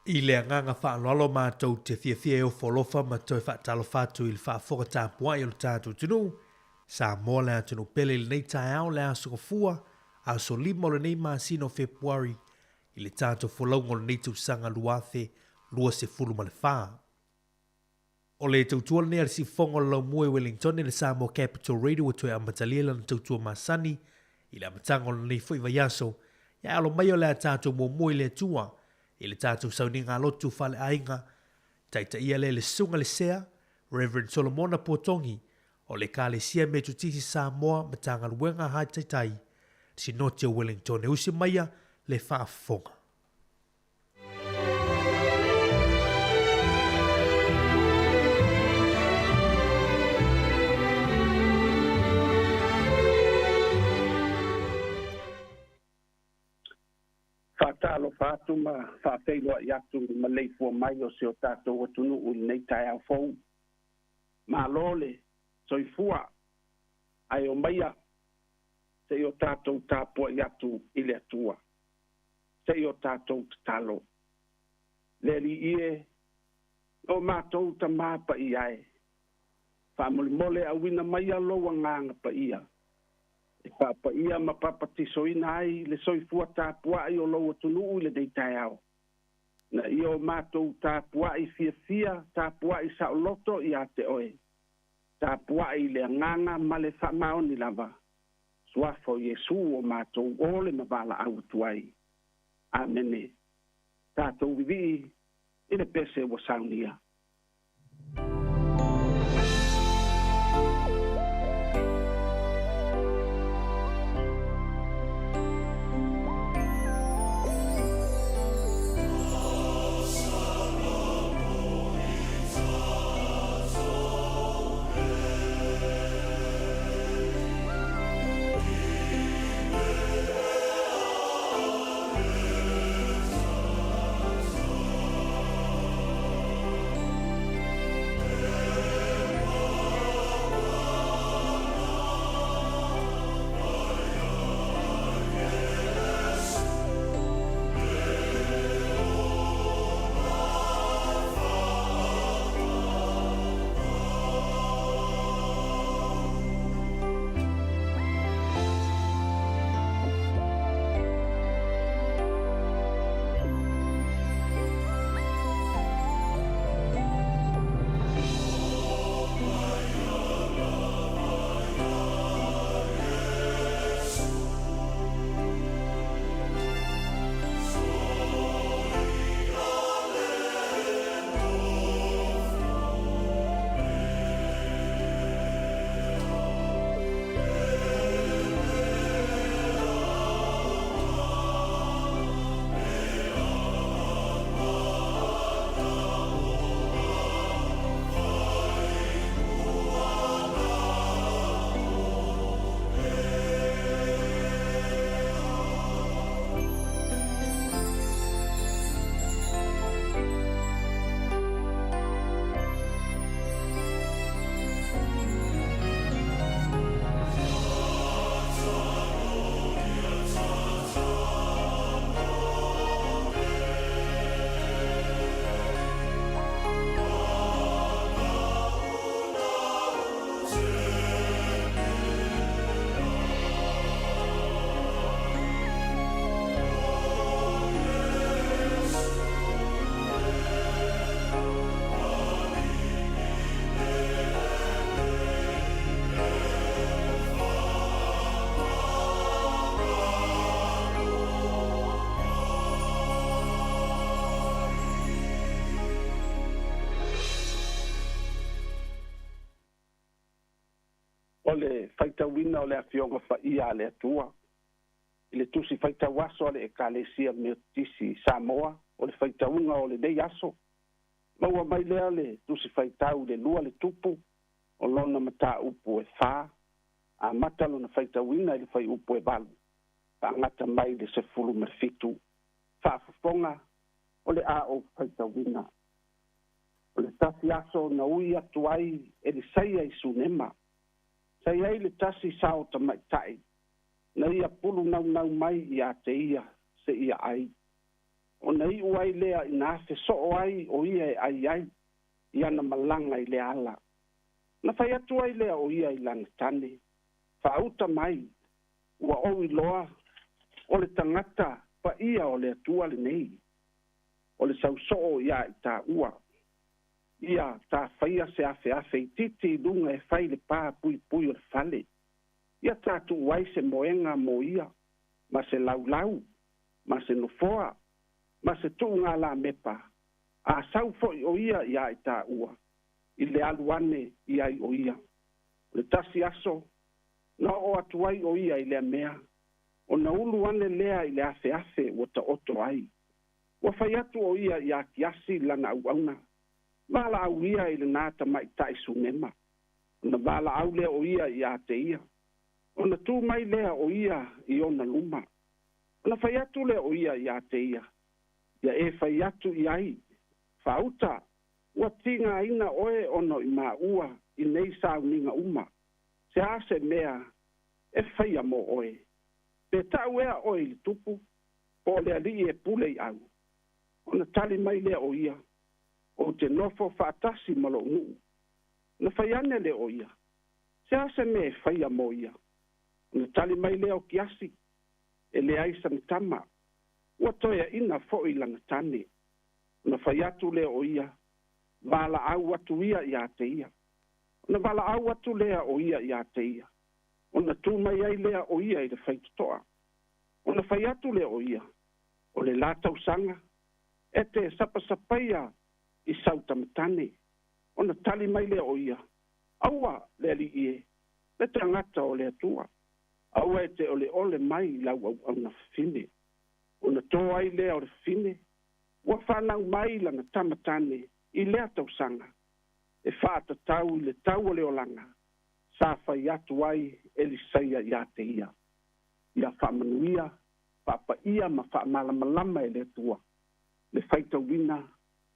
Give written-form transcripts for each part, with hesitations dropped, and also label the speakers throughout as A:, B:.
A: I le agaga faaaloalo matou te fiafia e ofo alofa ma toe faatalofa atu i le faafofoga tapuai o le tatou atunuu, Samoa le atunuu pele i lenei taeao le Aso Gafua, aso 5 o lenei masina o Fepuari i le tatou folauga o lenei tausaga 2024. O le tautua lenei a le siufofoga o le laumua i Wellington i le Samoa Capital Radio ua toe amatalia lana tautua masani i le amataga o lenei foi vaiaso, ia alo mai o le a tatou muamua i le Atua i le tatou sauniga lotu faaleaiga, taitaia lea e le Susuga i le Sea, Rev. Solomona Puatogi, o le Ekalesia Metotisi Samoa Matagaluega Hai Taitai, Sinoti o Wellington e usi maia le faafofoga.
B: Faatalofa atu ma faafeiloai atu i le maleifua mai o si o tatou atunuu i lenei taeao fou. Malo le soifua, ae omaia se i o tatou tapuai atu i le Atua. Se i o tatou tatalo. Le Alii e, o matou Tama paia e, faamolemole auina maia lou agaga paia, e faapaia ma papatisoina ai le soifua tapuai o lou atunuu i lenei taeao. Na ia o matou tapuai fiafia, tapuai saoloto ia te oe, tapuai i le agaga ma le faamaoni lava, suafa o Iesu o matou o le ma valaau atu ai. Amene. Tatou vivii i le pese ua saunia. O le faitauina o le Afioga Paia a le Atua i le tusi faitau aso a le Ekalesia Metotisi i Samoa, o le faitauga o lenei aso, maua mai lea le tusi faitau i le 2 le tupu o lona mataupu e 4, amata lona faitauina i le fuaiupu e 8, faagata mai le 17. Faafofoga o le a ou faitauina. O le tasi aso na ui atu ai Elisaia i Sunema, sa i ai le tasi sao tamaitai, na ia pulu naunau mai ia te ia se ia ai. Ona iu ai lea ina afe soo ai o ia e ai ai i ana malaga i le ala. Na fai atu ai lea o ia i lana tane, Faauta mai, ua ou iloa o le tagata paia o le Atua lenei, o le sausoo ia i taua. Ia ta faia se afeafe itiiti i luga e fai le pa puipui o le fale. Ia ta tuu ai se moega mo ia, ma se laulau, ma se nofoa, ma se tuugalamepa, a sau foi o ia ia i taua, i le alu ane i ai o ia. O le tasi aso, na oo atu ai o ia i lea mea, ona ulu ane lea i le afeafe ua taoto ai. Ua fai atu o ia iā Kiasi lana auauna, Valaau ia i lenā tamaitai Sunema. Ona valaau lea o ia ia te ia. Ona tu mai lea o ia i ona luma. Ona fai atu lea o ia ia te ia, Ia e fai atu i ai, Faauta, ua tigaina oe ona i maua i nei sauniga uma, se a se mea e faia mo oe? Pe tau ea oe i le tupu, po o le alii e pule i au? Ona tali mai lea o ia, Ou te nofo faatasi ma lou nuu. Ona fai ane lea o ia, Se a se mea e faia mo ia? Ona tali mai lea o Kiasi, E leai sana tama, ua toeaina foi lana tane. Ona fai atu lea o ia, Valaau atu ia ia te ia. Ona valaau atu lea o ia ia te ia, ona tu mai ai lea o ia i le faitotoa. Ona fai atu lea o ia, O le la tausaga, e te sapasapaia i sau tamatane. Ona tali mai lea o ia, Aua, le alii e, le tagata o le Atua, aua e te oleole mai i lau auauna fafine. Ona to ai lea o le fafine, ua fanau mai lana tama tane i lea tausaga, e faatatau i le tau o le olaga sa fai atu ai Elisaia ia te ia. Ia faamanuia, faapaia ma faamalamalama e le Atua le faitauina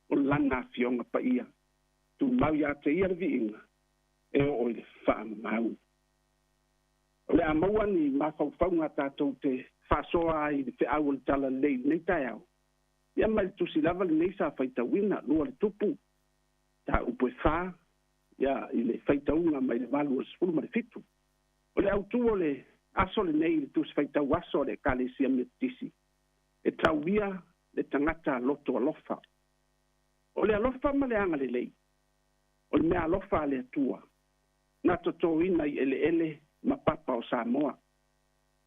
B: o Lana Afioga Paia. Tumau ia te Ia le viiga e oo i le faamamau. O le a maua ni mafaufauga tatou te faasoa ai i le feau o le Talalelei i lenei taeao, ia mai le tusi lava lenei sa faitauina, lua le tupu, mataupu e fa, ia i le faitauga mai le 8 o le 17. O le autu o le aso lenei i le tusi faitau aso a le Ekalesia Metotisi, e tauia le tagata loto alofa. O le alofa ma le agalelei, o le meaalofa a le Atua, na totoina i eleele ma papa o Samoa.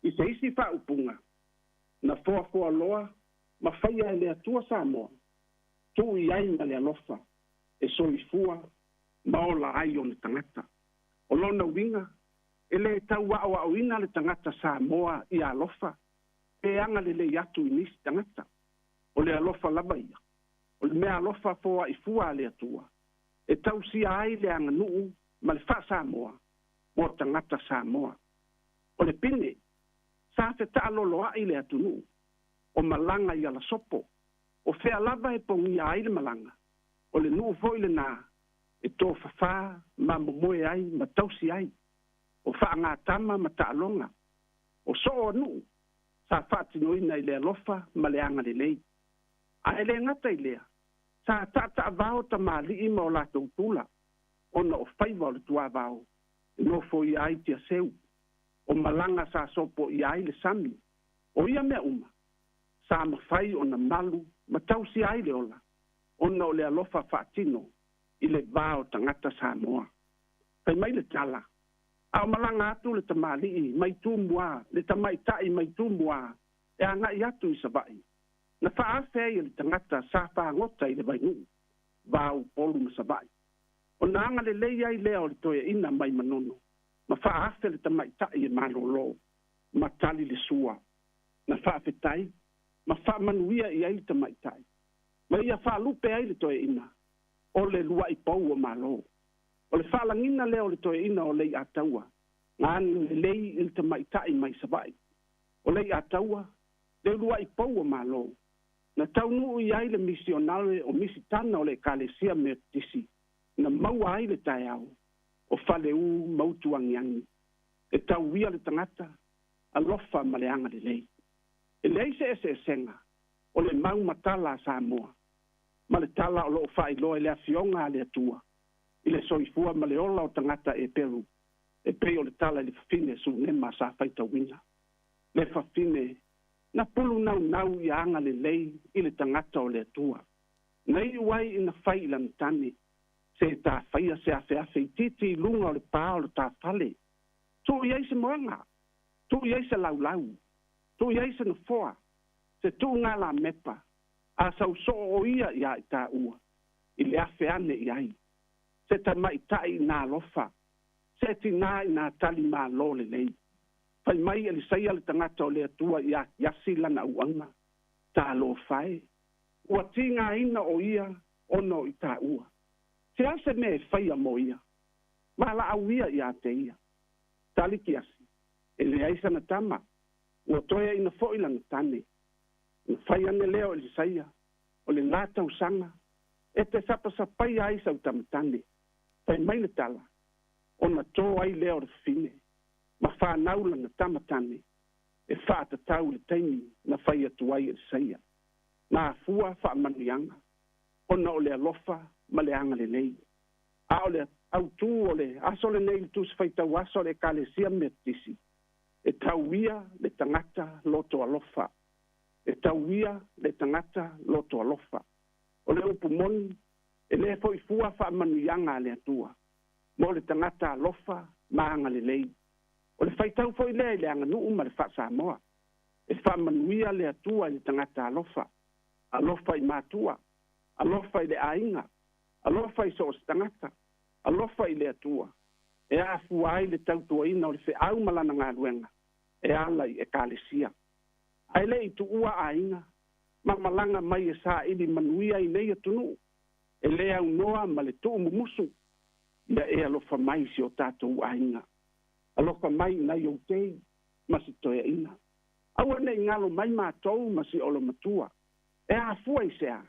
B: I se isi faaupuga, na foafoa loa ma faia e le Atua Samoa, tuu i ai ma le alofa e soifua ma ola ai ona tagata. O lona uiga, e le tau aoaoina le tagata Samoa ia alofa pe agalelei atu i nisi tagata. O le alofa lava ia, o le meaalofa foai fua a le Atua e tausia ai le aganuu ma le faa-Samoa mo tagata Samoa. O le pine, sa fetaaloloai le atunuu, o malaga i alasopo, o fea lava e pogia ai le malaga, o le nuu foi lenā e tofafā ma momoe ai ma tausi ai, o faagatama ma taaloga, o soo o nuu sa faatinoina i le alofa ma le agalelei. A e le gata i lea, sa taataavao tamalii ma o latou tula, ona o faiva o le tuavao e nofoia ai Tiaseu, o malaga sa sopoia ai le sami, o ia mea uma, sa mafai ona malu ma tausia ai le ola, ona o le alofa faatino i le va o tagata Samoa. Fai mai le tala, a o malaga atu le tamalii mai Tumua, le tamaitai mai Tumua e agai atu i Savaii, na faaafe ai e le tagata sa fagota i le Vainuu, va o Upolu ma Savaii. Ona agalelei ai lea o le toeaina mai Manono, ma faaafe le tamaitai e malolo, ma tali le sua. Na faafetai ma faamanuia i ai le tamaitai, ma ia faalupe ai le toeaina, o le lua'i pou o Malo. O le faalagiga lea o le toeaina o Lei'ataua, na agalelei i le tamaitai mai Savaii. O Lei'ataua, le ulua'i pou o Malo, na taunuu i ai le misionare o misitana o le Ekalesia Metotisi, na maua ai le taeao o Faleu ma Utuagiagi, e tauia le tagata, alofa ma le agalelei. E leai se eseesega O le mau ma tala a Samoa, ma le tala o loo faailoa i le Afioga a le Atua i le soifua ma le ola o tagata Eperu, e pei o le tala i le fafine Sunema sa faitauina. Le fafine na pulu naunau ia agalelei i le tagata o le Atua. Na iu ai ina fai i lana tane, se tafaia se afeafe itiiti i luga o le pa o le tafale. Tuu i ai se moega, tuu i ai se laulau, tuu i ai se nofoa, se tuugalamepa, a sausoo o ia iā i tāua, i le afe ane i ai. Se tamaitai ina alofa, se tinā ina tali malo lelei. Fai mai Elisaia le tagata o le Atua iā Kiasi lana auauna, Talofa e, ua tigaina o ia ona o i tāua. Se a se mea e faia mo ia? Valaau ia iā te ia. Tali Kiasi, E leai sana tama, ua toeaina foi lana tane. Ona fai ane lea o Elisaia, O le la tausaga, e te sapasapaia ai sau tamatane. Fai mai le tala, ona tō ai lea o le fafine, ma fanau lana tama tane, e faatatau i le taimi na fai atu ai e Elisaia. Na afua faamanuiaga, ona o le alofa ma le agalelei. A o le autū o le aso lenei i le Tusi Faitau Aso a le Ekalesia Metotisi, e tau ia le tagata loto alofa. E tau ia le tagata loto alofa. O le upu moni, e le foi fua faamanuiaga a le Atua mo le tagata alofa ma agalelei. O le faitau foi lea i le aganuu ma le faa-Samoa. E faamanuia le Atua i le tagata alofa. Alofa i matua, alofa i le aiga, alofa i so o se tagata, alofa i le Atua. E afua ai le tautuaina o le feau ma lana galuega e ala i Ekalesia. Ae le i tuua aiga ma malaga mai e saili manuia i nei atunuu, e le aunoa ma le tuumumusu, ia e alofa mai i si o tatou aiga. Alofa mai i nai ou tei ma si toeaina. Aua ne i galo mai matou ma si olomatua. E afua i se a?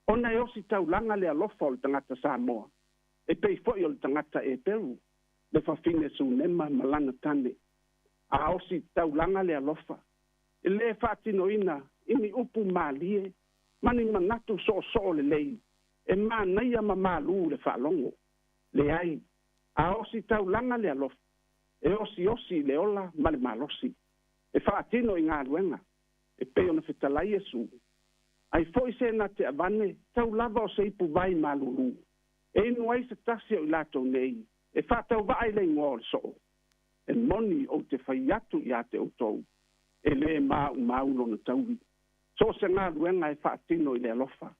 B: Ona e ositaulaga le alofa o le tagata Samoa, e pei foi o le tagata Eperu, le fafine Sunema ma lana tane. A ositaulaga le alofa, e lē faatinoina i ni upu malie ma ni manatu soosoo lelei e manaia ma malū le faalogo. Leai, a ositaulaga le alofa, e osiosi i le ola ma le malosi, e faatino i galuega, e pei ona fetalai Iesu. Ai foi se na te avane tau lava o se ipu vai malulū, e inu ai se tasi o i latou nei, e faatauvaa i le igoa o le soo. E moni ou te fai atu iā te outou, e lē maumau lona taui. So o se galuega e faatino i le alofa,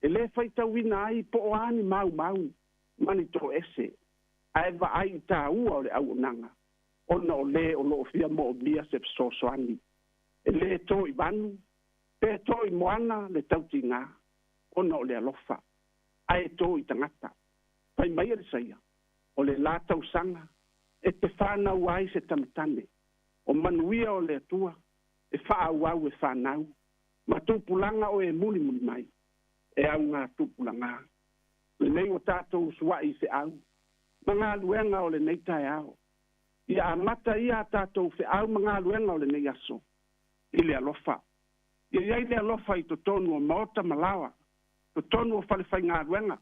B: e lē faitauina ai po o a ni maumau ma ni toese, ae vaai i tāua o le auaunaga, ona o lē o loo fia moomia se fesoasoani. E lē tō i vanu, pe tō i moana le tautigā, ona o le alofa, ae tō i tagata. Fai mai Elisaia, O le la tausaga e te fanau ai se tamatane, o manuia o le Atua e faaauau e fanau ma tupulaga o e mulimuli mai, e au ngā tupulagā. Lenei ua tatou usuai i feau ma galuega o lenei taeao. Ia amata ia a tatou feau ma galuega o lenei aso i le alofa. Ia i ai le alofa i totonu o maota ma laoa, totonu o falefaigaluega,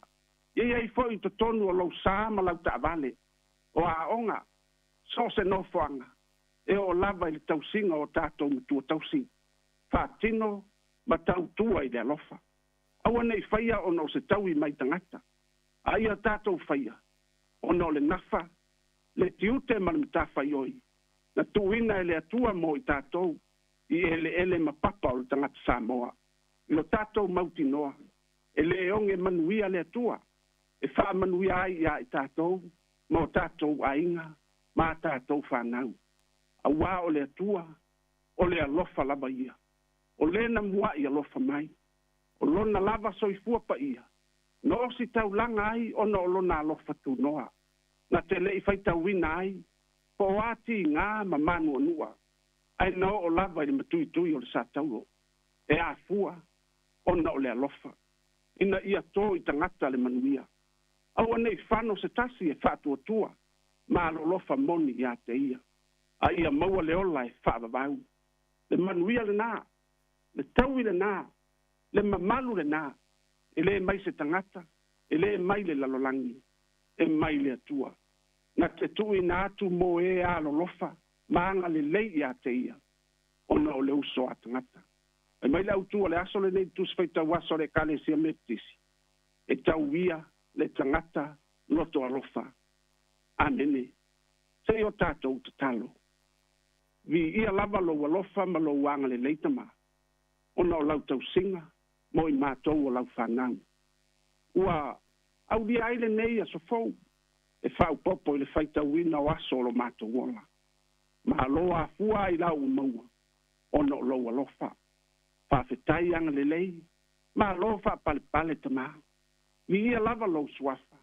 B: ia i ai foi i totonu o lou sa ma lau taavale, o aoga, so o se nofoaga, e oo lava i le tausiga o tatou matua tausi. Faatino ma tautua i le alofa. Aua ne i faia ona o se taui mai tagata, a ia tatou faia ona o le nafa, le tiute ma le matafaioi na tuuina e le Atua mo i tatou i eleele ma papa o le tagata Samoa. I lo tatou mautinoa, e lē oge manuia le Atua e faamanuia ai iā i tatou ma o tatou aiga ma a tatou fanau. Auā o le Atua, o le alofa lava ia. O lē na muaʻi alofa mai. O lona lava soifua paia, na ositaulaga ai ona o lona alofa tunoa. Na te le i faitauina ai, po o a tigā ma manuanua, ae na oo lava i le matuitui o le sataulo, e afua ona o le alofa, ina ia tō i tagata le manuia. Aua ne i fano se tasi e faatuatua ma alolofa moni iā te ia, a ia maua le ola e faavavau. Le manuia lenā. Le taui lenā, le mamalu lenā, e lē mai se tagata, e lē mai le lalolagi, e mai le Atua. Na te tuuina atu mo e alolofa ma agalelei ia te ia, ona o le uso a tagata. Fai mai le autu o le aso lenei i le Tusi Faitau Aso a le Ekalesia Metotisi, E tauia le tagata loto alofa. Amene. Se i o tatou tatalo. Viia lava lou alofa ma lou agalelei Tama, ona o lau tausiga mo i matou o lau fanau. Ua aulia ai lenei aso fou e faaopoopo i le faitauina o aso o lo matou ola. Malo afua ai la ua maua ona o lou alofa. Faafetai agalelei, malo faapalepale Tama. Viia lava lou suafa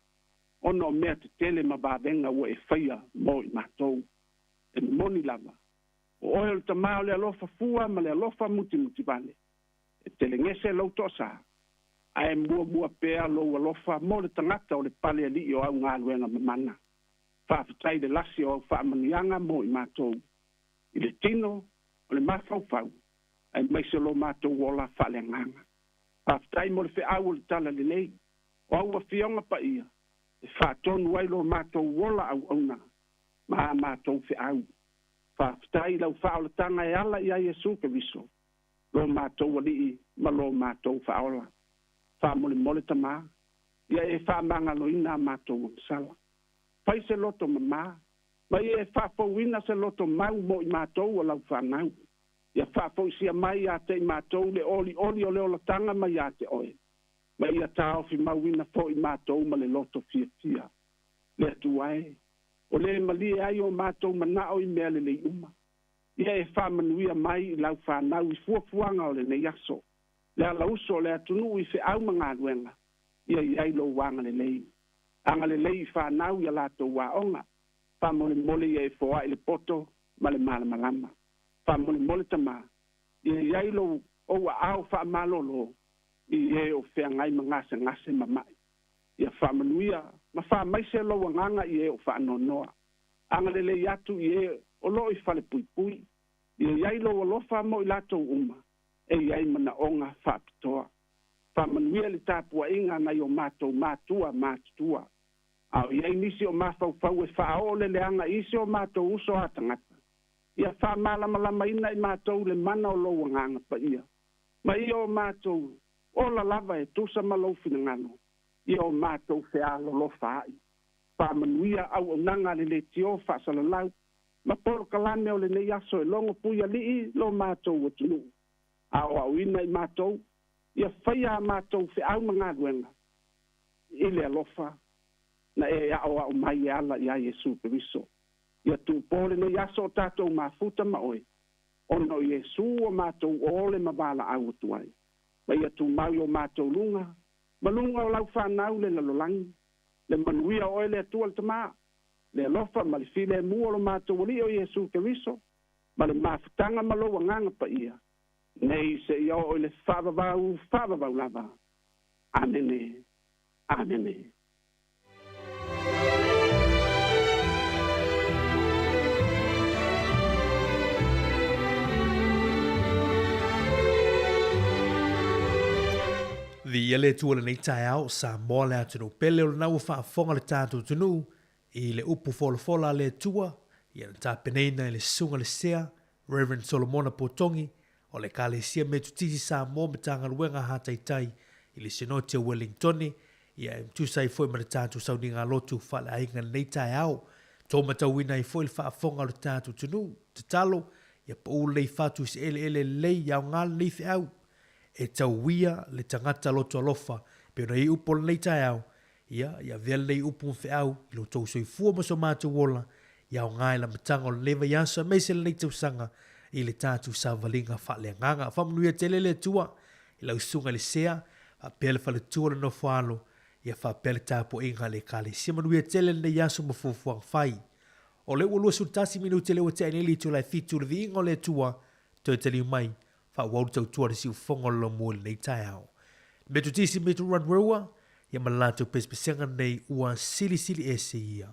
B: ona o mea tetele ma vavega ua e faia mo i matou. E moni lava, o oe o le Tama o le alofa fua ma le alofa mutimutivale. E telegese lou toasā, ae muamua pea lou alofa mo le tagata o le pale alii o au galuega mamana. Faafetai i le lasi o au faamanuiaga mo i matou, i le tino o le mafaufau, aemaise o lo matou ola faaleagaga. Faafetai mo le feau o le Talalelei, o au Afioga Paia, e faatonu ai lo matou ola auauna ma a matou feau. Faafetai i lau faaolataga e ala ia Iesu Keriso, lo matou Alii ma lo matou Faaola. Faamolemole Tama, ia e faamagaloina a matou agasala. Fai se loto mama, ma ia e faafouina se loto mau mo i matou o lau fanau. Ia faafoisia mai ia te i matou le olioli o le olataga mai ia te oe, ma ia taofi mauina foi matou ma le loto fiafia. Le Atua e, o le malie ai o matou manao i mea lelei uma. Ia e faamanuia mai i lau fanau i fuafuaga o lenei aso, le alauso o le atunuu i feau ma galuega, ia i ai lou agalelei. Agalelei i fanau i a latou aoga, faamolemole ia e foai le poto ma le malamalama. Faamolemole Tama, ia i ai lou ou aao faamalolo i e o feagai ma gasegase ma ma'i. Ia faamanuia ma faamaise lou agaga i e o faanoanoa. Agalelei atu i e o lo o i falepuipui. Ia i ai lou alofa mo i latou uma e i ai manaoga faapitoa. Faamanuia le tapuaiga a nai o matou matua matutua. A o i ai nisi o mafaufau e faaoo le leaga i isi o matou uso a tagata, ia faamalamalamaina i matou le mana o lou Agaga Paia, ma ia o matou ola lava e tusa ma lou finagalo, ia o matou fealolofa ai. Faamanuia auaunaga a le Leitio Faasalalau ma polokalame o lenei aso e logo puialii lo matou atunuu. Aoaoina i matou, ia faia a matou feau ma galuega i le alofa na e aoao mai e ala iā Iesu Keriso. Ia tuupo lenei aso o tatou mafuta ma oe, ona o Iesu ua matou ole ma valaau atu ai. Ma ia tumau i o matou luga, ma luga o lau fanau le lalolagi, le manuia o oe le Atua le Tama, le alofa ma le filemu o lo matou Alii o Iesu Keriso, ma le mafutaga ma lou Agaga Paia, nei seia oo i le faavavau faavavau lava. Amene. Amene.
A: Viia le Atua i lenei taeao, Samoa le atunuu pele o lena ua faafofoga le tatou atunuu i le upu folafola a le Atua, ia na tapenaina e le Susuga i le Sea, Rev. Solomona Potogi, o le Ekalesia Metotisi Samoa Matagaluega Hataitai i le Sinoti o Wellingtone, ia e tusa ai foi ma le tatou sauniga lotu faaleaiga i lenei taeao. Tou matauina ai foi le faafofoga o le tatou atunuu, tatalo, ia pau lelei fatu i se eleele lelei i aoga lenei feau. E tauia le tagata loto alofa, pei ona i ai upu o lenei taeao, Ia, ia avea lenei upu ma feau i lo outou soifua ma so matou ola, ia aoga i le amataga o lenei vaiaso aemaise lenei tausaga i le tatou savaliga faaleagaga. Faamanuia tele le Atua i lau susuga i le Sea, faapea le faletua o le nofo alo, ia faapea le tapuaiga a le Ekalesia. Manuia tele lenei aso ma fuafuaga fai. O lea ua 21 minute lea ua tea nei le itula e 7 le viiga o le Atua, toe taliu mai, faaauau le tautua a le siufofoga o le lomua i lenei taeao. Metotisi me Ranrua, ia ma le latou pesepesega nei ua silisili ese ia.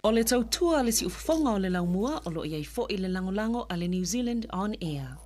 C: O le tautua a le siufofoga o le laumua o lo o i ai foi le lagolago a le New Zealand On Air.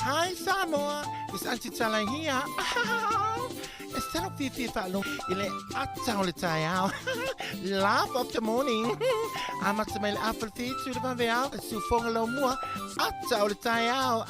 D: Hi Samoa, it's Auntie Tala here. E talo fiafia faalogo i le ata o le taeao. Laugh of the morning. Amata mai le afa le fitu le vaveao, e siufoga lau mua, ata o le taeao.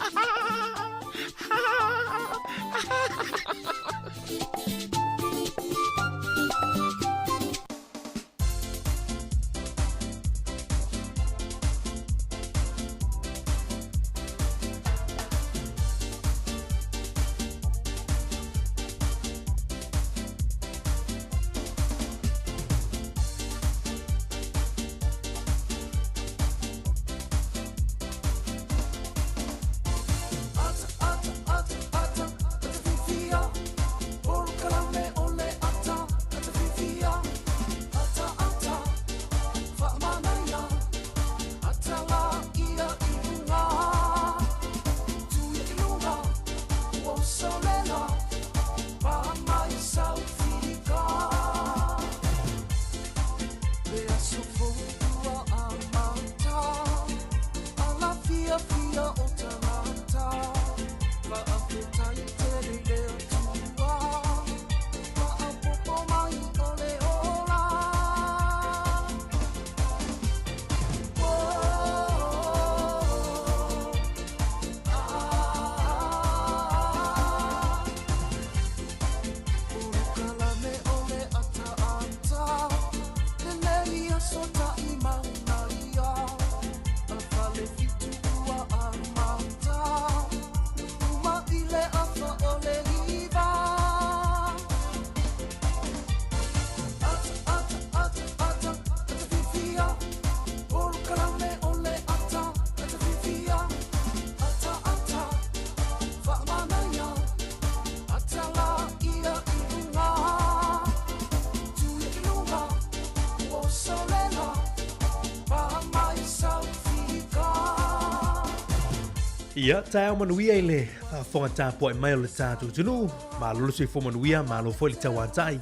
A: Ia, taeao manuia i le faafofoga tapuai mai o le tatou atunuu. Malo le soifua manuia, malo foi le tauatai. I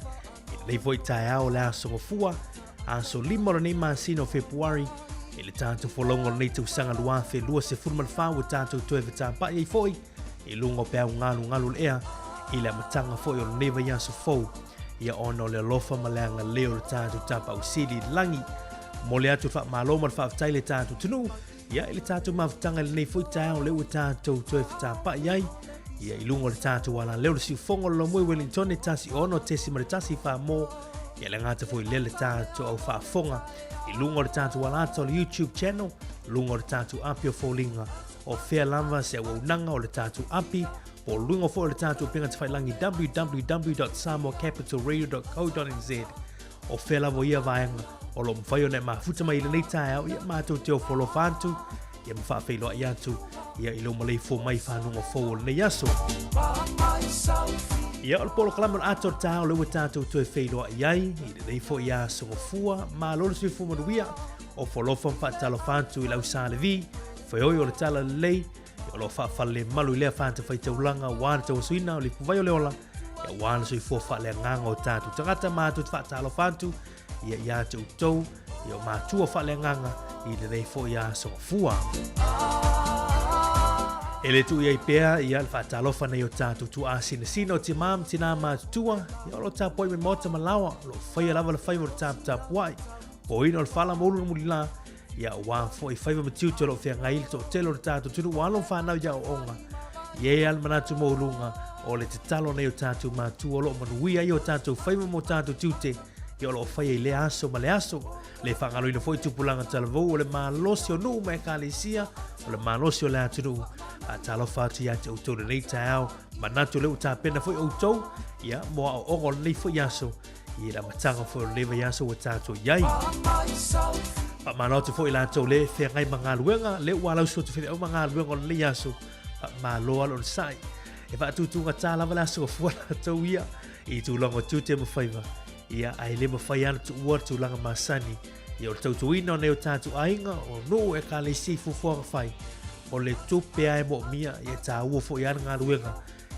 A: lenei foi taeao o le aso Gafua, aso 5 o lenei masina o Fepuari, i le tatou folauga o lenei tausaga 2024 ua tatou toe fetapai ai foi i luga o peau galugalu o le ea i le amataga foi o lenei vaiaso fou. Ia ona o le alofa ma le agalelei o le tatou Tapaau Sili i le lagi. Momoli atu le faamalo ma le faafetai i le tatou atunuu Ia, i le tatou mafutaga i lenei foi taeao lea ua tatou toe fetapai ai, ia i luga o le tatou alaleo le siufogo o le Lomoi Wellington e 16.1 Samoa, ia le gata foi lea le tatou au faafofoga i luga o le tatou alata o le YouTube channel, luga o le tatou api o foliga o fea lava se auaunaga o le tatou api, po o luga foi o le tatou upega tafailagi www.samoacapitalradio.co.nz O fea lava ia vaega o lo o mafai ona e mafuta mai i lenei taeao, ia matou te ofo alofa atu, ia ma faafeiloai atu, ia i lou maleifua mai i fanuga fou o lenei aso. Ia, o le polokalame o le ata o le taeao lea ua tatou toe feiloai ai i lenei foi aso Gafua, malo le soifua manuia, ofo alofa ma faatalofa atu i le au Sa Levi, feoi o le Talalelei, O lo o faafalelemalu i lea fatafaitaulaga aua le tauasuina o le ipuvai o le ola, aua le soifua faaleagaga o tatou tagata matou te faatalofa atu ia ia te outou ia o matua faaleagaga i lenei foi aso Gafua. E le tuu i ai pea ia le faatalofa nei o tatou tuaa sinasina o timā ma tinā matutua, ia o lo o tapuai mai maota ma laoa, o lo o faia lava le faiva o le taputapuai, poina o le fala ma ulu le mulilā, Ia aua foi faiva ma tiute o lo o feagai ai le toatele o le tatou atunuu ua alo ma fanau i aoaoga. E i ai lava le manatu maualuga o le tatalo nei o tatou matua o lo o manuia ai o tatou faiva ma o tatou tiute ia o lo o faia i lea aso ma le aso. Le faagaloina foi tupulaga talavou o le malosi o nuu ma ekalesia, o le malosi o le atunuu. Faatalofa atu ia te outou i lenei taeao, manatu o lea ua tapena foi outou ia mo aoaoga o lenei foi aso. I le amataga foi o lenei vaiaso ua tatou i ai. Faamalo atu foi i latou le feagai ma galuega, lea ua alausu atu faifeau ma galuega o lenei aso. Faamalo alo le sai. E faatutugata lava le aso gafua latou ia i tulaga o tiute ma faiva. Ia, ae le mafai lava ona tuua le tulaga masani. Ia, o le tautuaina o nai o tatou aiga, o nuu, ekalesia i fuafuaga fai. O le tupe lava e moomia, ia e taua foi lava le galuega,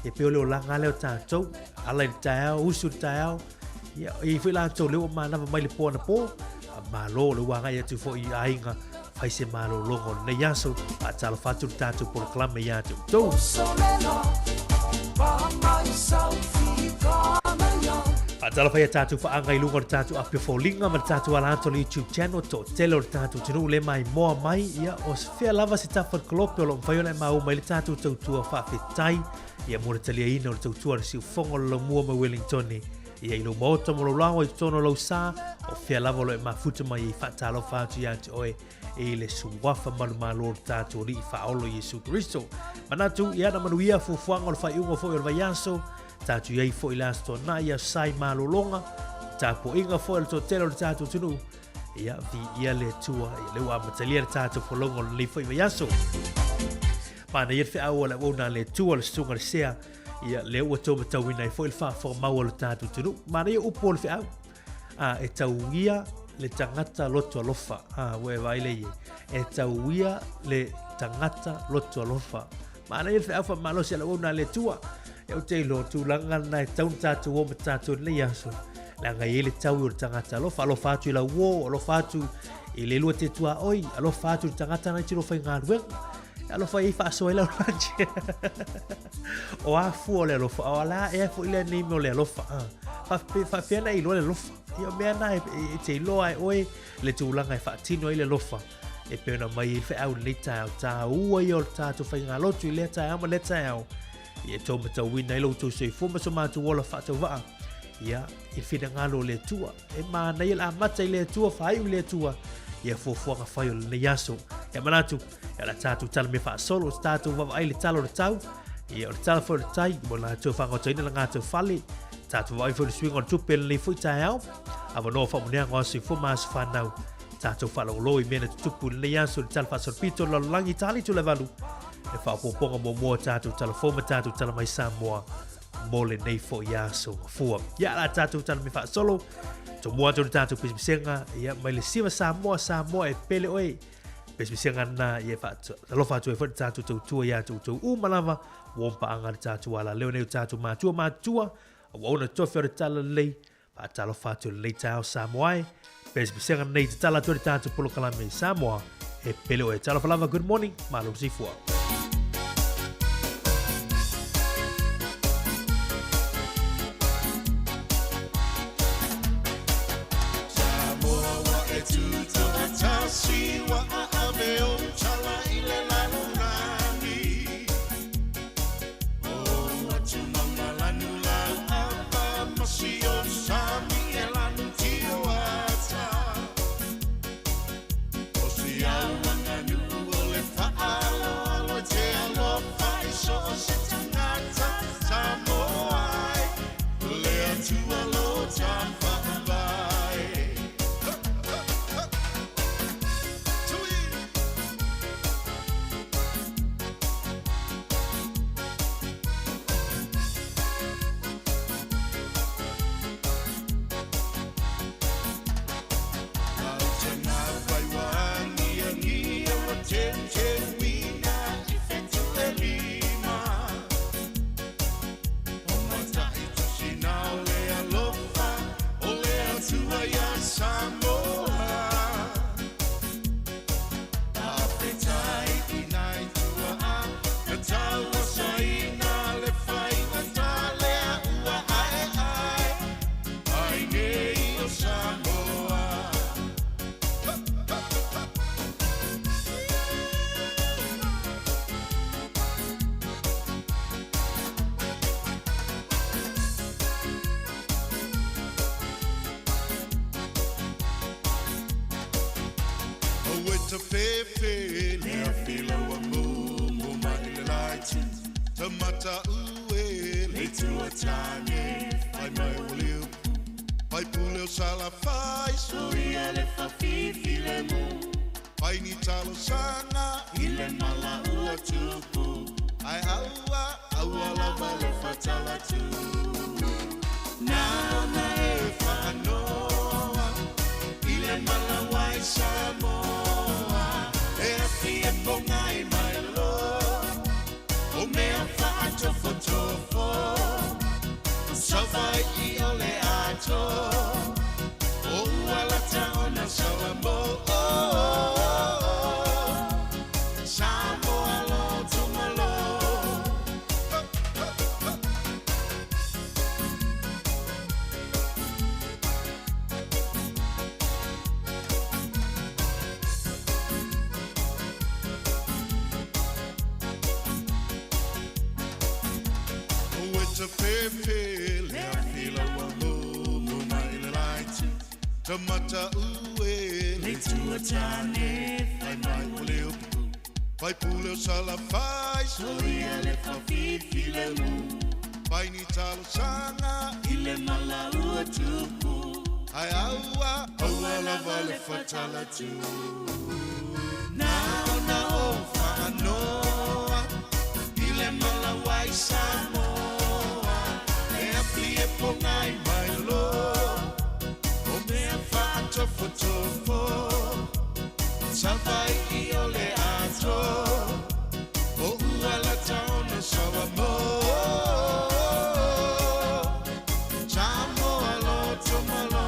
A: e pei o le olaga lava lea o tatou, ala i le taeao, usu i le taeao, ia, e i ai foi latou lea ua manava mai le po anapo, faamalo o lea ua agai atu foi i aiga, fai se malologa o lenei aso, faatalofa atu le tatou polokalame ia te outou. Faatalofa ia tatou faaga i luga o le tatou api o foliga ma le tatou ala atu o le YouTube channel, toatele o le tatou atunuu le maimoa mai, ia o fea lava se tafa o le kolope o lo o mafai ona e maua mai le tatou tautua faafetai ia mo le taliaina o le tautua a le siufofoga o le laumua mai Wellingtone ia i lou maota ma lou laoa i totonu o lou sa, o fea lava o lo o e mafuta mai ai faatalofa atu ia te oe i le suafa manumalo o le tatou Alii Faaolo Iesu Keriso. Manatu ia na manuia fuafuaga o le faaiuga foi o le vaiaso, tatou i ai foi le Aso Toonai, Aso Sa i malologa, tapuaiga foi a le toatele o le tatou atunuu, ia viia le Atua, ia lea ua amatalia le tatou folauga o lenei foi vaiaso. Manaia le feau a le auauna a le Atua, le susuga i le Sea, ia lea ua tou matauina ai foi le faafofoga mau a le tatou atunuu. Manaia upu o le feau, a, e tauia le tagata loto alofa. A, ua e vaai lea i ai. E tauia le tagata loto alofa. Manaia le feau faamalosi a le auauna a le Atua. E ou te iloa tulaga lena e tau na tatou o ma tatou i lenei aso. Leaga e i ai le taui o le tagata alofa. Alofa atu i lau uo, alofa atu i le lua te tuaoi, alofa atu i le tagata na i tino faigaluega. E alofa i ai faasoa ai lau lunch. O a fua o le alofa, o ala ea foi lea nei mea o le alofa. Faapefea na e iloa le alofa. Ia o mea na e te iloa e oe le tulaga e faatino ai le alofa. E pei ona aumai ai le feau i lenei taeao taua ia o le tatou faigalotu i lea taeao ma lea taeao. Ia e tou matauina ai lo outou soifua ma so matou ola faatauvaa. Ia, i le finagalo o le Atua. E manaia le amata i le Atua, faaiu i le Atua. Ia fuafuaga fai o lenei aso. Ia manatu, ia la tatou tala mea faasolo, o tatou vaavaai le tala o le tau. Ia o le tala foi o le tai, mo latou faagaotoina le gatou fale. Tatou vaai foi le suiga o le tupe lenei foi taeao. Avanoa faamanuiaga o aso soifua ma aso fanau. Tatou faalogologo i mea na tutupu i lenei aso i le tala faasolopito o le lalolagi tali tulaevalu. E faaopoopoga muamua o tatou tala fou ma tatou tala mai Samoa mo lenei foi aso mafua. Ia la tatou tala me faasolo, tomua atu le tatou pisipisiga, ia mai le siva Samoa, Samoa e pele oe. Pisipisiga na ia faatalofa atu ai foi le tatou tautua ia outou uma lava, ua paanga le tatou ala leo nei o tatou matua matua, ua ona tofi o le tala lelei, Faatalofa atu i lenei taeao Samoa e. Pesepesega nei tatala atu ai le tatou polokalame Samoa e pele oe. Talofa lava, good morning, malo le soifua.
D: faatofotofo Savaii o le ato O ua lata ona saua mo Samoa loto malo. Ua te fefe le afi lau mumu mai le laiti Tamata ue le tua tane fai mai o le upu Fai pule o sala fai soria le whafifi le mu Fai ni talo sanga i le mala ua tupu Ai aua, aua lava le fatala tu Na ona o whaanoa I le mala wai Samoa E api e pongai mai lo O mea whaatofotofo Savai i o le ato O ua lata ona saua mo Samoa loto malo.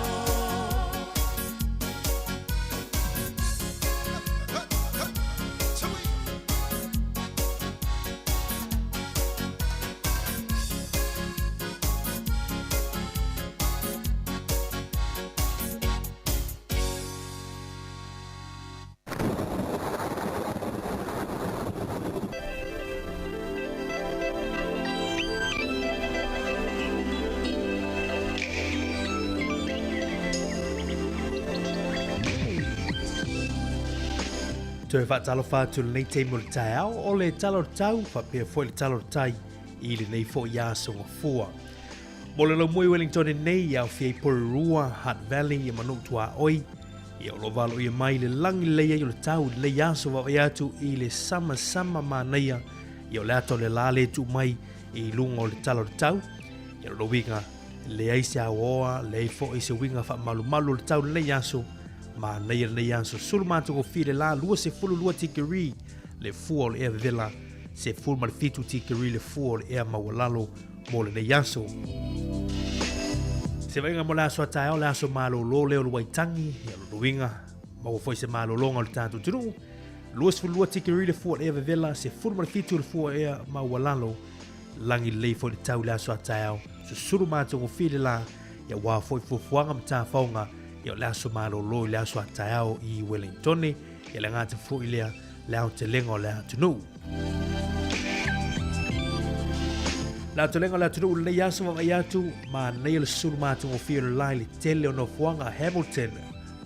A: Toe faatalofa atu lenei taimi o le taeao o le tala o le tau faapea foi le tala o le tai i lenei foi aso gafua. Mo le laumua i Wellington nei i aofia i Porirua, Hutt Valley ia ma Nuu Tuaoi, ia o lo o valoia mai le lagi lelei ai o le tau i lenei aso vaavaai atu i le samasama manaia ia o le ata o le la le tuu mai i luga o le tala o le tau. Ia o lona uiga leai se aoaoa, leai foi se uiga faamalumalu o le tau i lenei aso. Manaia lenei aso sulu matagofie le la 22 tikeri le fua o le ea vevela, 17 tikeri le fua o le ea maualalo mo lenei aso. Se vaaiga mo le aso a taeao, le aso malolo lea o le Waitangi, ia o lona uiga, maua foi se malologa o le tatou atunuu. 22 tikeri le fua o le ea vevela, 17 le fua o le ea maualalo. Lagi lelei foi le tau i le aso a taeao, susulu matagofie le la, ia aua foi fuafuaga ma tafaoga, ia o le aso malolo i le aso a taeao i Wellingtone, ia le gata foi lea le aotelega o le atunuu. Le aotelega o le atunuu lenei aso vaavaai atu, manaia le susulu matagofie o le la i le tele o nofoaga Hamilton,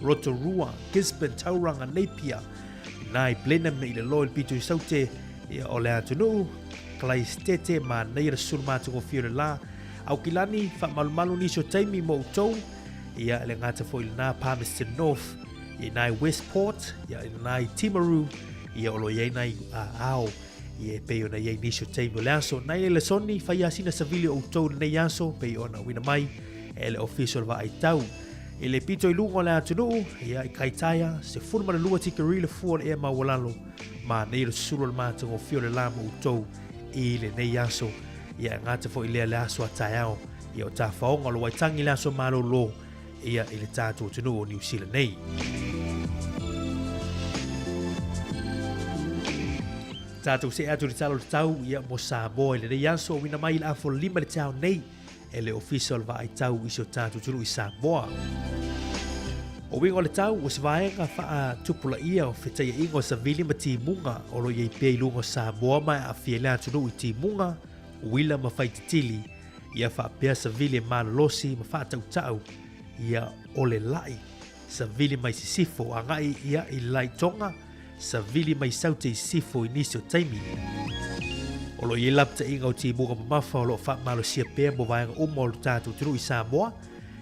A: Rotorua, Gisborne, Tauranga, Napier, inā i Blenheim i le loa i le pito i Saute ia o le atunuu, Kalaistete, manaia le susulu matagofie o le la, Aukilani, faamalumalu nisi o taimi mo outou, ia le gata foi lena Palmerston North, ia inā i Westport, ia inā i Timaru, ia o lo o i ai nai ao, ia e pei ona i ai nisi o taimi o le aso. Nai e Lesoni, fai asina savili o outou lenei aso, pei ona uina mai e le Ofisa o le Vaai Tau. I le pito i luga o le atunuu, ia i Kaitaia, 12 tikeri le fua o le ea maualalo, manaia le susulu o le matagofie o le la mo outou i lenei aso. Ia e gata foi lea le aso a taeao, ia o tafaoga o le Waitangi le aso malolo, ia i le tatou atunuu o Niu Sila nei. Tatou see atu i le tala o le tau ia mo Samoa i lenei aso, uina mai i le afa o le 5 i le taeao nei e le Ofisa o le Vaai Tau i si o tatou atunuu i Samoa. O uiga o le tau, o se vaega faatupulaia o fetaiaiga o savili ma timuga o lo o i ai pea i luga o Samoa ma e aafia ai le atunuu i timuga, uila ma faititili, ia faapea savili e malolosi ma faatautau ia o le lai, savili mai sisifo agai ia i le laitoga, savili mai saute i sisifo i nisi o taimi. O lo o i ai lapataiga o timuga mamafa o lo o faamalosia pea mo vaega uma o le tatou atunuu i Samoa,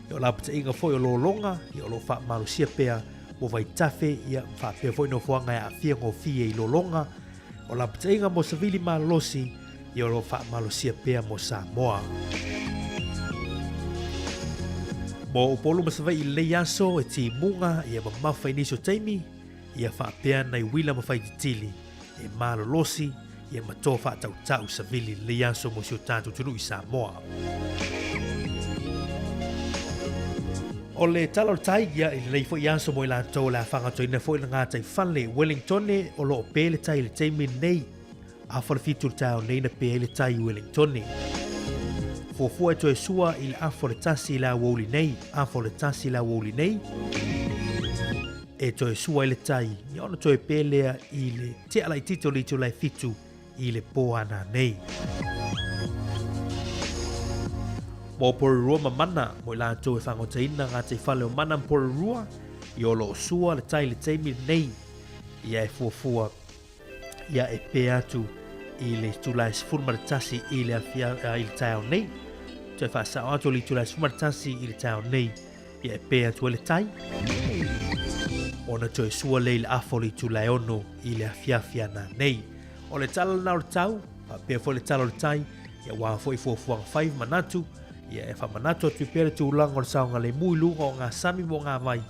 A: ia o lapataiga foi o lologa ia o lo o faamalosia pea mo vaitafe ia faapea foi nofoaga e aafia gofie i lologa. O lapataiga mo savili malolosi ia o lo o faamalosia pea mo Samoa. Mo Upolu ma Savaii i lenei aso e timuga ia mamafa i nisi o taimi, ia faapea nai uila ma faititili e malolosi Ia ma to faatautau savili lenei aso mo si o tatou atunuu i Samoa. O le tala o le tai, ia, i lenei foi aso mo i latou o le a fagatoina foi le gataifale Wellingtone o lo o pe le tai i le taimi lenei. Afa le 7 i le taeao nei na pe ai le tai i Wellingtone. Fuafua e toe sua i le afa o le 1 i le aoauli nei, afa o le 1 i le aoauli nei, e toe sua ai le tai, ia ona toe pe lea i le tea laitiiti o le itula e 7 i le pō ana nei. Mo Porirua ma Mana, mo i latou e fāgotaina ngā teifale o Mana ma Porirua, i o lo o sua le tai i le taimi nei, ia e fuafua ia e pē atu i le itula e 11 i le awhia, i le taeao nei. Toe whaasao atu o le itula e 11 i le taeao nei, ia e pē atu ai le tai. Ona toe sua lea i le afa o le itula e 6 i le afiafi ana nei. O le tala lena o le tau, faapea foi le tala o le tai, ia aua foi fuafuaga fai manatu, ia e faamanatu atu pea le tulaga o le saogalemu i luga o ngā sami mo ngā vai,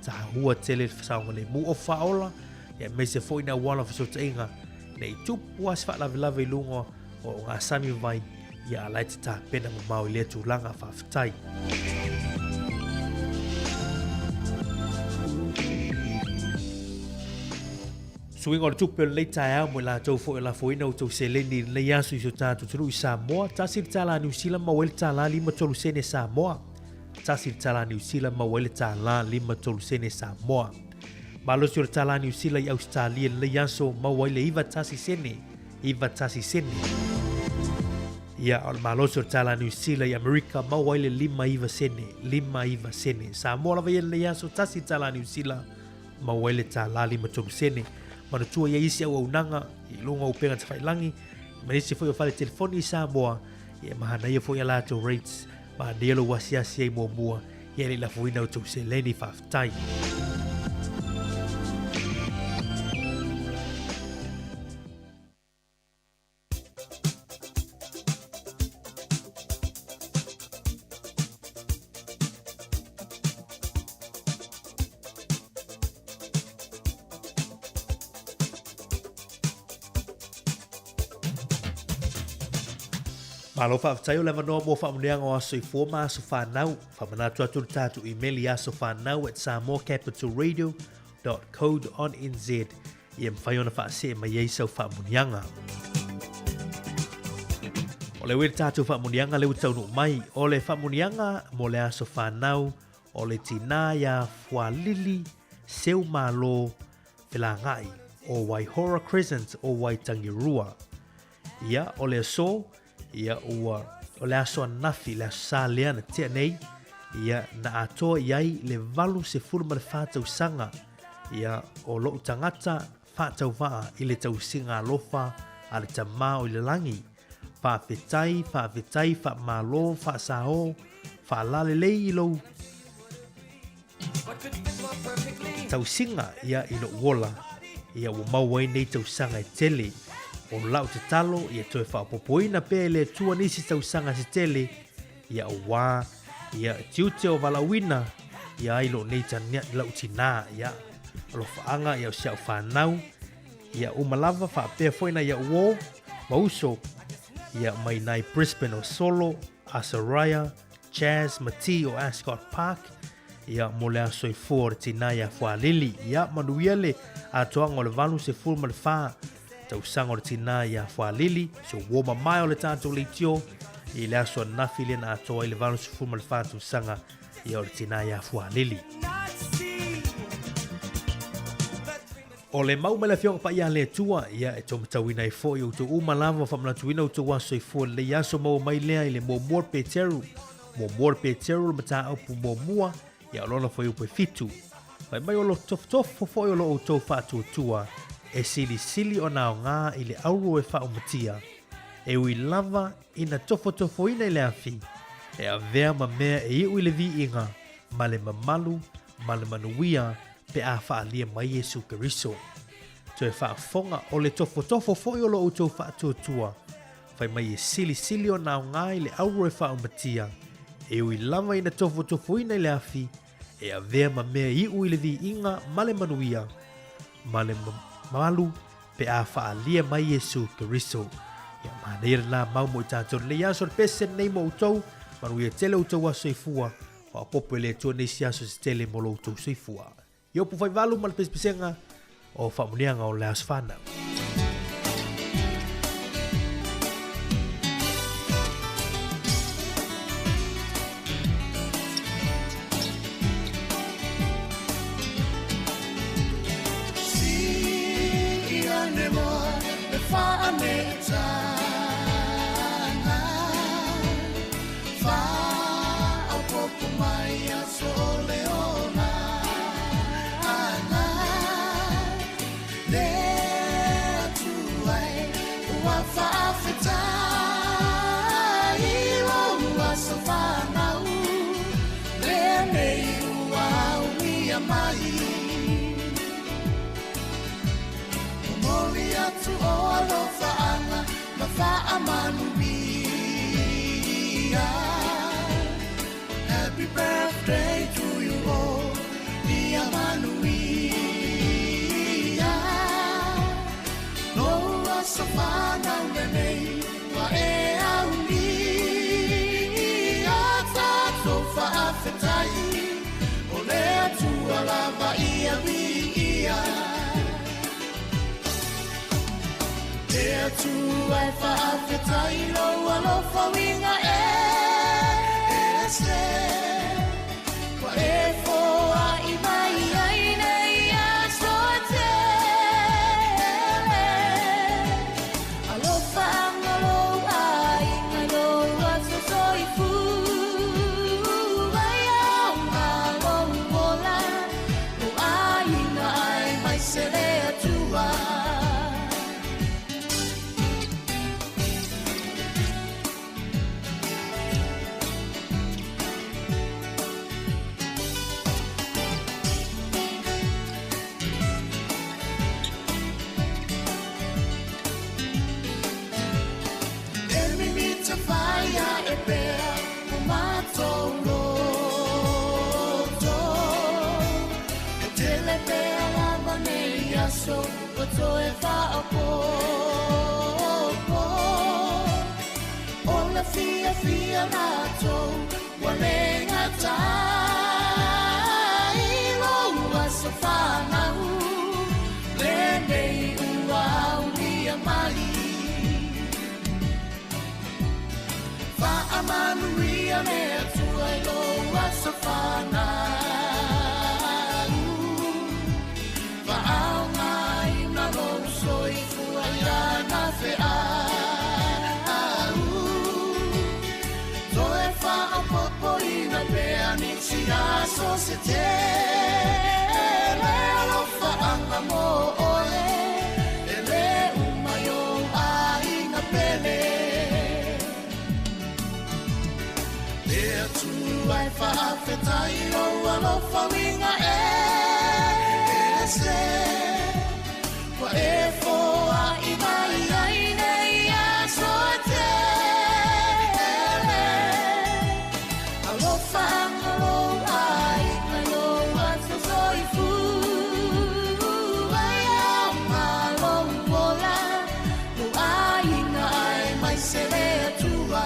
A: tahua tele le saogalemu o faaola, ia aemaise foi nā auala o fesootaiga, nei tupu lava se faalavelave i luga o ngā sami ma vai, ia a la e te tapena mamao i lea tulaga, faafetai. Suiga o le tupe o lenei taeao mo i latou foi o lafoina outou seleni i lenei aso i si o tatou atunuu i Samoa. $1 Niu Sila maua ai le $1.53 sene Samoa. $1 Niu Sila maua ai le $1.53 sene Samoa. Malosi o le tālā Niu Sila i Ausetalia i lenei aso maua ai le 91 sene, 91 sene. Ia, o le malosi o le tālā Niu Sila i Amerika maua ai le 59 sene, 59 sene. Samoa lava ia i lenei aso, $1 Niu Sila maua ai le tālā 53 sene. Manatua ia isi auaunaga i luga o upega tafailangi, ma nisi foi o fale telefoni i Samoa, ia e mahanaia foi a latou rates, mahanaia lou asiasi ai muamua, ia e le i lafoina outou seleni. Faafetai. Malo faafetai o le avanoa mo faamanuiaga o aso soifua ma aso fanau. Faamanatu atu le tatou email i asofanau@samoacapitalradio.co.nz ia mafai ona faasee mai ai sau faamuniaga. O le ue le tatou faamuniaga lea ua taunuu mai, o le faamuniaga mo le aso fanau o le tinā iā Fualili Seumalo Felagai o Waihora Crescent o Waitangirua. Ia, o le aso, ia ua, o le aso ananafi, le aso Sa lea na tea nei, ia na atoa i ai le 84 tausaga, ia o lou tagata faatauvaa i le tausiga alofa a le Tama o i le lagi. Faafetai, faafetai, faamalo, faasao, faalalelei i lou tausiga ia i lou ola, ia ua maua ai nei tausaga e tele. O lau tatalo ia toe faaopoopoina pea e le Atua nisi tausaga se tele, ia auā ia tiute o valaauina ia ai lou nei lau tinā, ia alofaaga ia o si au fanau, ia uma lava faapea foi nai au uō ma uso, ia mai nai Brisbane o Solo, Asariah, Chaz ma T o Ascot Park, ia mo le aso soifua o le tinā iā Fualili, ia manuia le atoaga o le 84 tausaga o le tinā iā Fualili, se uō mamae o le tatou leitio i le aso ananafi lea na atoa ai le 84 tausaga ia o le tinā iā Fualili. O le mau mai le Afioga Paia a le Atua, ia e taumatauina ai foi outou uma lava, faamanatuina outou aso soifua lelei aso maua mai lea i le muamua o le Peteru, muamua o le Peteru o le mataupu muamua, ia o lona fuaiupu e 7. Fai mai o lo tofotofo foi o lo outou faatuatua, e silisili ona aoga i le auro e faaumatia, e ui lava ina tofotofoina i le afi, e avea ma mea e iu i le viiga ma le mamalu ma le manuia pe a faaalia mai Iesu Keriso. Toe faafofoga, o le tofotofo foi o lo outou faatuatua, fai mai e silisili ona aoga i le auro e faaumatia, e ui lava ina tofotofoina i le afi, e avea ma mea iu i le viiga ma le manuia, ma le mamalu. pe a faaalia mai Iesu Keriso. Ia manaia lena mau mo i tatou lenei aso le pese lenei mo outou, manuia tele outou aso soifua, faaopoopo e le Atua nisi aso se tele mo lo outou soifua. Ia upu faivalu ma le pesepesega o faamuniaga o le aso fanau.
D: Happy birthday to you all, ia manuia. Lou aso fanau lenei, ua e aulia. Tatou faafetai, o le Atua lava ia viia. Le Atua e faafetai lou alofa uiga ese. Ua e foai mai ai nei aso e tele. Alofa anga lou aiga lou aso soifua. Ia lou ola, lou aiga aemaise le Atua. E mimita faia e pea o matou loto. E tele pea lava nei aso ua toe faaopoopo. O le fiafia latou ua le gatai lou aso fanau lenei ua aulia mai. Faamanuia le Atua i lou aso fanau. Faaaogaina lou soifua i lana feau. Toe faaopoopoina pea nisi aso se tele. Alofaanga mo oe, e le uma i ou aiga pele. Le Atua e faafetai lou alofa uiga ese. Ua e foai mai ai nei aso e tele. Alofa anga lou aiga lou aso soifua. Ia lou ola, lou aiga aemaise le Atua.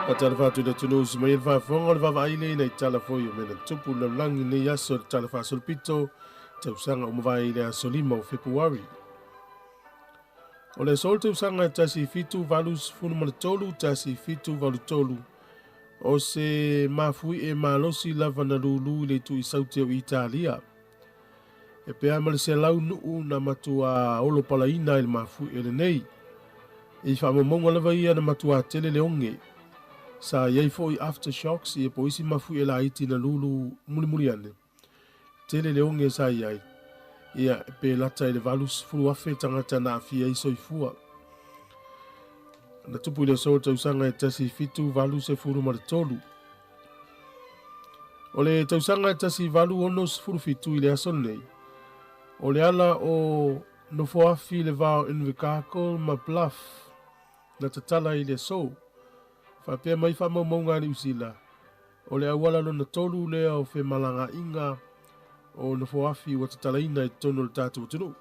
E: Faatalofa atu i le atunuu usu mai ai le faafofoga o le vaavaai lea ina i tala foi o mea na tupu i le lalolagi i lenei aso i le Tala Faasolopito tausaga ua mavae i le aso 5 o Fepuari. O le aso o le tausaga e 1783 1783 o se mafuie malosi lava na lūlū i le itu i Saute o Italia. E pea ma le 100 nuu na matuā olo palaina i le mafuie lenei. I faamaumauga lava ia na matuā tele le oge. Sa i ai foi aftershocks ia po o isi mafuie laiti na lulu mulimuli ane. Tele le oge sa i ai, ia pe lata i le 80,000 tagata na aafia ai soifua. Na tupu i le aso o le tausaga e 1783. O le tausaga e 1867 i le aso lenei, o le ala o Nofoafi i le va o Invercargill ma Bluff na tatala i le aso. Faapea mai faamaumauga a Niu Sila, o le auala lona tolu lea o femalagaaiga o Nofoafi ua tatalaina i totonu o le tatou atunuu.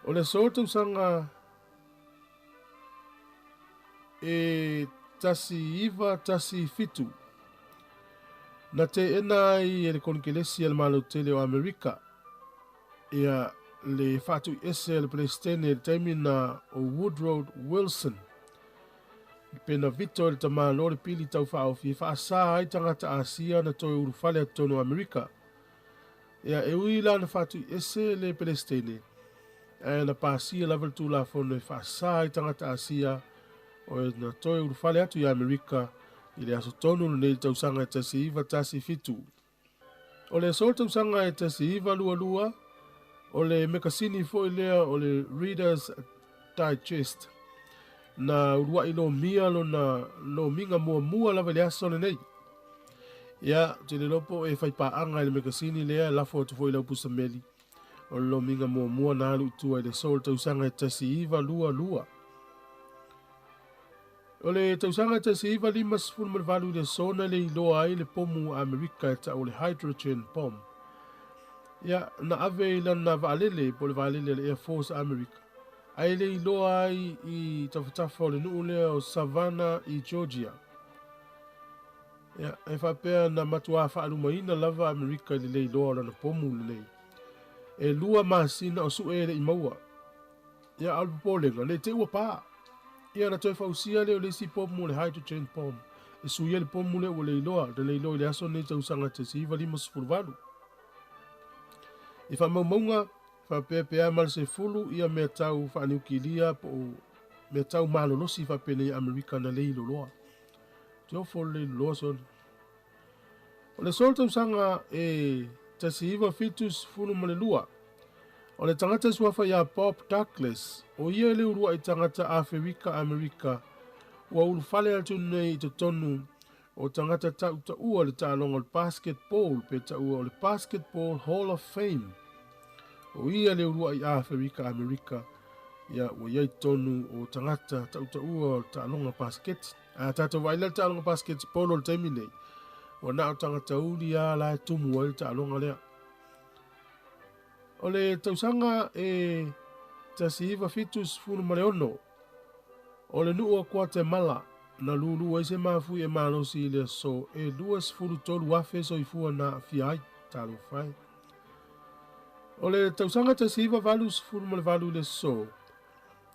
E: O le aso o le tausaga e 1917, na teena ai e le Konekelesi a le Malo Tele o Amerika ia le faatuiese a le Peresetene i le taimi na o Woodrow Wilson pe na vito e le tamāloa le pili tau faaofi e faasā ai tagata Asia na toe ulufale atu totonu o Amerika. Ia, e ui la na faatuiese le Peresetene, ae na pasia lava le Tulafono e faasā ai tagata Asia o e na toe ulufale atu i Amerika i le aso tonu lenei i le tausaga e 1917. O le aso o le tausaga e 1922, o le mekasini foi lea o le Reader's Digest, na uluai lomia lona lomiga muamua lava i le aso lenei. Ia, ou te le iloa po o e faipaaga i le mekasini lea, e lafo atu foi i lau pusameli. O le lomiga muamua na alu i tua i le aso o le tausaga e 1922. O le tausaga e 1958 i le aso na le iloa ai le pomu a Amerika e tau o le hydrogen bomb. Ia, na ave i lana vaalele, po o le vaalele a le Air Force a Amerika, ae le iloa ai i tafatafa o le nuu lea o Savannah i Georgia. Ia, e faapea na matuā faalumaina lava Amerika i le le iloa o lana pomu lenei. E lua masina o sue e le i maua. Ia, a o le popolega, ne i te i ua pā. Ia, na toe fausia lea o le isi pomu o le hydrogen bomb e sui ai le pomu lea ua le iloa, na le iloa i le aso lenei tausaga 1958. I faamaumauga, faapea pe a ma le sefulu ia mea tau faaniukilia po o mea tau malolosi faapenei Amerika na le iloloa. Te ofo le iloloa sona. O le aso o le tausaga e 1972, o le tagata suafa ia Bob Douglas, o ia le uluai tagata Aferika Amerika ua ulufale atu nei i totonu o tagata tautaua le taaloga o le basketball pe taua o le Basketball Hall of Fame. O ia le uluai Aferika Amerika ia ua i ai totonu o tagata tautaua o le taaloga basiketi. A tatou vaai la i le taaloga basketball o le taimi nei, ua na o tagata uli lava la e tumu ai le taaloga lea. O le tausaga e 1976, o le nuu o Guatemala na lulu ai se mafui e malosi i le aso e 23,000 soifua na aafia ai. Talofa e. O le tausaga 1988 i le aso,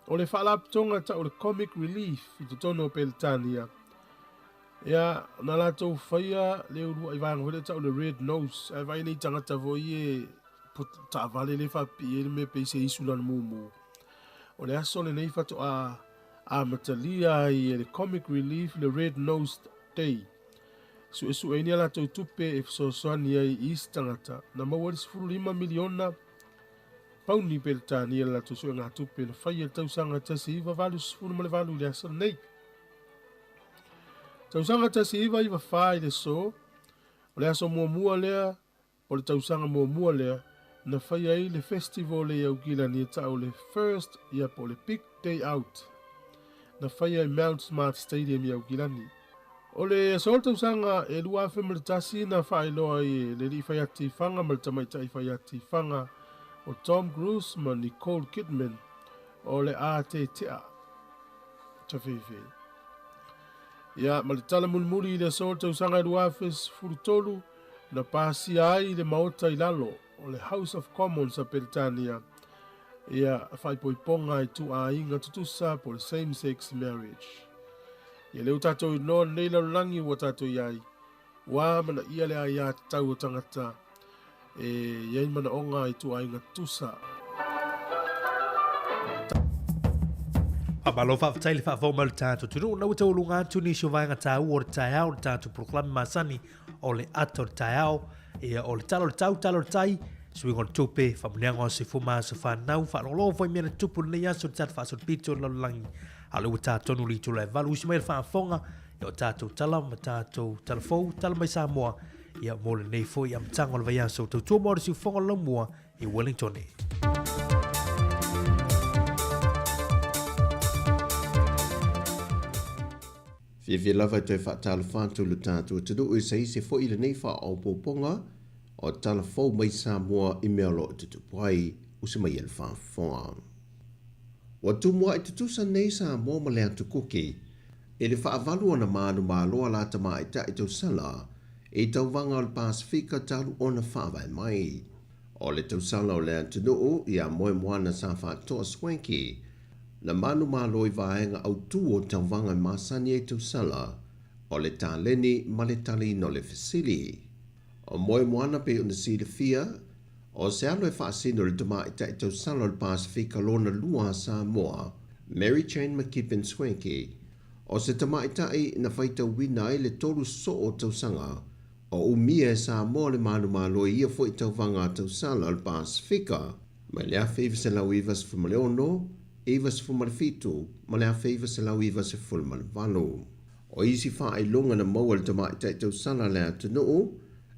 E: O le faalapotopotoga tau o le Comic Relief i totonu o Peretania, ia, na latou faia le uluai vaega foi lea tau o le Red Nose, ae vaai nei tagata foi e taavale lea e faapipii ai le mea pei se isu lana mumu. O le aso lenei faatoa amatalia ai e le Comic Relief le Red Nose Day. Suesueina a latou tupe e fesoasoani ai i isi tagata na maua ai le 15 miliona Pauni Peretania le latou suegatupe na faia i le tausaga 1988 i le aso lenei. Tausaga 1994 i le aso, o le aso muamua lea, po o le tausaga muamua lea, na faia ai le festival i Aukilani e tau o le First ia po o le Big Day Out. Na faia i Mount Smart Stadium i Aukilani. O le aso o le tausaga e 2001 na faailoa ai e le alii faiati fanga ma le tamaitai faiati fanga o Tom Cruise ma Nicole Kidman o le a tetea tafefe. Ia, ma le tala mulimuli i le aso o le tausaga e 2013 na pasia ai i le Maota i lalo o le House of Commons a Peretania ia faaipoipoga i tuuaiga tutusa po o le same sex marriage. Ia lea ua tatou iloa lenei lalolagi ua tatou i ai, ua amanaia le aiatatau o tagata e i ai manaoga i tuuaiga tutusa.
A: Faamalo faafetai le faafofoga mai o le tatou atunuu. Na ua taualuga atu nisi o vaega taua o le taeao, le tatou polokalame masani o le ata o le taeao. Ia, o le tala o le tau, tala o le tai, suiga o le tupe, faamanuiaga o aso ma aso fanau, faalogologo foi i mea na tutupu i lenei aso i le tatou faasolopito o le lalolagi. A o lea ua ta tonu le itula e 8, usi mai le faafofoga, ia o tatou tala ma tatou tala fou, tala mai Samoa, ia mo lenei foi amataga o le vaiaso. Tautua mo le siufofoga o le laumua i Wellington.
F: Fiafia lava e toe faatalofa atu lo tatou atunuu i se isi foi lenei faaopoopoga o tala fou mai Samoa i mea o lo o tutupu ai, usi mai e le faafofoga. Ua tumua'i tutusa nei Samoa ma le Atu Kuki i le faavalu ona manumalo a la tamaitai tausala i tauvaga o le Pasefika talu ona faavae mai. O le tausala o le atunuu ia Moemoana sa faatoa Swanky na manumalo i vaega autū o tauvaga e masani ai tausala o le taleni ma le taliina o le fesili. O Moemoana pei ona silafia, o se alo e faasino i le tamaitai tausala o le Pasefika lona lua a Samoa, Mary Jane McKibbin Swanky, o se tamaitai na faitauina ai le tolu soo o tausaga o umia e Samoa le manumalo i ia foi tauvaga a tausala o le Pasefika mai le 1996, 97 ma le 1998. O isi faailoga na maua e le tamaitai tausala a le atunuu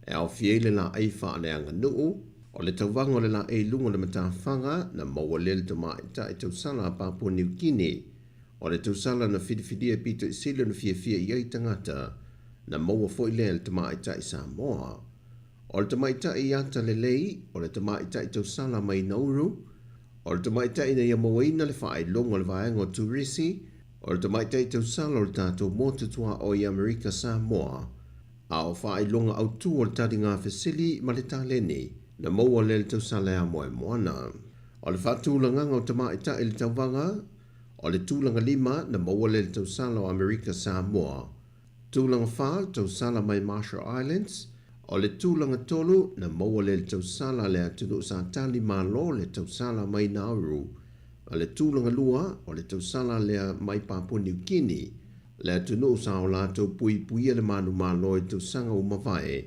F: e aofia ai le laei faaleaganuu, o le tauvaga o le laei i luga o le matafaga na maua lea e le tamaitai tausala a Papua Niu Kini, o le tausala na filifilia e pito i sili ona fiafia i ai tagata, na maua foi lea e le tamaitai Samoa. O le tamaitai ata lelei, o le tamaitai tausala mai Nauru, o le tamaitai na ia mauaina le faailoga o le vaega o turisi, o le tamaitai tausala o le tatou motu tuaoi i Amerika Samoa, a o faailoga autū o le taliga fesili ma le taleni na maua lea i le tausala e Amoemoana. O le faatulagaga o tamaitai i le tauvaga, o le tulaga lima na maua lea i le tausala o Amerika Samoa, Tulaga 4, le tausala mai Marshall Islands, o le tulaga 3 na maua lea i le tausala a le atunuu sa tali malo le tausala mai Nauru, a le tulaga 2 o le tausala lea mai Papua Niu Kini, le atunuu sa o latou puipuia le manumalo i tausaga ua mavae,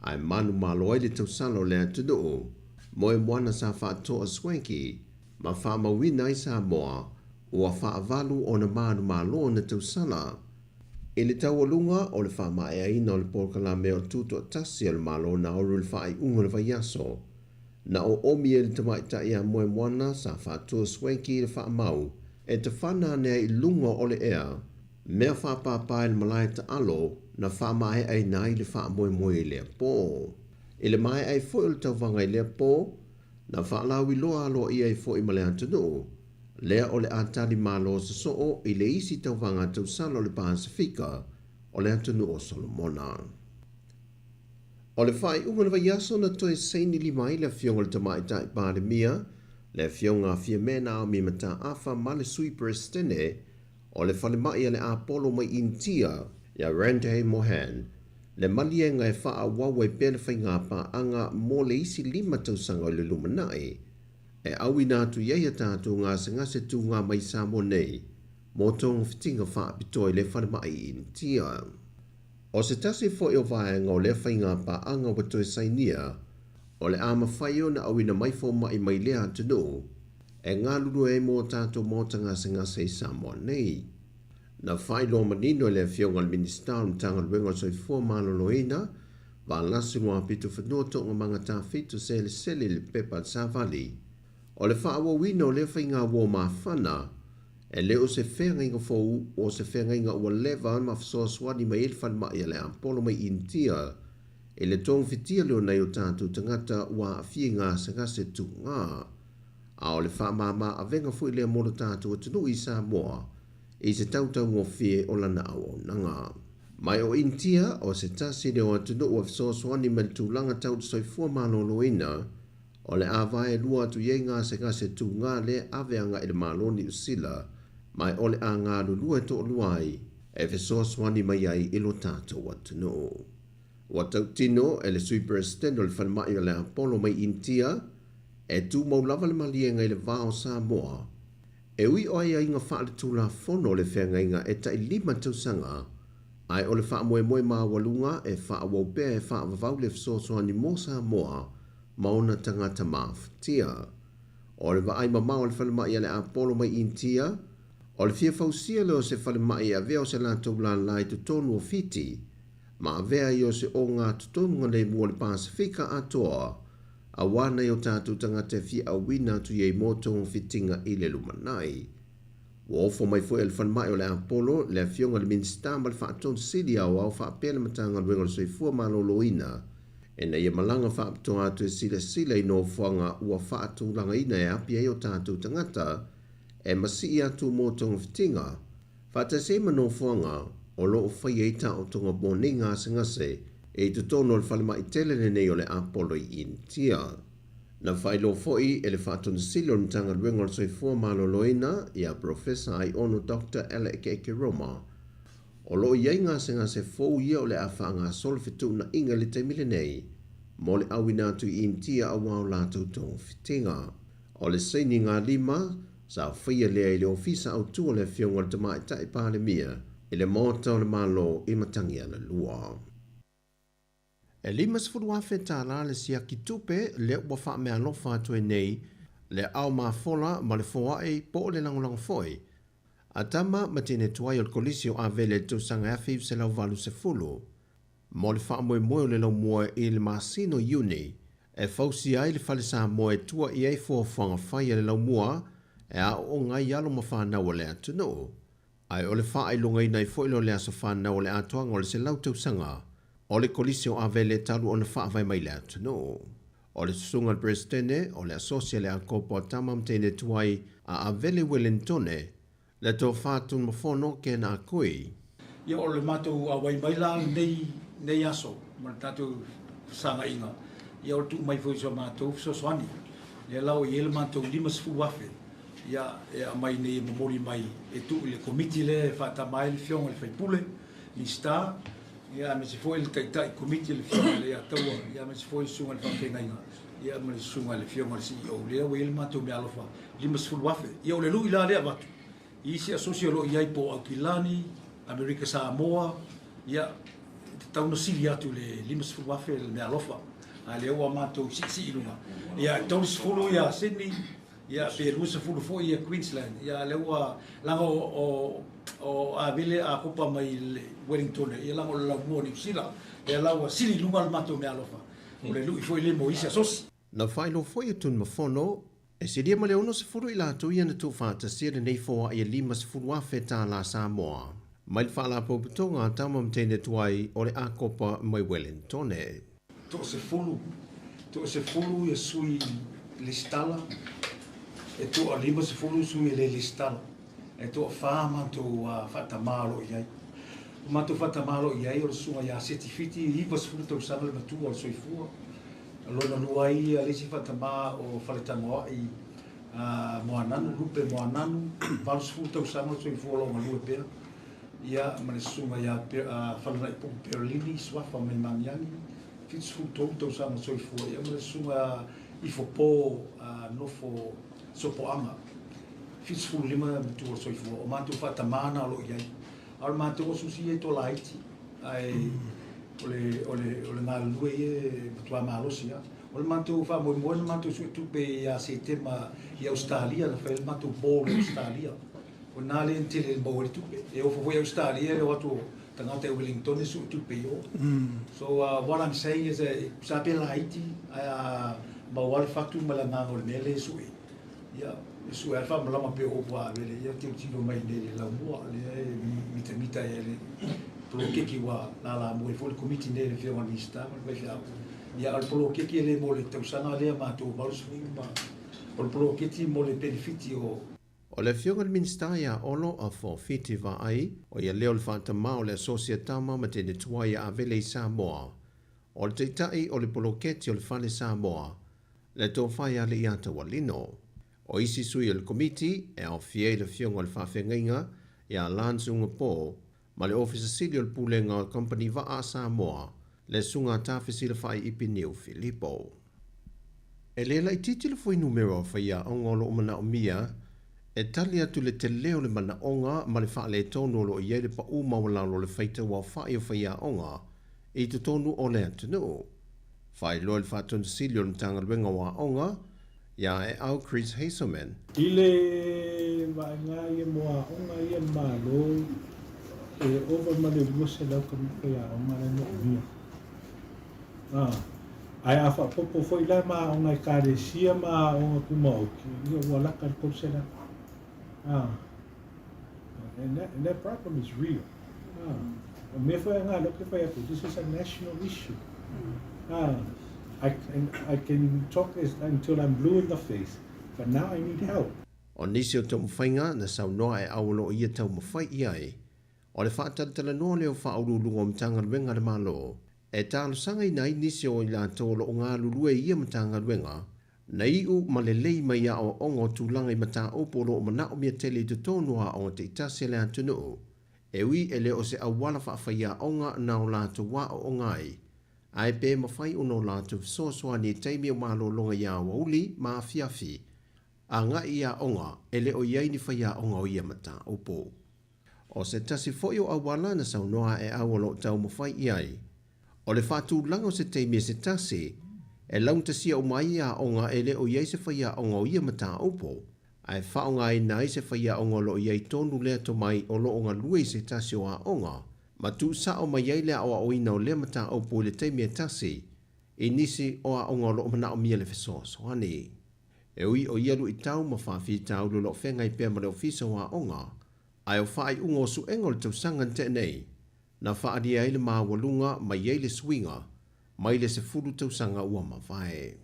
F: ae manumalo ai le tausala o le atunuu. Moemoana sa faatoa Swanky ma faamauina ai Samoa ua faavalu ona manumalo ona tausala. I le taualuga o le faamaeaina o le polokalame o le Tutoatasi a le Malo Nauru i le faaiuga o le vaiaso, na oomi ai le tamaitai ia Moemoana sa faatua Swanky i le faamau e tafana ane ai i luga o le ea, mea faapapa i le malae taalo na faamaeaina ai le faamoemoe i lea pō. I le maea ai foi o le tauvaga i lea pō, na faalauiloa aloaia ai foi ma le atunuu, lea o le a tali malo sosoo i le isi tauvaga tausala o le Pasefika o le atunuu o Solomona. O le faaiuga o le vaiaso na toe saini lima ai le Afioga i le Tamaitai Palemia, le Afioga a Fiame Naomi Mataafa ma le Sui Peresetene o le Falemai a le Apolo mai Initia, ia Ranjay Mohan, le maliega e faaauau ai pea le faiga paaga mo le isi 5 tausaga o le lumanai. E auina atu i ai a tatou gasegase tūgā mai Samoa nei mō togafitiga faapitoa i le falemai i Initia. O se tasi foi o vaega o lea faiga paaga ua toe sainia, o le a mafai ona auina mai fomai mai lea atunuu e galulue ai mō tatou maota gasegase i Samoa nei. Na faailoa manino e le Afioga i le Minisita o le Matagaluega o le Soifua Maloloina, Valasi Luapitofanua Toogamaga Tafito Selesele i le pepa a le Savali, o le faaauauina o lea faiga uo mafana, e le o se feagaiga fou, o se feagaiga ua leva ma fesoasoani mai ai le falemai a le Apolo mai Initia i le togafitia lea o nai o tatou tagata ua aafia i gasegase tugā. A o le faamāmā avega foi lea mo lo tatou atunuu i Samoa i se tautaugofie o lana auaunaga. Mai o Initia, o se tasi lea o atunuu ua fesoasoani mai le tulaga tau le soifua maloloina, o le a vaelua atu i ai gasegase tugā lea ave agai i le Malo Niu Sila, mai o le a galulue toalua ai e fesoasoani mai ai i lo tatou atunuu. Ua tautino e le Sui Peresetene o le Falemai o le Apolo mai Initia, e tumau lava le maliega i le va o Samoa E ui o aiaiga faaletulafono o le feagaiga e tai 5 tausaga, ae o le faamoemoe maualuga e faaauau pea e faavavau le fesoasoani mo Samoa ma ona tagata mafatia. O le vaai mamao a le falemai a le Apolo mai Initia, o le fia fausia lea o se falemai e avea o se latou lālā i totonu o Fiti, ma avea ai o se ogatotonuga lemu o le Pasefika atoa, auā nai o tatou tagata e fia auina atu i ai mo togafitiga i le lumanai. Ua ofo mai foi e le falemai o le Apolo le Afioga i le Minisita ma le Faatonu Sili Aoao faapea le Matagaluega o le Soifua Maloloina ina ia malaga faapitoa atu e silasila i nofoaga ua faatulagaina e api ai o tatou tagata e masii atu mo togafitiga, faatasi ai ma nofoaga o lo o faia ai taotoga mo nei gasegase i totonu o le falemai tele lenei o le Apolo i Initia. Na faailoa foi e le Faatonu Sili o le Matagaluega o le Soifua Maloloina ia Profesa Aiono Doctor Alec Ekeroma, o lo o i ai gasegase fou ia o le a faagasolo fetuunaiga i le taimi lenei mo le auina atu i Initia auā o latou togafitiga. O le sainiga lima sa faia lea i le Ofisa Autu o le Afioga i le Tamaitai Palemia i le Maota o le Malo i Matagialalua. E $50,000 tālā le siaki tupe lea ua faameaalofa atu ai nei le aao mafola ma le foai po o le lagolago foi a tama ma teine tuai o le Kolisi o Avele i le tausaga 1980 mo le faamoemoe o le laumua i le masina o Iuni e fausia ai le fale Samoa e tua i ai fuafuaga fai a le laumua e aooga ai alo ma fanau a le atunuu. Ae o le faailogaina ai foi lea o le aso fanau o le atoaga o le 100 tausaga o le Kolisi o Avele talu ona faavae mai le atunuu. O le susuga i le Peresetene o le Asosi a le Akopo a Tama ma Teine Tuai a Avele Uelenitone, le Tofa Tunumafono Ken Akui.
G: Ia o le matou auai mai la lenei nei aso ma le tatou fesagaiga, ia o le tuu mai foi o si o matou fesoasoani. Lea la ua i ai le matou $50,000 ia e aumai nei e momoli mai e tuu i le Komiti lea e faatama ai le Afioga i le Faipule, Minisita, ia aemaise foi le Taitai Komiti le Afioga i le Leiataua, ia aemaise foi le Susuga i le Faafeagaiga, ia ma le Susuga i le Afioga i le CEO. Lea ua i ai le matou meaalofa $50,000. Ia o le lui la lea avatu i isi asosi o lo o i ai po o Aukilani, Amerika Samoa, ia e tatau ona sili atu i le $50,000 le meaalofa. A lea ua matou siisii i luga. Ia e 30 ia Sydney, ia pe 20 foi ia Queensland. Ia a lea ua laga o o Avele a kopa mai le Wellington, ia laga o le laumua o Niu Sila. Lea la ua sili i luga le matou meaalofa. O le lui foi lea mo isi asosi.
F: Na faailoa foi e Tunumafono, e silia ma le 60 i latou ia na tuufaatasia lenei foai e $50,000 tālā Samoa mai le Faalapotopotoga a Tama ma Teine Tuai o le Akopa mai Wellingtone.
G: Toasefulu, toasefulu ia sui lesitala, e toa-50 sui e le lesitala. E toafa matou faatamā o lo o i ai. O matou faatamā o lo o i ai o le susuga ia Seti Fiti, 90 tausaga le matua o le soifua. Lona lua ai le isi faatamā o Faletagoai Moananu, Lupe Moananu, 80 tausaga le soifua o lo o galue pea. Ia, ma le susuga ia Falanaipupu Perolini, suafa mai Magiagi, 73 tausaga soifua, ia ma le susuga Ifopo Nofo Sopoaga, 75 matua o le soifua. O matou faatamā na o lo o i ai. A o le matou asosi ia e toa laiti, ae o le, o le, o le galulue ia e matua malosi lava. O le matou faamoemoe na matou suetupe ia Setema i Ausetalia, na fai ai le matou ball i Ausetalia. O na lea na tele maua ai le tupe. E ofo foi Ausetalia i le o atu o tagata i Wellington e sue tupe i o. So what I'm saying is that sa pe laiti ae a maua le fatu ma le agaga o le mea lea e sue, ia e sue lava le faamalama pei o upu a Avele, ia tilotilo mai i inei i le laumua lea e mitamita ai le poloketi ua lalamua ai foi le Komiti nei a le Afioga i le Minisita ma le faifeau. Ia a o le poloketi e le mo le tausaga lea matou 80 ma o le poloketi mo le penefiti o
F: O le Afioga i le Minisita ia Olo Afo Fiti Vaai, o ia lea o le faatamā o le Asosi a Tama ma Teine Tuai a Avele i Samoa. O le Taitai o le Poloketi o le Fale Samoa, le Tofa ia Leiata Walino. O isi sui o le Komiti e aofia ai le Afioga o le Faafeagaiga ia Lance Ugapo ma le Ofisa Sili o le Pulega o le Kamupani Vaa a Samoa, le Susuga a Tafesilafai Ipiniu Filipo. E le laitiiti le fuainumera o faiaoga o lo o manaomia E tali atu i le tele o le manaoga ma le faaletonu o lo o i ai le pau maualalo o le faitau aofai o faiaoga i totonu o le atunuu. Faailoa e le Faatonu Sili o le Matagaluega o Aoga, ia Aeau Chris Hazelman.
H: I le vaega ia mo aoga ia a le Malo, e ova ma le 200 faiaoga la e moomia. Ae a faaopoopo foi la ma aoga Ekalesia ma aoga tumaoti, ia ua lata i le 300. And that, and that problem is real. O mea foi a ngā leo ke whai atu, this is a national issue. I, and I can talk as, until I'm blue in the face, but now I need help.
F: O nisi o taumafaiga na saunoa e au o lo o ia taumafai i ai, o le faatalatalanoa lea o faauluuluga o Matagaluega a le Malo e talosagaina ai nisi o i latou o lo o galulue i ia Matagaluega na iu ma lelei mai aoaoga o tulaga i mataupu o lo o manaomia tele i totonu o aoga taitasi a le atunuu, e ui e le o se auala faafaiaoga na o latou aoaoga ai, ae pe mafai ona o latou fesoasoani i taimi o malologa i aoauli ma afiafi, agai i aoga e le o i ai ni faiaoga o ia mataupu. ʻO se tasi foi o auala na saunoa ae au o lo o taumafai i ai, o le faatulaga o se taimi e se tasi e laugatasia uma ai aoga e le o i ai se faiaoga o ia mataupu, ae faaaogaina ai se faiaoga o lo o i ai tonu lea tomai o lo o galue i se tasi o aoga ma tuusao mai ai le aoaoina o lea mataupu i le taimi e tasi i nisi o aoga o lo o manaomia le fesoasoani. E ui o ia luitau ma faafitauli o lo o feagai pea ma le Ofisa o Aoga, ae o faaiuga o suega o le tausaga na tea nei, na faaalia ai le maualuga mai ai le suiga mai le 10 tausaga ua mavae.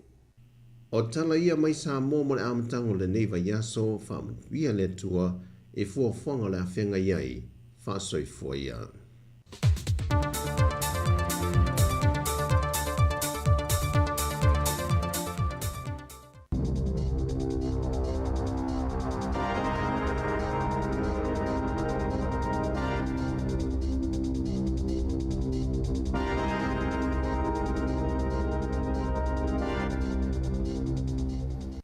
F: O tala ia mai Samoa mo le amataga o lenei vaiaso, faamanuia le Atua i fuafuaga o le a feagai ai, faasoifua ia.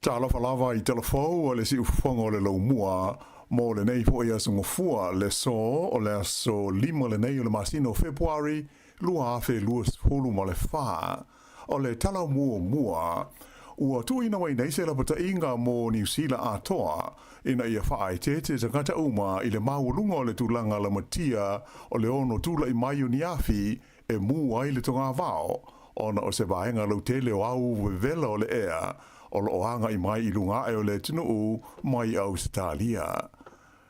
I: Talofa lava i telefou o le siufofoga o le laumua mo lenei foi aso Gafua, le aso o le aso 5 lenei o le masina o Fepuari 2024. O le tala muamua, ua tuuina mai nei se lapataiga mo Niu Sila atoa ina ia faaeteete tagata uma i le maualuga o le tulaga lamatia o le ono tulai mai o ni afi e mū ai le togavao ona o se vaega lautele o au vevela o le ea o lo o agai mai i luga ae o le atunuu mai Ausetalia.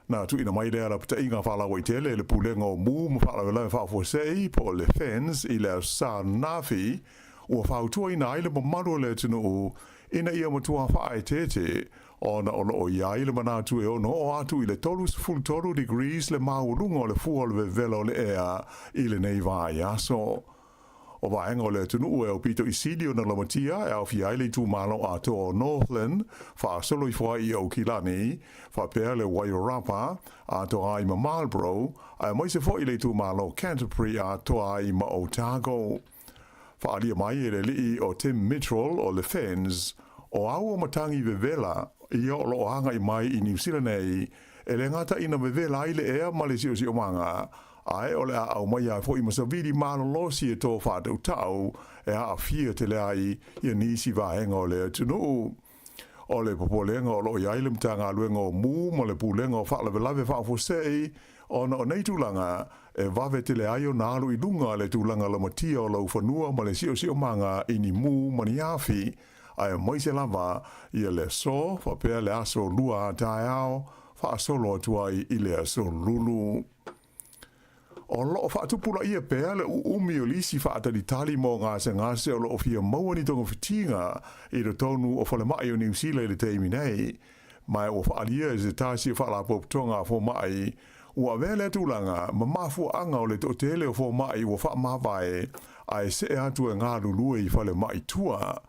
I: Na tuuina mai lea lapataiga faalauaitele e le Pulega o Mū ma Faalavelave Faafuasei po o le FENS i le Aso Sa ananafi, ua fautuaina ai le mamalu o le atunuu ina ia matua faaeteete ona o lo o i ai le manatu e ono oo atu i le 33 degrees le maualuga o le fua o le vevela o le ea i lenei vaiaso. O vaega o le atunuu e aupito i sili ona lamatia e aofia ai le itumalo atoa o Northland, faasolo ifo ai i Aukilani, faapea le Wairarapa, atoa ai ma Marlborough, aemaise foi le itumalo Canterbury atoa ai ma Otago. Faaalia mai e le alii o Tim Mitchell o le FENZ, o au o matagi vevela ia o lo o agai mai i Niu Sila nei, e le gata ina vevela ai le ea ma le siosiomaga, ae o le a aumaia ai foi ma savili malolosi e tō faatautau e aafia tele ai ia nisi vaega o le atunuu. O le popolega o lo o i ai le Matagaluega o Mū ma le Pulega o Faalavelave Faafuasei ona o nei tulaga e vave tele ai ona alu i luga le tulaga lamatia o laufanua ma le siosiomaga i ni mū ma ni afi, aemaise lava ia le aso faapea le aso lua a taeao faasolo atu ai i le aso lulu. O lo o faatupulaia pea le uumi o lisi faatalitali mo gasegase o lo o fia maua ni togafitiga i totonu o falemai o Niu Sila i le taimi nei. Ma ua faaalia e se tasi o faalapotopotoga a fomai ua avea lea tulaga ma mafuaaga o le toatele o fomai ua faamavae ae see atu e galulue i falemai tua.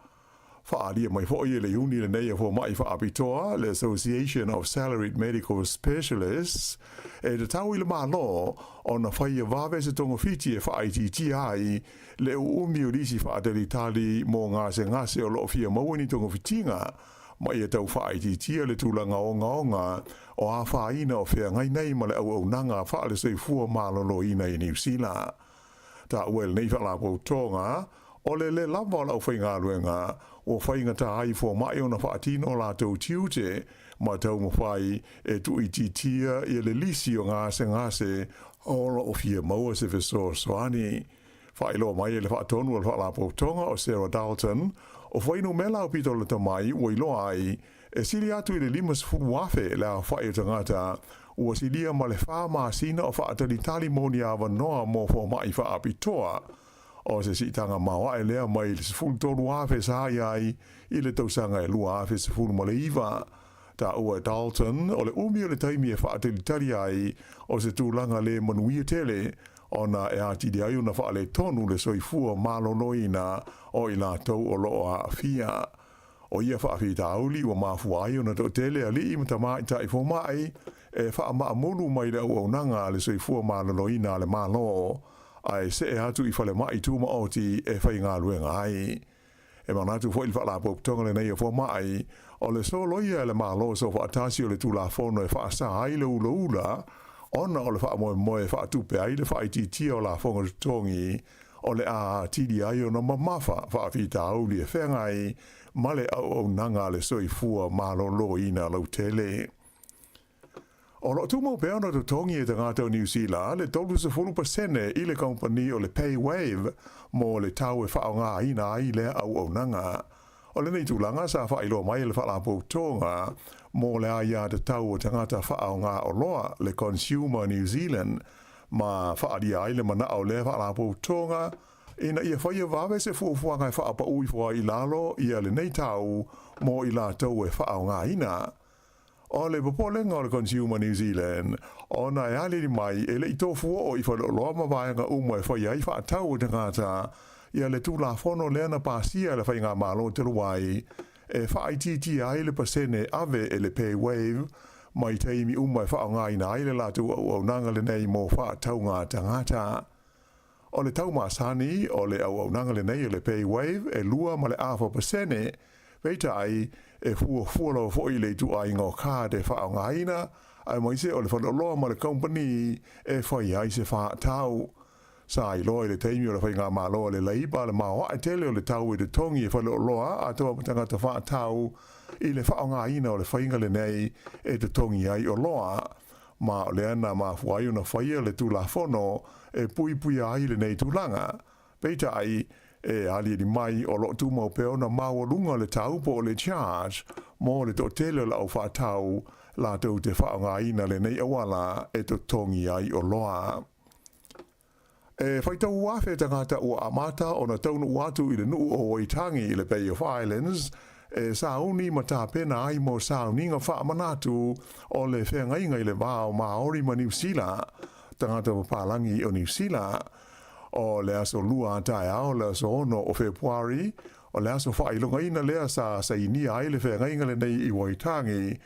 I: Faaalia mai foi e le iuni lenei a fomai faapitoa, le Association of Salaried Medical Specialists, e tatau i le Malo ona faia vave se togafiti e faaitiitia ai le uumi o lisi faatalitali mo gasegase o lo o fia maua ni togafitiga. ma ia tau faaitiitia le tulaga ogaoga o afaina o feagai nei ma le auaunaga faale-soifua maloloina i Niu Sila. Taua e lenei Faalapotopotoga, o le lē lava o le aufaigaluega ua faigata ai i fomai ona faatino o latou tiute ma taumafai e tuuitiitia ia le lisi o gasegase o lo o fia maua se fesoasoani. Faailoa mai e le faatonu a le Faalapotopotoga o Sarah Dalton, o fuainumera aupito lata mai ua iloa ai e sili atu i le 50,000 le aofai o tagata ua silia ma le fa masina o faatalitali mo ni avanoa mo fomai faapitoa. O se siitaga maoae lea mai le 13,000 sa i ai i le tausaga e 2019. Taua e Dalton, o le umi o le taimi e faatalitali ai o se tulaga le manuia tele, ona e atili ai ona faaletonu le soifua maloloina o i latou o lo o aafia. O ia faafitauli ua mafua ai ona toatele alii ma tamaitai fomai e faamaamulu mai le auaunaga a le soifua maloloina a le Malo, ae see atu i falemai tumaoti e faigaluega ai. E manatu foi le Faalapotopotoga lenei o Fomai, o le soloia e le Malo Soofaatasi o le Tulafono e faasa ai le ulaula ona o le faamoemoe e faatupe ai le faaitiitia o lafoga totogi o le a atili ai ona mamafa faafitauli e feagai ma le auaunaga a le soifua maloloina lautele. O lo o tumau pea ona totogi e tagata o Niu Sila le 30% i le kamupani o le PayWave mo le tau e faaaogaina ai lea auaunaga. O lenei tulaga sa faailoa mai e le Faalapotopotoga mo le Aiatatau o Tagata Faaaoga Oloa, le Consumer New Zealand, ma faaalia ai le manao o lea Faalapotopotoga ina ia faia vave se fuafuaga e faapauu ifo ai i lalo ia lenei tau mo i latou e faaaogaina. O le popolega o le Consumer New Zealand, ona e aliali mai e le i tofu oo i faleoloa ma vaega uma e faia ai faatau a tagata ia le Tulafono lea na pasia e le Faigamalo talu ai e faaitiitia ai le pasene ave e le PayWave mai taimi uma e faaaogaina ai le latou auaunaga lenei mo faatauga tagata. O le tau masani o le auaunaga lenei o le PayWave e 2.5%, peitai, e fuafua lava foi i le ituaiga o card e faaaogaina, aemaise o le faleoloa ma le kamupani e fai ai se faatau. Sa iloa i le taimi o le faigamalo a le Leipa le maoae tele o le tau e totogi e faleoloa atoa ma tagata faatau i le faaaogaina o le faiga lenei e totogi ai oloa. Ma o lea na mafua ai ona faia le Tulafono e puipuia ai lenei tulaga. Peitai, e aliali mai o lo o tumau pea ona maualuga le tau po o le charge mo le toatele o le aufaatau latou te faaaogaina lenei auala e totogi ai oloa. E faitau afe tagata ua amata ona taunuu atu i le nuu o Waitangi i le Bay of Islands e sauni ma tapena ai mo sauniga faamanatu o le feagaiga i le va o Maori ma Niu Sila, tagata papalagi o Niu Sila. O le aso Lua a taeao le aso 6 o Fepuari, o le aso faailogaina lea sa sainia ai le feagaiga lenei i Waitangi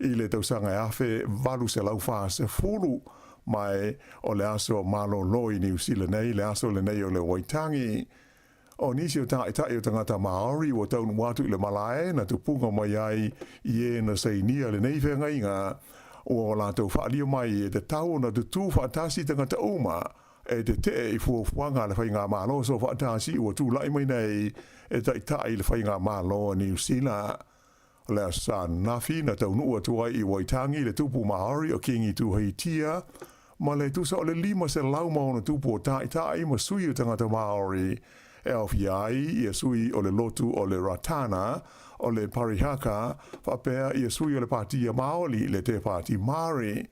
I: i le tausaga e 1840, ma e o le aso malolo i Niu Sila nei le aso lenei o le Waitangi. O nisi o taitai o tagata Māori ua taunuu atu i le malae na tupuga mai ai i e na sainia lenei feagaiga, ua o latou faaalia mai e tatau ona tutū faatasi tagata uma e tetee i fuafuaga a le Faigamalo Soofaatasi ua tulai mai nei e taitai le Faigamalo a Niu Sila. O le Aso Sa ananafi na taunuu atu ai i Waitangi le tupu Māori o Kingi Tūheitia ma le tusa o le 500 ma ona tupu o taitai ma sui o tagata Māori e aofia ai ia sui o le lotu o le Ratana, o le Parihaka, faapea ia sui o le Pātia Māori, le Te Pāti Māori.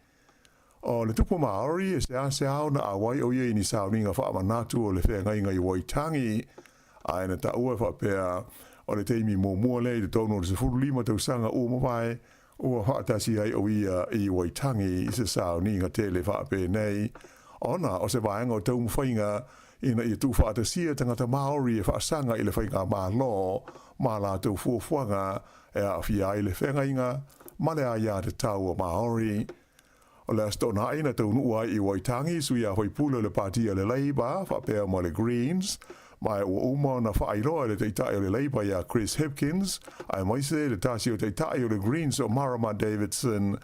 I: O le tupu Māori e seasea ona auai o ia i ni sauniga faamanatu o le feagaiga i Waitangi, ae na taua e faapea o le taimi muamua lea i totonu o le 15 tausaga ua mavae ua faatasi ai o ia i Waitangi i se sauniga tele faapenei, ona o se vaega o taumafaiga ina ia tuufaatasia tagata Māori e faasaga i le faigamalo ma latou fuafuaga e aafia ai le feagaiga ma le aiatatau a Māori. O le Aso Toonai na taunuu ai i Waitangi sui a faipule o le Pāti a le Labour faapea ma le Greens Ma ua uma ona faailoa e le Taitai o le Labour ia Chris Hipkins, aemaise le tasi o Taitai o le Greens o Marama Davidson,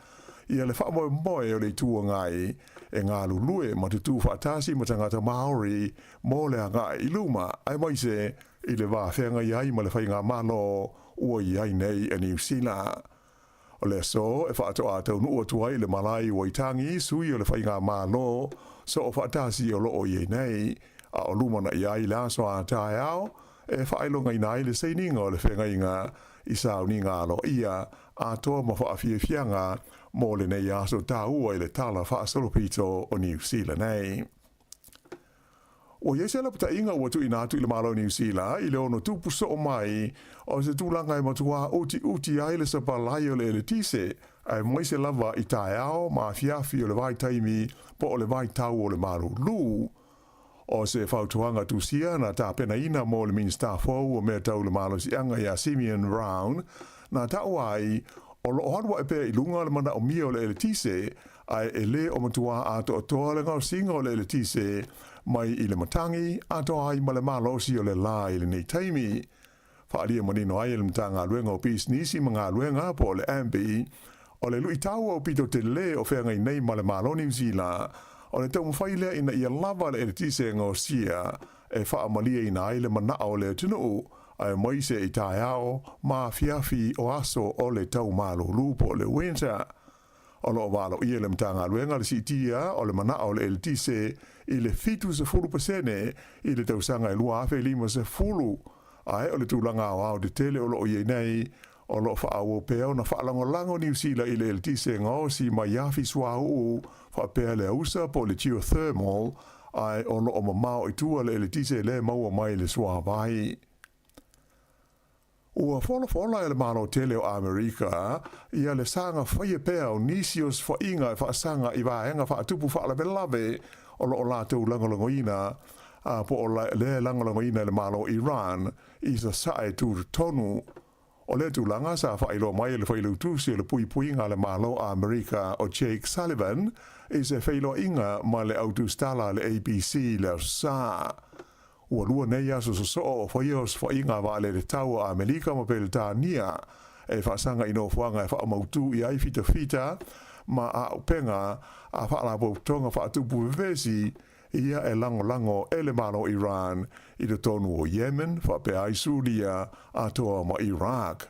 I: ia le faamoemoe o le Itu Agai e galulue ma tutū faatasi ma tagata Māori mo le agai i luma, aemaise i le va feagai ai ma le faigamalo ua i ai nei a Niu Sila. O le aso e faatoa taunuu atu ai i le malae i Waitangi sui o le faigamalo soofaatasi o lo o i ai nei, a o lumanai ai le aso a taeao e faailogaina ai le sainiga o le feagaiga i sauniga aloaia atoa ma faafiafiaga mo lenei aso taua i le Tala Faasolopito o Niu Sila nei. Ua i ai se lapataiga ua tuuina atu i le Malo o Niu Sila i le ono tupu soo mai o se tulaga e matuā utiuti ai le sapalai o le eletise, aemaise lava i taeao ma afiafi o le vaitaimi po o le vaitau o le malūlū. O se fautuaga tusia na tapenaina mo le Minisita fou o Mea Tau le Malosiaga iā Simeon Brown, na taua ai, o lo o alu ae pea i luga le manaomia o le eletise, ae e lē o matuā atoatoa le gaosiga o le eletise mai i le matagi atoa ai ma le malosi o le lā i lenei taimi. Faaalia manino ai e le Matagaluega o Pisinisi ma Galuega po o le AMBI, o le luitau aupito telē o feagai nei ma le Malo o Niu Sila, o le taumafai lea ina ia lava le eletise e gaosia e faamalieina ai le manao o le atunuu, aemaise i taeao ma afiafi o aso o le tau malūlū po o le winter. O lo o valoia e le Matagaluega le siitia o le manao o le eletise i le 70% i le tausaga e 2050, ae o le tulaga aoao tetele o lo o i ai nei, o lo o faaauau pea ona faalagolago Niu Sila i le eletise gaosi mai afi suauu faapea le ausa po o le geothermal, ae o lo o mamao i tua le eletise lea e maua mai i le suavai. Ua folafola e le Malo tele o Amerika ia le saga faia pea o nisi o sefaiga e faasaga i vaega faatupu faalavelave o lo o latou lagolagoina a po o lea e lagolagoina e le Malo o Iran i sasae tutotonu. O lea tulaga sa faailoa mai e le Failautusi o le Puipuiga a le Malo o Amerika o Jake Sullivan i se feiloaiga ma le au tusitala a le ABC i le Aso Sa. Ua lua nei aso sosoo o faia osofaiga a vaalele tau a Amelika ma Peretania e faasaga i nofoaga e faamautū i ai fitafita ma auupega a faalapotopotoga faatupu vevesi ia e lagolago e le Malo Iran i totonu o Yemen faapea ai Suria atoa ma Iraq.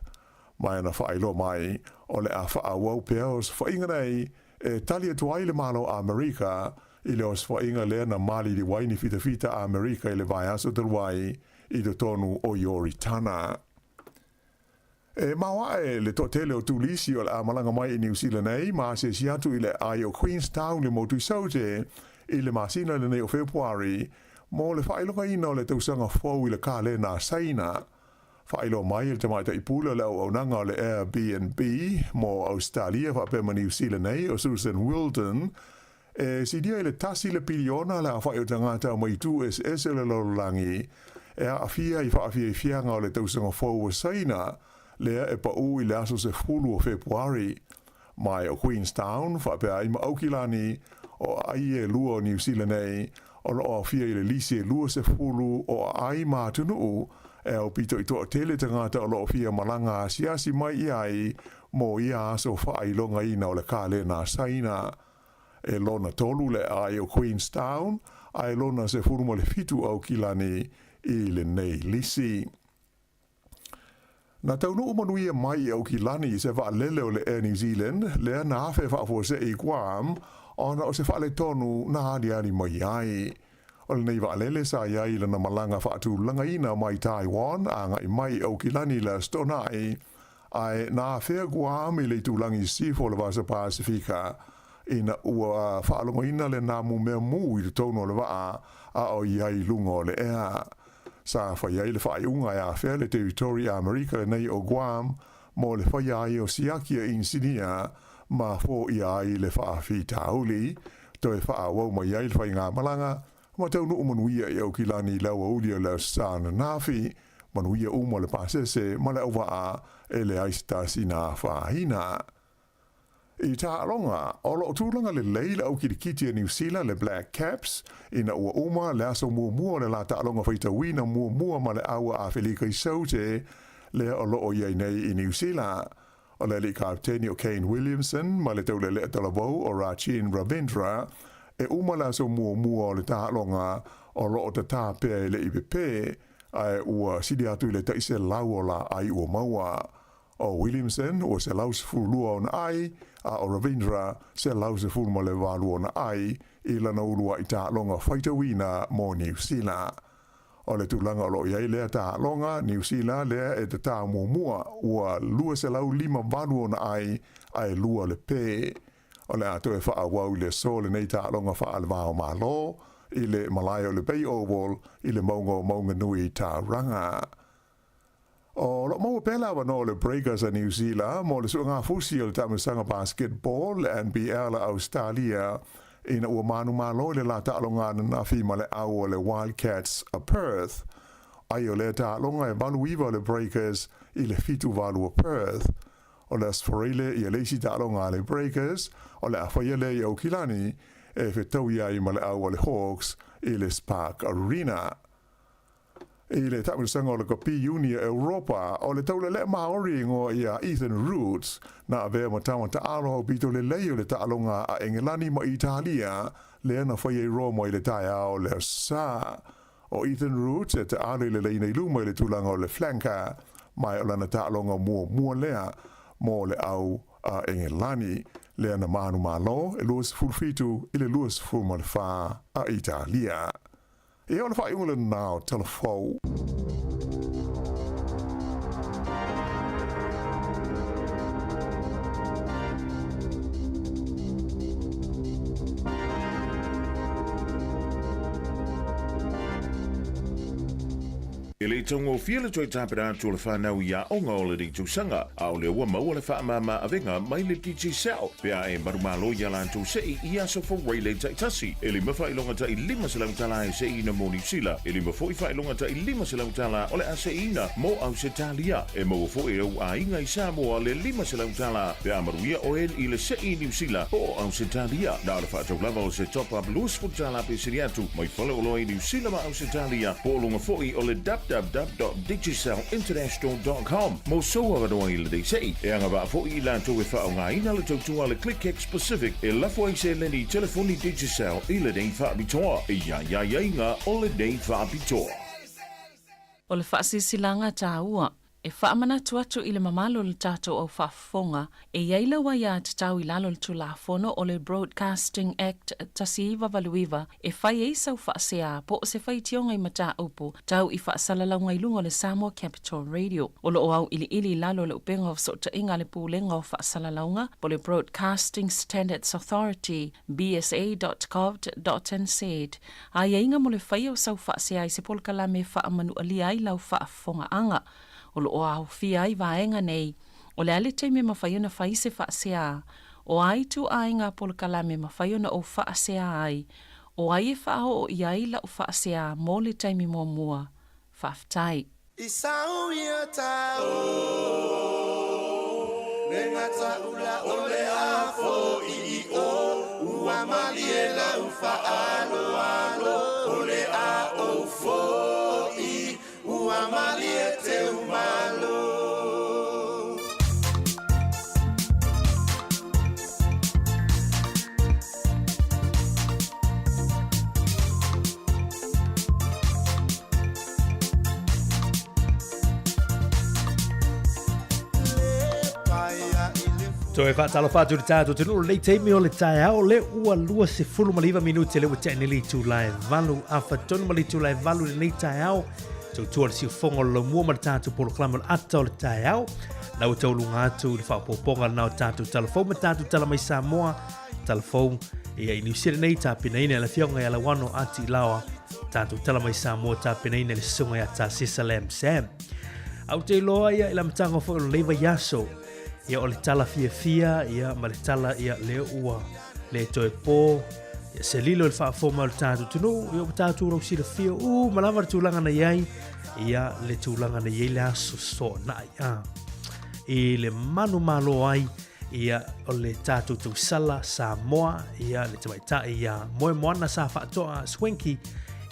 I: Ma na faailoa mai o le a faaauau pea osofaiga nei e tali atu ai le Malo Amerika i le osofaiga lea na maliliu ai ni fitafita a Amerika i le vaiaso talu ai i totonu o Ioritana. E maoae le toatele o tulisi o le a malaga mai i Niu Sila nei ma asiasi atu i le aai o Queenstown le motu i Saute i le masina lenei o Fepuari mo le faailogaina o le tausaga fou i le kalena a Saina. Faailoa mai e le tamaitai pule o le auaunaga o le Airbnb mo Ausetalia faapea ma Niu Sila nei o Susan Wildon, e silia i le tasi le piliona le aofai o tagata mai itu eseese o le lalolagi e aafia i faafiafiaga o le tausaga fou o Saina lea e paū i le aso 10 o Fepuari. Mai o Queenstown faapea ai ma Aukilani o aai e lua o Niu Sila nei o lo o aofia i le lisi e 20 o aai ma atunuu e aupito i toatele tagata o lo o fia malaga asiasi mai i ai mo ia aso faailogaina o le kalena a Saina. E lona tolu le aai o Queenstown ae lona 17 Aukilani i lenei lisi. Na taunuu manuia mai i Aukilani i se vaalele o le Air New Zealand lea na afe faafuasei i Guam ona o se faaletonu na aliali mai ai. O lenei vaalele sa i ai i lana malaga faatulagaina mai Taiwan agai mai i Aukilani i le Aso Toonai, ae na afea Guam i le itulagi i sisifo o le Vasa Pasifika ina ua faalogoina le namu mea mū i totonu o le vaa a o i ai i luga o le ea. Sa fai ai le faaiuga e afea le Teritori a Amerika lenei o Guam mo le faia ai o siaki a inisinia ma foia ai le faafitauli, toe faaauau mai ai le faigamalaga ma taunuu manuia i Aukilani i le aoauli o le Aso Sa ananafi, manuia uma le pasese ma le auvaa e leai se tasi na afaina. I taaloga, o lo o tulaga lelei le au kilikiti a Niu Sila le Black Caps, ina ua uma le aso muamua o le la taaloga faitauina muamua ma le au a Afelika i Saute, lea o lo o i ai nei i Niu Sila. O le alii kapeteni o Kane Williamson ma le taulelea talavou o Rachin Ravindra, e uma le aso muamua o le taaloga o lo o tatā pea e le i pepē, ae ua sili atu i le tai 100 o laai ua maua. ʻO Williamson ua 112 ona ʻai, a ʻo Ravindra 118 ona ʻai i lana uluaʻi taaloga faitauina mo Niu Sila. ʻO le tulaga o lo o i ai lea taaloga Niu Sila lea e tatā muamua ua 258 ona ʻai a e lua le pē. O le a toe faaauau i le aso lenei taaloga faale-va o Malo i le malae o le Bay Oval i le mauga o Maunganui i Tauranga. O lo o maua pea le avanoa o le Breakers a Niu Sila mo le suegafusi o le taamilosaga basketball le NBL a Ausetalia ina ua manumalo i le la taaloga ananafi ma le au o le Wildcats a Perth. Ai o lea taaloga e 8-9 o le Breakers i le 7-8 o Perth. O le Aso Faraile ia le isi taaloga a le Breakers o le a faia lea i Aukilani e fetaui ai ma le au o le Hawks i le Spark Arena. I le taamilosaga o le Kopi Iuni a Europa, o le taulelea Maori e igoa ia Ethan Roots, na avea ma tama taalo aupito lelei o le taaloga a Engelani ma Italia, lea na faia i Roma i le taeao o le Aso Sa. ʻO Ethan Roots e taalo i le laina i luma i le tulaga o le flanker, ma o lana taaloga muamua lea mo le au a Engelani, lea na manumalo e 27 i le 24 a Italia. Ia o le faaiuga lena o Tala Fou.
J: E le i taugofie le toe tapena atu o le whanau i aoga o lenei tausaga, a o lea ua maua le faamama avega mai le Digicel, pe a e manumalo i a latou sei i aso Faraile taitasi. E lima faailoga tai $500 e seiina mo Niu Sila, e lima foi faailoga tai $500 o le a seiina mo Ausetalia. E maua foi e ou aiga i Samoa le $500 pe a manuia oe i le sei i Niu Sila po o Ausetalia. Na o le faatau lava o se top-up $20 pe sili atu mai faleoloa i Niu Sila ma Ausetalia po o luga foi o le www.digicelinternational.com mo sou avanoa i lenei sei. E agavaa foi i latou e faaaogaina le tautua a le ClickX Pacific e lafo ai seleni i telefoni Digicel i lenei faapitoa. E i ai aiaiga o lenei faapitoa.
C: O le faasilasilaga taua E faamanatu atu i le mamalu o le tatou au faafofoga, e i ai lau aiatatau i lalo o le Tulafono o le Broadcasting Act 1989 e fai ai sau faasea po o se faitioga i mataupu tau i faasalalauga i luga o le Samoa Capital Radio. O lo o auiliili i lalo o le upega o fesootaiga a le Pulega o Faasalalauga po o le Broadcasting Standards Authority, bsa.govt.nz, aiaiga mo le faia o sau faasea i se polokalame e faamanualia ai lau faafofogaaga. O lo o aofia ai vaega nei, o le a le taimi e mafai ona fai se faasea, o a ituaiga polokalame e mafai ona ou faasea ai, o ai e faaoo i ai lau faasea mo le taimi muamua. Faafetai.
D: I sau ia tau le gataula o le a foʻi i o ua malie lau faaaloalo o le a ou foʻi ua malie teu malo.
A: Toe faatalofa atu i le tatou atunuu lenei taimi o le taeao le ua 29 minute le ua tea nei le itula e valu afa tonu ma le itula e valu lenei taeao tautua le siufofoga o le laumua ma le tatou polokalame o le ata o le taeao na ua tauluga atu i le faaopoopoga lena o tatou tala fou ma tatou tala mai Samoa tala fou ia i Niu Sila nei tapenaina e le afioga ia Lauano Ati Laoa tatou tala mai Samoa tapenaina e le susuga ia Tasesa Lam Sam. Au te iloa ia i le amataga foi o lenei vaiaso ia o le tala fiafia ia ma le tala ia lea ua le toe po ia se lilo i le faafofoga mai o le tatou atunuu ia ua tatou rau silafia u ma lava le tulaga na i ai ia le tulaga na i ai le aso soonai a i le manumalo ai. Ia, o le tatou tausala Samoa, ia, le tamaitai ia Moemoana sa faatoa Swanky,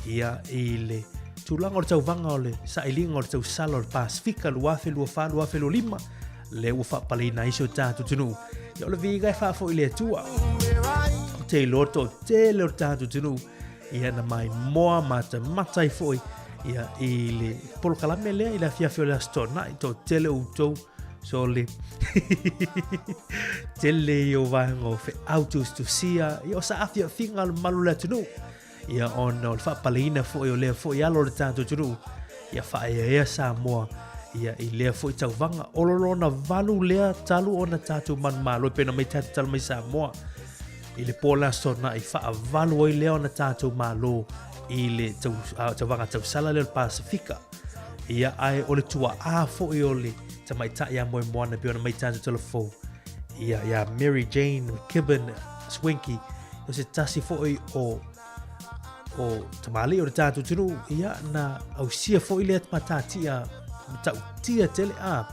A: ia, i le tulaga o le tauvaga o le sailiga o le tausala o le Pasefika 2024-2025, le ua faapaleina ai si o tatou atunuu. Ia, o le viiga e faafoi i le Atua. Ou te iloa toatele o le tatou atunuu, ia, na maimoa matamata ai foi, ia, i le polokalame lea i le afiafi o le Aso Toonai, toatele o outou Sole. Tele ia o vaega o feau tusitusia, ia o saafiafiga o le mamalu o le atunuu. Ia ona o le faapaleina foi o lea foi alo o le tatou atunuu, ia faaeaea Samoa ia i lea foi tauvaga. O lo lona valu lea talu ona tatou manumalo e pei ona mai tatou tala mai Samoa i le po le Aso Toonai faavalu ai lea ona tatou malo i le tauvaga tausala lea o le Pasefika. Ia, ae o le tuaa foi o le tamaitai a Moemoana pei ona mai tatou talafou, ia, ia Mary Jane McKibben Swanky, o se tasi foi o o tamalii o le tatou atunuu, ia, na ausia foi lea matatia matautia tele a.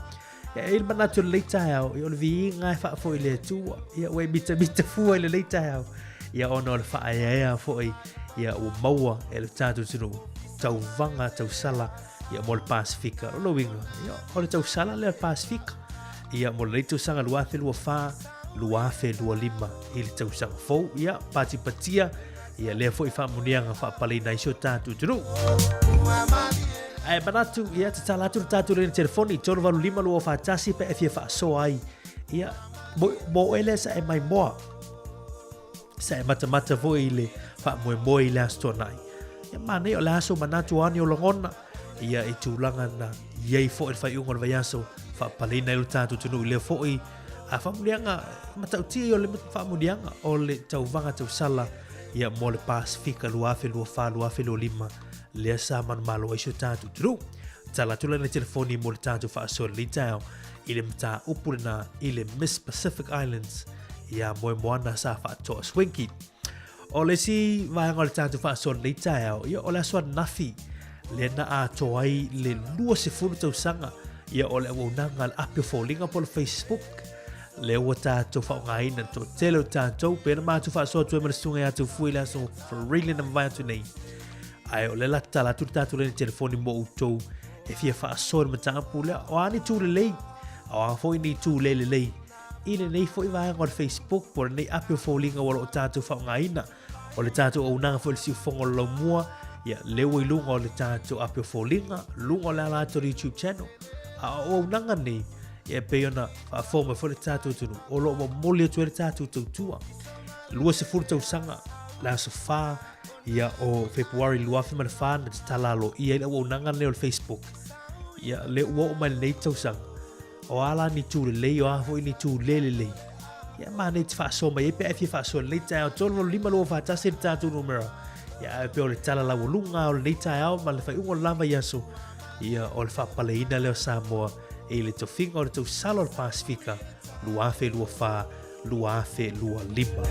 A: Ia, e i le manatu o lenei taeao, ia, o le viiga e faafoi i le Atua, ia, ua e mitamita fua i lenei taeao, ia, ona o le faaeaea foi, ia, ua maua e le tatou atunuu, tauvaga tausala, ia, mo le Pasefika. O lona uiga, ia, o le tausala lea o le Pasefika, ia, mo lenei tausaga 2024, 2025 i le tausaga fou, ia, patipatia, ia lea foi faamuniaga faapaleina ai si o tatou atunuu. Ae manatu, ia, tatala atu le tatou laina telefoni, 385 241 pe e fia faasoa ai. Ia, mo, mo oe lea sa e maimoa. Sa e matamata foi i le faamoemoe i le Aso Toonai. Ia, manaia o le aso manatu o ani o lagona. Ia, i tulaga na i ai foi le faaiuga o le vaiaso, faapaleina ai lo tatou atunuu i lea foi a faamuliaga matautia ia o le faamuliaga o le tauvaga tausala ia mo le Pasefika 2024-2025 lea sa manumalo ai si o tatou atunuu. Tala atu lana telefoni mo le tatou faasoa lenei taeao i le mataupu lena i le Miss Pacific Islands ia Moemoana sa faatoa Swanky. O le isi vaega o le tatou faasoa lenei taeao, ia o le aso ananafi lea na atoa ai le 20 tausaga ia o le auaunaga a le api o foliga po o le Facebook lea ua tatou faaaogaina le toatele o tatou pe na matou faasoa atu ai ma le susuga ia Tufui i le aso Freeland na mavae atu nei. Ae o lea la tatala atu le tatou laina telefoni mo outou e fia faasoa i le mataupu lea. O a ni itu lelei, o a foi ni itu le lelei i lenei foi vaega o le Facebook po o lenei api o foliga ua loo tatou faaaogaina. O le tatou auaunaga foi i le siufofoga o le laumua, ia, lea ua i luga o le tatou api o foliga, luga o le ala atu o le YouTube channel. A o auaunaga nei, ia, e pei ona faafofoga mai foi le tatou atunuu, o lo o momoli atu ai le tatou tautua. 20 tausaga, le aso 4, ia, o Fepuari 2004 na tatala aloaia ai le auaunaga lenei o le Facebook. Ia, lea ua oo mai lenei tausaga, O a la ni tū lelei, o a foi ni tū le lelei. Ia manaia te faasoa mai ai pe a e fia faasoa lenei taeao. 385 241 le tatou numera. Ia ae pei o le tala laualuga o lenei taeao ma le faaiuga o le la vaiaso. Ia o le faapaleina lea o Samoa i le tofiga o le tausala o le Pasefika 2024 2025.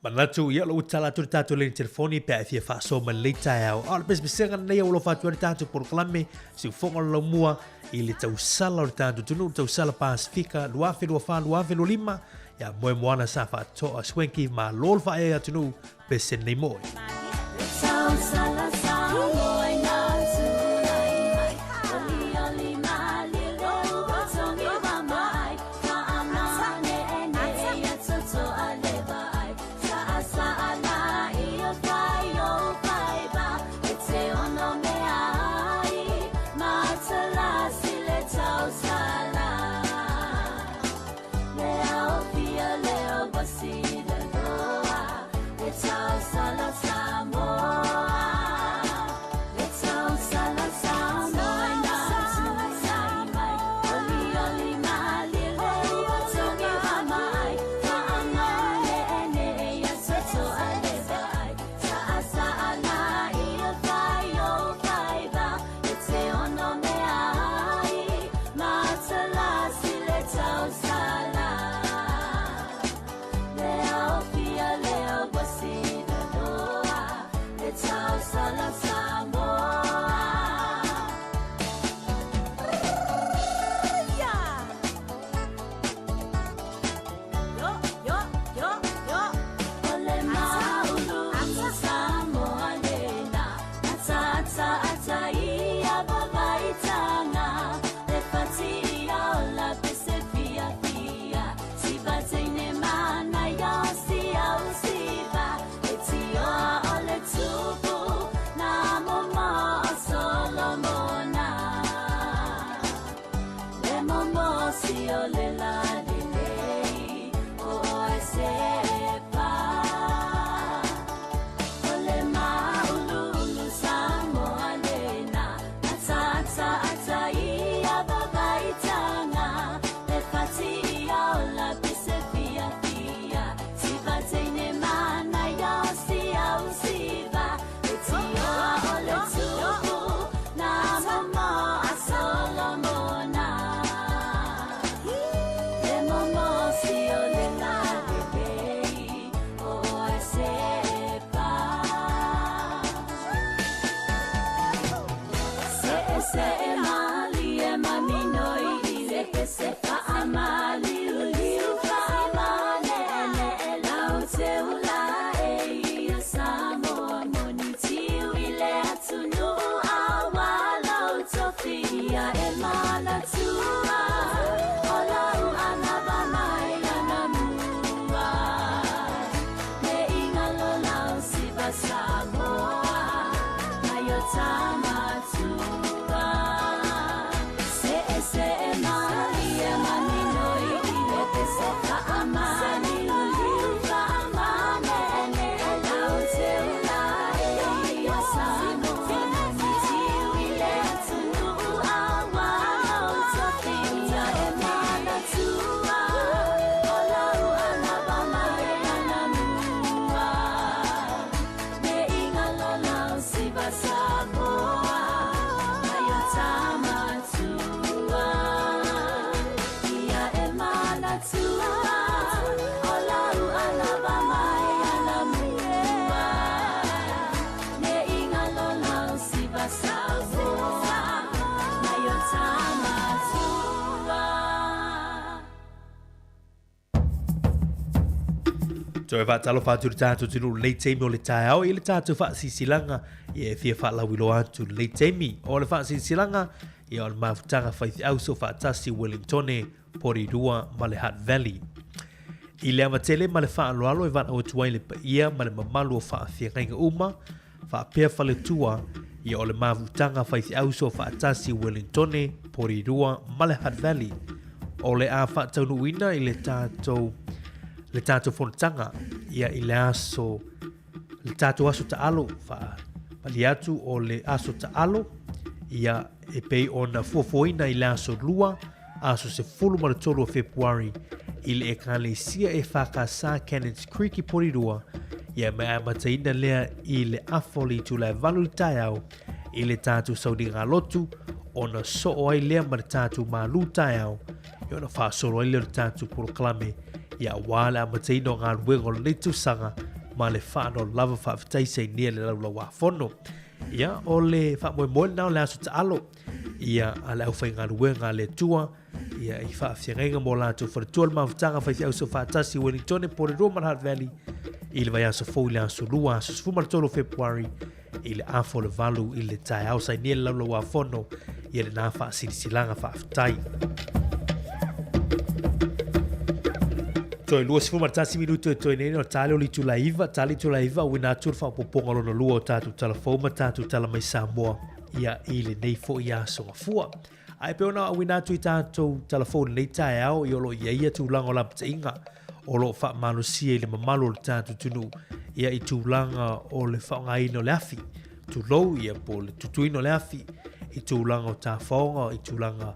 A: Manatu, ia, o lou tala atu le tatou laina telefoni pe a e fia faasoa mai lenei taeao. A o le pesepesega lenei ua alofa atu ai le tatou polokalame, Siufofoga o le Laumua, i le tausala o le tatou atunuu, le tausala Pasefika 2024-2025, ia Moemoana sa faatoa Swanky, malo le faaeaea atunuu, pese nei mo oe. Toe faatalofa atu i le tatou atunuu i lenei taimi o le taeao i le tatou faasilasilaga ia e fia faalauiloa atu i lenei taimi. O le faasilasilaga ia o le mafutaga faifeau soofaatasi Wellingtone, Porirua ma le Hutt Valley. I le avatele ma le faaaloalo e valaau atu ai le paia ma le mamalu o faafeagaiga uma faapea faletua ia o le mafutaga faifeau soofaatasi Wellingtone, Porirua ma le Hutt Valley. O le a faataunuuina i le tatou le tatou fonotaga ia i le aso le tatou aso taalo faapali atu o le aso taalo ia e pei ona fuafuaina i le aso 2 aso 13 o Fepuari i le Ekalesia EFKS Cannons Creek i Porirua, ia me amataina lea i le afa o le itula e 8 i le taeao i le tatou sauniga lotu ona soo ai lea ma le tatou malū taeao ia ona faasolo ai lea o le tatou polokalame ia aua le amataina o galuega o lenei tausaga ma le faaaloalo lava. Faafetai sainia le laulauāfono. Ia o le faamoemoe lena o le aso taalo ia a le aufaigaluega a le Atua ia i faafeagaiga mo latou faletua le mafutaga faifeau soofaatasi Wellingtone, Porirua ma le Hutt Valley i le vaiaso fou i le aso 2 aso 13 o Fepuari i le afa o le 8 i le taeao. Sainia le laulauāfono ia lena faasilasilaga. Faafetai. Toe 21 minutu e toe nei ona tali o le itula e 9, tali itula e 9 auina atu le faaopoopoga lona lua o tatou tala fou ma tatou tala mai Samoa ia i lenei foi aso gafua. Ae pei ona auina atu i tatou tala fou i lenei taeao, ia o lo o i ai ia tulaga o lapataiga o lo o faamalosia i le mamalu o le tatou atunuu ia i tulaga o le faaaogaina o le afi, tulou ia po o le tutuina o le afi, i tulaga o tafaoga, i tulaga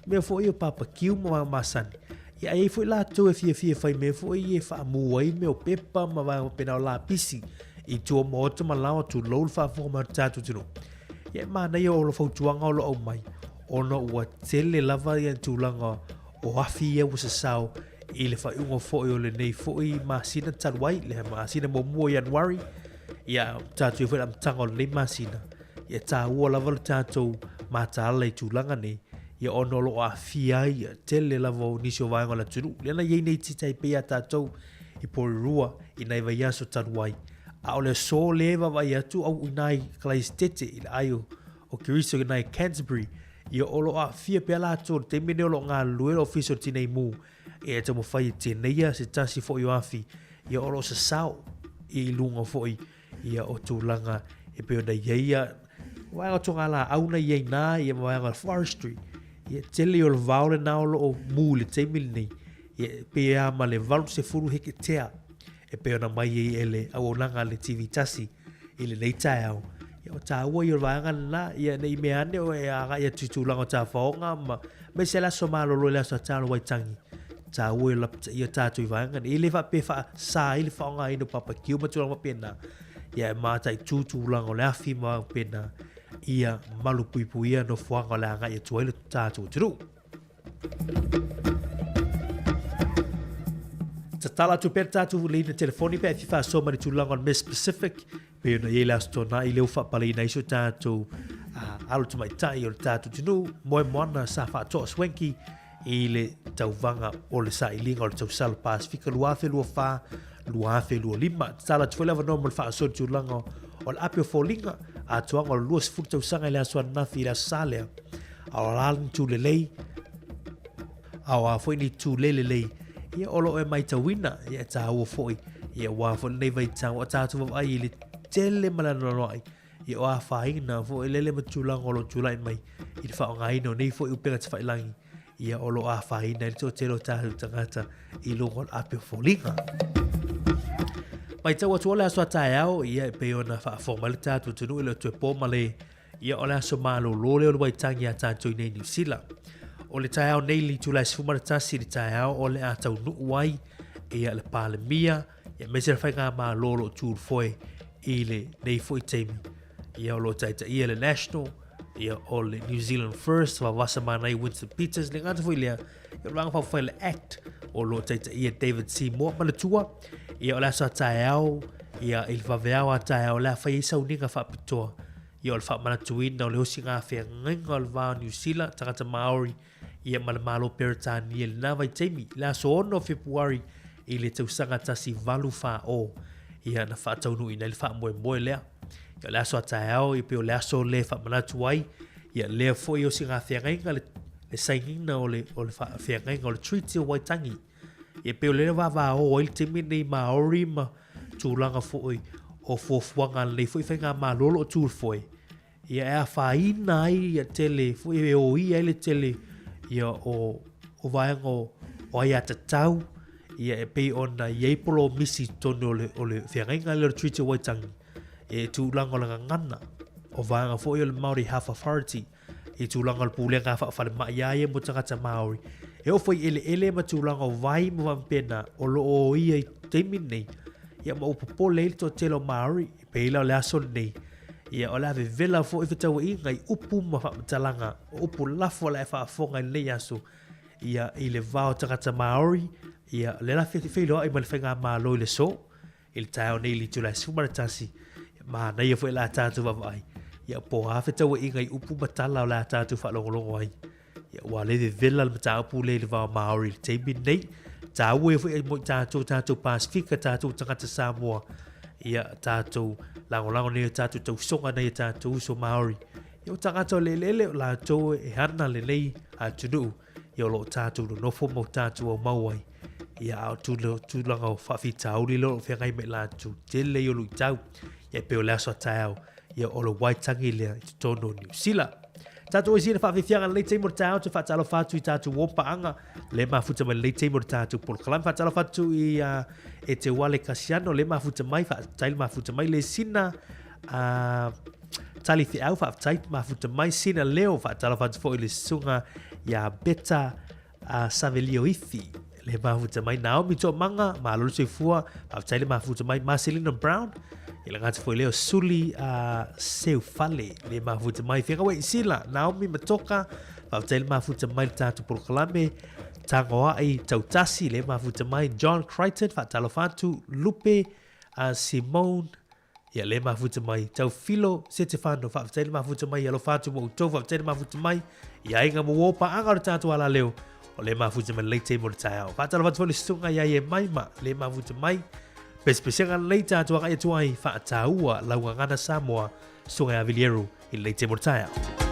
A: mea foi o papakiu ma vaega masani. Ia, ae i ai foi latou e fiafia e fai mea foi ia e faamu ai mea o pepa ma vaega faapena o lapisi i tua o maota ma laoa, tulou le faafofoga mai o le tatou atunuu. Ia e manaia o lo fautuaga o lo aumai ona ua tele lava ia tulaga o afi ia ua sasao i le faaiuga foi o lenei foi masina talu ai, le masina muamua o Ianuari, ia tatou i foi le amataga o lenei masina, ia taua lava le tatou mataala i tulaga nei, ia ona o lo o aafia ai ia tele lava o nisi o vaega o le atunuu. Lea na i ai nei titai pei a tatou i Porirua i nai vaiaso talu ai. A o le aso lea e vaavaai atu au i nai Kalaisitete i le ai o, o Keriso i nai Canterbury, ia o lo o aafia pea latou i le taimi nei o lo o galulue le Ofisa o le Tinei Mu e taumafai e teneia se tasi foi o afi, ia o lo o sasao i luga foi ia o tulaga e pei ona i ai ia vaega o togalaau na i ai na ia ma vaega o forestry. Ia tele o le vao lena o lo o mu i le taimi lenei, ia pei lava ma le 80 heketea e pei ona mai ai e le auaunaga a le TV tasi i lenei taeao. Ia o taua ia o le vaega lena, ia ne i mea ane o e agai atu i tulaga o tafaoga ma aemaise le aso malolo i le aso tatalo Waitangi. Taua ia o lapataia tatou i vaega nei. E le faapea e faasa ai le faaaogaina o papakiu ma tulaga faapena, ia e mataitu tulaga o le afi ma vaega faapena, ia malupuipuia nofoaga o le agai atu ai le tatou atunuu. Tatala atu pea le tatou leina telefoni pe a e fia faasoa mai le tulaga o le mea specific pei ona i ai le Aso Toonai lea ua faapaleina ai so tatou alo tamaitai o le tatou atunuu Moemoana Sa Faatoa Swanky i le tauvaga o le sailiga o le tausala Pasefika 2024 2025. Tatala atu foi le avanoa mo le faasoa i le tulaga o le ape o foliga atoaga o le 20 tausaga i le aso ananafi i le aso Sa lea. A o a ni tū lelei, a o a foi ni tū le lelei, ia o lo o e maitauina, ia e tāua foi, ia ua foi lenei vaitau, a tātou vaavaai i le tele ma le anoanoai, ia o afaina foi lele ma tulaga o lo o tulai mai i le faaaogaina o nei foi upega tafailangi. ia o lo o afaina ai le toatele o tatou tagata i luga o le ape o foliga. Matau atu o le aso a taeao, ia e pei ona faafofoga mai le tatou atunuu e le o toe po ma le ia o le aso malolo lea o le Waitangi a tatou i nei Niu Sila. O le taeao nei le itula e 11 i le taeao o le a taunuu ai ia le Palemia ia aemaise le faigamalo o lo o tu i le foe i lenei foi taimi. Ia o lo o taitaia le National, ia o le New Zealand First, Vavasa Manai Winston Peters, le gata foi lea, ia o le Vaega Faaupufai le Act o lo o taitaia David Seymour. Manatua, ia o le aso a taeao, ia i le vaveao a taeao, o le a fai ai sauniga faapitoa, ia o le faamanatuina o le osiga feagaiga o le va o Niu Sila, tagata Māori, ia ma le Malo Peretania i lena vaitaimi, i le aso 6 o Fepuari i le tausaga 1840, ia na faataunuuina ai le faamoemoe lea. Ia o le aso a taeao, ia pei o le aso lea e faamanatu ai, ia lea foi osiga feagaiga le, le sainiina o le, o le feagaiga o le Treaty o Waitangi. Ia pei o lea vavao ai le taimi nei Māori ma tulaga foi o fuafuaga a lenei foi faigamalo o lo o tu i le foe, ia e afaina ai ia tele foi e oia ai le tele ia o, o vaega o, o aiatatau ia e pei ona i ai polomisi i totonu o le, o le feagaiga lea o le Treaty o Waitangi e tulaga o le gagana o vaega foi o le Māori Health Authority i tulaga o le pulega faafalemai a ia mo tagata Māori. E oo foi i eleele ma tulaga o vai ma faapena o lo o oia i taimi nei, ia ma ua popole ai le toatele o Māori, e pei la o le aso lenei, ia o le a vevela foi fetauaiga i upu ma faamatalaga, o upu lafo o le a e faafofoga i lenei aso, ia i le va o tagata Māori, ia lea la feiloai ma le faigamalo i le aso. I le taeao nei i le itula e 11, manaia foi la tatou vaavaai, ia po o a fetauaiga i upu ma tala o le a tatou faalogologo ai. Ia ua le vevela le mataupu lea i le va o Māori i le taimi lenei. Taua ia foi mo i tatou, tatou Pasifika, tatou tagata Samoa, ia tatou lagolago nei o tatou tausoga nei o tatou uso Māori. Ia o tagata o le eleele o latou e ana lenei atunuu. Ia o lo o tatou nonofo ma o tatou aumau ai. Ia a o tulaga o faafitauli lea o lo o feagai ma i latou, tele ia o luitau. Ia e pei o le aso a taeao, ia o le Waitangi lea i totonu o Niu Sila. Tatou isi na faafiafiaga lenei taimi o le taeao, te faatalofa atu i tatou uo paaga le mafuta mai lenei taimi o le tatou polokalame. Faatalofa atu i uh, e te wale Kasiano le mafuta mai, faafetai le mafuta mai le sina uh, Tali Feau, faafetai mafuta mai Sina Leo, faatalofa atu foi i le susuga ia Beta a Savelio Ifi, le mafuta mai Naomi Toamaga, malo le soifua, faafetai le mafuta mai Marcelino Brown, i le gata foi leo Suli a Seufale, le mafuta mai Fiagawe Sila, Naomi Matoka, faafetai le mafuta mai le tatou polokalame, Tagoai Tautasi, le mafuta mai John Crichton, faatalofa atu Lupe a Simone Ia le mafuta mai Taufilo Setefano, faafetai le mafuta mai, alofa atu ma outou, faafetai le mafuta mai i aiga ma uo paaga o le tatou alaleo, o le mafuta mai lelei taimi o le taeao. Faatalofa atu foi le susuga ia ie mai ma le mafuta mai, pesepesega lelei tatou agai atu ai, faataua lau gagana Samoa, susuga ia Viliero i lenei taimi o le taeao.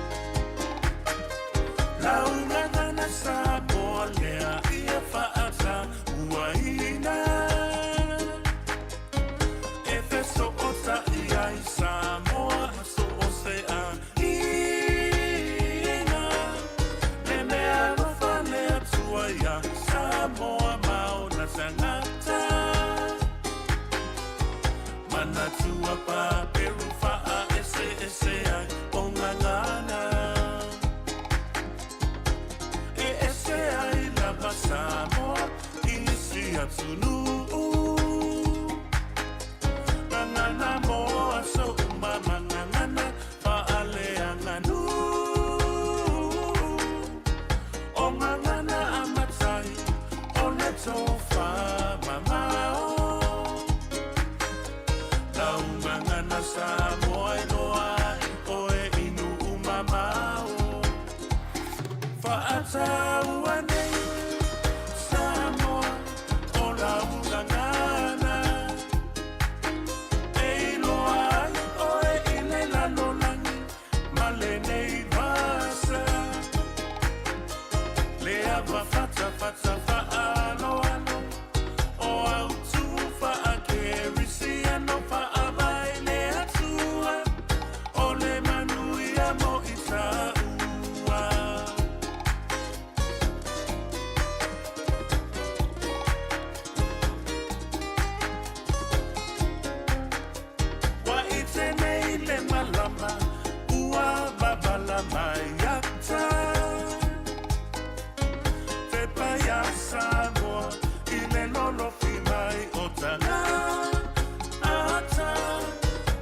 K: pepa iā Samoa i le lolofi mai o tagata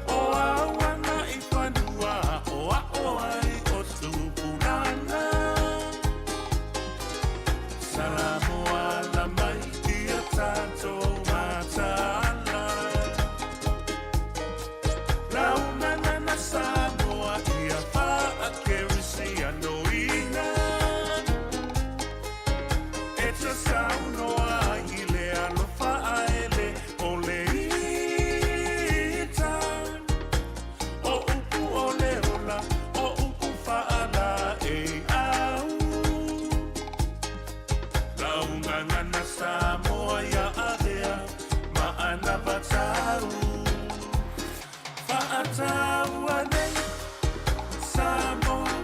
K: o auana i fanua aʻoaʻo ai o tupulaga. Samoa ala mai ia tatou mataala. Laugagana Samoa ia faa-kerisianoina. E te saunoa ai i le alofa aele o le ita. O upu o le ola, o upu faalaei au. Laugagana Samoa ia avea ma anavatau. Faataua nei Samoa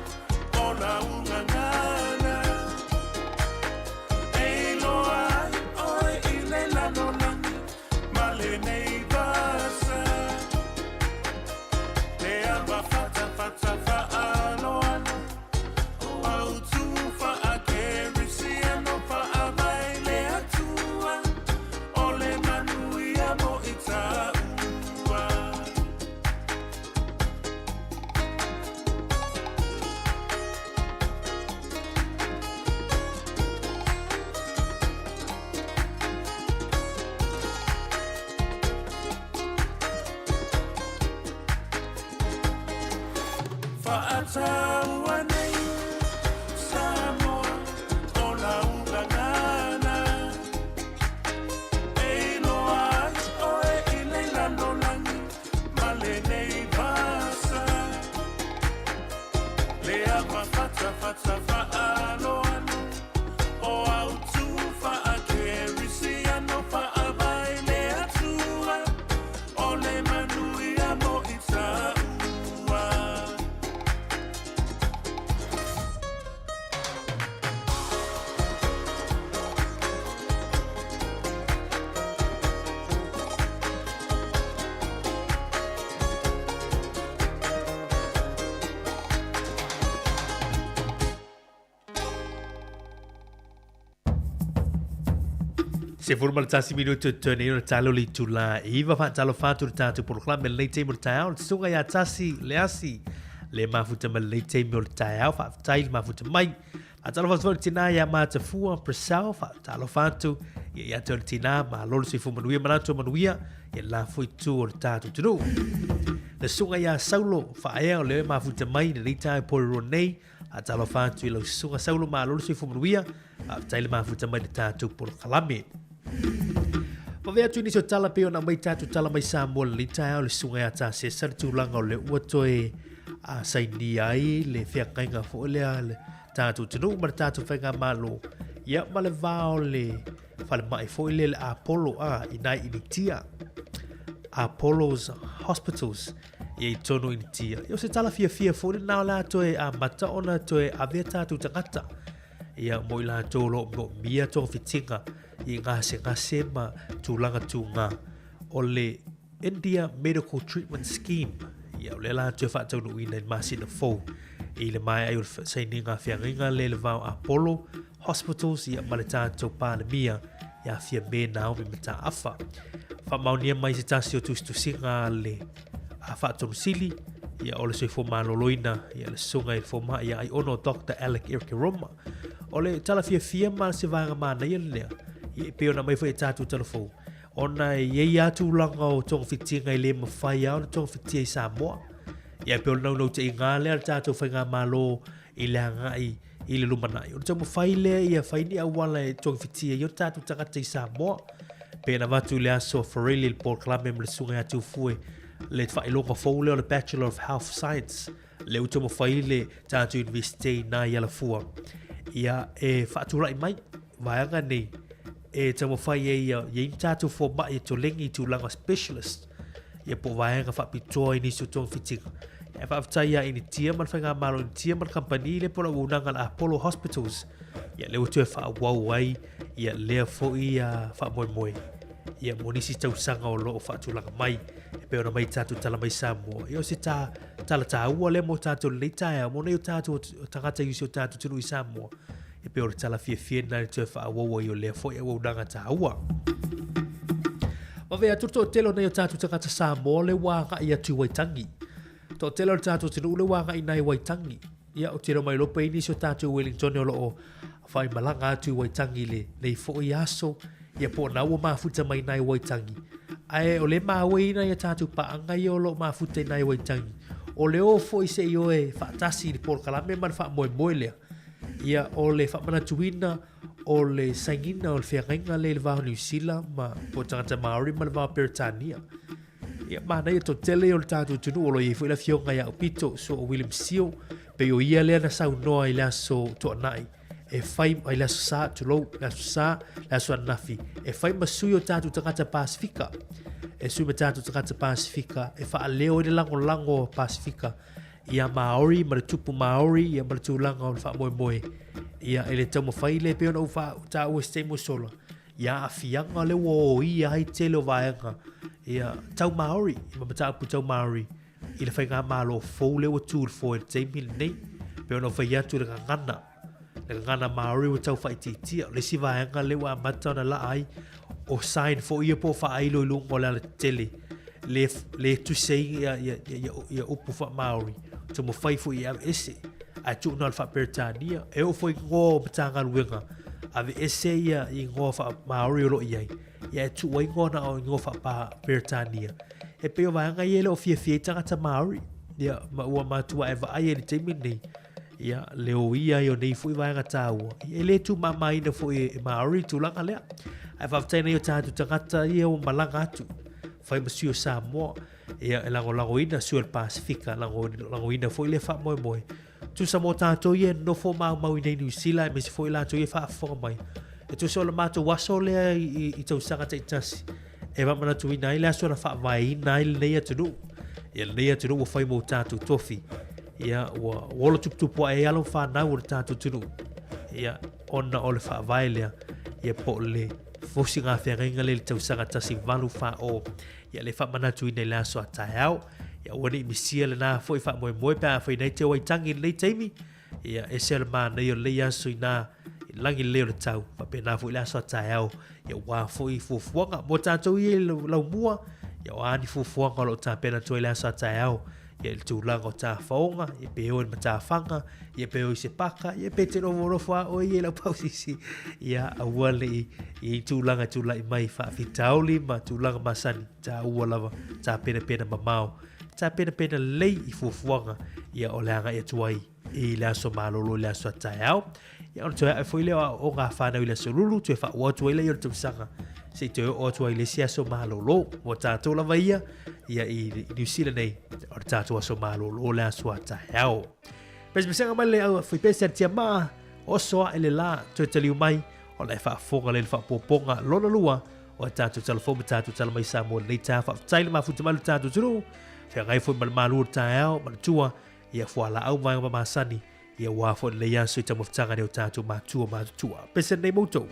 K: o laugagana. E iloa ai oe i le lalolagi ma lenei vasa. Le ava fatafata faaaloalo o autu faakerisiano faavae le Atua o le manuia mo i taua. Faataua nei Samoa o laugagana. E iloa ai oe i le lalolagi ma lenei vasa. Le ava fatafata faaaloalo o autu faakerisiano faavae le Atua o le manuia mo i taua.
A: 11 minute tone o le talo le itula iva faatalofa atu le tatou polokalame lenei taimi o le taeao le susuga ia Tasi Leasi le mafuta mai lenei taimi o le taeao faafetai le mafuta mai faatalofa atu foi le tina ia Matafua Purcell faatalofa atu ia ia te o le tina malo le soifua manuia manatu manuia ia la foi tu o le tatou atunuu le susuga ia Saulo Faaea o le mafuta mai lenei taeao poreroa nei Faatalofa atu i lau susuga Saulo malo le soifua manuia. Faafetai le mafuta mai le tatou polokalame. Vave atu i nisi o tala pei ona aumai tatou tala mai Samoa lenei taeao le susuga ia Tasesa le tulaga o le ua toe a sainia ai le feagaiga foi lea le tatou atunuu ma le tatou faigamalo ia ma le va o le falemai foi lea le Apollo a i nai Initia Apollo's Hospitals ia i tonu Initia. Ia o se tala fiafia foi lenā o le a toe amata ona toe ave a tātou tagata. Ia mo i latou o lo o moomia togafitiga i gasegase ma tulaga tūgā o le India Medical Treatment Scheme. Ia o lea la toe faataunuuina i le masina fou i le maea ai o le sainiga feagaiga le le vao Apollo Hospitals ia ma le tātou Palemia ia Fiame Naomi Mataafa. Faamaonia mai se tasi o tusitusiga a le a Faatonusili ia o le soifua maloloina ia le susuga i le fomai ia Aiono Dr. Alec Erekeroma. O le tala fiafia ma se vaega manaia lenea, ia e pei ona aumai foi e tātou talafou, ona e i ai lava tulaga o togafitiga e le mafai lava ona togafitia i Samoa. Ia e pei o le naunautaiga lea a le tātou faigamalo i le agai i le lumanai. O le taumafai lea ia fai ni auala e togafitia ai o tātou tagata i Samoa. Pe na avatu i le aso Farelli le polokalame ma le susuga ia Tufue le faailoga fou lea o le Bachelor of Health Science le ua taumafai le tātou University i nā i Alafua ia e faatulai mai vaega nei e taumafai ai ia i ai ni tātou fomai e tolegi i tulaga specialist ia po o vaega faapitoa i nisi o togafitiga. E faafetai ia Initia ma le Faigamalo Initia ma le kamupani lea po o le auaunaga a le Apollo Hospitals ia lea ua toe faaauau ai ia lea foi ia faamoemoe ia mo nisi tausaga o lo o faatulaga mai e pei ona mai tatou tala mai Samoa. Ia o se tā, tala tāua lea mo tatou lenei taeao, mo nei o tatou tagata i si o tatou atunuu i Samoa. E pei o le tala fiafia lena i le toe faaauau ai o lea foi auaunaga taua. Vave atu le toatele o nai o tatou tagata Samoa lea ua agai atu i Waitangi. Toatele o le tatou atunuu lea ua agai i nai Waitangi. Ia, ou te iloa mai loa pe i ai nisi o tatou i Wellington o lo o faimalaga atu i Waitangi i lenei foi aso, ia po o na ua mafuta mai nai Waitangi. Ae o lea e maua i nai a tatou paaga ia o lo o mafuta i nai Waitangi, o le o foi se i o e faatasi i le polokalame ma le faamoemoe lea, ia o le faamanatuina o le sainiga o le feagaiga lea i le va o Niu Sila ma po o tagata Māori ma le va o Peretania. Ia, manaia toatele ia o le tatou atunuu o lo o i ai foi le afioga ia Aupito so o William Seal, pei o ia lea na saunoa i le aso Toanai e fai i le aso Sa, tulou, le aso Sa, le aso ananafi, e fai ma sui o tatou tagata Pasifika. E sui ma tatou tagata Pasifika e faaleo ai le lagolago o Pasifika ia Māori ma le tupu Māori ia ma le tulaga o le faamoemoe ia e le taumafai lea pei ona ou taua i se taimi ua sola ia aafiaga lea ua oia ai tele o vaega ia tau Māori ma mataupu tau Māori i le faigamalo fou lea ua tu i le foe i le taimi lenei pei ona ou fai atu i le gagana le gagana Māori ua tau faaitiitia. O le isi vaega lea ua amata ona laa ai, o sign foi ia po o faailo i luga o le alatetele, le, le tusi ai ia, ia, ia, ia, ia upu faa-Māori, taumafai foi e aveese, ae tuu na o le faa-Peretania. E oo foi i igoa o Matagaluega, aveese ia igoa faa-Māori o lo o i ai, ia e tuu ai igoa na o igoa faa-Peretania. E pei o vaega ia e le o fiafia ai tagata Māori. Ia, ma ua matua e vaai ai i le taimi lenei, Ia, le oia ai o nei foi vaega tāua. E le tūmāmāina foi e Māori tulaga lea. Ae faafetai nei o tātou tagata ia ua malaga atu. Fai ma sui o Samoa. Ia, e lagolagoina sui o le Pasifika, lagolagoina foi le faamoemoe. Tusa mō tātou ia e nofo maumau i nei Niu Sila, aemaise foi latou ia e faafofoga mai. E tusa o le matou aso lea i, i, i tausaga taitasi. E faamanatuina ai le aso na faavaeina ai lenei atunuu. Ia lenei atunuu ua fai mo tatou tofi. Ia ua ola tuputupu ae ai alo ma fanau o le tatou atunuu. Ia ona o le faavae lea, ia po o le fosiga feagaiga lea i le tausaga 1840. Ia le faamanatuina i le aso a taeao. Ia aua ne i misia lena foi faamoemoe pe afai nei te Waitangi i lenei taimi. Ia, ese le manaia o lenei aso inā i le lagi lelei o le tau, faapena foi le aso a taeao, ia aua foi fuafuaga mo tatou ia i laumua, ia o a ni fuafuaga o lo o tapena atu ai le aso a taeao, ia i le tulaga o tafaoga, ia pe o i le matafaga, ia pe o i se paka, ia pe te nofonofo lava oe ia i lau pausisi, ia aua ne i i ai tulaga e tulai mai faafitauli ma tulaga masani, taua lava tapenapena mamao Tapenapena lelei i fuafuaga ia o le agai atu ai i le aso malolo i le aso a taeao. Ia ona toe ae foi lea o aoaoga a whānau i le aso lulu, toe whaoa atu ai lea o le tausaga se i toe oo atu ai le isi aso malolo. Mo tātou lava ia, ia i New Zealand nei, o le tātou aso malolo o le aso a taeao. Pesepesega mai le au fuipese a le tiamaa, oso ae le la, toe taliu mai, ona e faafofoga lea i le faaopoopoga lona lua o a tatou tala fou ma tatou tala mai Samoa i lenei taeao. Faafetai le mafuta mai lo tatou atunuu, feagai foi ma le malu o le taeao, manatua ia fualaau ma vaega masani, ia ua foi lenei aso i taumafataga nei o tatou matua matutua. Pese nei moutou.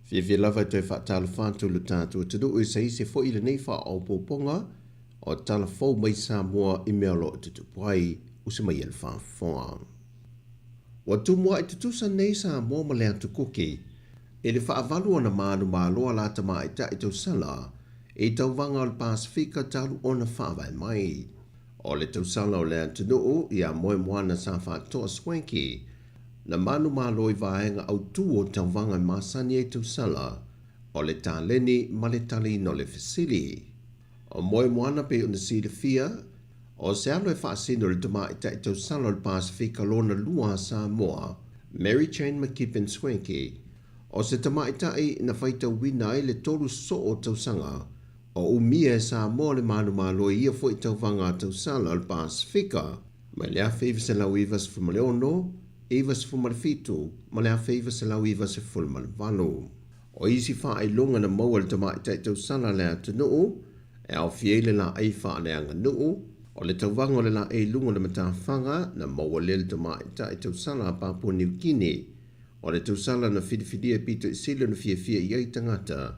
F: Fiafia lava e toe faatalofa atu i lo tatou atunuu i se isi foi lenei faaopoopoga o tala fou mai Samoa i mea o lo o tutupu ai, usi mai e le faafofoga. Ua tumua'i tutusa nei Samoa ma le Atu Kuki i le faavalu ona manumalo a la tamaitai tausala i tauvaga o le Pasefika talu ona faavae mai. O le tausala o le atunuu ia Moemoana sa faatoa Swanky na manumalo i vaega autū o tauvaga e masani ai tausala o le taleni ma le taliina o le fesili. O Moemoana pei ona silafia, o se alo e faasino i le tamaitai tausala o le Pasefika lona lua a Samoa, Mary Jane McKibbin Swanky, o se tamaitai na faitauina ai le tolu soo o tausaga o umia e Samoa le manumalo i ia foi tauvaga a tausala o le Pasefika mai le 1996, 97 ma le 1998. O isi faailoga na maua e le tamaitai tausala a le atunuu, e aofia ai le laei faaleaganuu, o le tauvaga o le laei i luga o le matafaga na maua lea e le tamaitai tausala a Papua Niu Kini, o le tausala na filifilia e pito i sili ona fiafia i ai tagata,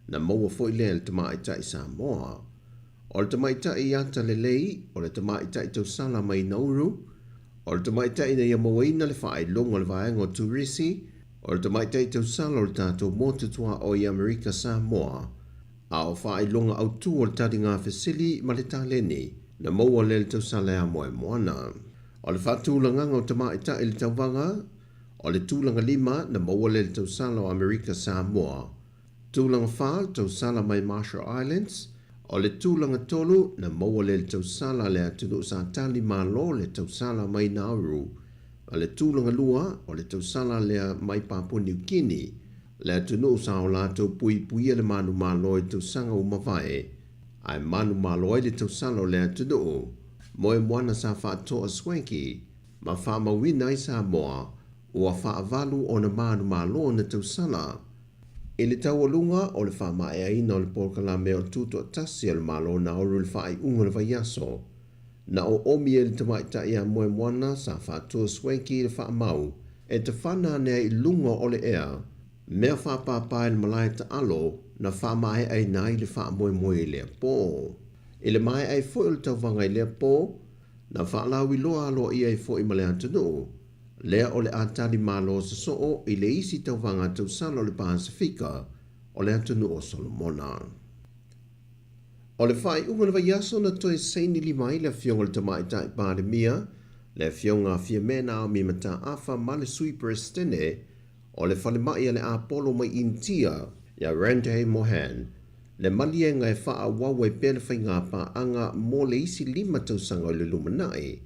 F: na maua foi lea e le tamaitai Samoa. O le tamaitai ata lelei, o le tamaitai tausala mai Nauru, o le tamaitai na ia mauaina le faailoga o le vaega o Turisi, o le tamaitai tausala o le tatou motu tuaoi i Amerika Samoa, a o faailoga autū o le taliga fesili ma le taleni na maua lea i le tausala e Amoemoana. O le faatulagaga o tamaitai i le tauvaga, o le tulaga lima na maua lea i le tausala o Amerika Samoa, Tulaga fa, le tausala mai Marshall Islands, o le tulaga tolu, na maua lea i le tausala a le atunuu sa tali malo le tausala mai Nauru, a le tulaga lua, o le tausala lea mai Papua Niu Kini, le atunuu sa o latou puipuia le manumalo i tausaga ua mavae, ae manumalo ai le tausala o le atunuu, moemoana sa faatoa Swanky ma faamauina ai Samoa ua faavalu ona manumalo ona tausala. I le taualuga o le faamaeaina o le polokalame o le Tutoatasi a le Malo Nauru i le faaiuga o le vaiaso, na oomi ai le tamaitai ia Moemoana sa faatua Swanky i le faamau e tafana ane ai i luga o le ea, mea faapāpā i le malae taalo na faamaeaina ai le faamoemoe i lea pō. I le maea ai foi o le tauvaga i lea pō, na faalauiloa aloaia ai foi ma le atunuu, lea o le a tali malo sosoo i le isi tauvaga tausala o le Pasefika o le atunuu o Solomona. O le faaiuga o le vaiaso na toe saini lima ai le Afioga i le Tamaitai Palemia, le Afioga a Fiame Naomi Mataafa ma le Sui Peresetene o le Falemai a le Apolo mai Initia, ia Ranjay Mohan, le maliega e faaauau ai pea le faigapaaga mo le isi lima tausaga o le lumanai.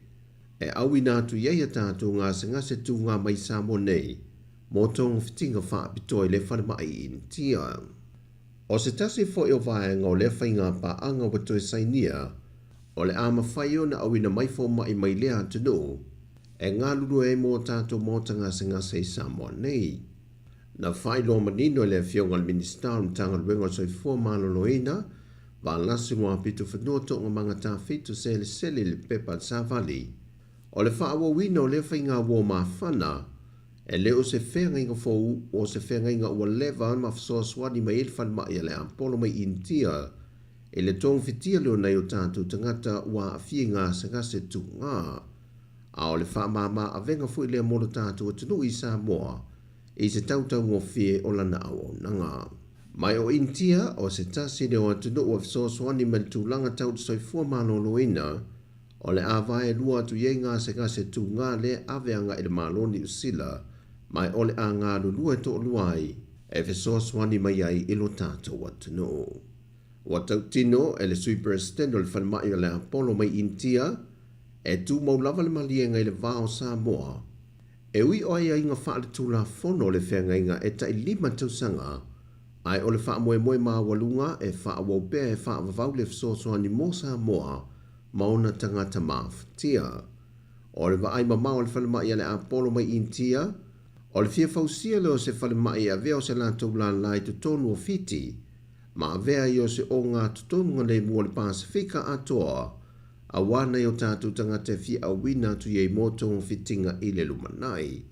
F: E auina atu i ai a tatou gasegase tūgā mai Samoa nei mō togafitiga faapitoa i lea falemai i Initia. O se tasi foi o vaega o lea faigapaaga ua toe sainia, o le a mafai ona auina mai fomai mai lea atunuu e galulue ai mō tatou maota gasegase i Samoa nei. Na faailoa manino e le Afioga i le Minisita o le Matagaluega o le Soifua Maloloina, Valasi Luapitofanua Toogamaga Tafito Selesele i le pepa a le Savali, o le faaauauina o lea faiga uo mafana, e le o se feagaiga fou, o se feagaiga ua leva ma fesoasoani mai ai le falemai a le Apolo mai Initia i le togafitia lea o nai o tatou tagata ua aafia i gasegase tugā. A o le faamāmā avega foi lea mo lo tatou atunuu i Samoa i se tautaugofie o lana auaunaga. Mai o Initia, o se tasi lea o atunuu ua fesoasoani mai le tulaga tau le soifua maloloina, o le a vaelua atu i ai gasegase tugā lea ave agai i le Malo o Niu Sila, ma o le a galulue toalua ai e fesoasoani mai ai i lo tatou atunuu. Ua tautino e le Sui Peresetene o le Falemai o le Apolo mai Initia, e tumau lava le maliega i le va o Samoa, e ui o aiaiga faaletulafono o le feagaiga e tai lima tausaga, ae o le faamoemoe maualuga e faaauau pea e faavavau le fesoasoani mo Samoa ma ona tagata mafatia. O le vaai mamao a le falemai a le Apolo mai Initia, o le fia fausia lea o se falemai e avea o se latou lālā i totonu o Fiti, ma avea ai o se ogatotonu lemu o le Pasefika atoa, auā nai o tatou tagata e fia auina atu i ai mo togafitiga i le lumanai.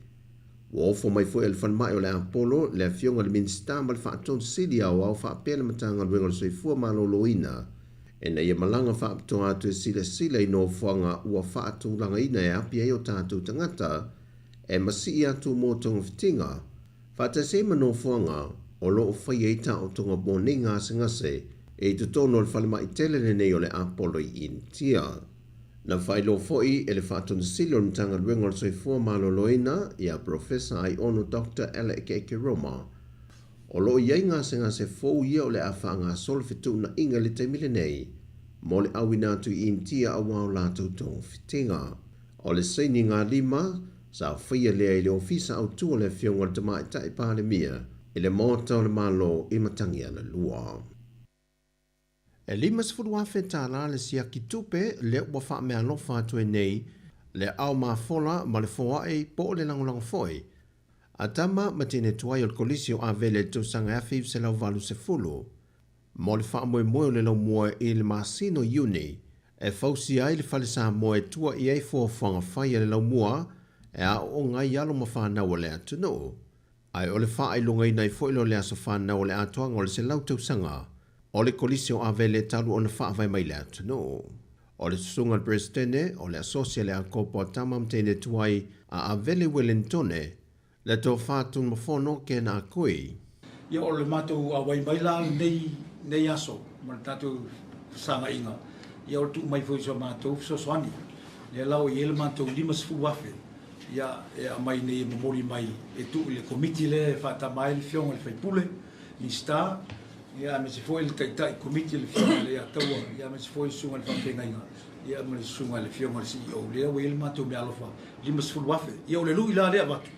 F: Ua ofo mai foi e le Falemai o le Apolo le Afioga i le Minisita ma le Faatonu Sili Aoao faapea le Matagaluega o le Soifua Maloloina ina ia malaga faapitoa atu e silasila i nofoaga ua faatulagaina e api ai o tatou tagata e masii atu mo togafitiga faatasi ai ma nofoaga o lo o faia ai taotoga mo nei gasegase i totonu o le falemai tele lenei o le Apolo i Initia. Na faailoa foi e le Faatonu Sili o le Matagaluega o le Soifua Maloloina ia Professor Aiono Doctor Alec Ekeroma, o lo o i ai gasegase fou ia o le a faagasolo fetuunaiga i le taimi lenei mo le auina atu i Initia aua o latou togafitiga. O le sainiga lima sa faia lea i le Ofisa Autu o le Afioga i le Tamaitai Palemia i le Maota o le Malo i Matagialalua. E $50,000 tālā le siaki tupe lea ua faameaalofa atu ai nei le aao mafola ma le foai po o le lagolago foi a tama ma teine tuai o le Kolisi o Avele i le tausaga 1980 mo le faamoemoe o le laumua i le masina o Iuni e fausia ai le fale Samoa e tua i ai fuafuaga fai a le laumua e aooga ai alo ma fanau a le atunuu. Ae o le faailogaina ai foi lea o le aso fanau o le atoaga o le 100 tausaga o le Kolisi o Avele talu ona faavae mai le atunuu. O le susuga i le Peresetene o le Asosi a le Akopo a Tama ma Teine Tuai a Avele Welentone, le Tofa Tunumafono Ken Akui.
G: Ia o le matou auai mai la lenei nei aso ma le tatou fesagaiga, ia o le tuu mai foi o si o matou fesoasoani. Lea la ua i ai le matou $50,000 ia e aumai nei e momoli mai e tuu i le Komiti lea e faatama ai le Afioga i le Faipule, Minisita, ia aemaise foi le Taitai Komiti le Afioga i le Leiataua, ia aemaise foi le Susuga i le Faafeagaiga, ia ma le Susuga i le Afioga i le CEO. Lea ua i ai le matou meaalofa $50,000. Ia o le lui la lea avatu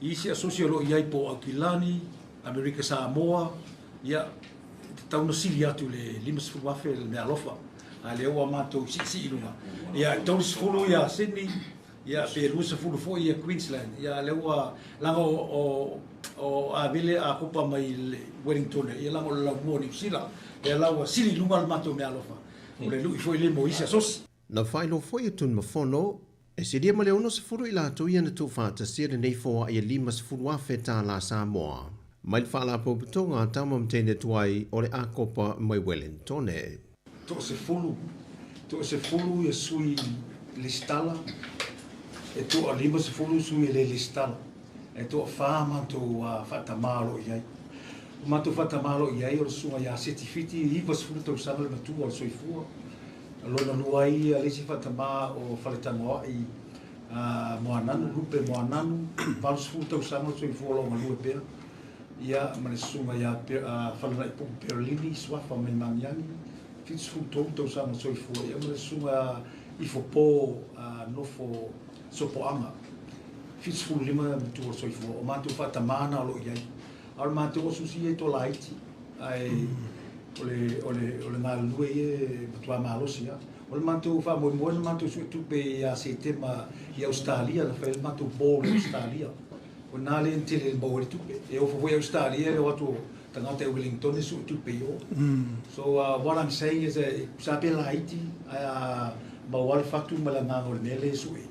G: i isi asosi o lo o i ai po o Aukilani, Amerika Samoa, ia e tatau ona sili atu i le $50,000 le meaalofa, a lea ua matou siisii i luga. Ia e 30 ia Sydney, Ia pe 20 foi ia Queensland. Ia lea ua laga o o Avele a kopa mai le Wellington ia laga o le laumua o Niu Sila. Lea la ua sili i luga le matou meaalofa. O le lui foi lea mo isi asosi.
F: Na faailoa foi e Tunumafono, e silia ma le 60 i latou ia na tuufaatasia lenei foai e $50,000 tālā Samoa mai le Faalapotopotoga a Tama ma Teine Tuai o le Akopa mai Wellingtone.
G: Toasefulu, toasefulu ia sui lesitala, e toa-50 sui e le lesitala. E toafa matou faatamā o lo o i ai. O matou faatamā o lo o i ai o le susuga ia Seti Fiti, 90 tausaga le matua o le soifua. Lona lua ai ia le isi faatamā o Faletanoai Moananu, Lupe Moananu, 80 tausaga le soifua o lo o galue pea. Ia, ma le susuga ia Falanaipupu Perolini, suafa mai Magiagi, 73 tausaga soifua, ia ma le susuga Ifopo Nofo Sopoaga, 75 matua o le soifua. O matou faatamā na o lo o i ai. A o le matou asosi ia e toa laiti, ae o le, o le, o le galulue ia e matua malosi lava. O le matou faamoemoe na matou suetupe ia Setema i Ausetalia, na fai ai le matou ball i Ausetalia. O ina lea na tele maua ai le tupe. E ofo foi Ausetalia le o atu o tagata i Wellington e sue tupe i o. So what I'm saying is that sa pe laiti ae a maua le fatu ma le agaga o le mea lea e sue,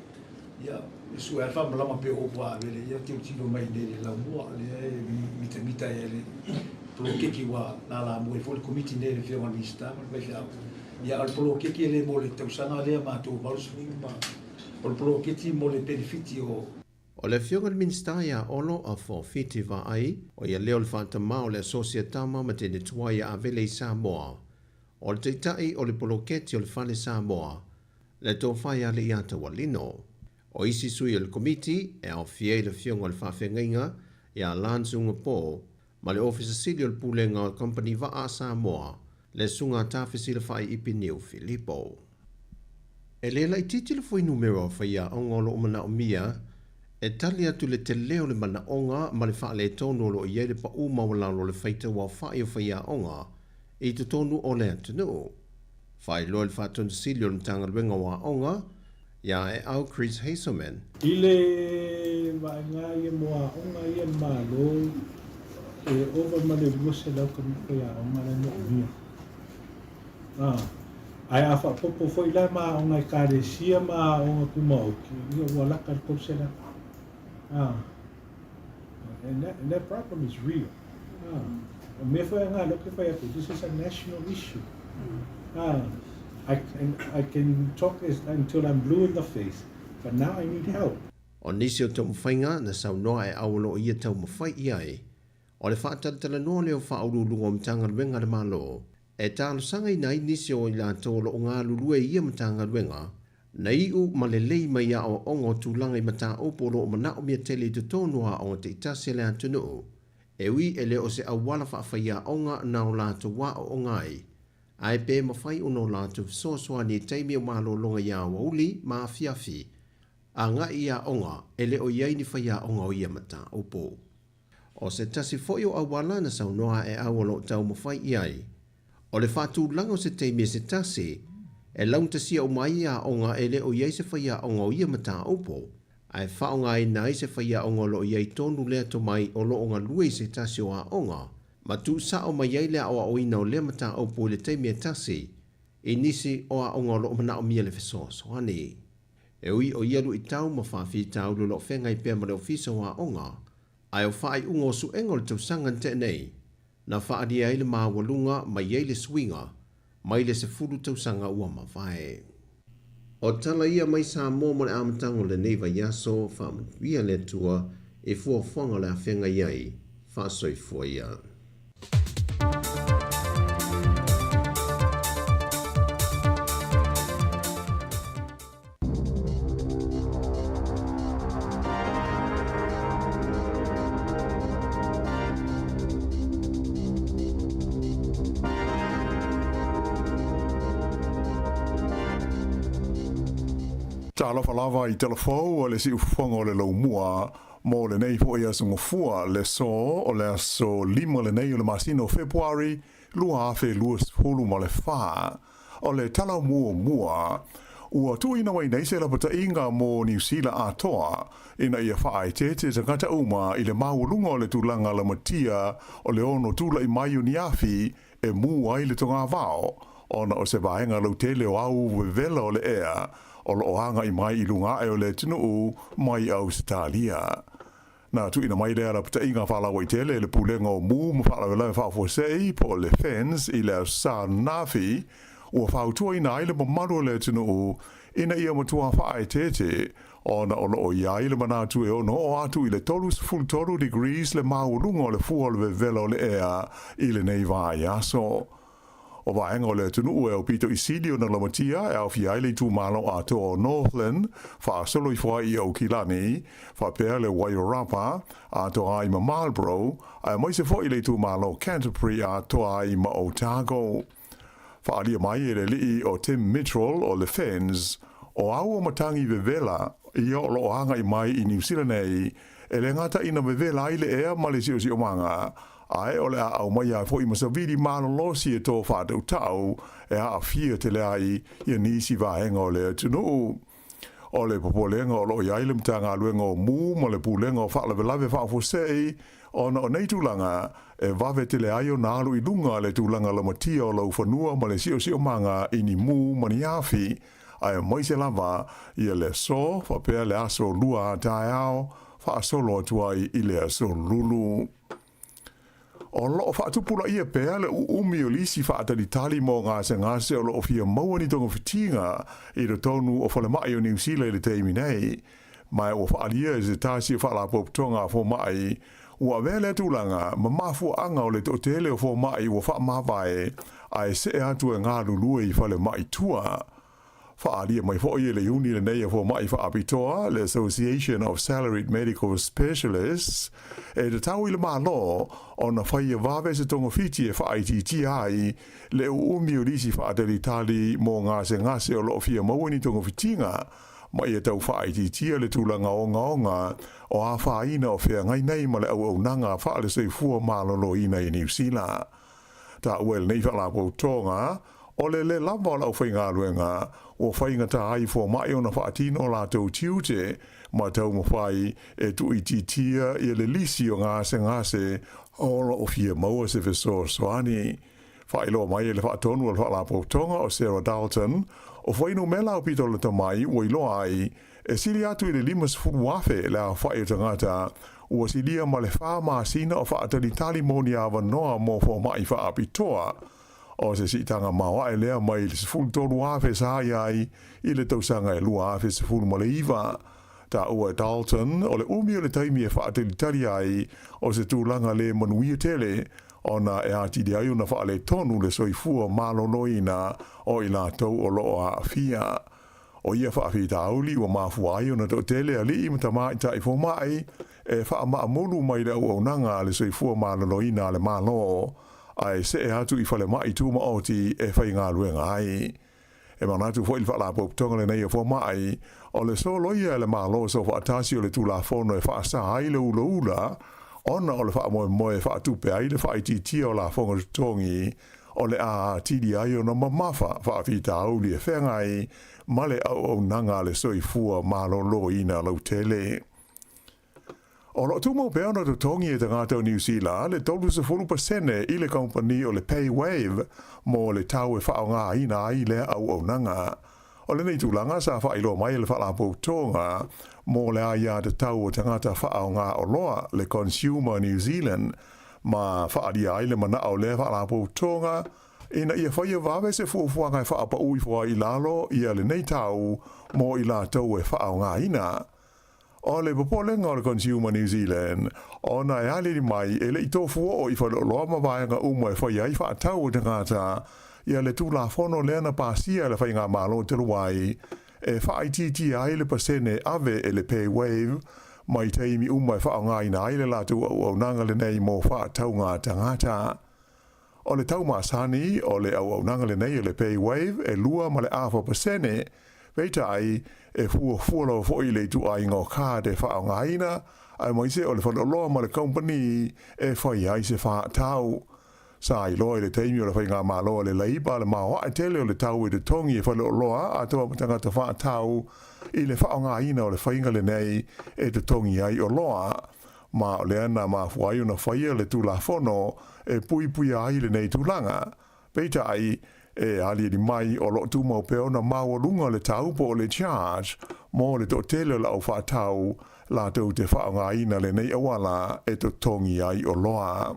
G: ia e sue lava le faamalama pei o upu a Avele, ia tilotilo mai i inei i le laumua lea e mitamita ai e le poloketi ua lalamua ai foi le Komiti nei a le Afioga i le Minisita ma le faifeau. Ia a o le poloketi e le mo le tausaga lea matou 80 ma o le poloketi mo le penefiti o
F: O le Afioga i le Minisita ia Olo Afo Fiti Vaai, o ia lea o le faatamā o le Asosi a Tama ma Teine Tuai a Avele i Samoa. O le Taitai o le Poloketi o le Fale Samoa, le Tofa ia Leiataualino. O isi sui o le Komiti e aofia ai le Afioga o le Faafeagaiga ia Lance Ugapo ma le Ofisa Sili o le Pulega o le Kamupani Vaa a Samoa, le Susuga Tafesilafai Ipiniu Filipo. E le laitiiti le fuainumera o faiaoga o lo o manaomia e tali atu i le tele o le manaoga ma le faaletonu o lo o i ai le pau maualalo o le faitau aofai o faiaoga i totonu o le atunuu. Faailoa e le Faatonu Sili o le Matagaluega o Aoga, iā Eau Chris Hazelman.
H: I le vaega ia mo aoga ia a le Malo, e ova ma le 200 faiaoga la e moomia. Ae a faaopoopo foi la ma aoga Ekalesia ma aoga tumaoti, ia ua lata i le 300. And that, and that problem is real. O mea foi a ngā leo ke whai atu, this is a national issue. I can, I can talk as, until I'm blue in the face, but now I need help.
F: O nisi o taumafaiga na saunoa e ao o lo o ia taumafai i ai, o le faatalatalanoa lea o faauluuluga o Matagaluega a le Malo e talosagaina ai nisi o i latou o lo o galulue i ia Matagaluega na iu ma lelei mai aoaoga o tulaga i mataupu o lo o manaomia tele i totonu o aoga taitasi a le atunuu, e ui e le o se auala faafaiaoga na o latou aooga ai, ae pe mafai ona o latou fesoasoani i taimi o malologa i aoauli ma afiafi, agai i aoga e le o i ai ni faiaoga o ia mataupu. O se tasi foi o auala na saunoa ae au o lo o taumafai i ai, o le faatulaga o se taimi e se tasi e laugatasia uma ai aoga e le o i ai se faiaoga o ia mataupu, ae faaaogaina ai se faiaoga o lo o i ai tonu lea tomai o lo o galue i se tasi o aoga, ma tuusao mai ai le aoaoina o lea mataupu i le taimi e tasi i nisi o aoga o lo o manaomia le fesoasoani. E ui o ia luitau ma faafitauli o lo o feagai pea ma le Ofisa o Aoga, ae o faaiuga o suega o le tausaga na tea nei, na faaalia ai le maualuga mai ai le suiga mai le 10 tausaga ua mavae. O tala ia mai Samoa mo le amataga o lenei vaiaso, faamanuia le Atua i fuafuaga o le a feagai ai, faasoifua ia.
I: Talofa lava i talafou o le siufofoga o le laumua mo lenei foi aso gafua le so o le aso 5 lenei o le masina o Fepuari 2024. O le tala muamua, ua tuuina mai nei se lapataiga mo Niu Sila atoa ina ia faaeteete tagata uma i le maualuga o le tulaga lamatia o le ono tulai mai o ni afi e mū ai le togavao ona o se vaega lautele o au vevela o le ea o lo o agai mai i luga ae o le atunuu mai Ausetalia. Na tuuina mai lea lapataiga faalauaitele e le Pulega o Mū ma Faalavelave Faafuasei po o le FENS i le Aso Sa ananafi, ua fautuaina ai le mamalu o le atunuu ina ia matua faaeteete ona o lo o i ai le manatu e ono oo atu i le 33 degrees le maualuga o le fua o le vevela o le ea i lenei vaiaso. O vaega o le atunuu e aupito i sili ona lamatia e aofia ai le itumalo atoa o Northland, faasolo ifo ai i Aukilani, faapea le Wairarapa, atoa ai ma Marlborough, aemaise foi le itumalo Canterbury atoa ai ma Otago. Faaalia mai e le alii o Tim Mitchell o le FENZ, o au o matagi vevela ia o lo o agai mai i Niu Sila nei, e le gata ina vevela ai le ea ma le siosiomaga, ae o le a aumaia ai foi ma savili malolosi e tō faatautau e aafia tele ai ia nisi vaega o le atunuu. O le popolega o lo o i ai le Matagaluega o Mū ma le Pulega o Faalavelave Faafuasei ona o nei tulaga e vave tele ai ona alu i luga le tulaga lamatia o laufanua ma le siosiomaga i ni mū ma ni afi, aemaise lava ia le aso faapea le aso lua a taeao faasolo atu ai i le aso lulu. O lo o faatupulaia pea le uumi o lisi faatalitali mo gasegase o lo o fia maua ni togafitiga i totonu o falemai o Niu Sila i le taimi nei. Ma ua faaalia e se tasi o faalapotopotoga a fomai ua avea lea tulaga ma mafuaaga o le toatele o fomai ua faamavae ae see atu e galulue i falemai tua. Faaalia mai foi e le iuni lenei a fomai faapitoa, le Association of Salaried Medical Specialists, e tatau i le Malo ona faia vave se togafiti e faaitiitia ai le uumi o lisi faatalitali mo gasegase o lo o fia maua ni togafitiga ma ia tau faaitiitia le tulaga ogaoga o afaina o feagai nei ma le auaunaga faale-soifua maloloina i Niu Sila. Taua e lenei faalapotopotoga, o le le lava o le aufaigaluega ua faigata ai fomai ona faatino o latou tiute ma taumafai e tuuitiitia ia le lisi o gasegase o lo o fia maua se fesoasoani. Faailoa mai e le faatonu o le faalapotopotoga o Sarah Dalton, o fuainumera aupito lata mai ua iloa ai e sili atu i le 50,000 le aofai o tagata Ua silia ma le 4 masina o faatalitali mo ni avanoa mo fomaʻi faapitoa. O se siitaga maoaʻe lea mai le 13,000 sa i ai i le tausaga e 2019. Taua e Dalton, o le umi o le taimi e faatalitali ai o se tulaga le manuia tele, ona e atili ai ona faaletonu le soifua maloloina o i latou o loo aafia. O ia faafitauli ua mafua ai ona toatele alii ma tamaitai fomaʻi e faamaamulu mai le auaunaga a le soifua maloloina a le Malo, ae see atu i falemaʻi tumaoti e faigaluega ai. E manatu foi le Faalapotopotoga lenei o Fomaʻi, o le soloia e le Malo Soofaatasi o le Tulafono e faasā ai le ulaula, ona o le faamoemoe e faatupe ai le faaitiitia o lafoga totogi, o le a atili ai ona mamafa faafitauli e feagai ma le auaunaga a le soifua maloloina lautele. O loo tumau pea ona totogi e tagata o Niu Sila le 30% i le kamupani o le PayWave mo le tau e faaaogaina ai lea auaunaga. O lenei tulaga sa faailoa mai e le Faalapotopotoga mo le Aiatatau o Tagata Faaaoga Oloa, le Consumer New Zealand, ma faaalia ai le manao o lea Faalapotopotoga ina ia faia vave se fuafuaga e faapaū ifo ai i lalo ia lenei tau mo i latou e faaaogaina. O le popolega o le Consumer New Zealand, ona e aliali mai e le i tofu oo i faleoloa ma vaega uma e faia ai faatau o tagata ia le Tulafono lea na pasia e le Faigamalo talu ai e faaitiitia ai le pasene ave e le PayWave mai taimi uma e faaaogaina ai le latou auaunaga lenei mo faatauga tagata. O le tau masani o le auaunaga lenei o le PayWave e 2.5%, peitai, e fuafua lava foi i le ituaiga o card e faaaogaina, aemaise o le faleoloa ma le kamupani e fai ai se faatau. Sa iloa i le taimi o le Faigamalo a le Leipa le maoae tele o le tau e totogi e faleoloa atoa ma tagata faatau i le faaaogaina o le faiga lenei e totogi ai oloa. Ma o lea na mafua ai ona faia le Tulafono e puipuia ai lenei tulaga. Peitai, e aliali mai o loo tumau pea ona maualuga le tau po o le charge mo le toatele o le au faatau latou te faaaogaina lenei auala e totogi ai oloa.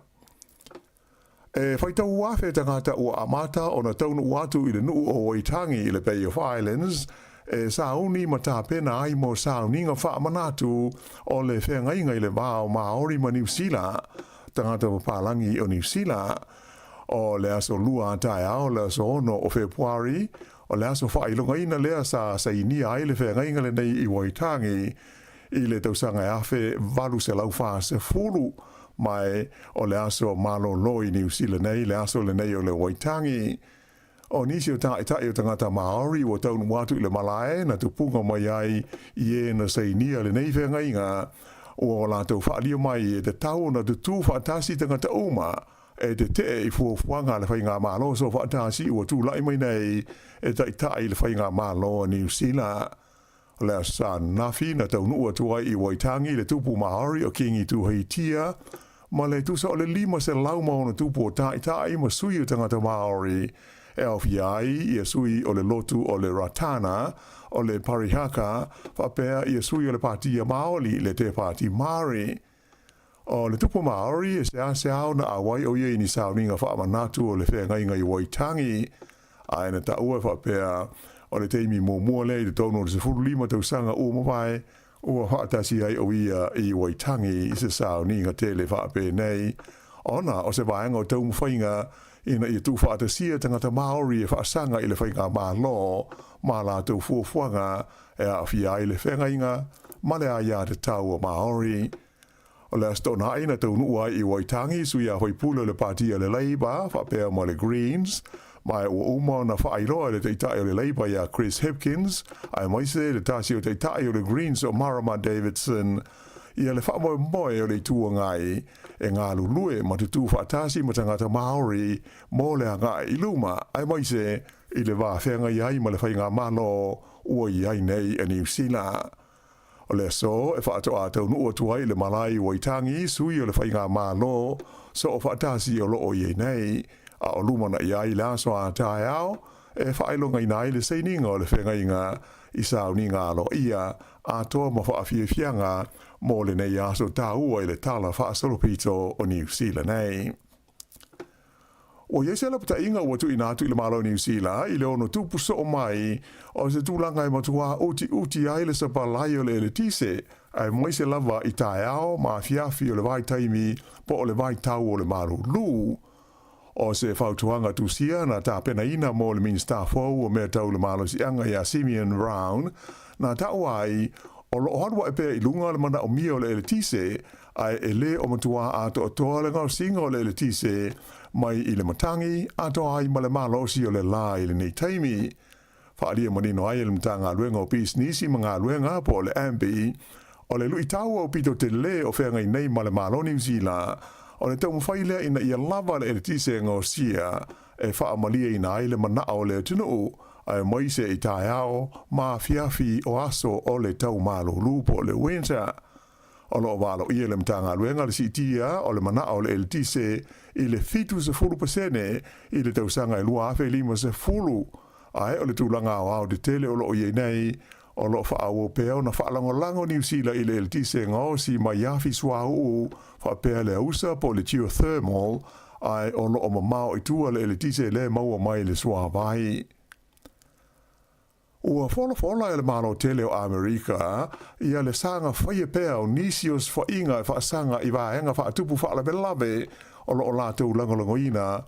I: E faitau afe tagata ua amata ona taunuu atu i le nuu o Waitangi i le Bay of Islands e sauni ma tapena ai mo sauniga faamanatu o le feagaiga i le va o Maori ma Niu Sila, tagata papalagi o Niu Sila. O le aso Lua a taeao le aso 6 o Fepuari, o le aso faailogaina lea sa sainia ai le feagaiga lenei i Waitangi i le tausaga e 1840, ma o le aso malolo i Niu Sila nei le aso lenei o le Waitangi. O nisi o taʻitaʻi o tagata Maori ua taunuu atu i le malae na tupuga mai ai i e na sainia lenei feagaiga, ua o latou faalia mai e tatau ona tutū faatasi tagata uma e tetee i fuafuaga a le Faigamalo Soofaatasi ua tulai mai nei e taʻitaʻi i le Faigamalo a Niu Sila. O le aso Sa ananafi na taunuu atu ai i Waitangi le tupu Maori o Kingi Tuheitia ma le tusa o le 500 ma ona tupu o taʻitaʻi ma sui o tagata Maori e aofia ai ia sui o le lotu o le Ratana, o le Parihaka, faapea ia sui o le Patia Maoli, le Te Pāti Māori. O le tupu Maori e seasea ona auai o ia i ni sauniga faamanatu o le feagaiga i Waitangi, ae na taua e faapea o le taimi muamua lea i totonu o le 15 tausaga ua mavae ua faatasi ai o ia i Waitangi i se sauniga tele faapenei, ona o se vaega o taumafaiga ina ia tuufaatasia tagata Maori e faasaga i le Faigamalo ma latou fuafuaga e aafia ai le feagaiga ma le aiatatau a Maori. O le Aso Toonai na taunuu ai i Waitangi sui a faipule o le Patia o le Labour faapea ma le Greens, ma ua uma ona faailoa e le Taitai o le Labour ia Chris Hipkins, aemaise le tasi o Taitai o le Greens o Marama Davidson, ia le faamoemoe o le Itu Agai e galulue ma tutū faatasi ma tagata Maori mo le agai i luma, aemaise i le va feagai ai ma le Faigamalo ua i ai nei a Niu Sila. O le aso e faatoa taunuu atu ai i le malae i Waitangi sui o le Faigamalo Soofaatasi o loo i ai nei, a o lumanai ai le aso a taeao. e faailogaina ai le sainiga o le feagaiga i sauniga aloaia atoa ma faafiafiaga mo lenei aso taua i le Tala Faasolopito o Niu Sila nei. Ua i ai se lapataiga ua tuuina atu i le Malo o Niu Sila i le ono tupu soo mai o se tulaga e matuā utiuti ai le sapalai o le eletise, aemaise lava i taeao ma afiafi o le vaitaimi po o le vaitau o le malūlū. O se fautuaga tusia na tapenaina mo le Minisita fou o Mea Tau le Malosiaga iā Simeon Brown, na taua ai, o lo o alu ae pea i luga le manaomia o le eletise, ae e lē o matuā atoatoa le gaosiga o le eletise mai i le matagi atoa ai ma le malosi o le lā i lenei taimi. Faaalia manino ai e le Matagaluega o Pisinisi ma Galuega po o le MB, o le luitau aupito telē o feagai nei ma le Malo o Niu Sila, o le taumafai lea ina ia lava le eletise e gaosia e faamalieina ai le manao o le atunuu, aemaise i taeao ma afiafi o aso o le tau malūlū po o le winter. O lo o valoia e le Matagaluega le siitia o le manao o le eletise i le 70% i le tausaga e 2050, ae o le tulaga aoao tetele o lo o i ai nei, o lo o faaauau pea ona faalagolago Niu Sila i le eletise gaosi mai afi suauu faapea le ausa po o le geothermal, ae o lo o mamao i tua le eletise lea e maua mai le suavai. Ua folafola e le Malo tele o Amerika ia le saga faia pea o nisi o sefaiga e faasaga i vaega faatupu faalavelave o lo o latou lagolagoina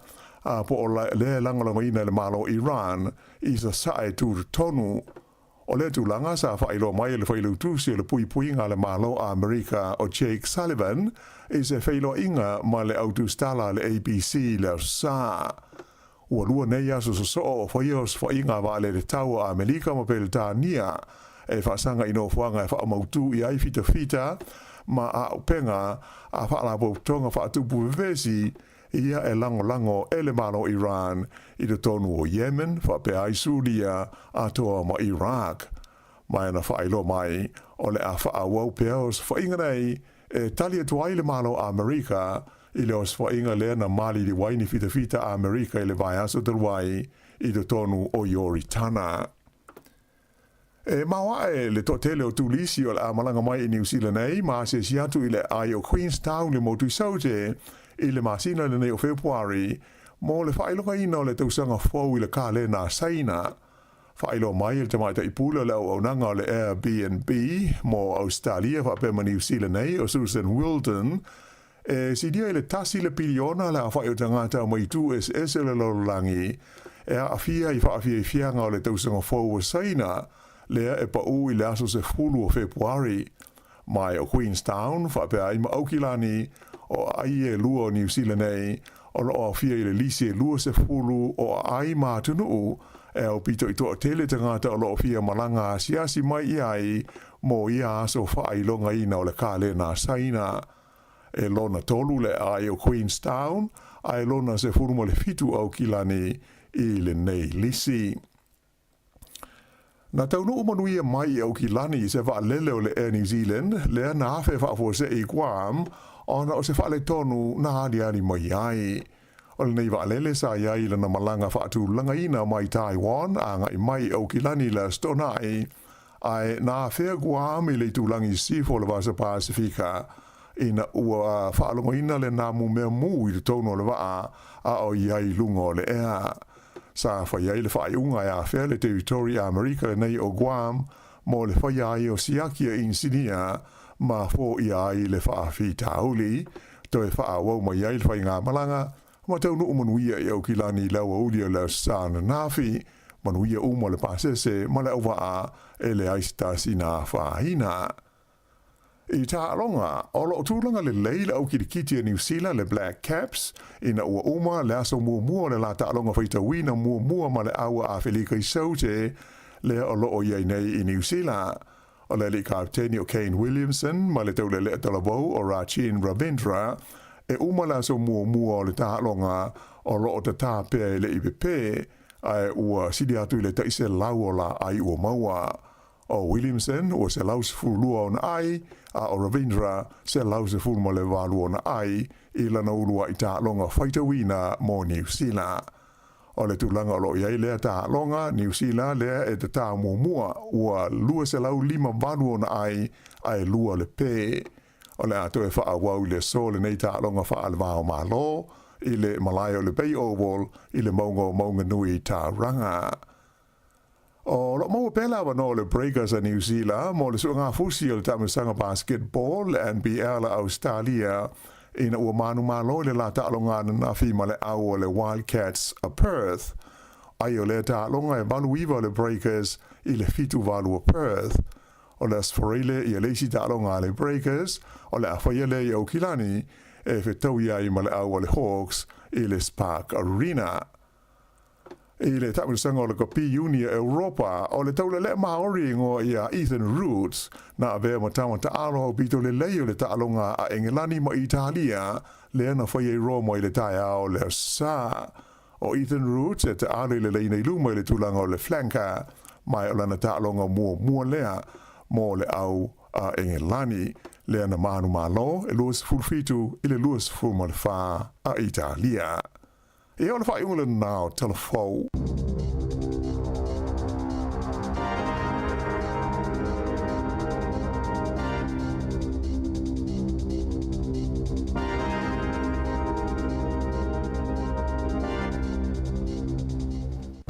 I: a po o lea e lagolagoina e le Malo Iran i sasae tutotonu. O lea tulaga sa faailoa mai e le Failautusi o le Puipuiga a le Malo Amerika o Jake Sullivan i se feiloaiga ma le autusitala a le ABC i le Aso Sa. Ua lua nei aso sosoo o faia osofaiga a vaalele tau a Amelika ma Peretania e faasaga i nofoaga e faamautū i ai fitafita ma auupega a faalapotopotoga faatupu vevesi ia e lagolago e le Malo Iran i totonu o Yemen faapea ai Suria atoa ma Iraq. Ma e na faailoa mai o le a faaauau pea osofaiga nei e tali atu ai le Malo Amerika i le osofaiga lea na maliliu ai ni fitafita a Amerika i le vaiaso talu ai i totonu o Ioritana. E maoaʻe le toatele o turisi o le a malaga mai i Niu Sila nei ma asiasi atu i le aai o Queenstown le motu i Saute i le masina lenei o Fepuari mo le faailogaina o le tausaga fou i le kalena a Saina. Faailoa mai e le tamaitai pule o le auaunaga o le Airbnb mo Ausetalia faapea ma Niu Sila nei o Susan Wildon, e silia i le tasi le piliona le aofai o tagata mai itu eseese o le lalolagi e aafia i faafiafiaga o le tausaga fou o Saina lea e paū i le aso 10 o Fepuari. Mai o Queenstown faapea ai ma Aukilani o aai e lua o Niu Sila nei o lo o aofia i le lisi e 20 o aai ma atunuu e aupito i toatele tagata o lo o fia malaga asiasi mai i ai mo ia aso faailogaina o le kalena a Saina. E lona tolu le aai o Queenstown ae lona 17 Aukilani i lenei lisi. Na taunuu manuia mai i Aukilani i se vaalele o le Air New Zealand lea na afe faafuasei i Guam ona o se faaletonu na aliali mai ai. O lenei vaalele sa i ai i lana malaga faatulagaina mai Taiwan agai mai i Aukilani i le Aso Toonai, ae na afea Guam i le itulagi sisifo o le Vasa Pasefika ina ua faalogoina le namu mea mū i totonu o le vaa a o i ai i luga o le ea. Sa fai ai le faaiuga e afea le Teritori a Amerika lenei o Guam mo le faia ai o siaki a inisinia ma foia ai le faafitauli, toe faaauau mai ai le faigamalaga ma taunuu manuia i Aukilani i le aoauli o le Aso Sa ananafi, manuia uma le pasese ma le auvaa e leai se tasi na afaina. I taaloga, o lo o tulaga lelei le au kilikiti a Niu Sila le Black Caps ina ua uma le aso muamua o le la taaloga faitauina muamua ma le aua Afelika i Saute lea o lo o i ai nei i Niu Sila. O le alii kapeteni o Kane Williamson ma le taulelea talavou o Rachin Ravindra e uma le aso muamua o le taaloga o lo o tatā pea e le i pepē ae ua sili atu i le tai 100 o laai ua maua. O Williamson ua 112 ona ai, a o Ravindra 118 ona ai i lana uluai taaloga faitauina mo Niu Sila. O le tulaga o lo o i ai lea taaloga, Niu Sila lea e tatā muamua, ua 258 ona ai, ae lua le pē. O le a toe faaauau i le aso lenei taaloga faale-va-o-Malo i le malae o le Bay Oval i le mauga o Maunganui i Tauranga. O lo o maua pea le avanoa o le Breakers a Niu Sila mo le suegafusi o le taamilosaga basketball le NBL a Ausetalia ina ua manumalo i le la taaloga ananafi ma le au o le Wildcats a Perth. Ai o lea taaloga e 8-9 le Breakers i le 7-8 a Perth. O le Aso Faraile ia le isi taaloga a le Breakers o le a faia lea i Aukilani e fetaui ai ma le au a le Hawks i le Spark Arena. I le taamilosaga o le Kopi Iuni a Europa, o le taulelea Maori e igoa ia Ethan Roots, na avea ma tama taalo aupito lelei o le taaloga a Engelani ma Italia, lea na faia i Roma i le taeao o le Aso Sa. O Ethan Roots e taalo i le laina i luma i le tulaga o le flanker, ma o lana taaloga muamua lea mo le au a Engelani, lea na manumalo e 27 i le 24 a Italia. Ia, o le faaiuga lena o Tala Fou.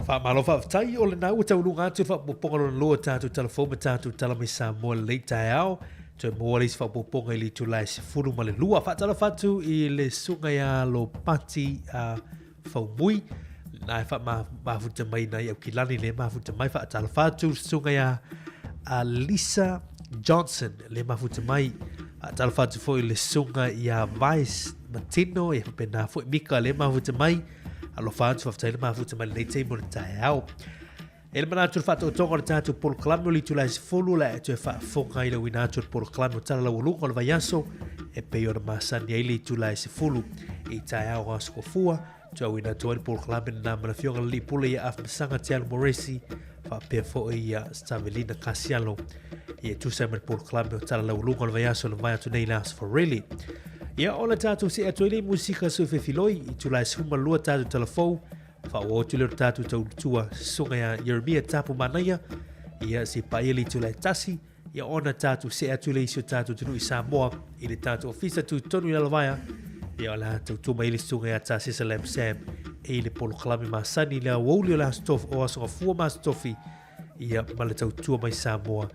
A: Faamalo faafetai o lena ua tauluga atu le faaopoopoga lona lua o tatou tala fou ma tatou tala mai Samoa i lenei taeao. Toe maua le isi faaopoopoga i le itula e 12. Faatalofa atu i le susuga ia Lopati Faumui, lena e faamafuta mai nai Aukilani le mafuta mai. Faatalofa atu le susuga ia Lisa Johnson le mafuta mai. Faatalofa atu foi le susuga ia Vice Matino, ia faapena foi Mika le mafuta mai. Alofa atu, faafetai le mafuta mai lenei taimi o le taeao. E le manatu le faatoatoga o le tatou polokalame o le itula e 10 la e toe faafofoga i le uina atu o le polokalame o Tala Laualuga o le vaiaso e pei ona masani ai le itula e 10 i taeao o Aso Gafua. Toe auina atu ai le polokalame lena ma le Afioga i le Alii Pule ia Afamasaga Te Alu Moresi faapea foi ia Savelina Kasialo ia tusa ai ma le polokalame o Tala Laualuga o le vaiaso le vai atu nei le Aso Faraile. Ia o le tatou see atu ai le musika sui fefiloi itula e 12 tatou talafou Faaauau atu lea o le tatou tautua susuga ia Jeremia Tapu Manaia, ia se paia le itula e tasi, ia ona tatou see atu le isi o tatou atunuu i Samoa i le tatou ofisa tutonu i Lalovaea, ia o le a tautua mai le susuga ia Tasesa Lam Sam e i le polokalame masani le aoauli o le aso tofi, o aso gafua ma aso tofi, ia ma le tautua mai Samoa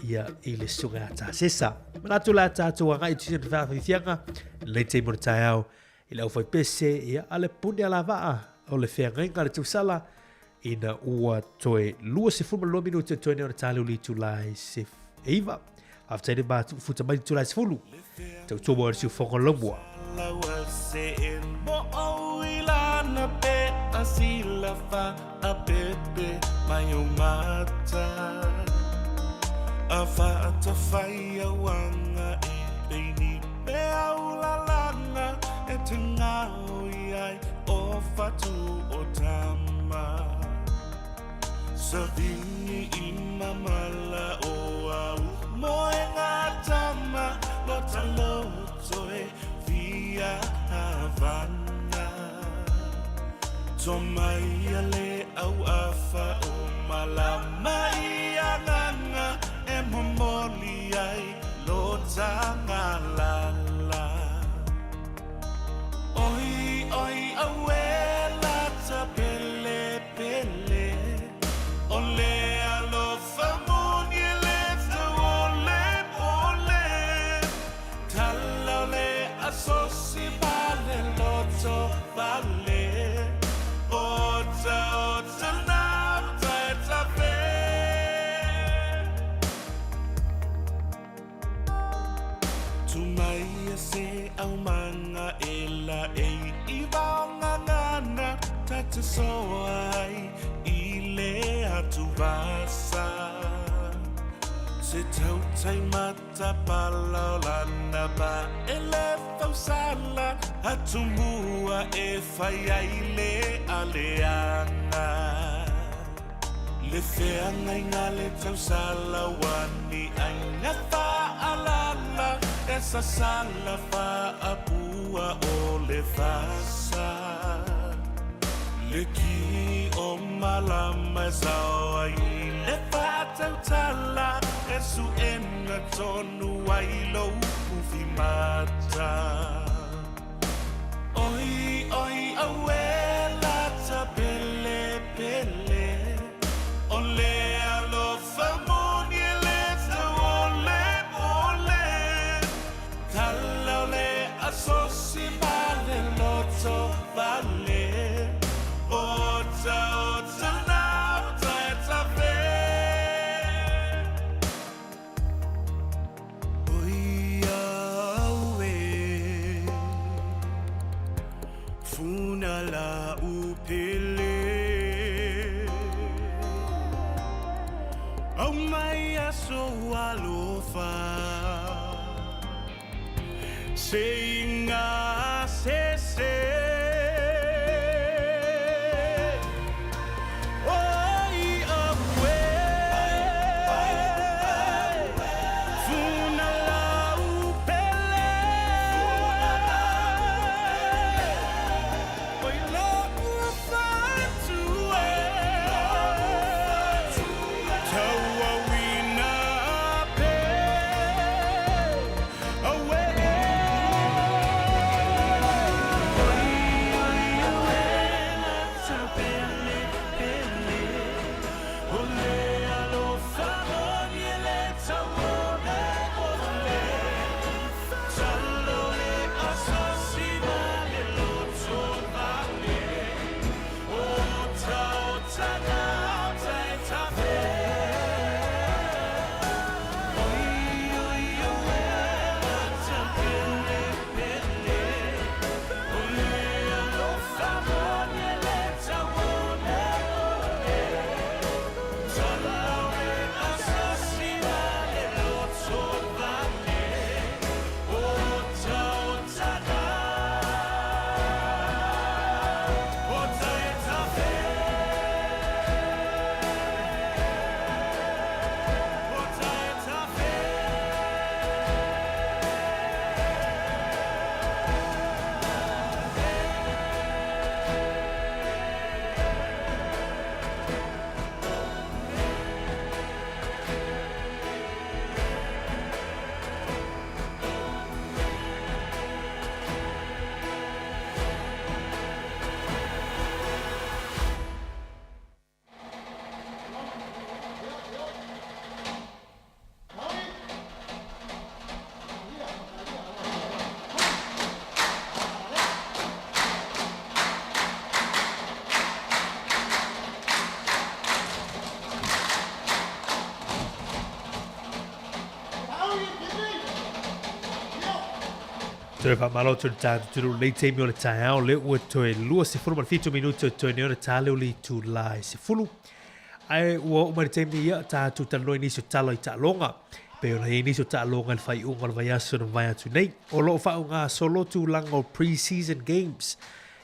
A: ia i le susuga ia Tasesa. Manatu la tatou agai i tusi o le faafiafiaga, lenei taimi o le taeao, I le aufaipese, ia, a le puni alavaa o le feagaiga a le tausala, ina ua toe 22 minute o toe nei ona tāleu le itula e se e iva. Faafetai le mafuta mai le itula e 10. Tautua mo le siufogo laumua.
K: A whaatawhai auanga e peini pe aulalanga e te ngao i ai o whatu o tama. Savingi i mamala o au moe ngā tama lo taloto e via havana. To mai a le au afa o malama i anganga e momoli ai lo tangalala. Oi, oi, aue lata pele pele o le alofa moni e le tau o le pole. Tala o le asosi ma le loto vale. Ota, ota, na, ta e ta fe. Tu mai e se au manga e la e i vaonga ngana ta te soa ai i le atu vasa. Se tautai mata pala o lana ba e le fausala atumua e whai ai le aleanga. Le feanga i ngā le tausala wani ai ngā whaalala e sasala whaapua o le fasa. Le ki o malama e sao ai le faatautala e suʻena tonu ai lou pufi mata. Oi oi auē lata pelepele o le alofa moni e le tauoleole. Tala o le asosi ma le loto fale otaota gauta e tafe. Oi auē funa lau pele aumai aso alofa se iga sese. Oi auē funa lau pele oi lou fatu e tauauina pē auē. Oi oi auē lata pelepele o le alofa moni e le tauoleole. Tala o le asosi ma le loto vale otaota gauta e tafe. Oi oi auē lata pelepele o le alofa moni e le tauoleole. Tala o le asosi ma le loto vale otaota gauta e tafe. Ota e tafe.
A: Toe faamalo atu i le tatou atunuu i lenei taimi o le taeao, lea ua toe 27 minute o toe nei ona ta lea o le itula e 10. Ae ua oo mai le taimi ia tatou talanoa i nisi o tala i taaloga. E pei ona i ai nisi o taaloga i le faaiuga o le vaiaso na mavae atu nei. O lo o faaugasolo tulaga o pre-season games.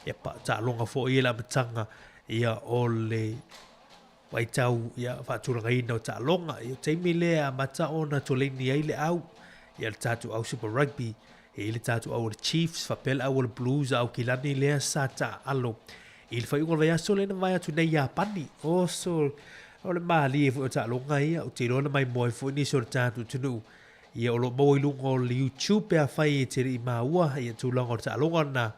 A: Ia pa taaloga foi ia i le amataga ia o le vaitau ia faatulagaina o taaloga. Ia o taimi lea e amata ona toleini ai le au ia le tatou au Super Rugby, e i ai le tatou au o le Chiefs faapea le au o le Blues a Aukilani lea sa taaalo i le faaiuga o le vaiaso lea na vae atu nei Iapani. Oso, o le malie foi o taaloga ia, ou te iloa na maimoa ai foi nisi o le tatou atunuu. Ia o lo o maua i luga o le YouTube pe afai e te le i maua ia tulaga o le taaloga lena.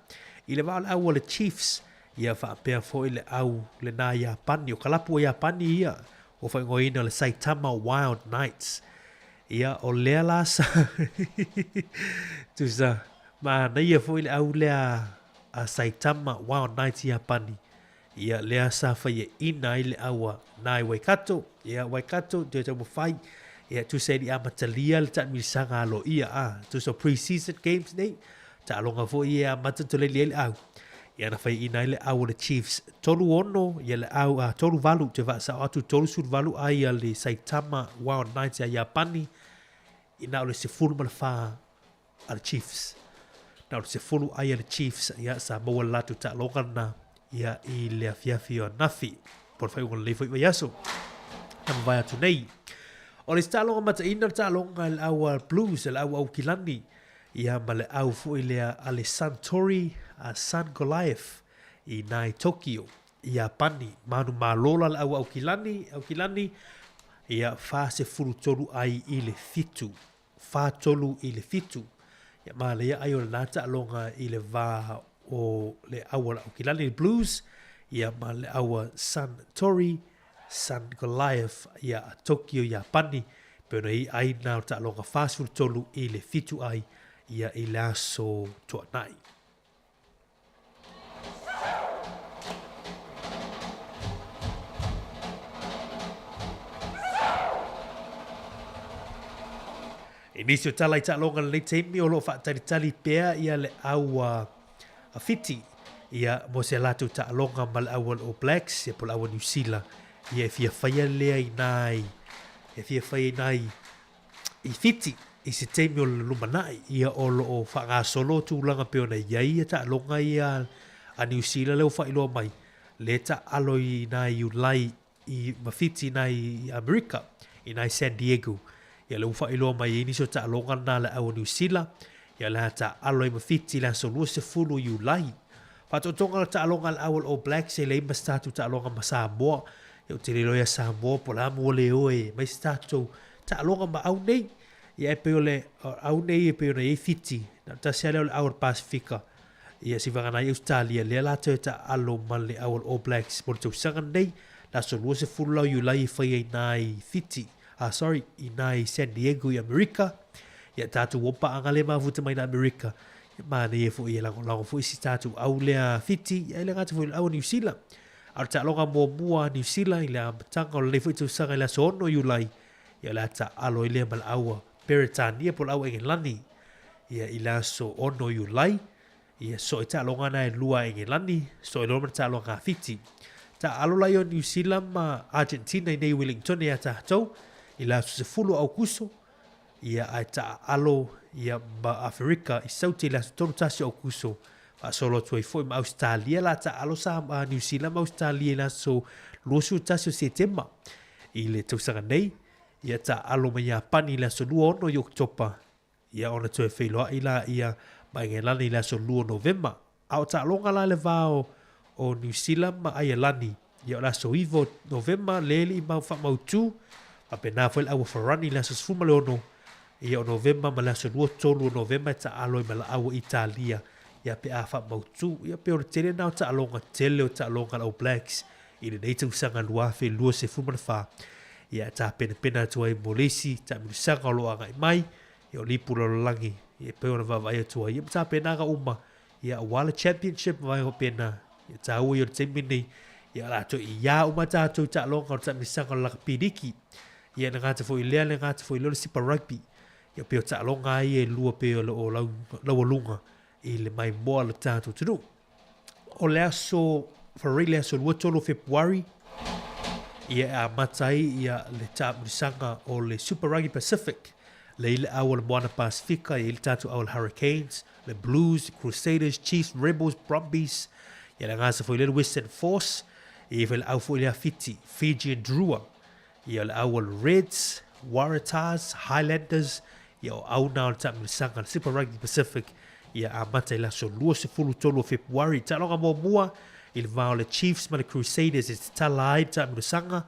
A: I le vaa o le au a le Chiefs, Ia faapea foi le au lena Iapani, o kalapu a Iapani ia, ua faaigoaina o le Saitama Wild Knights. Ia, o lea la sa tusa manaia foi le au lea a Saitama Wild Knights Iapani. Ia, lea sa faiaina ai le au a nai Waikato. Ia, Waikato, toe taumafai. Ia, tusa e le i amatalia le taamilisaga aloaia, a, tusa o pre-season games nei, Taaloga foi ia e amata toleli ai le au. Ia na faiaina ai le au o le Chiefs 3-6 ia le au a 3-8 te vaasao atu 38 ai a le Saitama Wild Knights ia Iapani i na o le 14 a le Chiefs. Na o le 10 ai a le Chiefs ia sa maua le latou taaloga lena ia i le afiafi o anafi po o le faaiuga o lenei foi vaiaso na mavae atu nei. O le isi taaloga mataina le taaloga i le au a Blues, le au Aukilani Ia ma le au foi lea a le Suntory a Sun Goliath i nai Tokyo. Iapani. Manumalo la le ʻAua Aukilani, Aukilani, ia, 43 ʻai i le 7. 4-3 i le 7. Ia, manaia ai o lena taaloga i le va o le ʻAua Aukilani, le Blues, ia, ma le ʻAua Suntory, Sun Goliath, ia, a Tokyo, Iapani. Pei ona i ai na o taaloga 43 i le 7 ʻai, ia, i le aso Tuanai. I nisi o tala i taaloga lenei taimi o lo o faatalitali pea ia le au a Fiti ia mo se latou taaloga ma le au a le All Blacks ia po o le au a Niu Sila ia e fia faia lea inā i e fia faia inā i i Fiti i se taimi o le lumanai, ia o lo o faagasolo tulaga pei ona i ai ia taaloga ia a Niu Sila lea ua faailoa mai, lea e taaalo i nā Iulai i ma Fiti i nā i Amerika, i nā i San Diego. Ia lea ua faailoa mai ai nisi o taaloga na a le au a Niu Sila, ia o le a taaalo ai ma Fiti i le aso 20 o Iulai. Faatoatoga o le taaloga a le au a le All Blacks e leai ma se tatou taaloga ma Samoa. Ia ou te le iloa ia Samoa po o le a mo le o e mai se tatou taaloga ma au nei. Ia e pei o le au nei e pei ona i ai Fiti, na o le tasi lava lea o le au o le Pasifika. Ia seivagana ai Ausetalia lea latou e taaalo ma le au a le All Blacks mo le tausaga nei, le aso 20 la o Iulai e fai ai i na i Fiti, ah sorry, i na i San Diego i Amerika. Ia tatou o paaga lea e mafuta mai na Amerika. Ia manaia foi e lagolago foi si tatou au lea Fiti, ia e le gata foi i le au a Niu Sila. A o le taaloga muamua a Niu Sila i le amataga o lenei foi tausaga i le aso 6 o Iulai, ia o le a taaalo ai lea ma le au a Peretania po o le au a Engelani ia i le aso 6 o Iulai. Ia so i taaloga na e lua a Engelani, so i loa ma le taaloga a Fiti. Taaalo laia o Niu Sila ma Argentina i nei Wellington ia tatou i le aso 10 o Aukuso, ia ae taaalo ia ma Aferika i Saute i le aso 31 o Aukuso. Faasolo atu ai foi ma Ausetalia la taaalo sa Niu Sila ma Ausetalia i le aso 21 o Setema i le tausaga nei. Ia taaalo ma Iapani i le aso 26 i Oketopa. Ia ona toe feiloai laia ma Engelani i le aso 2 o Novema. A o taaloga la le va o, o Niu Sila ma Aielani, ia o le aso 9 o Novema le alii mau faamautu, faapena foi le aua Farani i le aso 16 ia o Novema ma le aso 23 o Novema e taalo ai ma le aua Italia ia pe a faamautu. Ia pei o le tele na o taaloga tele o taaloga a le All Blacks i lenei tausaga 2024. Ia e tapenapena atu ai mo le isi taamilosaga o lo o agai mai, ia o lipu lalolagi e pei ona vaavaai atu ai. Ia ma tapenaga uma, ia aua le championship ma vaega faapena. Ia taua ia o le taimi lenei, ia o le a toe iā uma tatou i taaloga o le taamilosaga o le lakapi liki. Ia le gata foi i lea, le gata foi i lea o le Super Rugby. Ia pei o taaloga lava ia e lua pei o lo o laualuga i le maimoa o le tatou atunuu. O le aso February, le aso 23 o Fepuari, ia e amata ai ia le taamilosaga o le Super Rugby Pacific, le i le au o le Moana Pasifika, ia i le tatou au o le Hurricanes, le Blues, Crusaders, Chiefs, Rebels, Brumbies, ia le gasa foi lea le Western Force, ia foi le au foi lea Fiti, Fiji and Drua, Ia o le au o le Reds, Waratahs, Highlanders, ia o au na o le taamilosaga le Super Rugby Pacific, ia amata i le aso 23 o Fepuari. Taaloga muamua i le va o le Chiefs ma le Crusaders e tatala ai le taamilosaga,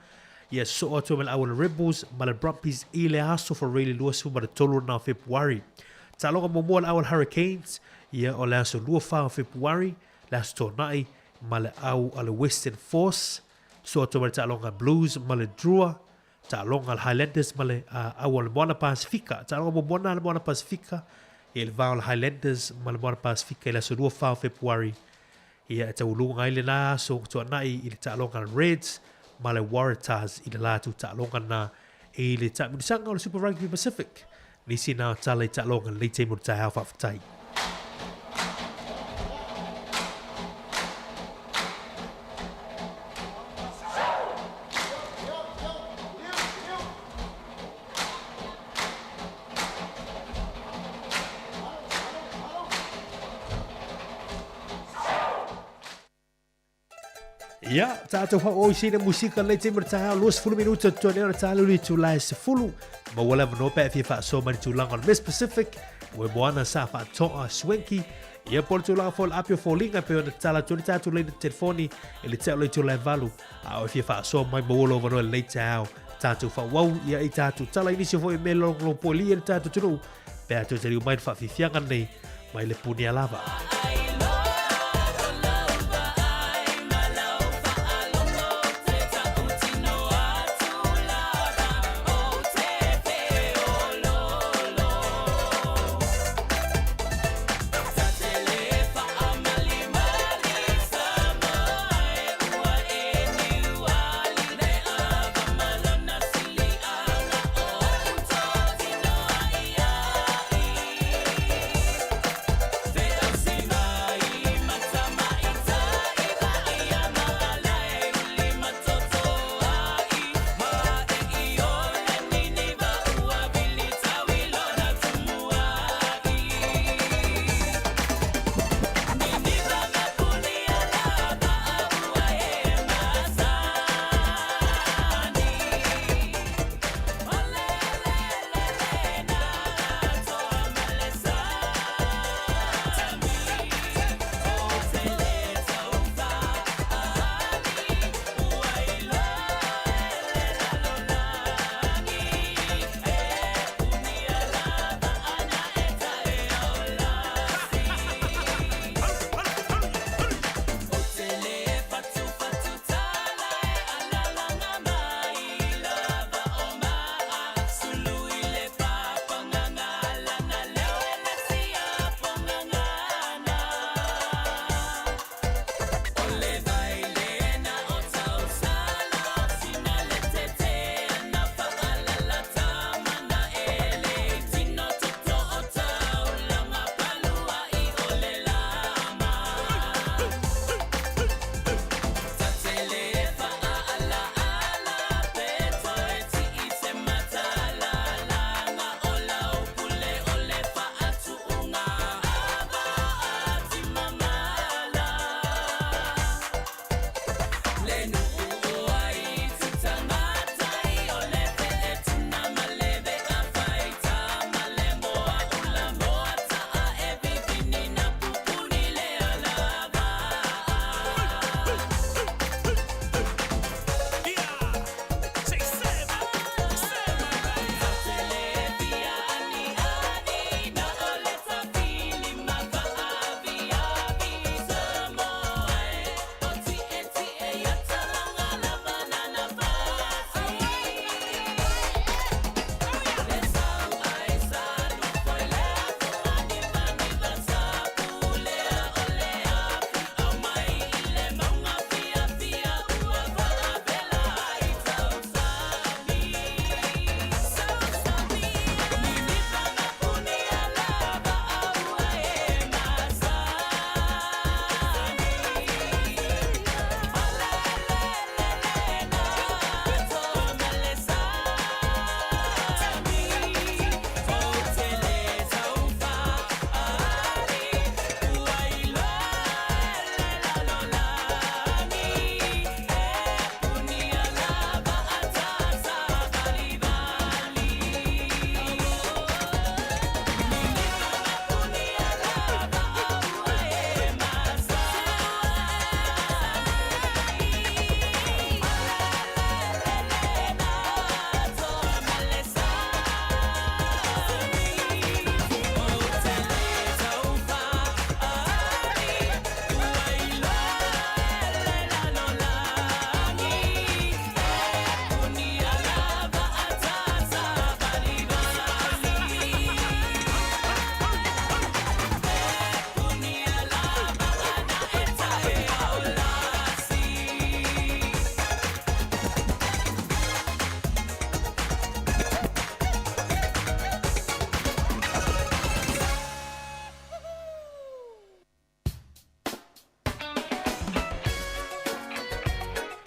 A: ia sosoo atu ai ma le au o le Rebels ma le Brumbies i le aso Faraile 23 na o Fepuari. Taaloga muamua le au o le Hurricanes, ia o le aso 24 o Fepuari, le aso Toonai ma le au a le Western Force, Sua atu ma le taaloga Blues ma le Drua, taaloga le Highlanders ma le au o le Moana Pasifika. Taaloga muamua na le Moana Pasifika, ia le va o le Highlanders ma le Moana Pasifika i le aso 24 o Fepuari. Ia e tauuluga ai lena aso tuanai i le taaloga le Reds ma le Waratahs i le latou taaloga na i le taamilosaga o le Super Rugby Pacific. Nisi na o tala i taaloga lenei taimi o le taeao faafetai. Ia, tātou whaoi sina musika lei te mara tāhau, 20 minuta tua nei ona tālulu i tū lai 10. Maua le avanoa pe a fia whaasoa mai le tūlanga o le Miss Pacific, Ue Moana Sa Whaatoa Swanky. Ia po o le tulaga foi o le api o foliga e pei ona tatala atu ai le tatou laina telefoni i le tea o le itula e 8, a o e fia faasoa mai maua lou avanoa i lenei taeao tatou faaauau ia i tatou tala i nisi foi o mea logolopolia i le tatou atunuu pe a toe taliu mai le faafiafiaga lenei mai le punia lava.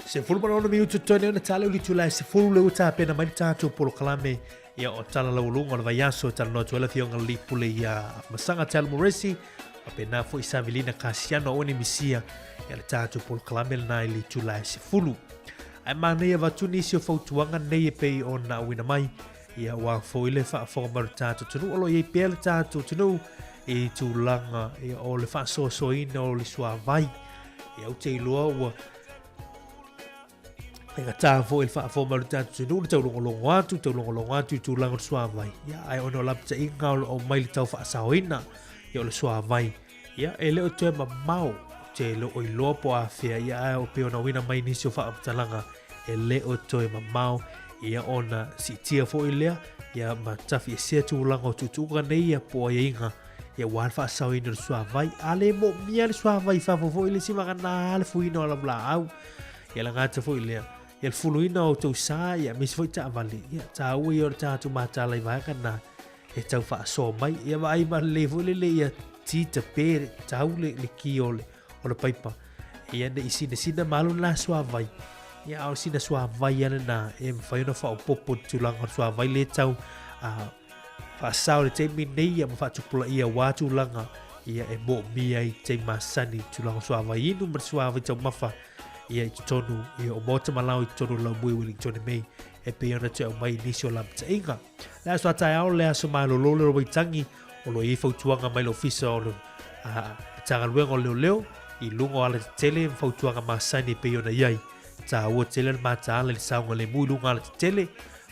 A: 16 minutu totoe nei ona tala o le itula e 10 lea ua tapena mai le tatou polokalame ia o Tala Laualuga o le vaiaso e talanoa atu ai le Afioga i le Pule ia Masaga Talo Moresi faapena foi Savelina Kasiano aua ne i misia ia le tatou polokalame lena i le itula e 10. Ae manaia avatu nisi o fautuaga nei e pei ona auina mai ia aua foi le faafofoga mai o le tatou atunuu o lo o i ai pea le tatou atunuu. i tulaga ia, o le faasoasoaina o le suavai. Ia, ou te iloa ua faigata foi le faafofoga mai o le tatou atunuu, le taulogologo atu, taulogologo atu i tulaga o le suavai. Ia, ae ona o lapataiga o lo o aumai le tau faasaoina ia, o le suavai, ia, e le o toe mamao, ou te le o iloa po o afea, ia, ae pei ona uina mai nisi o faamatalaga, e le o toe mamao, ia, ona siitia foi lea, ia, ma tafiesea tulaga o tuutuuga nei, ia, po o aiaiga, ia, aua le faasaoina o le suavai. A le moomia le suavai i fafo foi le isi vagana le fuina o lamulaau, ia, le gata foi lea, ia, le fuluina o outou sa, ia, aemaise foi taavale, ia, taua ia o le tatou mataala i vaega na e tau faasoa mai. Ia vaai ma lelei foi lele ia titape tau le, le ki o le, o le paipa. Ia ne i sinasina ma alu lena suavai. Ia a o sina suavai a lena e mafai ona faaopoopo i le tulaga o le suavai lea tau faasao i le taimi nei ia ma faatupulaia aua tulaga ia e moomia ai taimi masani i tulaga o suavai inu ma le suavai taumafa ia i totonu ia o Maota Malao i totonu o Laumui Wellington mei e pei ona toe aumai i nisi o lapataiga. Le aso a taeao le aso malolo le Waitangi o lo o i ai fautuaga mai le ofisa o le Matagaluega o Leoleo i luga o alatetele ma fautuaga masani e pei ona i ai. Taua tele le mataala i le saogalemu i luga o alatetele.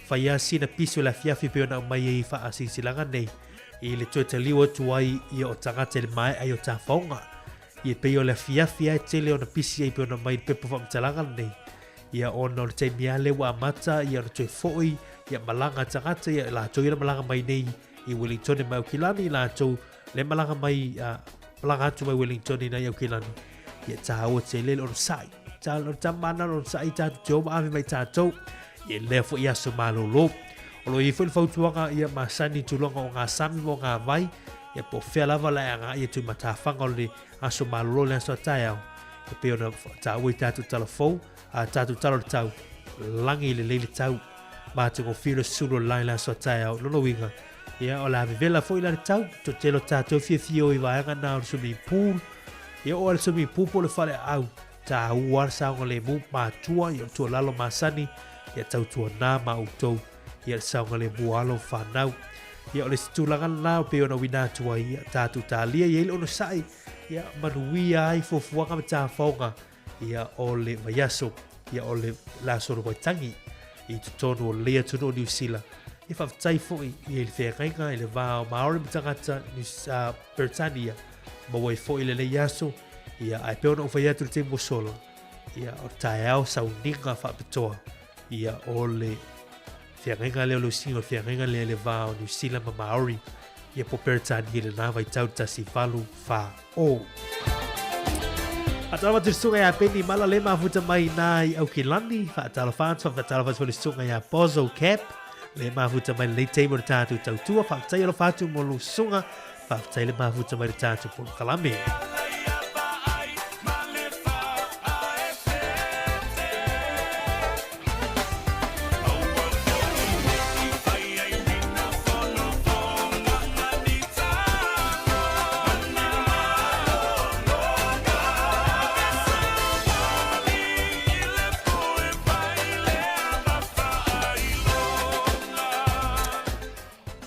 A: Fai lava sina pisi o le afiafi e pei ona aumai ai i faasilasilaga nei i le toe taliu atu ai ia o tagata i le maea i o tafaoga. Ia pei o le afiafi lava e tele ona pisi ai pei ona aumai i le pepa faamatalaga lenei. Ia ona o le taimi lava lea ua amata ia ona toe foi ia malaga tagata ia latou ia na malaga mai nei i Wellington mai Aukilani latou le malaga mai malaga atu mai Wellington i nai Aukilani ia tāua tele le onosai tā o tama ana le onosai tātou te o ma ave mai tātou ia lea foi aso malolo o lo i ai foi le fautuaga ia masani tulaga o ngā sami mo ngā vai ia po o fea lava la e agai atu i matafaga o le aso malolo le aso a taeao e pei ona tāua i tātou tala fou a tātou tala o le tau lagi lelei le tau matagofie le sulu o le lai le aso a taeao lona uiga ia o le a vevela foi la le tau toatele o tātou fiafia o i vaega na o le swimming pool ia o le swimming pool po o le faleaau tāua le saogalemu matua ia o le tuualalo masani ia tautuanā ma outou ia le saogalemu o alo ma fanau. Ia o le isi tulaga lena e pei ona uina atu ai, ia tatou talia i ai le onosai, ia manuia ai fuafuaga ma tafaoga, ia o le vaiaso, ia o le le aso o le Waitangi i totonu o lenei atunuu o Niu Sila. Ia faafetai foi i le feagaiga i le va o Maori ma tagata Niu, Peretania, maua ai foi lenei aso, ia ae pei ona ou fai atu i le taimi ua sola, ia o le taeao sauniga faapitoa ia o le feagaiga lea o le usiga o le feagaiga lea i le va o Niu Sila ma Maori ia po Peretania i lena vaitau 1840. Faatalofa atu i le susuga ia Peni Mala le mafuta mai nā i Aukilani. Faatalofa atu, faatalofa atu foi i le susuga ia Bozo Cap le mafuta mai lenei taimi o le tātou tautua. Faafetai alofa atu mo lou susuga. Faafetai le mafuta mai le tātou polokalame.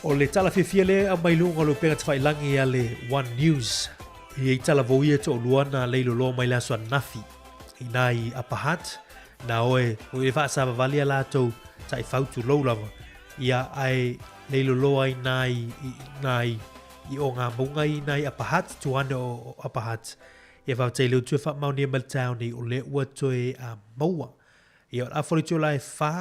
A: O le tala fiafia lea e aumai luga o le upega tafailangi a le One News. E i ai talavou ia toalua na leiloloa mai le aso ananafi i nā i Upper Hutt, na oe o e faasavavali a latou taifau tulou lava, ia ae leiloloa ai nā i, i, nā i, i o ngā maunga i nā i Upper Hutt, tuane o, o Upper Hutt. Ia faafetai le Atua e faamaonia mai le taeao nei o lea ua toe maua. Ia o le afa o le itula e whā,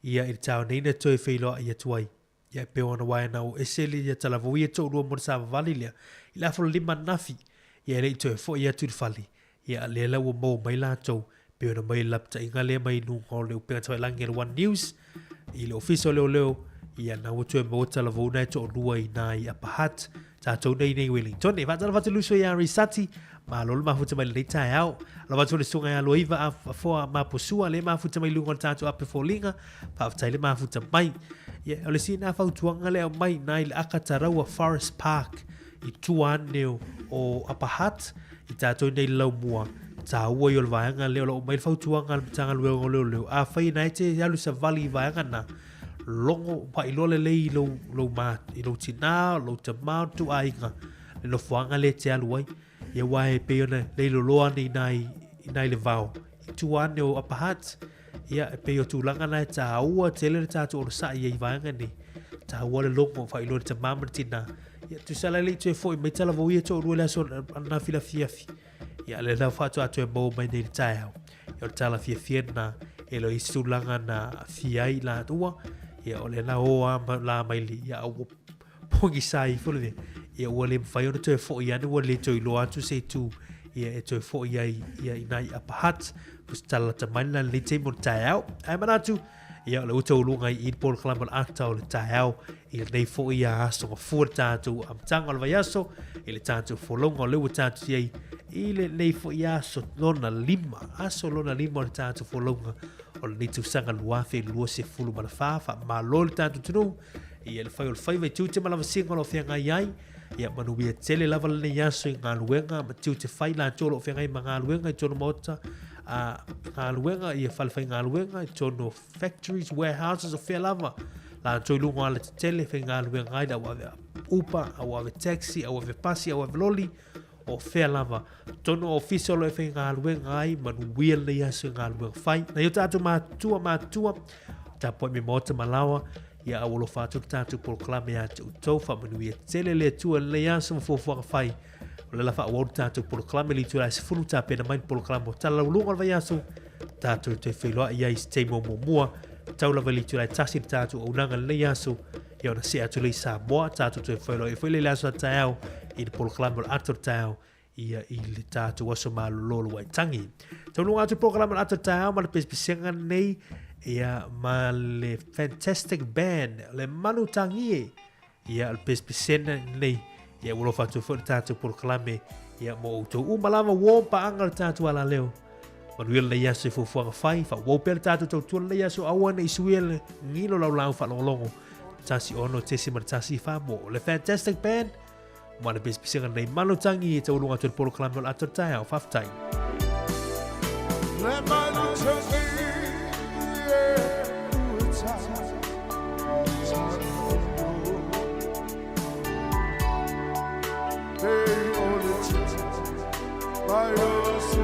A: ia i le taeao nei na toe feiloai atu ai. Ia e pei ona wae na o ese le ia talavou ia toalua mo le savavali lea i le afa o le lima ananafi, ia e le i toe foi atu i le fale. Ia a lea la ua maua mai latou, pei ona mai le lapataiga lea mai luga o le upega tafailagi a le One News, i le ofisa o leoleo, ia na ua toe maua talavou na e toalua i na i Upper Hutt, Tātou nei nei Wellington. E faatalofa atu luso ia Risati. Malo le mafuta mai lenei taeao. Alofa atu le susuga ia Luaiva a Foa Maposua le mafuta mai luga o le tātou ape foliga. Faafetai le mafuta mai. Ia, o le sina fautuaga le aumai nai le Akataraua Forest Park i tua ane o Upper Hutt i tātou nei le laumua. Tāua i o le vaega lea o lo o mai le fautuaga a le Matagaluega o Leoleo. Afai na e te alu savali i vaega na, logo paʻiloa lelei i lou, lou, ma, i lou tinā, lou tamā, o tou aiga. le nofoaga lea e te alu ai. Ia aua e pei ona leiloloa ane i ina i ina i le vao i tua ane o Upper Hutt. Ia e pei o tulaga na e tāua tele le tātou onosai ai i vaega nei. Tāua le logo faailoa i le tamā ma le tinā. Ia tusa la e le i toe foi mai talavou ia toalua i le aso ananafi i le afiafi. Ia lea la faatoa toe maua mai nei i le taeao. Ia o le tala fiafia lena e le o i ai se tulaga na aafia ai laua. Ia o lea na o lava la mai le ia a ua pogisa ifo le mea. Ia ua le mafai ona toe foi ane ua le toe iloa atu se itu ia e toe foi ai ia i nai Upper Hutt. O se tala lata mai lena i lenei taimi o le taeao. Ae manatu, ia o le ua tauluga i i le polokalame o le ata o le taeao i lenei foi ia aso gafua le tatou amataga o le vaiaso i le tatou folauga o lea ua tatou i ai i lenei foi aso lona lima, aso lona lima o le tatou folauga o lenei tausaga 2024. Faamalo i le tatou atunuu ia le fai o le faiva i tiute ma lavasiga o lo o feagai ai. Ia manuia tele lava lenei aso i galuega ma tiute fai latou o lo o feagai ma galuega i totonu maota a galuega ia fale faigaluega i totonu o factories, warehouses o fea lava latou i luga o alatetele faigaluega ai le au ave upa, au ave taxi, au ave pasi, au ave loli o fea lava totonu o ofisa o lo o e faigaluega ai manuia lenei aso i galuega fai. Nai o tatou matua matua tapuai mai maota ma laoa Ia au alofa atu le tatou polokalame ia te outou. Faamanuia tele le Atua i lenei aso ma fuafuaga fai. O le ala faaauau le tatou polokalame i le itula e 10 tapena mai le polokalame o Tala Laualuga o le vaiaso. Tatou toe feiloai ai i se taimi o muamua. Tau lava i le itula e 1 le tatou auaunaga i lenei aso. Ia ona see atu lea i Samoa. Tatou toe feiloai ai foi lea i le aso a taeao i le polokalame o le Ata o le Taeao ia i le tatou aso malolo o le Waitangi. Taunuuga atu polokalame o le ata o le taeao ma le pesepesega nei ia ma le Fantastic Band, le Manu Tangie. Ia o le pesepesega nei ia ua alofa atu foi le tatou polokalame ia mo outou uma lava ua paaga le tatou alaleo. Manuia lenei aso i fuafuaga fai, faaauau pea le tatou tautua lenei aso, aua ne i suia le gilo laulau faalogologo. 16.14 mo le Fantastic Band. Ma le pisipisiga nei manutangi e taualuga atu i le polokalame o le ata o le taeao. Faafetai.
K: Le manutangi e ua Pei o le titi mai o se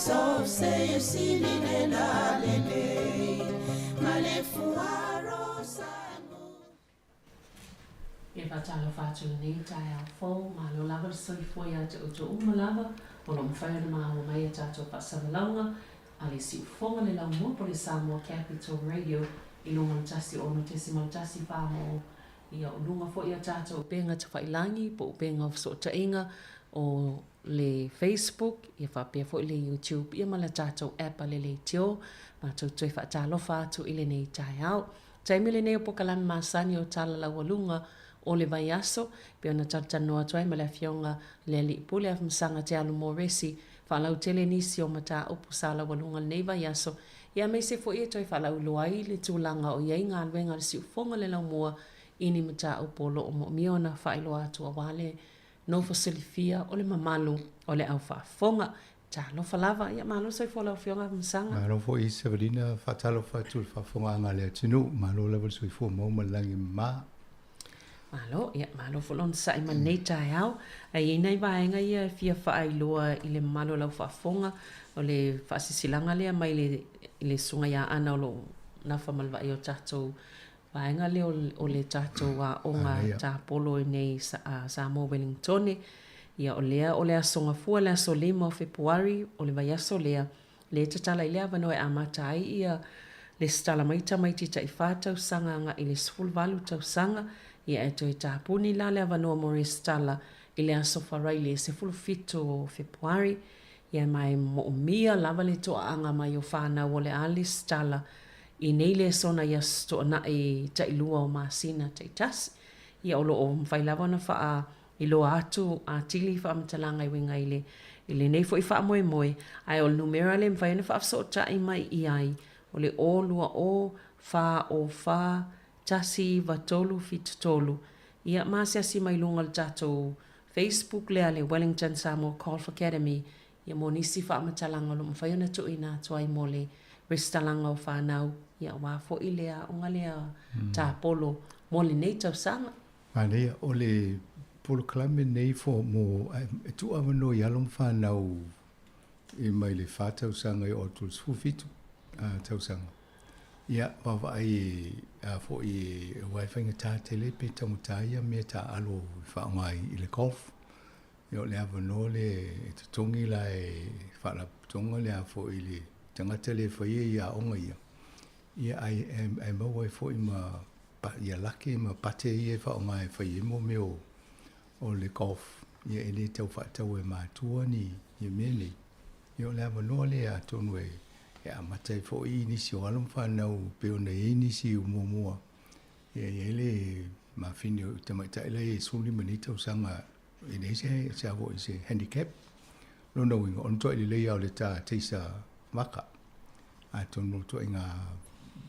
C: E faatalofa atu i lenei taeao fou, malo lava le soifua ia te outou uma lava o lo o mafai ona maua mai a tatou faasalalauga a le siufofoga le laumua po o le Samoa Capital Radio i luga o le 106.1 ma o ia o luga foi a tatou upega tafailagi po o upega o fesootaiga o le Facebook ia faapea foi le YouTube ia ma le tatou app a le leitio. Matou toe faatalofa atu i lenei taeao. Taimi lenei o pokalame masani o tala laualuga o le vaiaso, pei ona talatalanoa atu ai ma le Afioga i le Alii Pule Afamasaga Te Alu Moresi, faalautele nisi o mataupu sa laualuga lenei vaiaso, ia aemaise foi e toe faalauiloa ai le tulaga o i ai galuega a le siufofoga le laumua i ni mataupu o lo o moomia ona faailoa atu aua le nofo silafia o le mamalu o le au faafofoga. Talofa lava, ia malo le soifua lau Afioga Afamasaga.
L: Malo foi Sevelina, faatalofa atu i le faafofogaaga a le atunuu, malo lava le soifua maua ma le lagi e mama.
C: Malo, ia malo foi le onosai mai lenei taeao. Ae i ai nai vaega ia e fia faailoa i le mamalu o lau faafofoga, o le faasilasilaga lea mai le i le Susuga ia Ana o lo o nafa ma le vaai o tatou vaega lea o le tatou aoga tapolo i nei Samoa Wellingtone. Ia o lea o le Aso Gafua le aso 5 o Fepuari o le vaiaso lea, lea e tatala i le avanoa e amata ai ia lesitala mai tamaiti tai 4 tausaga agai i le 18 tausaga, ia e toe tapuni la le avanoa mo resitala i le Aso Faraile 17 o Fepuari. Ia ma e moomia lava le toaaga mai o fanau o le a lesitala i nei lesona i aso toanai tailua o masina taitasi. Ia o lo o mafai lava ona faa iloa atu atili faamatalaga e uiga i le i lenei foi faamoemoe, ae o le numera lea e mafai ona faafesootai mai i ai, o le 0 2 0 4 0 4 1 9 3 7 3. Ia ma asiasi mai luga o le tatou Facebook lea a le Wellington Samoa Golf Academy Ia mo nisi faamatalaga o lo o mafai ona tuuina atu ai mo le resitalaga o fanau, ia aua foi le aoga lea tapolo mo lenei tausaga.
L: Manaia, o le polokalame lenei fo mo e tuu avanoa i alo ma fanau i mai le 4 tausaga e oo atu i le 17 tausaga. Ia, vaavaai a foi aua e faigata tele pe taugata ia mea taaalo e faaaoga i le golf. Ia o le avanoa lea e totogi la e Faalapotopotoga le a foi le tagata lea e faia ia aoga ia, ia ae ae maua ai foi ma ia lake ma pate ia e faaaoga e fai ai mo mea o o le golf. Ia e le tau faatau e matua ni ia mea nei. Ia o le avanoa lea atonu e e amata ai foi nisi o alo ma fanau pei ona i ai nisi o muamua. Ia e i ai le mafine o tamaitai la e 15 nei tausaga e leai se se a foi se handicap. Lona uiga, o le matuai lelei lava o le ta teisa vaka. Atonu o ituaiga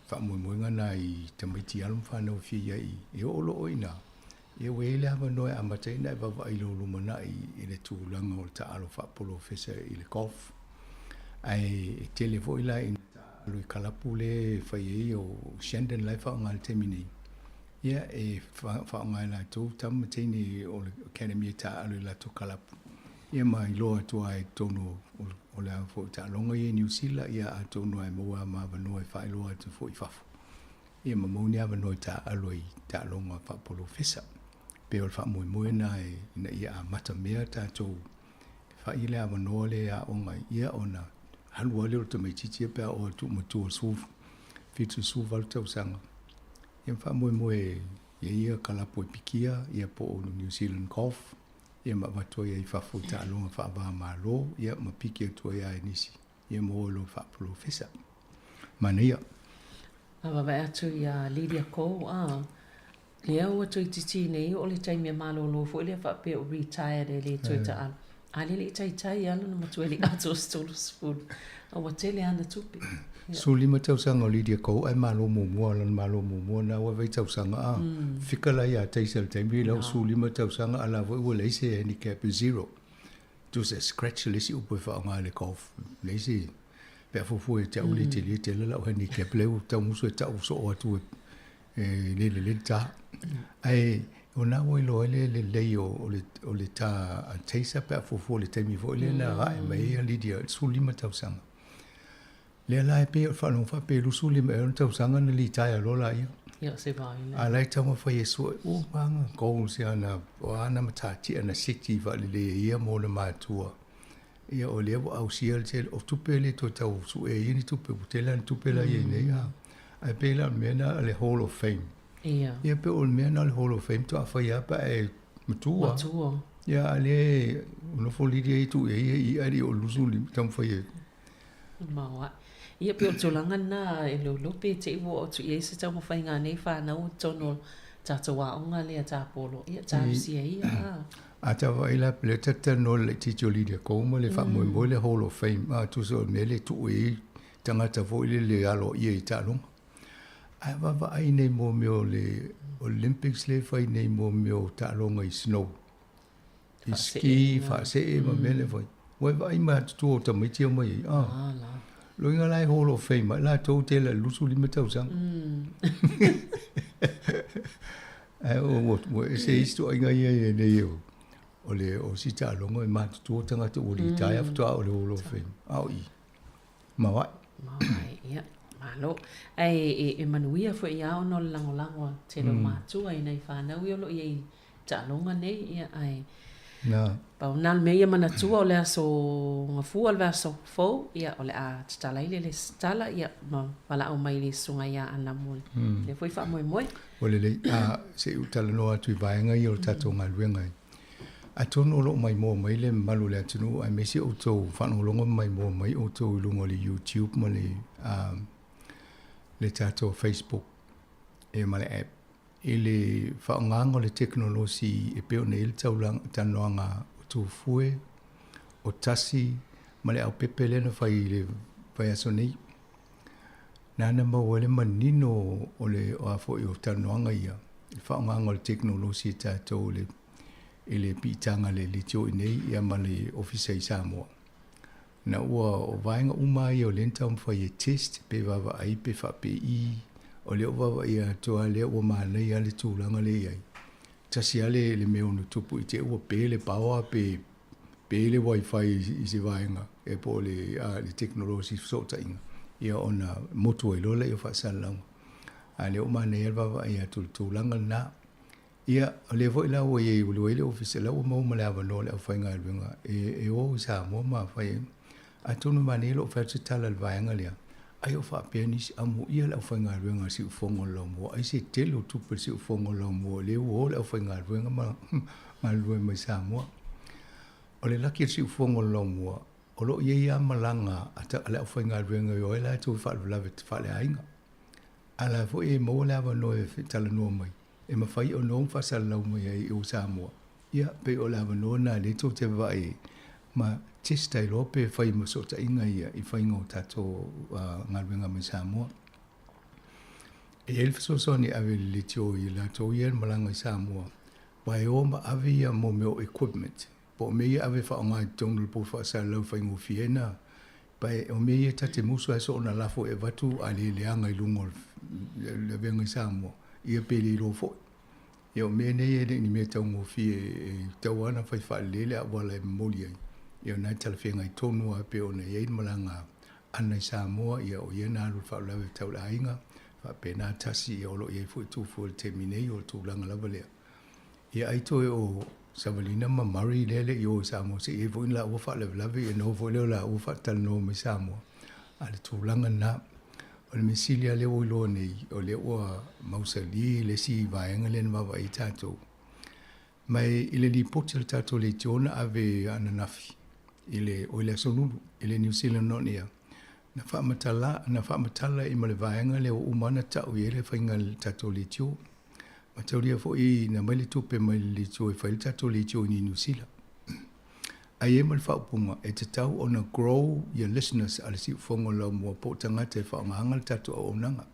L: faamoemoega na i tamaiti alo ma fanau e fia i ai e oo loa i ina, ia ua i ai le avanoa e amata ai ona e vaavaai i lou lumanai i le tulaga o le taaalo faapolofesa i le golf. Ae e tele foi la ina taaalo i kalapu lea e fai ai o Shandon la e faaaoga i le taimi nei. Ia, e faaaoga e latou tama ma teine o le Academy e taaalo i latou kalapu. Ia ma iloa atu lava i totonu o le a foi taaloga ia i Niu Sila, ia atonu lava e maua ma avanoa e faailoa atu foi i fafo. Ia ma maua ni avanoa e taaalo ai i taaloga faapolofesa. Pei o le faamoemoe lena ina ia amata mea tatou e fai le avanoa lea e aoga ai, ia ona alu lava lea o le tamaitiiti ia pe a oo atu ua matua i le 17, 18 tausaga. Ia ma faamoemoe e i ai ia kalapu e pikia ia po o New Zealand Golf ia ma avatu ai i fafo i taaloga faava-o-Malo ia ma piki atu ai lava e nisi ia ma o loa faapolofesa. Manaia.
C: A vaavaai atu ia Lydia Ko, a, lea ua toeitiiti nei o le taimi e malolo foi lea faapea ua retired e le toe taaalo. A lea e le i taitai lava lona matua e le i atoa se 30, a ua tele ana tupe.
L: 15 tausaga o Lydia Ko ae malo muamua, lona malo muamua lena ua vaai tausaga a. Fika la ia Taisa i le taimi lea ua 15 tausaga a la foi ua leai se handicap e zero. Tusa e scratch le isi upu e faaaoga i le golf. Leai se pe a fuafua ia te au le tele tele lau handicap lea ua tau musu e tau soo atu e le lelei le ta. Ae O lena ua iloa ai le lelei o, o le, o le tā a Taser pe a fuafua i le taimi foi lea na ae mai ai a Lydia i le 15 tausaga. Lea la e pei o le faalogo faapea e 25 ea ona tausaga na litaea loa laia.
M: Ia, o se vaai
L: A la e taumafai e sue, ua maga goals ia na, o a ana matatia na seti faalelei e ia ma ona matua. Ia o lea ua ausia le tele o tupe e le toe tau sue ai ia ni tupe, ua tele lava ni tupe la e i ai nei. Ae pei la o le mea lena o le Hall of Fame.
M: Ia.
L: Ia pei o le mea lena o le Hall of Fame faatoa fai lava pe a e matua.
M: Matua.
L: Ia a lea e nofo lili ai tuu i ai ia i'a e le i oo i le 25 taumafai e.
M: Maoae. Ia pei o le tulaga lena e leoleo pe te i ua oo atu i ai se taumafaiga a nei fanau i totonu o tatou aoga lea tapolo. Ia talosia ia a.
L: A ta vaai la pe lea ta te talanoa i le laitiiti o Lydia Ko ma le faamoemoe le Hall of Fame a tusa o le mea lea e tuu i ai tagata foi lele e aloaia i taaloga. Ae vaavaai nei mo mea o le Olympics lea e fai nei mo mea o taaloga i snow, i ski, faasee ma mea lea e fai. Ua e vaai mai atutua o tamaiti ia omai ai, ah. Loiga la e Hall of Fame ai latou tele i le 25 tausaga. Ae ua ese isi ituaiga ia i nei o o le o si taaloga e matutua tagata ua litaea faatoa o le Hall of Fame. A o i. Maoae.
M: Maoae, ia, malo. Ae e, e manuia foi ia ona o le lagolago a tele o matua i nai fanau ia o lo o i ai i taaloga nei, ia, ae
L: Na.
M: pau na o le mea ia manatua o le aso Gafua o le vaiaso fou, ia, o le a tatala ai le lesitala, ia, ma valaau mai le susuga ia Aana mo lea foi faamoemoe.
L: Ua lelei. A, se i ou talanoa atu i vaega ia o le tatou galuega e Atonu o lo o maimoa mai le mamalu o le atunuu aemaise outou faalogologo ma maimoa mai outou i luga o le YouTube ma le le tatou Facebook ia ma le app i le faaaogaga o le tekonolosi e pei ona i ai le taulaga talanoaga o Tufue, o Tasi ma le aupepe lea na fai i le vaiaso nei. Nana maua ai le manino o le o a foi o talanoaga ia, le faaaogaga o le tekonolosi e tatou i le i le piitaga le leitio i inei ia ma le Ofisa i Samoa. Na ua o vaega uma ia o lea na taumafai e test pe vaavaai pe faapei, o lea ua vaavaaia atu lava lea ua manaia lava le tulaga lea e i ai. Tasi lava le le mea ono tupu i te i ua pe le power pe pe le wifi i se vaega e po o le a le tekonolosi fesootaiga ia ona motu ai loa lea o faasalalauga. A lea ua manaia le vaavaai atu i le tulaga lena. Ia, o lea foi la ua i ai, ua i ai le Ofisa, la ua maua ma le avanoa o le aufaigaluega e, e o i Samoa ma fai ai. Atonu e manaia lou fai atu se tala i le vaega lea, ai o faapea nisi, amuia le aufaigaluega a le Siufogo o le Laumua, ai se tele o tupe a le Siufogo o le Laumua, o lea ua o le aufaigaluega ma galulue mai Samoa. O le laki a le Siufogo o le Laumua, o lo o i ai lava malaga a le aufaigaluega e o ai latou i faalavelave faaleaiga. A la foi e maua le avanoa e talanoa mai, e mafai ona o ma faasalalau mai ai i o Samoa. Ia, pei o le avanoa lena lea tou te vaavaai ai, ma test ai loa pe fai ma fesootaiga ia i faiga o tatou galuega mai Samoa. E i ai le fesoasoani e ave i le leitio i latou ia e malaga i Samoa, aua e o ma ave ia mo mea o equipment, po o mea ia e ave e faaaoga i totonu o le pou faasalalau e faigofie ai na Pa o mea ia ta te musu ai soona lafo e avatu a le leaga i luga o le avega i Samoa, ia pe le iloa foi. Ia o mea nei e le ni mea taugofie e tatau lava ona fai faalelei le auala e momoli ai. Ia o lena e talafeagai tonu lava pei ona i ai le malaga ʻana i Samoa, ia o ia na alu i le faalavelave tau le aiga, faapena tasi, ia o lo o i ai foi Tufue i le taimi nei, o le tulaga lava lea. Ia ai toe o Savalina ma Murray lea e le i o i Samoa se i ai foi ni laua faalavelave ia ona oo foi lea o laua faatalanoa mai Samoa. A o le tulaga lena. O le mea sili lava lea ua iloa nei, o lea ua mausali le isi vaega lea na vaavaai ai tatou. Ma i le lipoti a le tatou leitio na ave ananafi i le, oi le Aso Lulu i le New Zealand On Air, na faamatala, na faamatala i ma le vaega lea ua uma ona tau i ai le faiga a le tatou leitio. Mataulia foi na aumai le tupe mai le leitio e fai ai le tatou leitio i Niu Sila. Ae i ai ma le faaupuga, e tatau ona grow ia listeners a le siufofoga o le laumua po o tagata e faaaogaina le tatou auaunaga.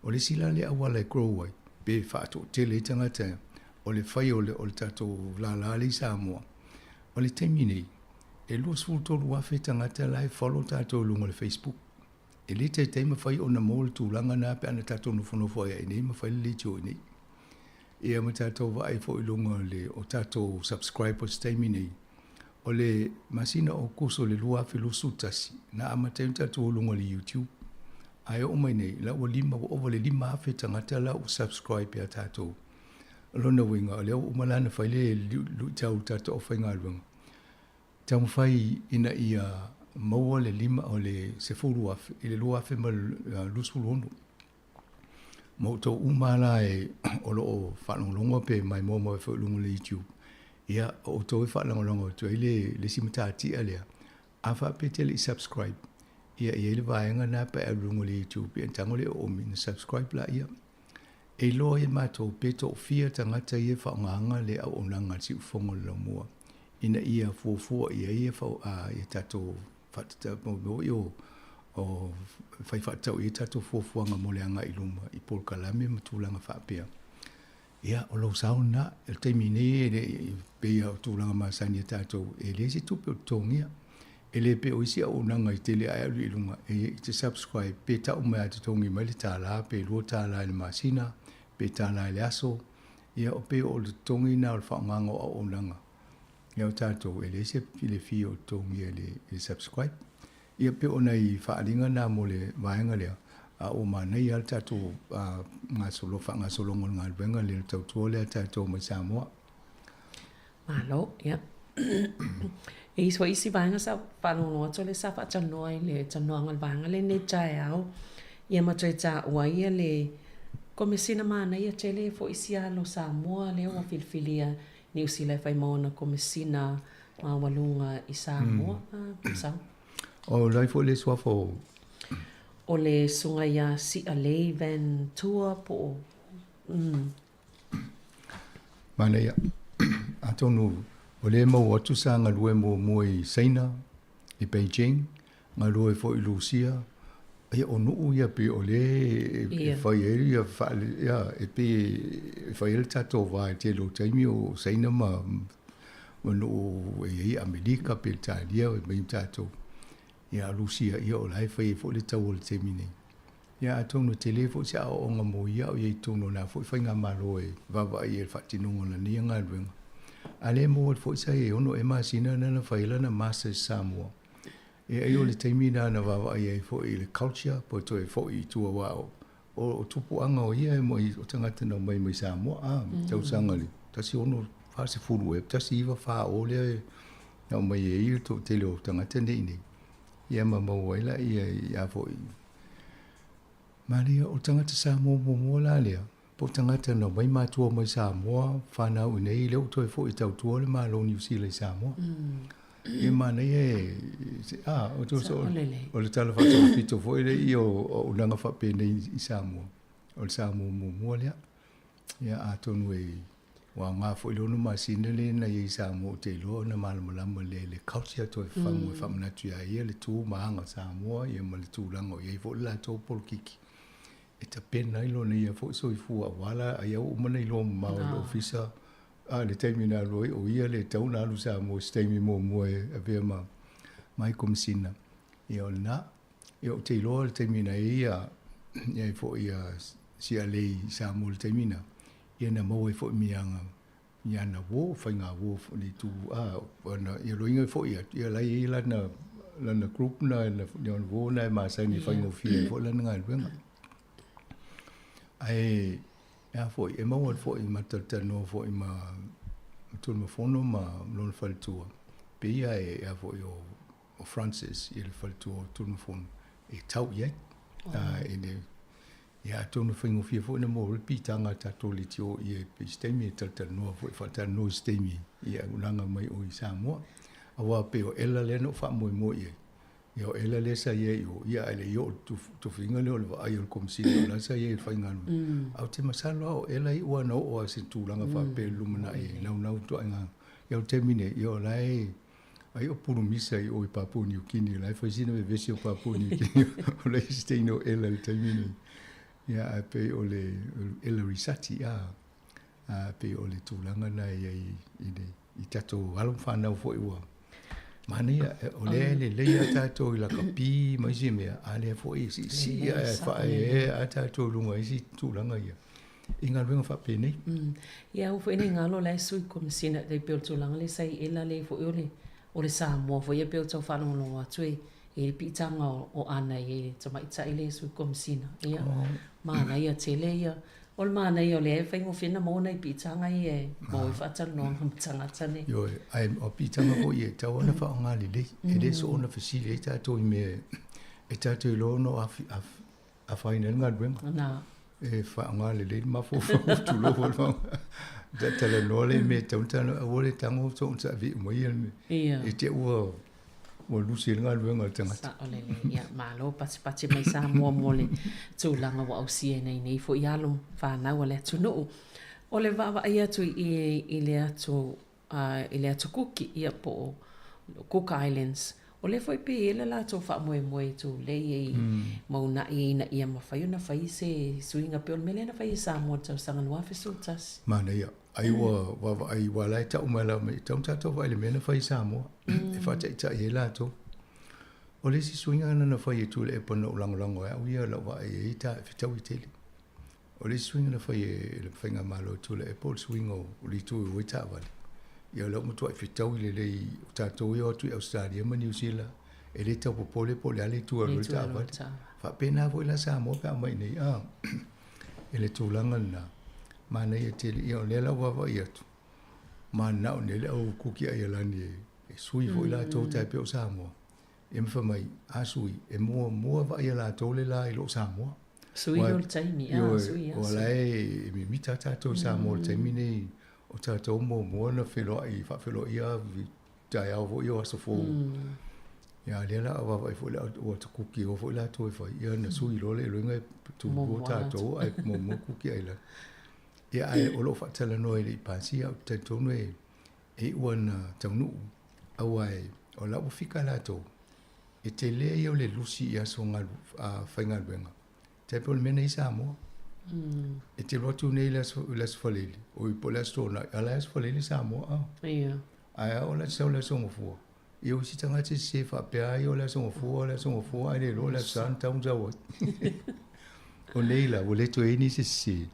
L: O le isi la lea auala e grow ai, pe faatoatele ai tagata, o le fai o le, o le tatou lala lea i Samoa. O le taimi nei, e 23,000 tagata la e follow tatou i luga o le Facebook. E le taitai mafai ona maua le tulaga lena pe ana tatou nofonofo ai i inei ma fai le leitio i inei. Ia ma tatou vaai foi i luga o le o tatou subscribers taimi nei. O le masina o Aokuso o le 2021, na amata ai ona tatou o luga o le YouTube. Ae oo mai nei, la ua lima, ua ova i le 5,000 tagata la ua subscribe ia tatou. O lona uiga, o lea ua uma la ona fai le luitau i le tatou aufaigaluega. Taumafai ina ia maua le lima, o le 10,000 i le 2026. Ma outou uma la e o lo o faalogologo pe maimoa mai foi i luga o le YouTube, ia, o outou e faalagolago atu ai le, le isi matatia lea. A faapea e te le i subscribe, ia e i ai le vaega lena pe a alu i luga o le YouTube, ia tago lea o omi ona subscribe laia. E iloa ai e matou pe toafia tagata ia e faaaogaina le auaunaga a le Siufofoga o le Laumua ina ia fuafua i ai ia tatou faatatau o fai faatatau i ai tatou fuafuaga mo le agai i luma i polokalame ma tulaga faapea. Ia, o lou sao lena. O le taimi nei e le i pei o tulaga masani a tatou, e leai se tupe o totogia. E le pei o isi auaunaga e tele ae alu i luga, e te subscribe pe tau mai lava e totogi mai le $1 pe $2 i le masina, pe $1 i le aso. Ia, o pei o le totogi lena o le faaaogaga o auaunaga. Ia o tatou, e leai se fee o totogia i le subscribe. Ia pei o nai faaaliga na mo le vaega lea, a ua manaia lava le tatou gasolo, faagasologa o le galuega lea, le tautua lea a tatou mai Samoa.
M: Malo, ia. E i ai foi isi vaega sa faalogologo atu o lea sa faatalanoa i le talanoaga o le vaega lenei taeao, ia ma toe taua ai le Komesina manaia tele foi isi alo Samoa lea ua filifilia Niu Sila e fai ma ona Komesina maualuga i Samoa. Mm. Sau.
L: O lai foi le suafa o...
M: O le susuga ia Si'alei Van Tua po o... Mm.
L: Manaia. Atonu, o lea e maua atu sa galue muamua i Saina, i Beijing, galue foi i Lusia, ia o nuu ia pei o lea e fai ai ia faale, ia, e pei e fai ai le tatou va i le tele o taimi o Saina ma ma nuu e i ai Amerika, Peretania ma i tatou. Ia a Lusia, ia o la e fai ai foi le taua i le taimi nei. Ia atonu e tele foi se aoaoga mo ia o i ai i totonu o lena foi faigamalo e vaavaai ai i le faatinoga o lana ia galuega. A lea e maua atu foi sa i ai 6 ea masina lena na fai ai lana Masters i Samoa. E ai o le taimi lena na vaavaai ai foi i le culture po o toe foi i tua aua o, o tupuaga o ia e moi o tagata na omai mai Samoa a, tausaga i le 1640 ea, 1940 lea e na omai ai le toatele o tagata nei i inei. Ia ma maua ai laia i a foi. Manaia, o tagata Samoa muamua la lea, po o tagata na omai matua mai Samoa, fanau i inei, lea ua toe foi e tautua le Malo o Niu Sila i Samoa. Ia manaia e, a, o, o, o le tala faasolopito foi lea i o auaunaga faapenei i Samoa, o le Samoa muamua lea. Ia atonu e ua aoga foi le 6 masina lea na i ai i Samoa ou te iloa ona malamalama lea i le culture toe fafagu e faamanatu ia ia le tu ma aga o Samoa ia ma le tulaga o i ai foi le latou polokiki e tapena ai lona ia foi soifua aua la ai ua uma ona iloa mamao e le ofisa a le taimi na alu ai o ia le tatau ona alu i Samoa i se taimi muamua e avea ma ma ai Komesina ia o lena. Ia ou te iloa le taimi na i ai ia ai foi ia Sialei i Samoa i le taimi na, ia na maua ai foi miaga i ana uō, faiga uō foi le itu a ona ia loiga foi ia ia la i ai lana lana group na na ona uō na e masani e faigofie ai foi lana galuega. Ae e a foi, e maua atu foi ma talatalanoa foi ma Tulimafono ma lona faletua, pei ia e a foi o o Francis i le faletua o Tulimafono e tau i ai. E le, ia atonu e faigofie foi ona maua le pitaga a tatou leitio ia i se taimi e talatalanoa foi, faatalanoa i se taimi i auaunaga mai o i Samoa. Aua pei o Ella lea na ou faamoemoe i ai. Ia o Ella lea sa i ai i o, ia ae le i oo i le tofiga lea o le vaai o le Komesina, o la sa i ai i le faigaluega. Ae ou te masalo lava o Ella iu lava na oo lava i se tulaga faapea i le lumanai e naunau ituaiga. Ia o le taimi nei, ia o la e Ai o pulumisa i o i Papua Niu Kini, la e fai sina vevesi o Papua Niu Kini, o le isi teine o Ella i le taimi nei. Ia, ae pei o le Ella Risati, a, a pei o le tulaga na i ai i le, i tatou alo ma fanau foi ua manaia, o lea e lelei a tatou i lakapi ma isi mea, a lea foi e siisii ae faaeaea a tatou i luga i isi tulaga ia. i galuega faapenei.
M: Ia aua foi ne i galo la e sui Komesina e tai pei o le tulaga lea sa i ela le foi o le o le Samoa foi ia pei o tau faalogologo atu e i le piitaga o Ana i le tamaitai lea sui Komesina. Ia manaia tele ia. O le manaia o lea e faigofie ona maua nai piitaga ia e maua ai faatalanoaga ma tagata nei.
L: Ioe, ae o piitaga foi ia e tatau lava ona faaaoga lelei. E le soona fesili ai tatou i mea e tatou iloa ona afaina ai le galuega.
M: Na.
L: E faaaoga lelei le mafaufau, tulou foi le faaaoga. Talanoa lea i mea e tatau ona talanoa, aua le tago soona savi uma ia mea.
M: Ia.
L: I te i ua ua lusi ai le galuega a le tagata.
M: Sao lelei. Ia, malo patipati mai Samoa mo le tulaga ua ausia ai nei foi alo ma fanau a le atunuu. O le vaavaai atu i, i le atu i le Atu Kuki, ia po o Cook Islands. O lea foi pei e i ai le latou faamoemoe e tulei ai ma uunai ina ia mafai ona fai se suiga pei o le mea lea na fai e Samoa i le tausaga 2011.
L: Manaia. Ai ua vaavaai aua la e tau mai lava e tatau ona tatou vaai i le mea na fai e Samoa e faataitai ai latou. O le isi suiga lena na fai e Tuilaepa na ou lagolago ai au ia i lau vaai i ai ta fetaui tele. O le isi suiga na fai e le Faigamalo a Tuilaepa o le suiga o le itu e o ai taavale. Ia o lea ua matuai fetaui lelei o tatou ia o atu i Ausetalia ma Niu Sila, e le tau popole po o le a le itu e alu ai le taavale. Faapena foi la Samoa pe a aumai iinei a i le tulaga lena, manaia tele. Ia o lea la ua vaavaai atu, mananao nei le au Kuki Aialani e sui foi latou tai pei o Samoa. Ia ma fai mai, a sui, e muamua vaaia latou le la i loo Samoa.
M: Sui o le taimi, a, sui
L: aso. Ua la e mimita a tatou i Samoa i le taimi nei, o tatou muamua na feloai, faafeloaia taeao foi ia o aso fou. Ia a lea la a vaavaai foi ua tukuki o foi latou e fai, ia na sui loa le iloiga e tulua tatou ae muamua Kuki Ailani. Ia ae o loo faatalanoa e le i pasia, ou te talitonu e iu ana taunuu. Aua e, o la ua fika latou, e tele ia o le lusi i aso galu, faigaluega. Tai pei o le mea nei i Samoa. E te alu atu nei i le aso, i le aso Faraile, oi po o le aso Toonai, a o la e aso Faraile Samoa, a.
M: Ia.
L: Ae a oo la te sau i le aso Gafua, ia o isi tagata e sese faapea ai o le aso Gafua, o le aso Gafua, ae le iloa le aso Sa na tatau ona sau ai. O nei la, ua le toe i ai nisi e sese,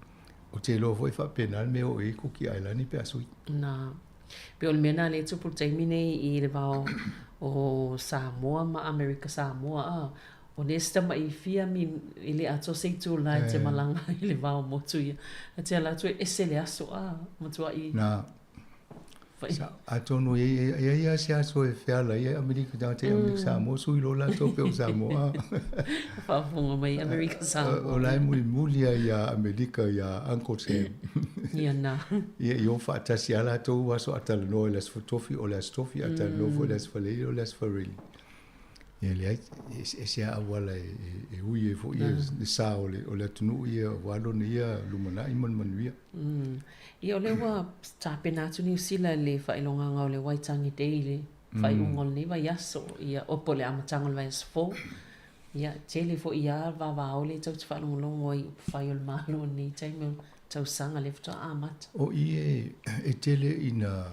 L: ou te iloa foi e faapena le mea e oo i ai Kuki Ailani pe a sui.
M: Na. Pei o le mea lena lea e tupu i le taimi nei i le va o Samoa ma Amerika Samoa a. O lea se tama'i fia mi e le atoa se itula e te malaga i le va o motu ia. A te ala atu e ese le aso a, matua'i.
L: Na.
M: Fai.
L: Atonu e i ai lava se aso e feala ai Amerika tagata i Amerika Samoa sui loa latou pei o Samoa.
M: Faafofoga mai Amerika Samoa.
L: O la e mulimuli lava ia Amerika ia Uncle Sam.
M: Ia na.
L: Ia i o faatasi lava latou aso a talanoa i le Aso Tofi o le Aso Tofi, a talanoa foi i le Aso Faraile o le Aso Faraile. Ia leai, e ese lava auala e ui ai foi le sa o le atunuu ia aua lona ia lumanai ma le manuia.
M: Ia o lea ua tapena atu Niu Sila i le faailogaga o le Waitangi Day i le faaiuga o lenei vaiaso, ia po o le amataga o le vaiaso fou. Ia, tele foi lava vavao lea tou te faalogologo ai i upufai o le Malo i lenei taimi o le tausaga lea faatoa amata.
L: O i e tele ina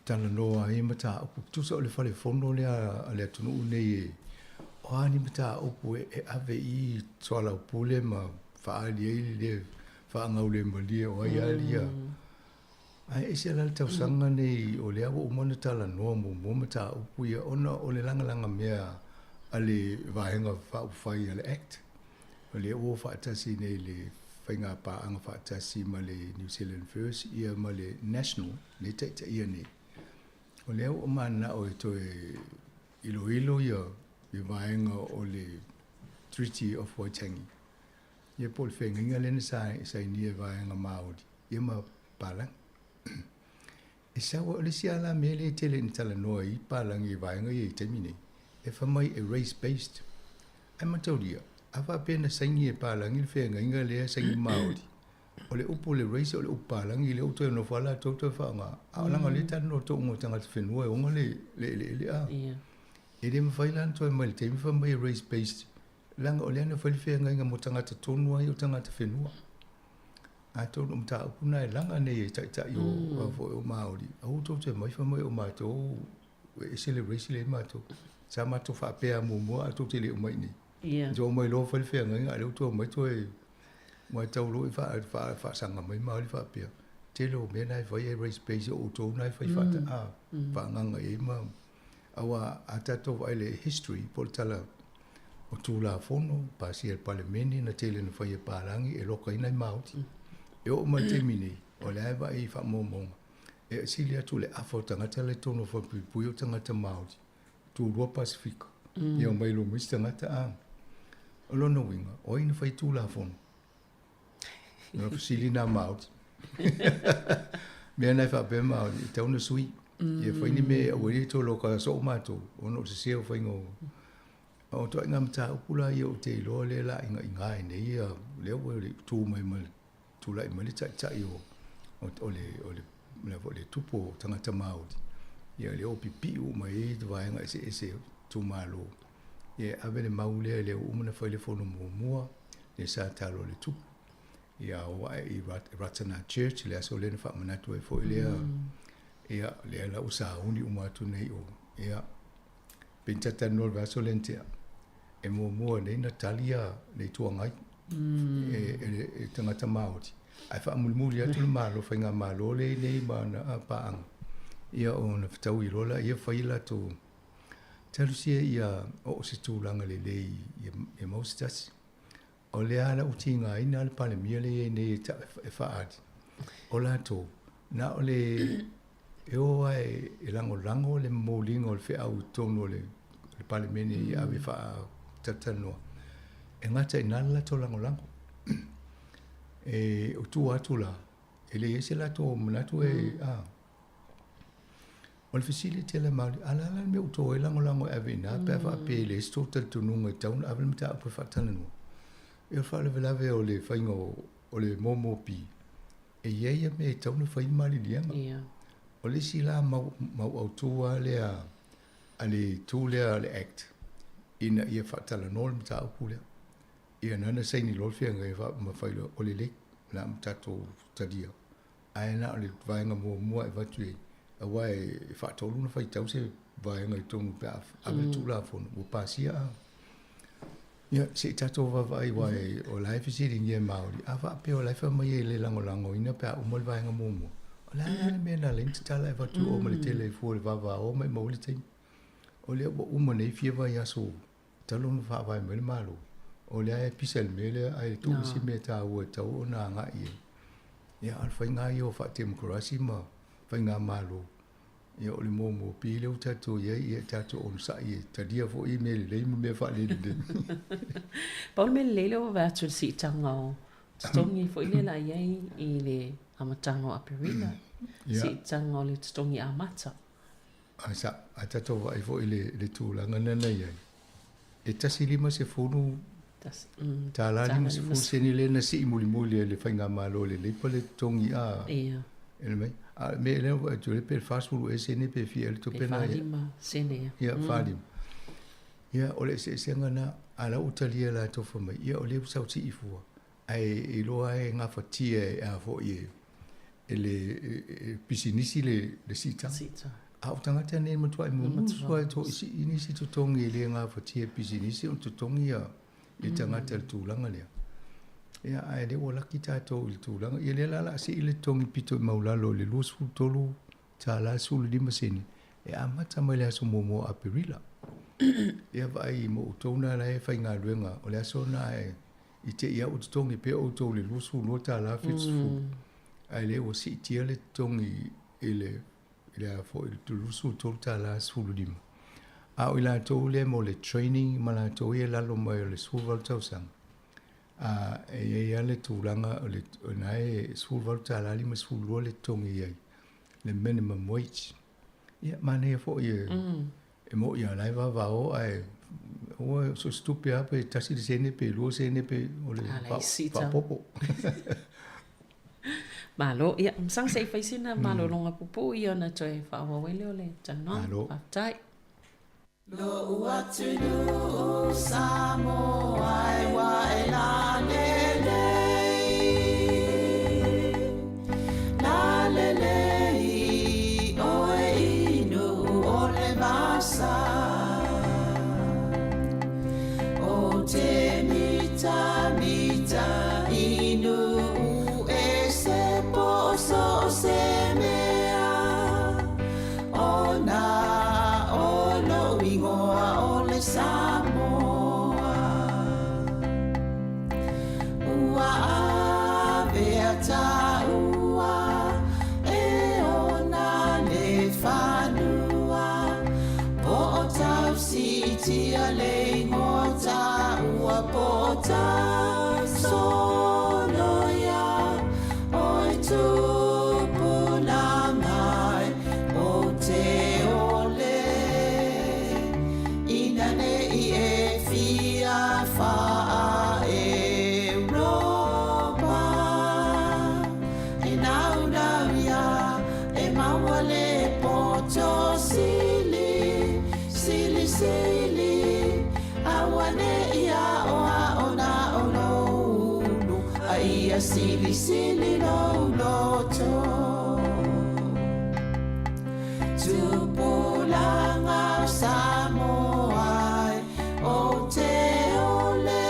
L: talanoa ai mataupu, tusa o le fale fono lea a le atunuu nei e, o a ni mataupu e ave i soalaupule ma faaali ai le faagaulemalie o ai lava ia. Ae ese la le tausaga nei o lea ua uma ona talanoa muamua mataupu ia ona o le lagalaga mea a le Vaega Faaupufai a le Act, o lea ua o faatasi nei le faiga paaga faatasi ma le New Zealand First ia ma le National nei taitaia nei. O lea ua mananao e toe iloilo ia vaega o le Treaty of Waitangi ia po o le feagaiga lea na sainia e vaega Māori ia ma palagi. E sau o le isi lava la mea lea e tele ina talanoa ai palagi i vaega ia i taimi nei, e fai mai e race based. Ae mataulia, a faapea na saini e palagi le feagaiga lea saini Māori, o le upu o le race o le upu palagi lea ua toe nofo lava latou toe faaaoga, a o leaga o lea e talanoa tooga o tagata whenua e oga le eleele a. E le mafai la ona toe mai i le taimi fai mai e race based, leaga o lea na fai le feagaiga mo tagata tonu ai o tagata whenua. Atonu o mataupu na e laga nei e taitai o foi o Māori, aua tou te mai fai mai o matou e ese le race lea i matou. Sa matou faapea muamua a tou te le o mai i nei.
M: Ia.
L: Tou omai loa fai le feagaiga a o lea ua tou omai toe. Aua e tau loa i faasaga mai Maoli faapea, tele o mea na e fai e raise base o outou na e fai faaagaga i ai ma aua a tatou vaai i le history po o le tala o Tulafono pasia e le Palemene na tele na fai e palagi e lokaina ai Maoti. E oo mai i le taimi nei, o lea e vaai i faamaumauga e sili atu le afa o tagata la i totonu o falepuipui o tagata Maori, tulua Pasefika, ia omai loa ma isi tagata a. O lona uiga, o ai na fai Tulafono? O le fesili lena Maori. Mea na e faapea Maori, e tatau ona sui. Ia fai ni mea e aua ai ne i toe loka soo matou, ona o le sese o faiga o... O ituaiga mataupu la ia ou te iloa lea o le a iga'iga ai nei ia, lea ua tu mai ma le tulai mai le taitai o o le o le le foi le tupu o tagata Māori, ia lea ua pipii uma i ai vaega eseese o itumalo. Ia e ave le mau lea lea ua uma ona fai le fono muamua, lea sa talo e le tupu. Ia o ae i Ratana Church le aso lea na faamanatu ai foi lea. Ia lea la ua sauni uma atu nei o ia pei na talatalanoa i le vaiaso lea na tea, e muamua nei na tali le Itu Agai e tagata Māori, ae faamulimuli atu le Malo, Faigamalo lea i nei ma ana paaga, ia ona fetaui loa lea fai latou talosia ia oo se tulaga lelei ia maua se tasi. O lea lava ua tigaina le Palemia lea e i ai nei e faaali, o latou, na o le e o lava e lagolago le momoliga o le feau i totonu o le Palemene ia ave faatalatalanoa, e gata i ina le latou lagolago. E o tua atu la, e leai se latou manatu e, a. O le fesili e tele Maori, a o le a la le mea ua outou ai lagolago e ave i ina pe a faapea e leai se tou talitonuga e tatau ona ave le mataupu e faatalanoa? Ia o le faalavelave o le faiga o le MOP, e i ai ia mea e tatau ona fai le maliliega. O le isi la mau autu lava lea a le itu lea a le Act ina ia faatalanoa le mataupu lea. Ia na saini loa le feagaiga ma fai loa, o lelei, o le a tatou talia. Ae na o le vaega muamua e avatu i ai, aua e faatolu ona faitau se vaega i totonu pe a ave le Tulafono ua pasia. Ia, se i tatou vaavaai aua o la e fesiligia e Māori, a faapea o la e fai mai e le lagolagoina pe a uma le vaega muamua, o le a la le mea na ala ai ona tatala e avatu i o ma le tele ai fua o le vavao ma e maua le taimi. O lea ua uma nei fia vaiaso talu ona faavae mai le Malo, o lea e pisa i le mea lea, ae tuu isi mea taua e tatau ona agai i ai. Ia, a o le faiga ia o faatemokarasi ma faigamalo, ia o le MOP lea ua tatou i ai, ia tatou onosai e talia foi mea lelei ma mea faalelelei.
M: Pau le mea lelei lea ua vaai atu i le siitaga o totogi foi lea la i ai i le amataga o Aperila, siitaga o le totogi amata.
L: A sa, a tatou vaai foi i le tulaga lena na i ai, e 1.50 tala 50 sene lea na sii mulimuli e le Faigamalo e le Leipa le totogi a e le mai. A o le mea lea na vaai atu pe 40 ea sene pe fia ea le tupe na ia.
M: Pe 45 sene ia.
L: Ia, 45. Ia, o le eseesega lena, a o la ua talia latou fai mai, ia o lea ua sau sii fua, ae iloa e gafatia e a foi e e le pisinisi le siitaga. A o tagata nei e matuai mumusu lava e toe sii nisi totogi e le gafatia e pisinisi ona totogi ia tagata i le tulaga lea. Ia, ae lea ua laki tatou i le tulaga. Ia lea la o le a sii le totogi pito i maulalo i le $23 15 sene e amata mai le aso muamua o Aperila. Ia vaai mo outou na la e faigaluega, o le aso lena e i te i au totogi pea outou i le $22 70, ae lea ua siitia le totogi i le i le a foi le $23 15. A o i latou lea mo le training ma latou ia i lalo mai o le 18 tausaga, a e i ai lava le tulaga o le o lena e $18 52 le totogi i ai, le minimum wage. Ia, manaia foi e E moni lava o la e vavao ae aua so o se tupe lava pe tasi le sene pe lua sene pe o le faaopoopo.
M: Malo, ia, masaga se i fai sina malologa pupuu ia ona toe faaauau ai lea o le talanoaga. Malo. Faafetai.
K: Lo'u atunuu Samoa e ua e lalelei, lalelei oe i Nu'u o le vasa. O te mitamita i Nu'u.
N: Samoa. Ua avea taua e ona le fanua, po o tausiitia le igoa taua, po o tausoloia oe tupulaga e o te ole. Ina ne i e fia faa-Europa, e naunau ia e maua le poto sili, sili, sili, auane'i aoao na o lou ulu, a ia silisili lou loto. Tupulaga o Samoa e ou te ole,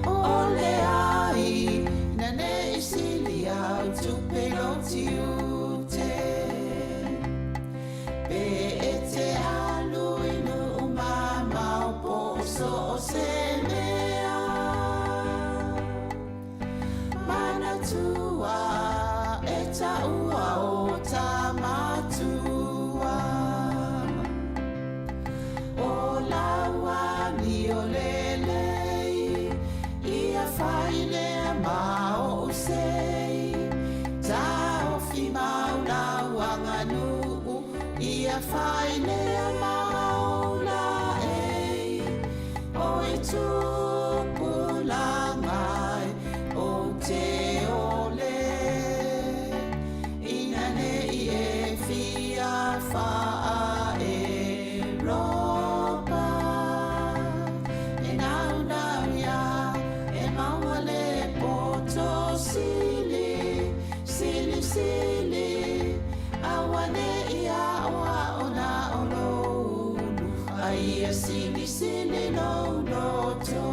N: ole ai ina ne i sili au tupe i lou tiute. Pe e te alu i nuu mamao po o so o se mea, manatua e taua o Tamatua. O lau amio lelei, ia fai lea ma ou sei, taofi mau lau aganuu, ia fai lea ma ou laei, oe tupulaga e ou te ole. Ina ne i e fia faa-Europa, e naunau ia e maua le poto sili, sili, sili, auane'i aoao na o lou ulu, a ia silisili lou loto.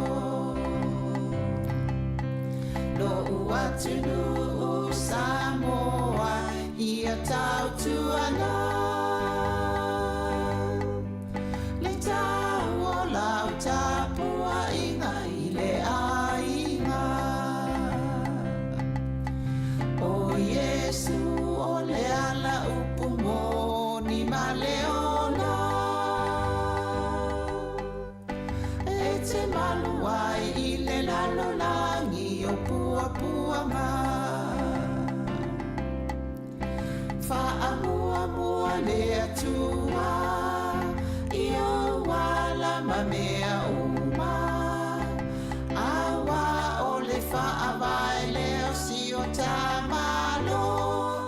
N: Lo'u atunuu Samoa ia tautuana le tau o lau tapuaiga i le aiga. O Iesu o le ala upu moni ma le ola, e te malu ai i le lalolagi o puapuaga. Faamuamua le Atua i ou ala ma mea uma, auā o le faavae lea o si o ta Malo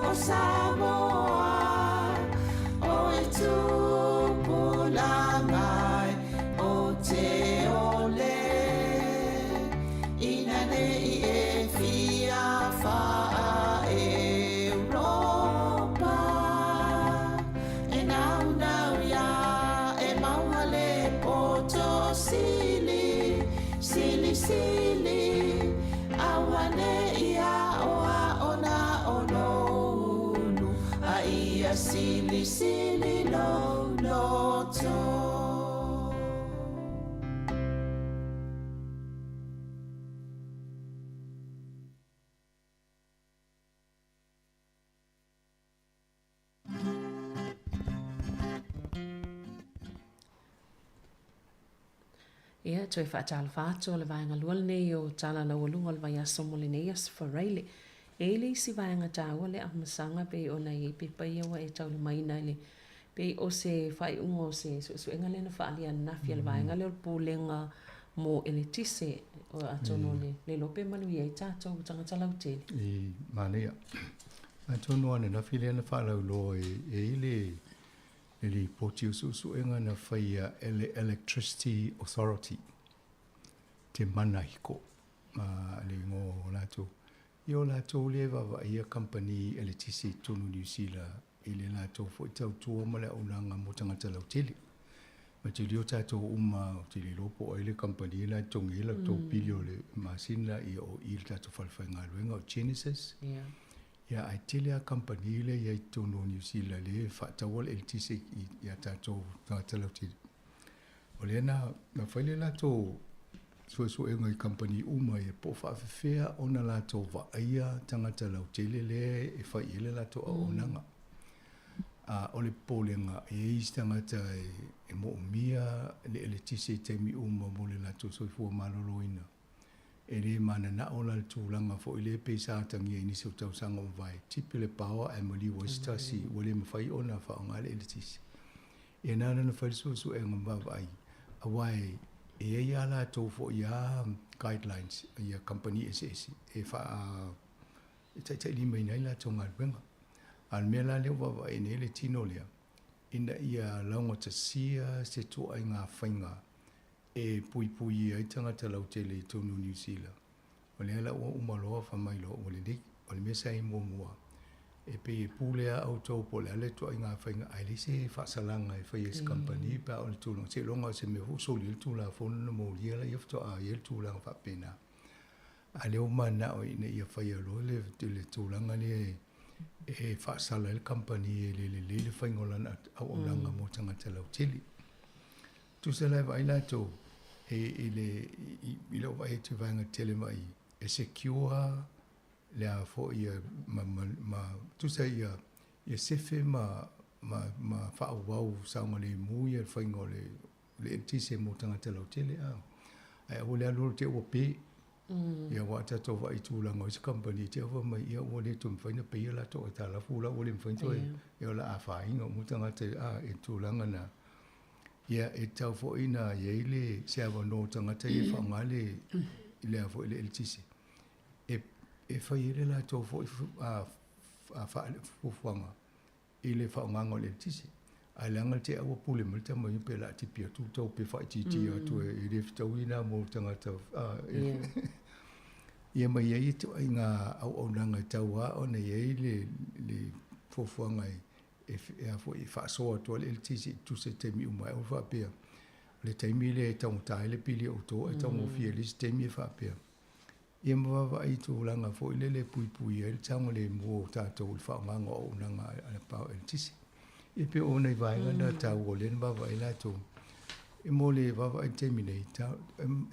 N: o Samoa. Oe tupulaga e ou te ole, ina ne i e fia faa-Europa, e naunau ia e maua le poto sili, sili, sili, auane'i aoao na o lou ulu, a ia silisili lou loto.
M: Ia, toe faatalofa atu o le vaega lua lenei o Tala Laualuga o le Vaiaso mo lenei Aso Faraile. E i ai le isi vaega taua le amasaga pei ona i ai pepa ia ua e taulimaina i le pei o se faaiuga o se suesuega lea na faaalia ananafi a le vaega lea o le Pulega mo Eletise, atonu o le le iloa pe manuia ai tatou tagata lautele.
L: I manaia. Atonu o ananafi lea na faalauiloa e i le le lipoti o suesuega na faia e le Electricity Authority, te mana hiko, ma le ingoa o latou. Ia o latou lea e vaavaaia kamupani eletise i totonu o Niu Sila i le latou foi tautua ma le auaunaga mo tagata lautele. Ma te lio tatou uma, ou te le iloa po o ai le kamupani la e totogi ai la outou pili o le masina, ia o i le tatou fale faigaluega o Genesis.
M: Yeah.
L: Ia ae tele lava kamupani lea e i ai i totonu o Niu Sila lea e faataua le eletise i a tatou tagata lautele. O lea na na fai le latou suesuega i kamupani uma ia po o faafefea ona latou vaaia tagata lautele lea e fai i ai le latou auaunaga. A o le popolega, e i ai isi tagata e moomia le eletise i taimi uma mo le latou soifua maloloina. E le mananao la le tulaga foi lea pei sa atagia i nisi o tausaga ua mavae, tipi le paoa ae maliu ai se tasi ua le mafai ona faaaoga le eletise. Ia na ala ona fai le suesuega ma vaavaai, aua e i ai a latou foi a guidelines ia kamupani eseese e faa e taitailimaina ai latou galuega. A o le mea la lea ua vaavaai nei le tino lea, ina ia laugatasia se ituaiga faiga e puipuia ai tagata lautele i totonu o Niu Sila. O lea la ua uma loa fai mai loa ua lelei. O le mea sa i ai muamua, e pei e pule lava outou po o le a le ituaiga faiga ae leai se faasalaga e faia e se kamupani pe a o le tulaga seiloga o se mea foi ua soli ai le Tulafono ona molia lea faatoa i ai le tulaga faapena. A o lea ua mananao ina ia faia loa le tulaga lea e faasala ai le kamupani e le lelei le faiga o lana auaunaga mo tagata lautele. Tusa la e vaai latou e i le i lou vaai atu i vaega tetele mai e secure le a foi ia ma ma ma tusa ia ia sefe ma ma ma faaauau saogalemu ia le faiga o le le eletise mo tagata lautele a. Ae aua le alu alu te i ua pe. Ia aua a tatou vaai i tulaga o isi kamupani te i ua fai mai ia ua le toe mafai ona peia latou aitalafu la ua le mafai ona toe ia o le a afaina uma tagata a i le tulaga na. Ia e tatau foi ona i ai le se avanoa o tagata ia e faaaoga le le a foi le eletise e e fai ai le latou foi fuafuaga i le faaaogaina o le eletise. Ae leaga le te ua pule mai le tama ia pe o le a tipi atu tau pe faaitiitia atu e le fetaui na mo tagata ia ma i ai ituaiga auaunaga e tatau lava ona i ai le le fuafuaga e e a foi e faasoa atu ai le eletise e tusa i taimi uma ai. Aua faapea o le taimi lea e taugata ai le pili o outou ae taugofie i le isi taimi e faapea. Ia ma vaavaai i tulaga foi lele e puipui ai le saogalemu o tatou i le faaaogaina o auaunaga a le power eletise. Ia pei o nai vaega na taua o lea na vaavaai latou. E mo le vaavaai i le taimi nei,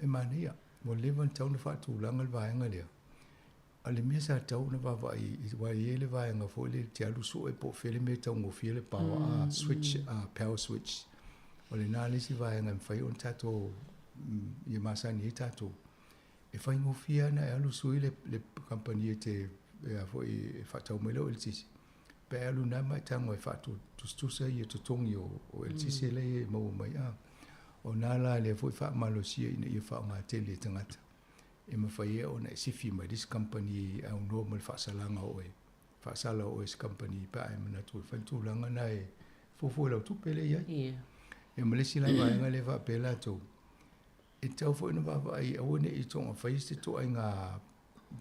L: e manaia, ua leva ona tatau ona faatulaga le vaega lea. A o le mea sa tatau ona vaavaai aua e i ai le vaega foi lea e te alu sue po o fea le mea e taugofie le power a switch a power switch. O lena le isi vaega e mafai ona tatou ia masani ai tatou. E faigofie lava ona e alu sui le le kamupani e te e a foi e faatau mai lau eletise pe a e alu na ma e tago e faatusatusa ia totogi o eletise lea e maua mai a. O na la lea foi faamalosia ina ia faaaoga tele e tagata. E mafai ai ona e sifi mai le isi kamupani e aunoa ma le faasalaga o oe, faasala o oe e se kamupani pe a e manatu e fai le tulaga lena e fuafua i lau tupe lea e i ai.
M: Yeah.
L: Ia ma le isi la vaega lea e faapea latou, e tatau foi ona vaavaai aua ne i soona faia se ituaiga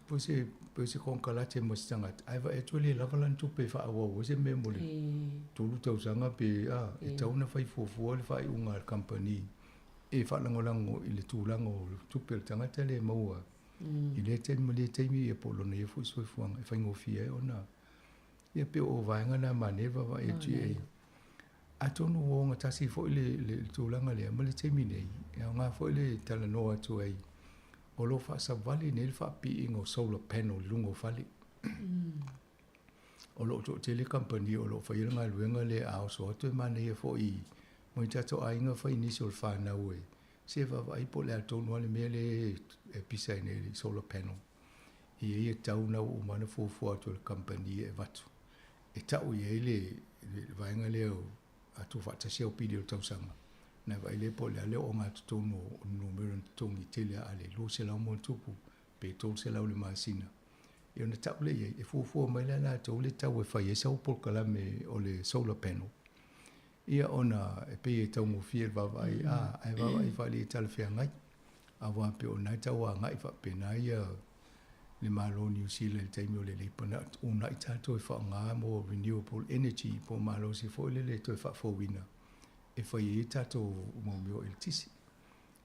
L: po o se po o se konekarate mo se tagata ae vaai atu e le lava lana tupe e faaauau ai se mea mo le 3 tausaga pe a, e tatau ona fai fuafua le faaiuga a le kamupani e faalagolago i le tulaga o tupe a le tagata lea e maua i lea taimi ma lea taimi ia po o lona ia foi soifuaga e faigofie ai ona ia pei o vaega na manaia le vaavaai atu i ai. Atonu ua ogatasi foi le, le, le tulaga lea ma le taimi nei, e aoga foi le talanoa atu ai, o lo o faasavali nei le faapiiga o solar panel i luga o fale. O lo o toatele kamupani o lo o faia le galuega lea a oso atu e manaia foi mo ni tatou aiga fai nisi o le fanau e se vaavaai po o le a tonu lava le mea lea e pisa ai nei i le solar panel. E i ai e tau na ua uma ona fuafua atu e le kamupani e avatu e tau i ai le vaega lea o a tuufaatasi au pili o le tausaga, ona e vaai lea po o le a le ogatotonu o le numera na totogi tele a le 200 ma ona tupu pe 300 i le masina. Ia ona tau lea i ai, e fuafua mai la e latou le tau e fai ai sau polokalame o le solar panel. Ia ona e pei e taugofie le vaavaai, a, ae vaavaai faaalii e talafeagai. Aua pei o lena e tau agai faapena ia le Malo o Niu Sila i le taimi o le Leipa na uunai tatou e faaaoga mo renewable energy po o malosi foi lele e toe faafouina e fai ai tatou mau mea o eletise.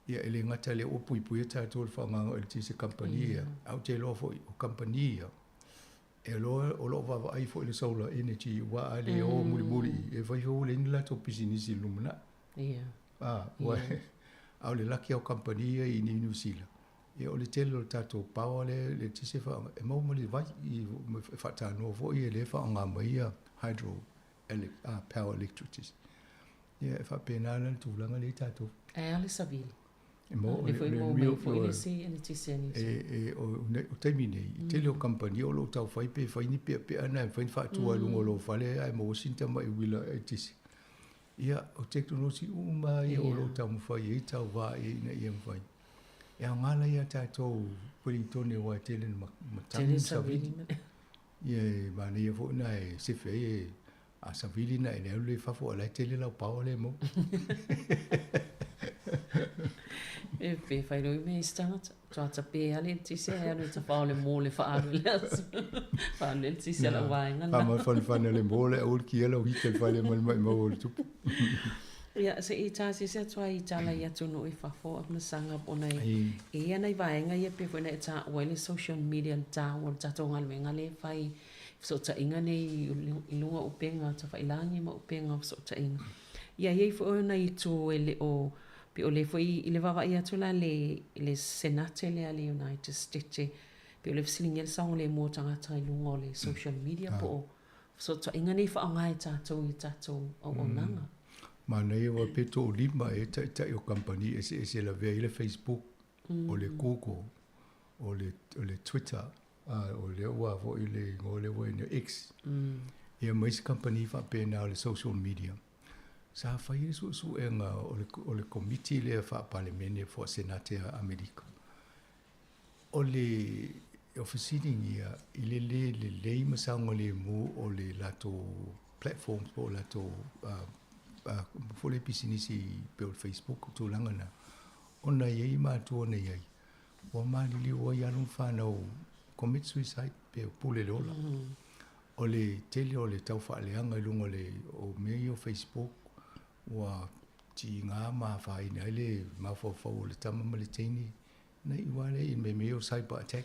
L: Ia e le gata i lea ua puipuia tatou i le faaaogaina o eletise kamupani ia, ae ou te iloa foi o kamupani ia E loa o lo'o vaavaai fo'i le solar energy uā a le o mulimuli'i e fai foi ua leai ni latou pisinisi i le lumana'i. A, ua a o le laki lava o kamupani ia i Niu Sila, ia o le tele o le tatou power lea le eletise e faaaoga, e maua mai le vai i e faatanoa foi e lea e faaaoga mai ia hydro power electricity. Ia e faapena la le tulaga lea i tatou.
M: Ae a le savili? E maua, o le foi maua mai foi le isi eletise a nisi.
L: E, o, o taimi nei, i tele o kamupani o lo o taufai pe fai ni peapea na e mafai ona faatua i luga o lou fale ae maua sina tamai uila eletise. Ia, o tekonolosi uma lava ia o lo o taumafai ai tauva i ai ina ia mafai. E aoga la ia tatou Wellington aua e tele ina matagi ma savili. Ia e manaia foi na e sefe ai e a savili na e le alu lea i fafo a o la e tele lau power lea e maua.
M: E pe fai loi mea i se tagata. Matua tapē lava le eletise ae alu e tafao le mo le faaalu i le aso. Faaalu le eletise a lau vaega lena.
L: Faamafanafana le mo le aua le kia lau hita i le fale ma le maimau o le tupu.
M: Ia, se i taasese atu ai i tala i atunuu i fafo a masaga ona e i ai nai vaega ia pei foi ona e taua ai le social media le taua o le tatou galuega lea e fai i fesootaiga nei i luga o upega tafailagi ma upega o fesootaiga. Ia, e i ai foi ona itu e le o Pei o lea foi i le vaavaai atu la i le Senate lea a le United States, pei o lea e fesiligia le saogalemu o tagata i luga o le social media po o fesootaiga nei faaaoga e tatou i tatou auaunaga.
L: Manaia aua pe toalima ea taitai o kamupani eseese e lavea ai le Facebook, o le Google, o le o le Twitter, a o lea ua foi le igoa lea ua i ai nei X. Ia ma isi kamupani faapena o le social media. Sa fai le suesuega o le Komiti lea Faa-Palemene po o Senate a Amerika. O le o fesiligia i le lē lelei ma saogalemu o le latou platforms po o latou foi lea pisinisi pei o le Facebook o tulaga na, ona e i ai matua na i ai ua maliliu ai alo ma fanau commit suicide pe pule le ola. O le tele o le taufaaleaga i luga o le o mea ia o Facebook ua tiga ma afaina ai le mafaufau o le tama ma le teine na iu lava lea i mea ia o cyber attack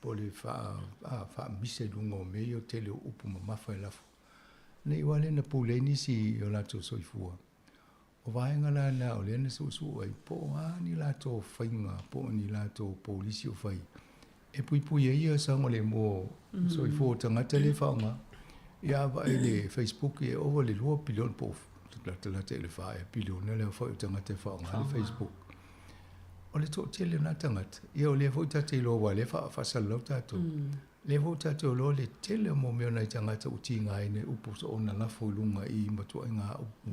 L: po o le faamisa i luga o mea ia o tele o upu mamafa e lafo. Na iu lava lea na pule ai nisi i o latou soifua. O vaega la na o lea na suesue ai, po o a ni latou faiga po o ni latou polisi o fai e puipui ai ia saogalemu o soifua o tagata lea e faaaoga. Ia a vaai i le Facebook e ova i le 2 piliona po o latalata i le 4 ea piliona le aofai o tagata e faaaoga le Facebook. O le toatele o na tagata, ia o lea foi tatou te iloa aua o lea e faasalalau tatou. Lea foi tatou iloa le tele o mea o nai tagata ua tigaina i upu soona lafo i luga i matuaiga upu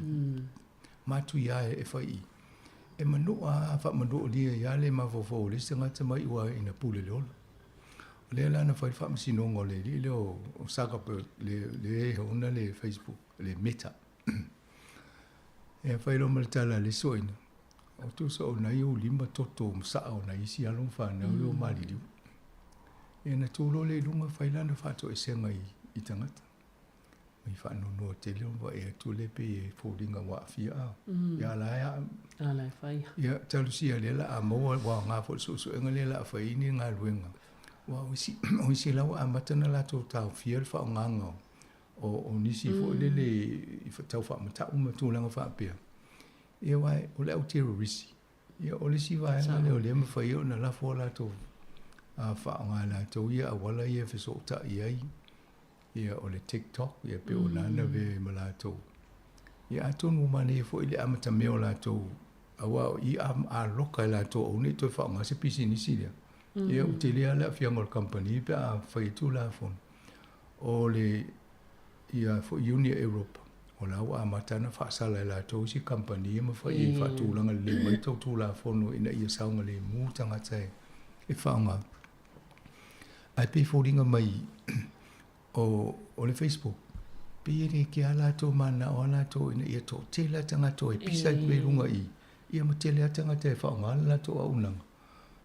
L: matuia e fai i. E manua a faamanualia ai lava le mafaufau o le isi tagata mai ua ina pule le ola. O lea la na fai le faamasinoga o le alii lea o Zuckerberg le e ona le Facebook, le Meta. E fai loa ma le tala a le isi soeaina, o tusa o nai ou lima toto ma saa o nai isi alo ma fanau lea ua maliliu. Ia na tu loa lea i luga fai lana faatoesega i tagata. Mai faanoanoa tele ona vaai atu lea pei e foliga ua aafia a. Ia a la e a.
M: A la e fai.
L: Ia talosia lea la a maua ua aoga foi le suesuega lea la a fai ai ni galuega. Aua o isi o isi la ua amata ona latou taofia le faaaogaga o nisi foi lele i tau faamatau ma tulaga faapea. Ia aua o le au terrorisi, ia o le isi vaega lea o lea e mafai ai ona lafo a latou faaaoga e latou ia auala ia e fesootai ai, ia o le TikTok, ia pei o lana avea ai ma latou. Ia atonu ua manaia foi le amatamea o latou, aua o i a loka e latou aua ne i toe faaaoga se pisinisi lea. Ia ua tele lava le aafiaga o le kamupani pe a fai ai Tulafono. O le ia foi Iuni a Europa, o la ua amata ona faasala e latou isi kamupani ia ma fai i faatulaga lelei mai tou Tulafono ina ia saogalemu tagata e faaaoga. Ae pei e foliga mai o, o le Facebook, pei e le kea latou mananao a latou ina ia toatele lava tagata o e pisa ai pea i luga i i, ia ma tele lava tagata e faaaoga le latou auaunaga.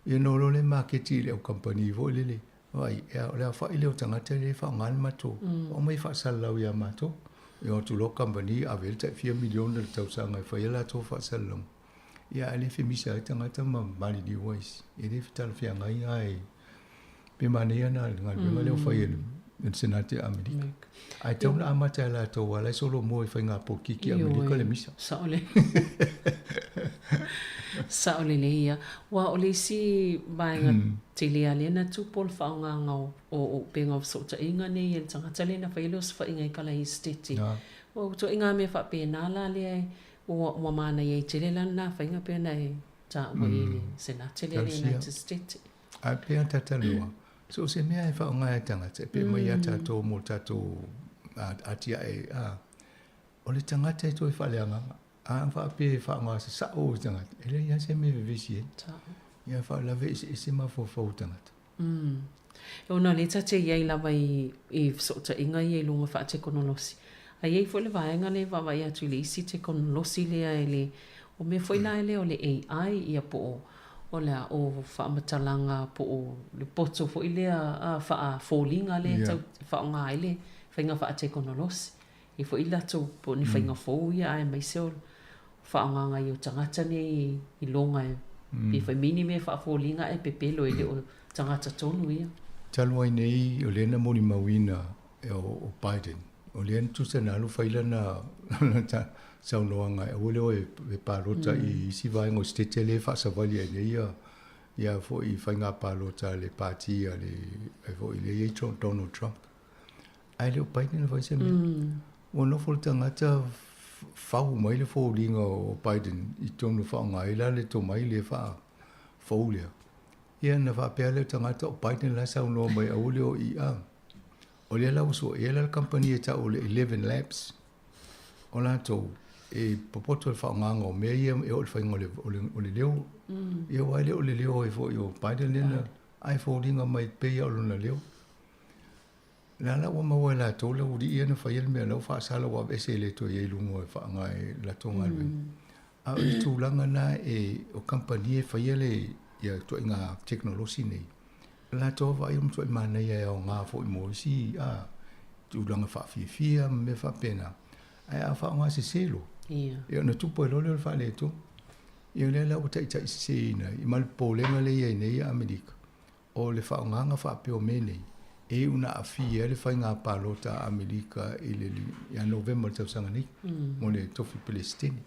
L: Ia ona o loa lea maketi i le au kamupani foi lele, Vaai, ea, o le aofai lea o tagata lea e faaaoga le matou, omai e faasalalau ia matou. E o atu loa kamupani ave ai le tai fia miliona i le tausaga e fai ai latou faasalalauga. Ia ae le femisa ai tagata ma maliliu ai isi. E le fetalafeagai ae pe manaia na le galuega lea ua fai e le le Senate a Amerika. Ae tatau ona amata e latou aua la e solomua i faiga polokiki a Amerika le misa.
M: Sao lelei. Sao lelei ia. Aua o le isi vaega tele lava lea na tupu o le faaaogaga o upega o fesootaiga nei e le tagata lea na fai ai le osofaiga i Kalaesetete. Ua ituaiga mea faapena la lea ua manaia ai tele la lena faiga pei ona e taua i le Senate lea a le United States.
L: Ae pei ona talanoa, so o se mea e faaaoga e tagata e pei mai ia tatou mo le tatou atiae, o le tagata e toe faaleagaga. A faapea e faaaoga sasao e tagata, e leai lava se mea e vevesi ai. Ia faalavelave eseese mafaufau o tagata.
M: Ona o lea ta te i ai lava i fesootaiga ia i luga faatekonolosi. Ae i ai foi le vaega lea e vaavaai atu i le isi tekonolosi lea e le, o mea foi la lea o le AI ia po o o le a, o faamatalaga po o le poto foi lea a faafoliga lea e tau faaaoga ai le faiga faatekonolosi. E i ai foi latou po o ni faiga fou ia aemaise o le faaaogaga ai o tagata nei i loga e pe fai mai ni mea faafoliga ae pepelo e le o tagata tonu ia.
L: Talu ai nei o lea na molimauina e o Biden, o lea na tusa na alu fai lana saunoaga e aua le o e palota i isi vaega o Setete lea e faasavali ai nei ia ia foi faiga palota a le pati a le foi lea e i ai Donald Trump. Ae le o Biden na fai se mea. Ua nofo le tagata fau mai le foliga o Biden i totonu faaaoga ai la le tomai lea faafou lea. Ia na faapea lea o le tagata o Biden la e saunoa mai aua le o i a. O lea la ua suaia la le kamupani e tau o le Eleven Labs. O latou e popoto i le faaaogaga o mea ia e oo i le faiga o le leo. Ia aua e le o le leo ai foi o Biden lea na ae foliga mai pei lava o lona leo. Lea la ua maua e latou le aualii ia na faia le mea la ua faasala ua aveese e le toe i ai i luga e faaaoga e latou galuega. A o le tulaga lena e o kamupani e faia le ia ituaiga tekonolosi nei, latou lava vaai o matuai manaia e aoga foi mo isi a tulaga faafiafia ma mea faapena. Ae a faaaoga sese loa, ia ona tupu ai loa lea o le faaletonu. Ia lea la ua taitaiseseina ai ma le popolega lea e i ai nei Amerika, O le faaaogaga faapea o mea nei, e iu ina aafia ai le faiga palota a Amerika i le ia Novema o le tausaga nei mo le tofi Peresetene.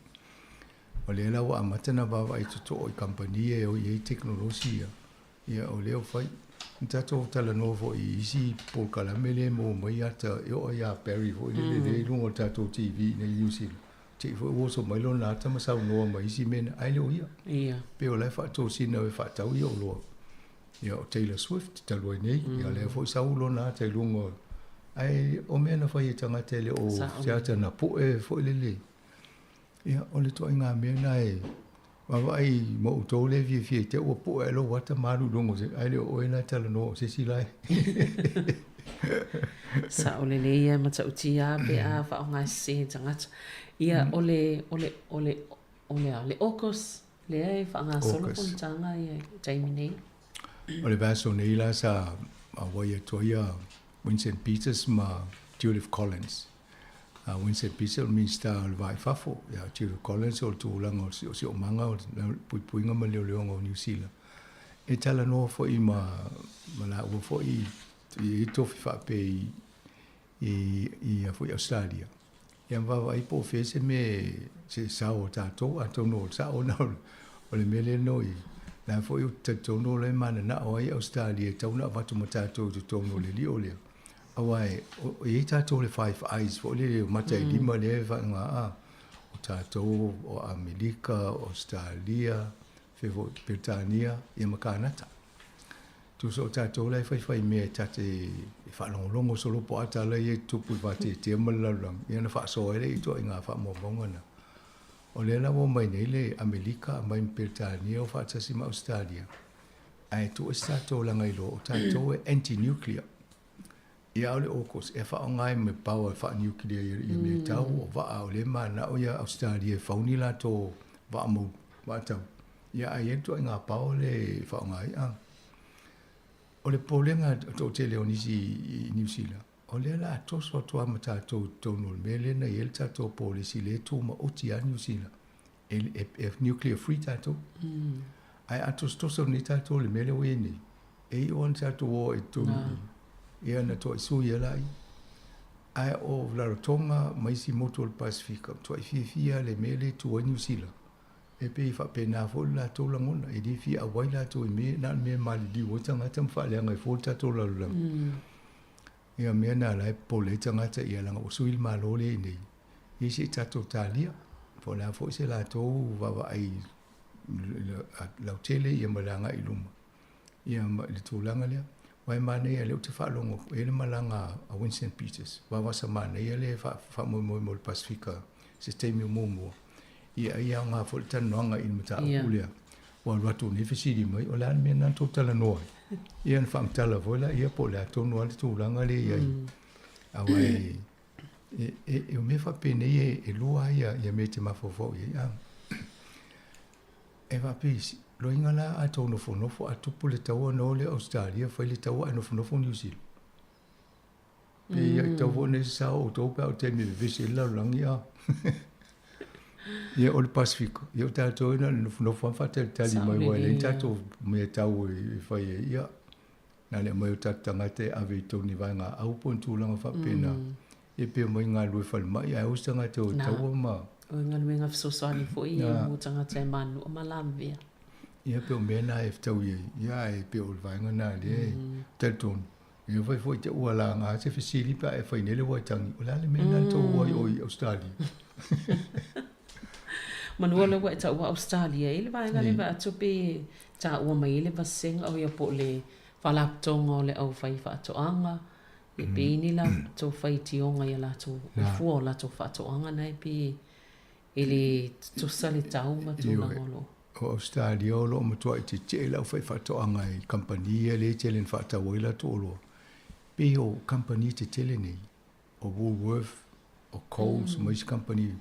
L: O lea la ua amata ona vaavaai totoa i kamupani e o i ai tekonolosi ia, ia o lea ua fai. Na tatou talanoa foi i isi polokalame lea e maua mai ata e oo ia Barry foi lele lea i luga o le tatou TV i inei i Niu Sila. Te i foi ua oso mai lona ata ma saunoa mai isi mea na, ae le o ia.
M: Ia.
L: Pei o la e faatosina e faatau ia oloa. Ia o Taylor Swift talu ai nei, ia lea foi sau lona ata i luga o, ae o mea na fai e tagata e le o se ata na poe foi lele. Ia o le ituaiga mea na e vaavaai ma outou lea e fiafia i te ua poe ae lou ata ma alu i luga o se, ae le o oe la e talanoa o se isi la e.
M: Sao lelei ia e matautia lava pe a faaaoga sese e tagata. Ia o le, o le, o le, o le a? Le AUKUS lea e faagasolo fonotaga ia i le taimi nei.
L: O le vaiaso nei la sa auai atu ai ia Winston Peters ma Judith Collins. A Winston Peters o le Minisita o le Va i Fafo, ia Judith Collins o le tulaga o le siosiomaga o le puipuiga ma le leoleoga o Niu Sila. E talanoa foi ma ma laua foi i tofi faapea i i i foi Australia. Ia ma vaavaai po o fea se mea se sao o tatou, atonu o le sao lena o le mea lea no i la foi ou te talitonu o la e mananao ai Ausetalia e tatau ona avatu ma tatou i totonu o le lio lea. Aua e i ai tatou le Five Eyes foi lele o mata e lima lea e faaaoga a o tatou o Amerika, o Ausetalia, fea foi Peretania ia ma Kanata. Tusa o tatou la e faifai mea e ta te faalogologo solo po o a tala ia e tutupu i le vateatea ma le lalolagi, ia ona faasoa ai lea i ituaiga faamaumauga na. O lea la ua omai nei le Amerika, aumai ma Peretania o faatasi ma Ausetalia, ae tuu ese tatou leaga iloa o tatou e anti-nuclear. Ia a o le AUKUS e faaaoga ai ma power faa-nuclear ia mea tau o vaa o lea e mananao ia Ausetalia e fau ni latou vaa mau vaa tau. Ia ae i ai le ituaiga power lea e faaaoga ai. A o le popolega toatele o nisi i Niu Sila, o lea o le a toso atu lava ma tatou i totonu o le mea lea na i ai le tatou polisi lea e tumaoti lava Niu Sila e nuclear free tatou. Ae a tosotoso nei tatou i le mea lea ua i ai nei, e iu lava ona tatou o ai i totonu i i. Ia na toai sui e lai. Ae o Rarotonga ma isi motu o le Pasefika, matuai fiafia le mea lea e tu ai Niu Sila. E pei e faapena foi le latou lagona, e le fia auai latou i mea, na o le mea e maliliu ai tagata ma faaleaga ai fua le tatou lalolagi. Ia mea na la e popole ai tagata, ia leaga ua sui le Malo lea i inei, ia se i tatou talia, po o le a foi se latou vaavaai lautele ia ma le agai i luma. Ia ma le tulaga lea. Aua e manaia lea ou te faalogo e i ai le malaga a Winston Peters, vavasa manaia le faamoemoe mo le Pasefika se taimi o muamua. Ia ai aoga foi le talanoaga i le mataupu lea. Ua alu atu nei fesili mai, o le a le mea lena na tou talanoa ai? Ia ona faamatala foi laia po o le a tonu lava le tulaga lea e i ai. Aua e, e, e, o mea faapenei e lua lava ia mea e te mafaufau i ai. A. E faapea loiga la a tou nofonofo a tupu le taua ona o lea Ausetalia fai le taua ae nofonofo Niu Sila. Pe ia i tau foi nei se sao o outou pe a o taimi e vevesi ai le lalolagi a. Ia o le Pasefika, ia o tatou na o le nofonofo lava ma faatalitali mai aua e leai ni tatou mea tau e fai ai. Ia na o le aumai o tatou tagata e ave i totonu i vaega au po o ni tulaga faapena. E pei omai galulue falemai ae o isi tagata o taua ma.
M: O galuega fesoasoani foi ia mo tagata e manunua ma lavea.
L: Ia pei o mea na e fetaui ai, ia ae pei o le vaega na lea e talitonu. Ia fai foi te ua laga se fesili pe a e fai nei le Waitangi, o le a le mea lena na tou o ai o i Australia?
M: Manu o lea ua e taua Australia i le vaega lea vaeatu pe taua mai ai le vasega o ia po o le faalapotopotoga o le aufai faatoaga E pei ni latou faitioga i a latou, i fua o latou faatoaga na e pei e le tutusa le tau ma tulaga o lo o.
L: O Ausetalia o lo o matuai tetee le aufaifaatoaga i kamupani ia lea e tele ina faatau ai latou oloa. Pei o kamupani tetele nei, o Woolworth, o Coles ma isi kamupani.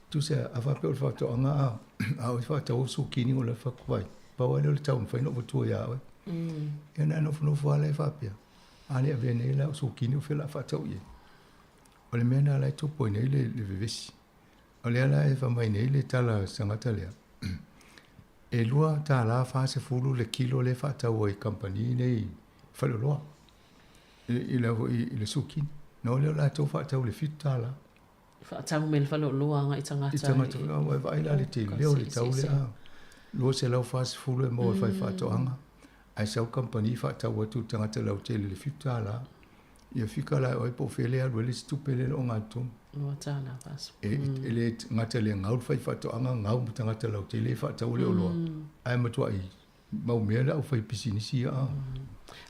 L: Tusa a faapea o le faatoaga a, a oe faatau au sukini o le fatu ai, pau lava lea o le tau e mafai ona ou avatua ia oe. Ia na nofonofo lava la e faapea. A le avea nei la o sukini o fea o le a faatau i ai. O le mea lena la e tupu ai nei le, le vevesi. O lea la e fai mai nei le tala a se tagata lea, e $2.40 le kilo lea e faatau ai i kamupani nei faleoloa i, i, i, i le sukini. Na o lea o latou faatau i le $7.
M: Faatau mai le faleoloa agai i tagata.
L: I tagata, e vaai la le tele o le tau lea. 240 e maua e fai faatoaga, ae sau kamupani faatau atu i le tagata lautele i le $7. Ia fika la e oe po o fea le alu ai le isi tupe lea e le o gatonu.
M: $2.40.
L: E le gata i le gau le fai faatoaga, gau ma tagata lautele e faatau le oloa, ae matuai mau mea le aufaipisinisi ia.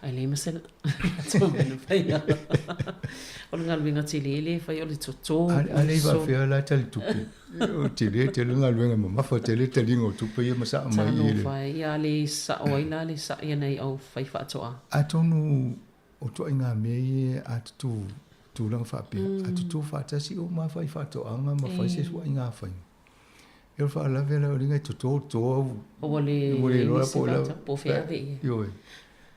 M: Ae leai ma se latou mea na faia. O le galuega tele lea e fai o le toto.
L: A le i faapea la tali tupe. O tele tele galuega mamafa tele taliga o tupe ia ma saa mai
M: i le. Talofa e, ia le sao ai la le sa'i a nai aufaifaatoaga.
L: Atonu o ituaiga mea ia a tutu tulaga faapea, a tutu faatasi uma faifaatoaga ma fai se ituaiga faiga. E o le faalavelave la o liga e toto toto au.
M: Ua le ua le iloa po la po fea ave ia.
L: Ioe.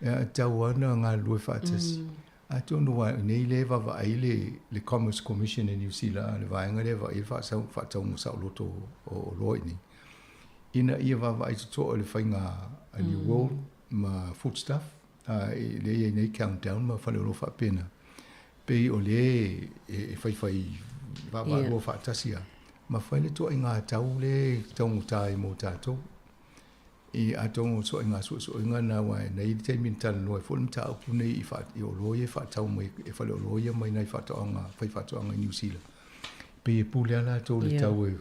L: E tatau lava ona galulue faatasi. Atonu aua nei lea e vaavaai le le Commerce Commission i Niu Sila, le vaega lea e vaai le faasau faatauga saoloto o oloa i inei, ina ia vaavaai totoa i le faiga a New World ma Foodstuff, lea e i ai nei Countdown ma faleoloa faapena. Pei o lea e faifai vaavaalua faatasi lava, ma fai le ituaiga tau lea e taugata ai mo tatou. I atonu o ituaiga suesuega na aua e i ai le taimi na talanoa ai foi le mataupu nei i i oloa ia e faatau mai e faleoloa ia mai nai faatoaga, faifaatoaga i Niu Sila. Pei e pule lava latou i le tau e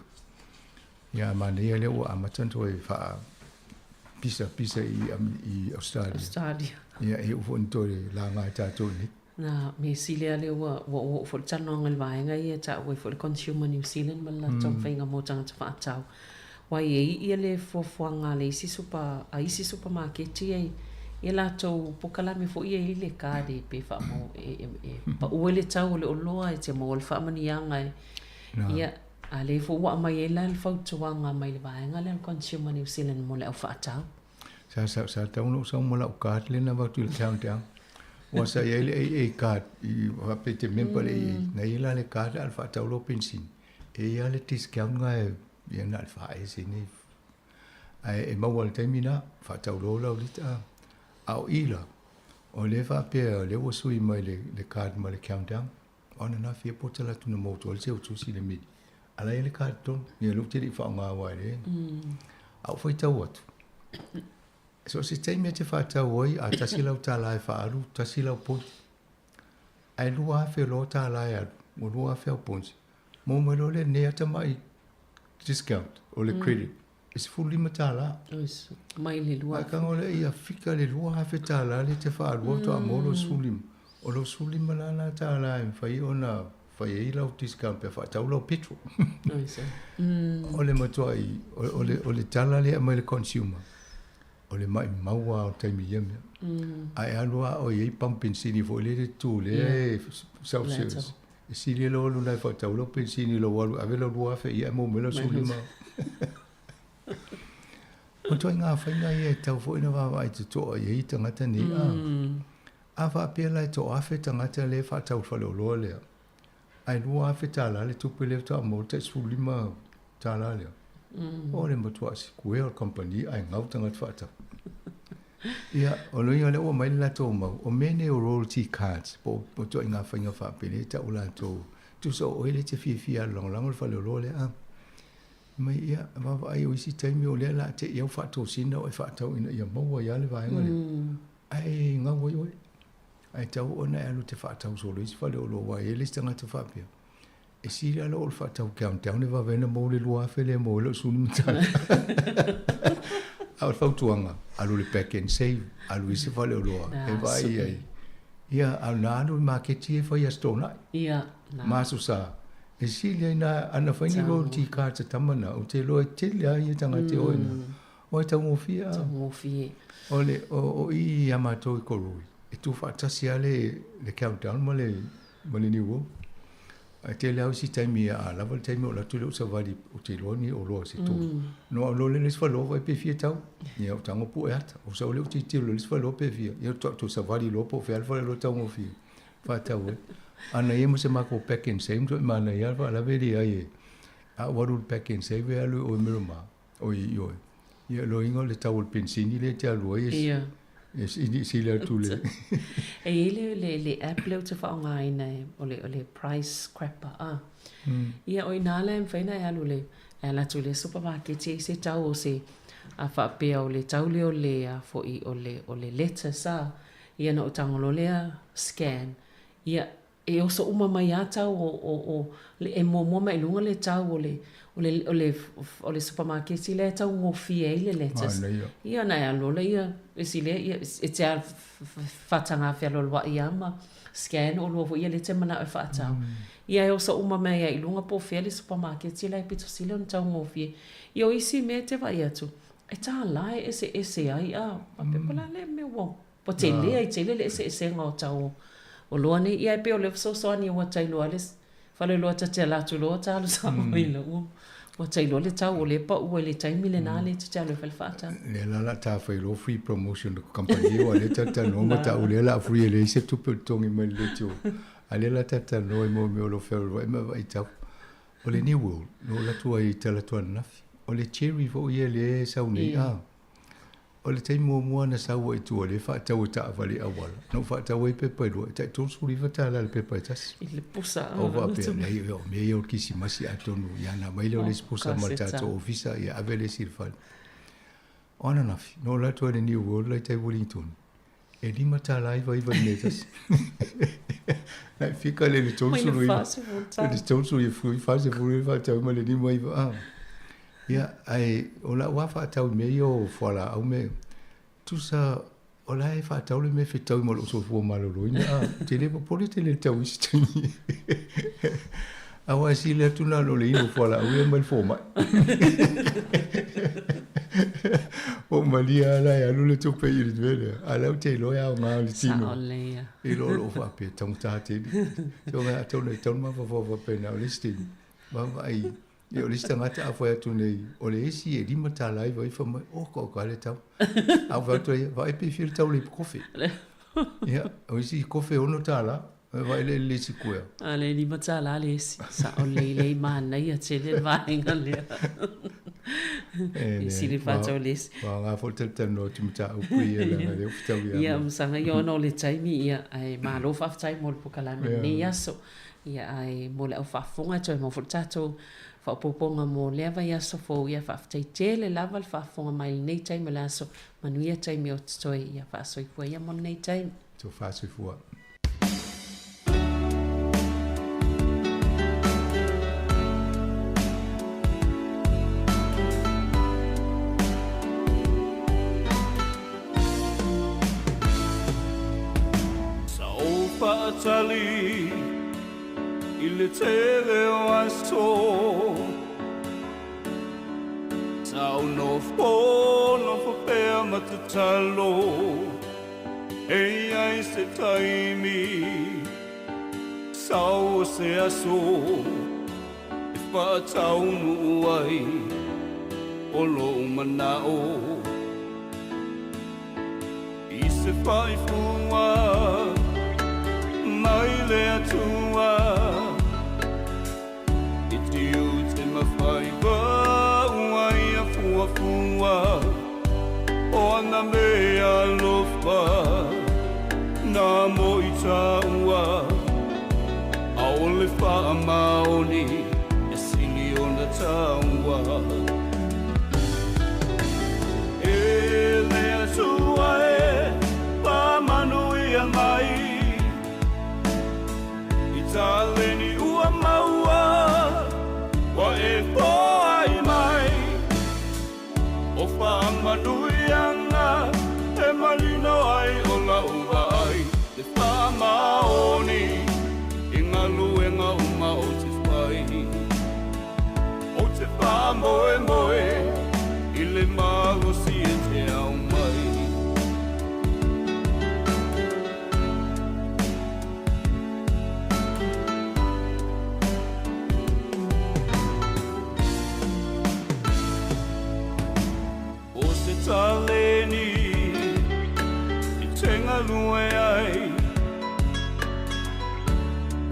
L: Ia, manaia lea ua amata ona toe faa pisa pisa i i Australia.
M: Australia.
L: Ia, e iu foi ona toe laga e tatou i inei.
M: Na, mea sili lava lea ua ua oo foi le talanoaga i le vaega ia e taua ai foi le Consumer New Zealand ma le latou faiga mo tagata faatau. Aua e i ai ia le fuafuaga a le isi supa, a isi supamaketi ia i latou pokalame foi ia e i ai le card e pe faamau e e pau ai le tau o le oloa e te maua le faamanuiaga e ia a lea foi ua aumai ai la le fautuaga mai le vaega lea o le Consumer New Zealand mo le au faatau.
L: Sa sa sa tatau ona ou sau ma lau card lea na avatu i le countdown. Ua sa i ai le AA card i faapea e te member le AA. Na i ai la le card a o le faatau loa penisini. E i ai lava le discount na e ia na o le 4 sene. Ae e maua i le taimi lena, faatau loa lau lita. A o i la, O lea e faapea o lea ua sui mai le, le card ma le countdown. O ananafi ea po o talaatu na maua atu ai le seutusi i le meli. A la e i ai le card i totonu. Ia lea ou te le i faaaoga aua e le. A ou faitau atu, so o se taimi e te faatau ai, a $1 e faaalu, tasi lau points. Ae $2,000 loa tala e alu, ua 2,000 au points. Maua mai loa lea lenei lava tamai discount o le credit e $15.
M: Mai le 2,000.
L: Ae tago lea ia fika le $2,000 lea e te faalua faatoa maua lou 15. O lou 15 la lena tala e mafai ona fai ai lau discount pe a faatau lau petrol. O le matuai, o le tala lea e aumai i le consumer, o le maimau lava o le taimi i ia mea. A e alu lava o i ai pamu penisini foi lele tu lea e self service. E sili ai lou alu i ina e faatau lau penisini i lou alu e ave lau 2000 ia ae maua mai lau 15. O ituaiga faiga ia e tatau foi ona vaavaai totoa i ai tagata nei. A, a faapea la e toafe tagata lea e faatau i le faleoloa lea, ae $2000 le tupe lea faatoa maua le tai $15 lea, o le matuai sikuea o le kamupani ae gau tagata faatau. Ia, o lona uiga o lea ua aumai le latou mau, o mea nei o royalty cards po o ituaiga faiga faapelei e tau latou, tusa o oe lea e te fiafia e alu lagolago le faleoloa lea, a. Mai, ia, vaavaai o isi taimi o lea o le a te i au faatosina oe faatau ina ia maua ai lava le vaega lea, ae gau ai oe. Ae tatau ona e alu e te faatau solo i isi faleoloa aua e i ai le isi tagata faapea, e sili lava lou faatau countdown e vave ai ona maua le 2000 lea e maua ai lou $15. A o le fautuaga, alu i le Pak'nSave, alu i isi faleoloa e vaai ai. Ia, a na alu i le maketi e fai i Aso Toonai.
M: Ia, na.
L: Ma Aso Sa. E sili ai na ana fai ni loyalty cards a tama na, ou te iloa e tele lava ia tagata e o ai na. Aua e taugofie a.
M: Taugofie.
L: O le, o, o i ia matou i Koroi, e tuufaatasi lava le, le countdown ma le, ma le New World. Ae tele lava isi taimi a lava le taimi o alu atu lea o savali, ou te iloa ni oloa se tolu. No au loa lea i le isi faleoloa vaai pe fia tau. Ia ou tago pue ata. Ou sau lea ou tilotilo i le isi faleoloa pe fia. Ia ou toe savali loa po o fea le faleoloa taugofie. Faatau ai. Ana ia ma se matou Pak'nSave ma manaia lava le faalave leai e. A ou alu i le Pak'nSave e alu i o i Miramar. Oi i oe. Ia loiga o le tau o le penisini lea e te alu ai e e sili atu le.
M: E i ai le le le app lea ou te faaaogaina e o le o le price crapper a. Ia o i ina la e mafai ona e alu le e ala atu i le supamaketi e i ai se tau o se a faapea o le tau lea o le a foi o le o le lettuce a. Ia ona ou tago loa lea scan ia E oso uma mai lava tau o, o, o, le, e muamua mai i luga le tau o le, o le, o le, o le supamaketi lea e taugofie ai le lettuce.
L: Manaia.
M: Ia ona e alu loa lea, isi lea, ia, e te alu faataga fealoaloai lava ma scan oloa foi ia lea e te manao e faatau. Ia e oso uma mai lava i luga po o fea le supamaketi la e pito sili ona taugofie. Ia o isi mea e te vaai atu, e $1 e eseese ai, a, faapea po o le a lea mea ua Ua tele ai tele le eseesega o tau o oloa nei. Ia e pei o le fesoasoani ua ta iloa le faleoloa ta te ala atu loa ta alu sao ai loa ua ua ta iloa le tau o lea e pau ai le taimi lena lea e te alu ai fai le faatau.
L: Lea la la ta fai loa free promotion le kamupani aua lea ta talanoa ma tau lea la free e leai se tupe o totogi mai le leitio. A lea la ta talanoa i mo mea o lo fealualuai ma vaai tau. O le New World, na ou alu atu ai i talaatu ananafi. O le cherry foi ia lea e sau nei a. O le taimi muamua na sau ai i tua lea e faatau e taavale i auala, na ou faatau ai pepa e lua, e tai $39 le pepa e tasi.
M: I le pusa.
L: Ou faapea, leai, o mea ia o le kisimasi atonu, ia ona aumai lea o le isi pusa ma le tatou ofisa, ia ave le isi i le fale. O ananafi, na ou alu atu ai i le New World la i tai Wellington, e $5.99 i le mea e tasi. Na e fika lea i le 39, i le 39 le faatau ma le 59, a. Ia, ae o lau lava faatau i mea ia o fualaau me, tusa o la e faatau le mea e fetaui ma lou soifua maloloina, a, ou te le popole tele i le tau i isi taimi. Aua e sili atu na lo le inu o fualaau ia mai le fomai. Ua ou malie lava la e alu le tupe i le mea lea, a o lea ou te iloa e aoga le tino.
M: Sao lelei ia.
L: I lo lou faapea, taugata tele. Sooga atonu e tatau ona mafaufau faapena, o le isi taimi, vaavaai Ia, o le isi tagata a fai atu nei, o le isi e $5.99, fai mai, oka oka le tau. A ou fai atu ai, vaai pe fia le tau o le ipu kofe. Ia, o isi kofe e $6, vaai le le isi kuea.
M: A le $5 le isi. Sao lelei manaia tele le vaega lea.
L: E
M: sili faatau le isi.
L: Ua aoga foi le talatalanoa atu i mataupu ia leaga o lea ua fetaui lava.
M: Ia, masaga ia ona o le taimi, ia, ae malo faafetai mo le polokalame i lenei aso. Ia, ae mo le au faafofoga, e toe maua foi le tatou faaopoopoga mo lea vaiaso fou. Ia, faafetai tele lava le faafofoga mai i lenei taimi o le aso. Manuia taimi o totoe. Ia, faasoifua ia mo lenei taimi.
L: Tofa soifua.
K: Sa ou faatali i le tele o aso Sa ou nofo nofo pea ma tatalo E i ai se taimi Sau o se aso E faataunuu ai O lou manao I se faifua Mai le Atua I tiute ma faiva Ua ia fuafua O ana mea alofa Na mo i tāua ʻAʻole faamaoni E sili ona tāua E le Atua e faamanuia mai I taleni ua maua Ua e foai mai O faamanuiaga e malino ai o lau vaai Le faamaoni i galuega uma ou te fai Ou te faamoemoe i le malosi e te aumai. O se taleni e te galue ai,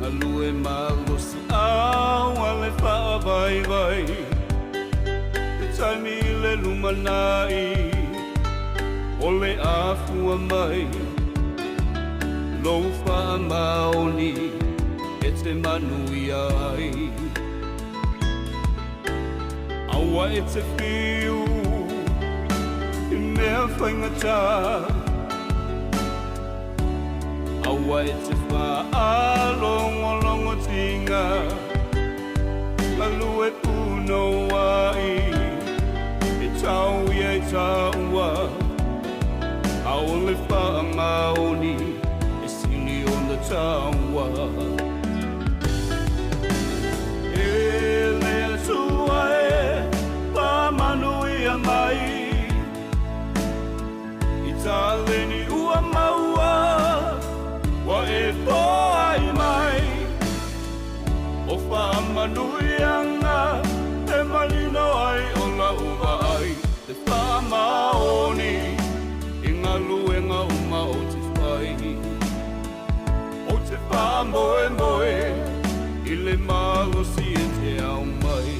K: Galue malosi au a le faavaivai, Te taimi i le lumanai o le afua mai, Lou faamaoni e te manuia ai. Aua e te whiu i mea faigata, Aua e te whaalongolongotinga, Galue punouai e tau ia i tāua, ʻAʻole faamaoni e sili ona tāua. E le Atua e faamanuia mai I taleni ua maua ua e foai mai O faamanuiaga e malino ai o lau vaai Le faamaoni i galuega uma ou te fai Ou te faamoemoe i le malosi e te aumai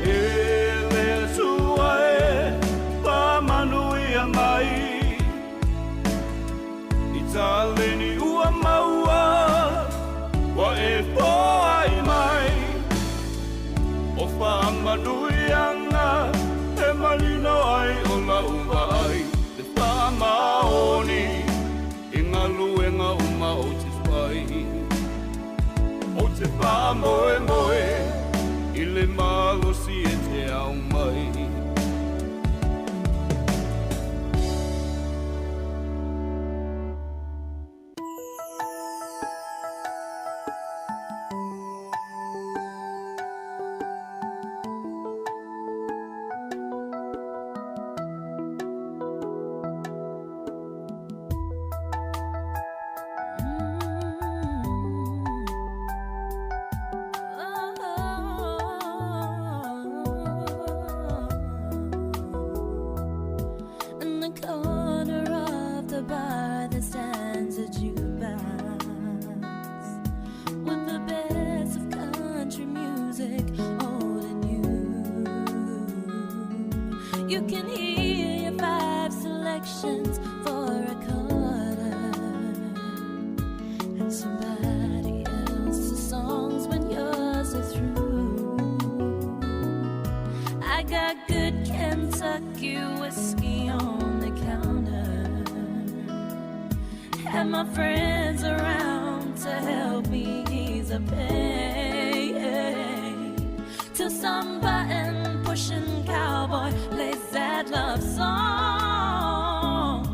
K: E le Atua e faamanuia mai I taleni ua maua ua e foai mai O faamanuiaga e malino ai o lau vaai Le faamaoni i galuega uma ou te fai Ou te faamoemoe i le malosi e te aumai.
O: You can hear your five selections for a quarter and somebody else's songs when yours are through. I got good Kentucky whiskey on the counter and my friends around to help me ease the pain. Till some button pushing cowboy plays that love song,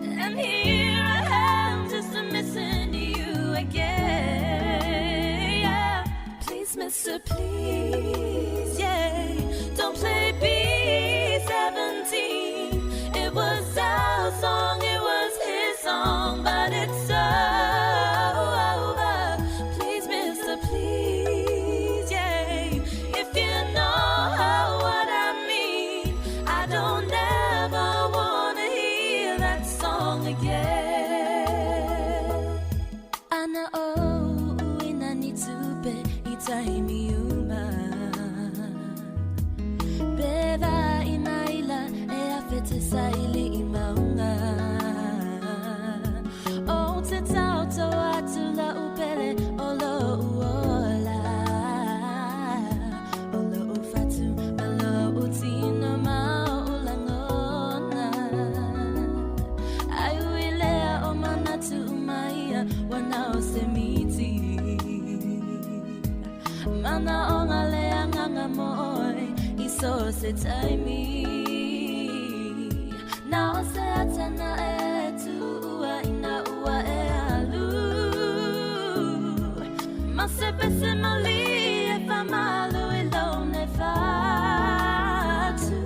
O: and here I am just missing you again. Yeah. Please, mister, please, yeah, don't play B17. It was our song, it was his song, but it's over. Please, mister, please, yeah. If you know what I mean, I don't ever wanna hear that song again. Ana o ina ni tupe i taimi uma. Beva i maila e awhete sa ili i maunga. O te tauto atu la upele o lo uola. O lo ufatu ma lo utino ma o ulangona. Ai uilea o manatu umaia wana o se miti. Mana o ngā lea nganga moi i so se taimi. Nā o se atana e tuua ina ua e alu. Ma se pese mali e whamalu i lone whatu.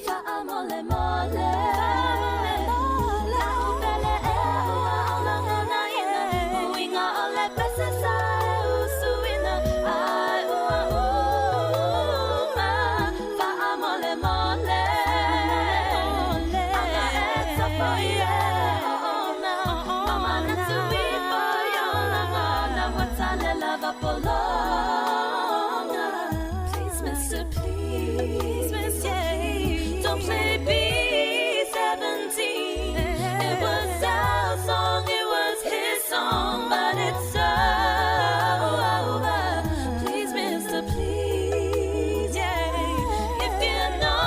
O: Wha mole mole. La upele e ua olonga na ina. Uinga o le pese sa e usuina. Ai ua uma. Wha mole mole. Anga e tapo i e ona. Mama na tui po i ona ngana watale lava polonga. Please, mister, please, mister, please, don't play B17. It was our song, it was his song, but it's over. Please, mister, please, yeah. If you know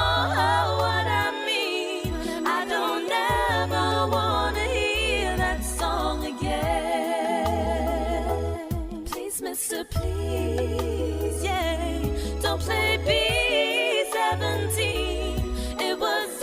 O: what I mean, I don't ever wanna hear that song again. Please, mister, please, yeah. Don't play B17. It was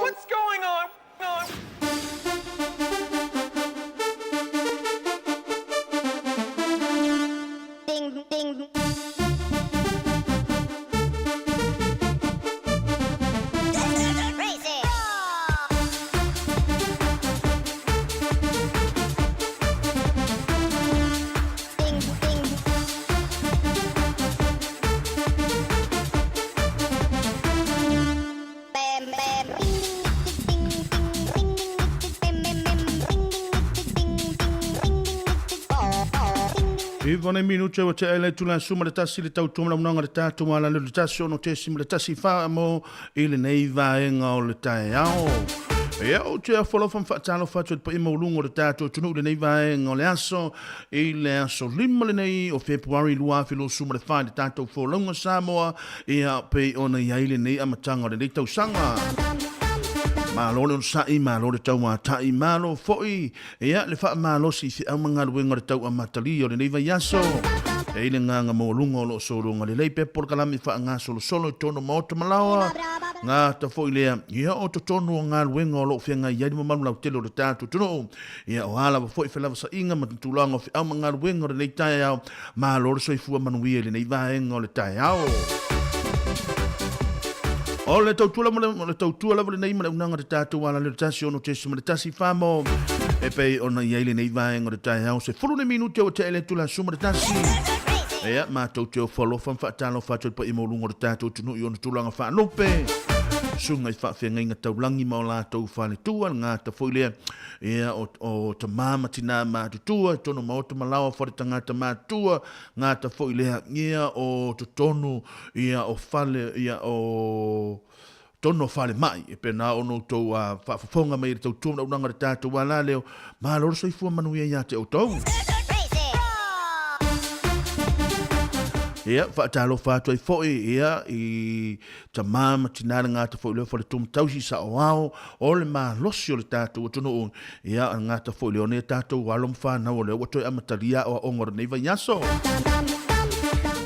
K: What's going on?
N: Ding, ding.
E: Iva nei minute ua tea le itula suma le tasi le tautua ma le auaunaga le tatou malalo le 1 6.14 mo i lenei vaega o le taeao. Ia, ou te afolofa ma faatalofa atu i le paia maualuga o le tatou atunuu i lenei vaega o le aso, i le aso 5 lenei o Fepuari 2024 i le tatou folauga Samoa, ia pei ona i ai lenei amataga o lenei tausaga. Malo le onosai, malo le tauatai, malo foi Ia, le faamalosi i feau ma galuega o le tau amatalia o lenei vaiaso. E i le gaga maualuga o lo o sologa lelei pea polokalame faagasolosolo i totonu o maota ma laoa. Gata foi lea, ia o totonu o galuega o lo o feagai ai le mamalu lautele o le tatou atunuu. Ia, o a lava foi felavasaiga ma tulaga o feau ma galuega o lenei taeao, malo le soifua manuia i lenei vaega o le taeao. O le tautua lava, o le tautua lava lenei ma le aunaga o le tatou ala le 1 6.1 famo e pei ona i ai lenei vaega o le taeao se fulu le minute ua tea le tula suma le tasi. Ia, matou te ofo alofa ma faatalofa atu i le paia maualuga o le tatou atunuu i ona tulaga faalupe. Susuga i faafeagaiga taulagi ma o latou faletua, le gata foi lea ia, o, o tamā ma tinā matutua, i tonu maota ma laoa fale tagata matutua, gata foi lea, ia, o totonu, ia, o fale, ia, o tonu o falemai, e pena ona outou a faafofoga mai i le tautua ma le auaunaga a le tatou ala leo, malo le soifua manuia ia te outou. Ia, faatalofa atu ai foi, ia, i tamā ma tinā le gata foi lea faletumu tausi saoao o le malosi o le tatou atunuu, ia, le gata foi lea o nei tatou alo ma fanau o lea ua toe amatalia aoaoga o lenei vaiaso.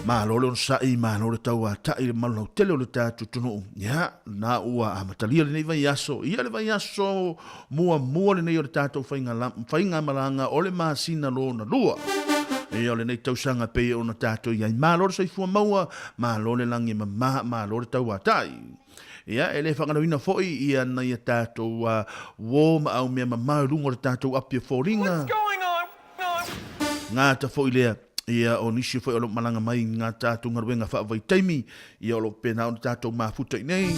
E: Malo le onosai, malo le tauatai i le mamalu lautele o le tatou atunuu. Ia, na ua amatalia lenei vaiaso, ia le vaiaso muamua lenei o le tatou faigamalaga o le masina lona lua. Ia o lenei tausaga pei ona tatou i ai. Malo le soifua maua, malo le lagi e mama, malo le tauatai. Ia, e le faagaloina foi ia nai a tatou uo ma au mea mamao i luga o le tatou api o foliga. Gata foi lea, ia o nisi foi o lo o malaga mai i ngā tatou galuega faavaitaimi, ia o lo o pēnā ona tatou mafuta i nei.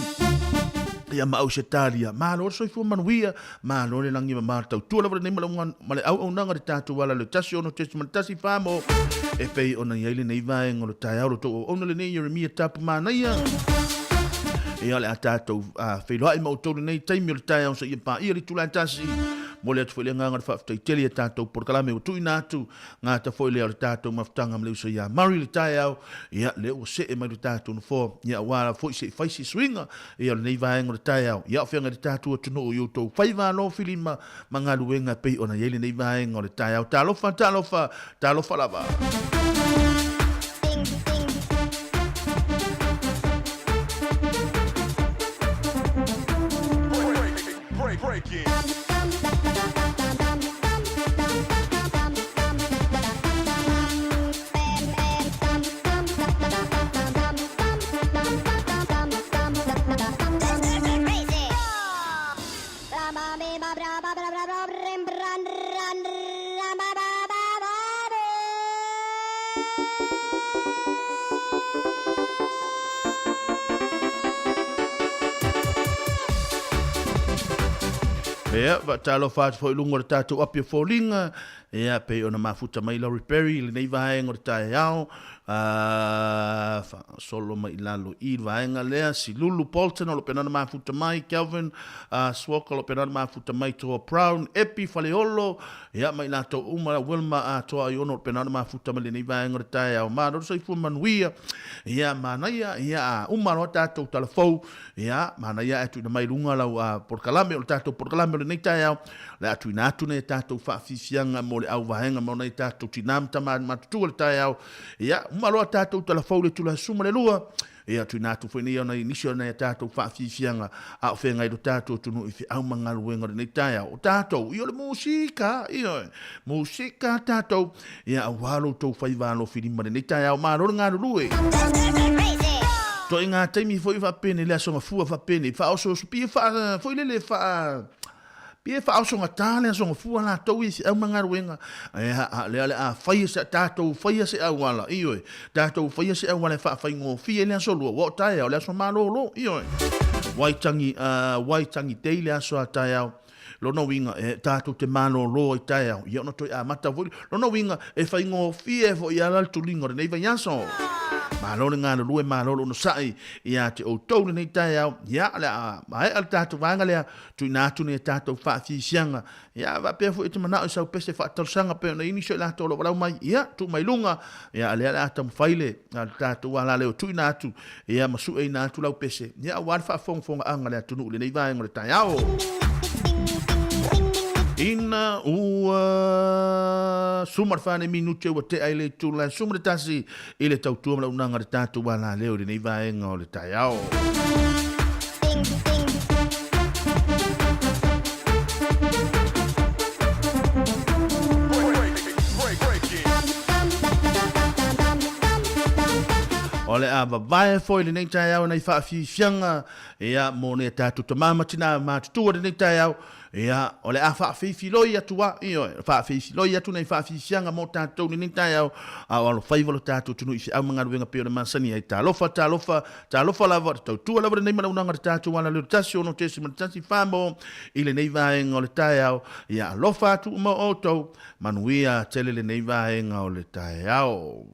E: Ia ma Ausetalia, malo le soifua manuia, malo le lagi ma le tautua lava lenei ma le auaunaga i le tatou ala le 1 6.1 famo e pei ona i ai lenei vaega o le taeao lo tou auauna lenei Jeremia Tapu Manaia. Ia o le a tatou feiloai ma outou lenei taimi o le taeao seia paia le itula e tasi. Momoli atu foi le agaga o le faafetai tele i a tatou polokalame ua tuuina atu, gata foi lea o le tatou mafutaga ma le uso ia Murray i le taeao, ia lea ua see mai le tatou nofoa, ia aua lava foi se i fai se suiga ia o lenei vaega o le taeao, ia o feagai le tatou atunuu i outou faiva alofilima ma galuega e pei ona i ai lenei vaega o le taeao. Talofa, talofa, talofa lava. Ia, faatalofa atu foi i luga o le tatou api o foliga, ia, pei ona mafuta mai Laurie Perry i lenei vaega o le taeao, faasolo mai i lalo i le vaega lea, Silulu Bolton o lo o pena ona mafuta mai, Kelvin Swok o lo o pena ona mafuta mai, Toa Brown, Epi Faleolo, Ia, ma i latou uma, Wilma atoa ai ono pena ona mafuta mai lenei vaega o le taeao. Malo le soifua manuia. Ia, manaia, ia, a uma loa tatou tala fou, ia, manaia ae tuuina mai luga lau polokalame, o le tatou polokalame o lenei taeao, le a tuuina atu nei tatou faafiafiaga mo le au vaega ma nai tatou tinā ma tama matutua o le taeao. Ia, uma
J: uma loa tatou talafou i le itula e 12, ia tuuina atu foi nei ona i nisi o nai a tatou faafiafiaga a o feagai lo tatou atunuu i feau ma galuega o lenei taeao. O tatou, ia o le musika, ioe, musika tatou, ia aua lo outou faiva alofilima i lenei taeao. Malo le galulue. Toaiga taimi foi faapene le aso gafua faapene faaosooso pei e faa foi lele faa Pei e faaosogata le aso gafua latou i feau ma galuega, ae a lea o le a faia se tatou faia se auala, ioe, tatou faia se auala e faafaigofie le aso lua, ua o taeao le aso malolo, ioe. Waitangi, Waitangi Day le aso a taeao, lona uiga e tatou te malolo ai taeao, ia ona toe amata foi, lona uiga e faigofie foi ala le tuliga o lenei vaiaso. Malo le galulue, malo le onosai ia te outou lenei taeao, ia o le a maea le tatou vaega lea, Tuuina atu nei a tatou faafiafiaga, ia faapea foi e te manao i sau pese faatalosaga pei ona i ai nisi o i latou o lo o valaau mai, ia tuu mai luga, ia lea o le a taumafai le tatou alaleo e tuuina atu, ia ma sueina atu lau pese, ia aua le faafogafogaaga a le atunuu i lenei vaega o le taeao. Ina ua 14 nei minute ua tea i le itula e 11 i le tautua ma le auaunaga a le tatou alaleo i lenei vaega o le taeao. O le a vavae foi lenei taeao i nai faafiafiaga ia mo nai a tatou tama ma tina matutua lenei taeao Ia, o le a faafeifiloi atu a, ioe, faafeifiloi atu nei faafiafiaga mo tatou i lenei taeao, a o alofaiva lo tatou atunuu i feau ma galuega pei ona masani ai. Talofa, talofa, talofa lava, o le tautua lava lenei malaunaga o le tatou alaleo 16.1 Famo i lenei vaega o le taeao. Ia alofa atu uma outou, manuia tele lenei vaega o le taeao.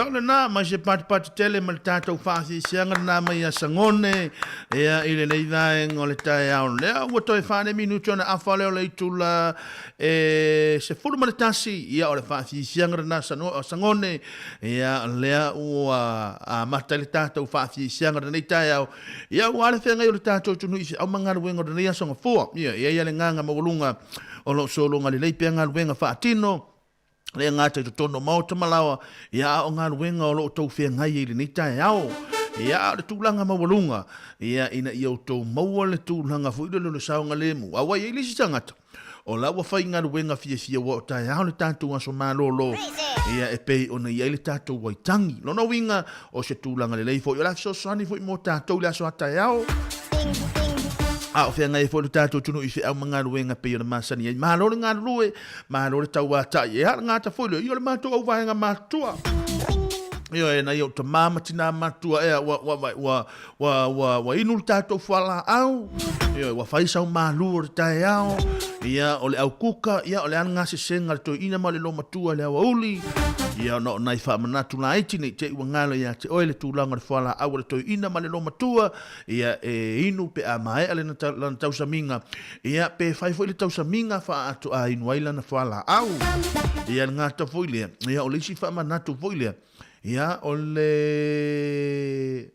P: Ia o lena, mai se patipati tele ma le tatou faasiasiaga lena mai ia Sagone, ia i lenei vaega o le taeao lea. Ua toe 4 minuti ona afa lea o le itula e 11, ia o le faasiasiaga lena Sagone, ia lea ua amata ai le tatou faasiasiaga lenei taeao. Ia ua le feagai o le tatou atunuu i feau ma galuega o lenei aso gafua. Ia e i ai le agaga maualuga o lo o sologa lelei pea galuega faatino, le gata i totonu o maota ma laoa, ia a o galuega o lo o outou feagai ai i lenei taeao. Ia a o le tulaga maualuga, ia ina ia outou maua le tulaga foi lele o le saogalemu. Aua e i ai le isi tagata, o la ua faigaluega fiafia ua o taeao le tatou aso malolo, ia e pei ona i ai le tatou aitagi. Lona uiga, O se tulaga lelei foi, o le a fesoasoani foi mo tatou i le aso a taeao. A o feagai ai foi lo tatou atunuu i feau ma galuega pei ona masani ai. Malo le galulue, malo le tauatai. E a le gata foi lea, ia o le matou auvaega matutua. Ioe, nai ou tamā ma tinā matua ea, ua, ua, ua, ua, ua, ua, ua inu le tatou fualaau, ioe, ua fai sau malu o le taeao, ia, o le aukuka, ia, o le a le gasesega a le toeaina ma le loomatua i le aoauli, ia, ona o nai faamanatu laiti ne i te i ua galo ia te oe le tulaga o le fualaau a le toeaina ma le loomatua, ia, e inu pe a maea lana, lana tausamiga, ia, pe fai foi le tausamiga faaatoa inu ai lana fualaau. Ia, le gata foi lea, ia, o le isi faamanatu foi lea, Ia, o le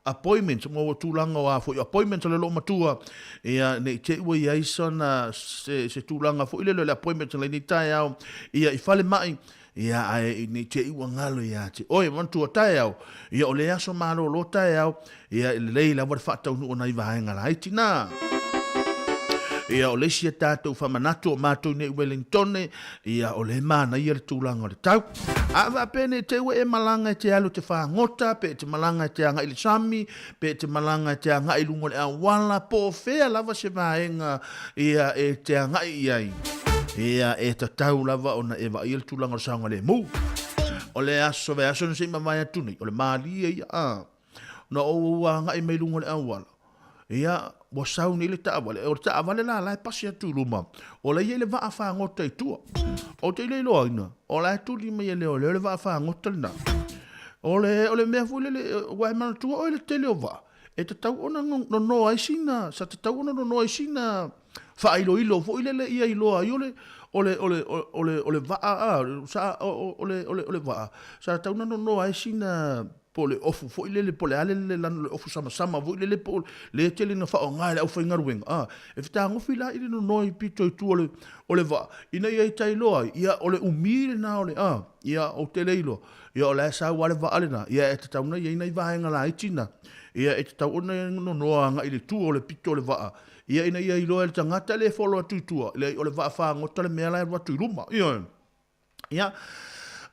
P: appointment, mo ua tulaga o a foi appointment a le loomatua, ia, ne i te i ua i ai sana, se, se tulaga foi lele o le appointment i lenei taeao, ia, i falemai, ia, ae ne i te i ua galo ia te oe, manatua taeao, ia, o le aso malolo taeao, Ia, e lelei lava le faataunuu o nai vaega laiti na. Ia, o le isi a tatou faamanatu o matou nei i Wellingtone, ia, o lea e manaia le tulaga o le tau. A faapea nei te ua e malaga e te alu e te fagota, pe e te malaga e te agai i le sami, pe e te malaga e te agai i luga o le auala, po o fea lava se vaega ia e te agai i ai, ia, e tatau lava ona e vaaia le tulaga o le saogalemu. O le aso vaiaso na se i mavae atu nei, o le malie ia, a. Na ou agai mai luga o le auala, ia, ua sau nei le taavale. O le taavale la, la e pasi atu i luma, o la e i ai le vaa fagota i tua. Ou te le iloaina, o la e tuli mai e leoleo le vaa fagota lena. O le, o le mea foi lele, ua e manatua oe le tele o vaa, e tatau ona nono ai sina, sa tatau ona nono ai sina faailoilo foi lele ia iloa ai o le, o le, o le, o le, o le vaa, a, sa, o le, o le, o le vaa, sa tatau ona nono ai sina po o le ofu foi lele, po o le a le lana o le ofu samasama foi lele, po o le tele ina faaaoga e le aufaigaluega, a, e fetagofi la i le nonoi pito i tua o le vaa, ina ia ita iloa ai, ia, o le umi lena o le, a, ia, ou te le iloa, ia, o la e sau lava le vaa lena, ia, e tatau ona i ai nai vaega laiti na, ia, e tatau ona nonoa agai i le tua o le pito o le vaa, ia, ina ia iloa e le tagata le folo atu i tua, leai, o le vaa fagota le mea la e alu atu i luma, ioe. Ia,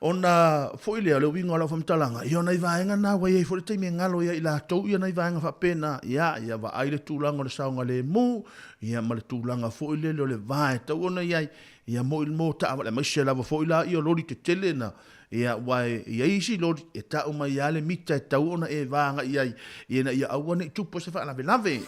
P: ona foi lea o le uiga o lau faamatalaga, ia o nai vaega na ua i ai foi le taimi e galo ia i latou ia nai vaega faapena, ia, ia vaai le tulaga o le saogalemu, ia ma le tulaga foi lele o le va e tatau ona i ai, ia mo mo taavale, aemaise lava foi la ia loli tetele na, ia aua e i ai isi loli e tau mai lava le mita e tatau ona e va agai i ai, ina ia aua ne i tupu ai se faalavelave.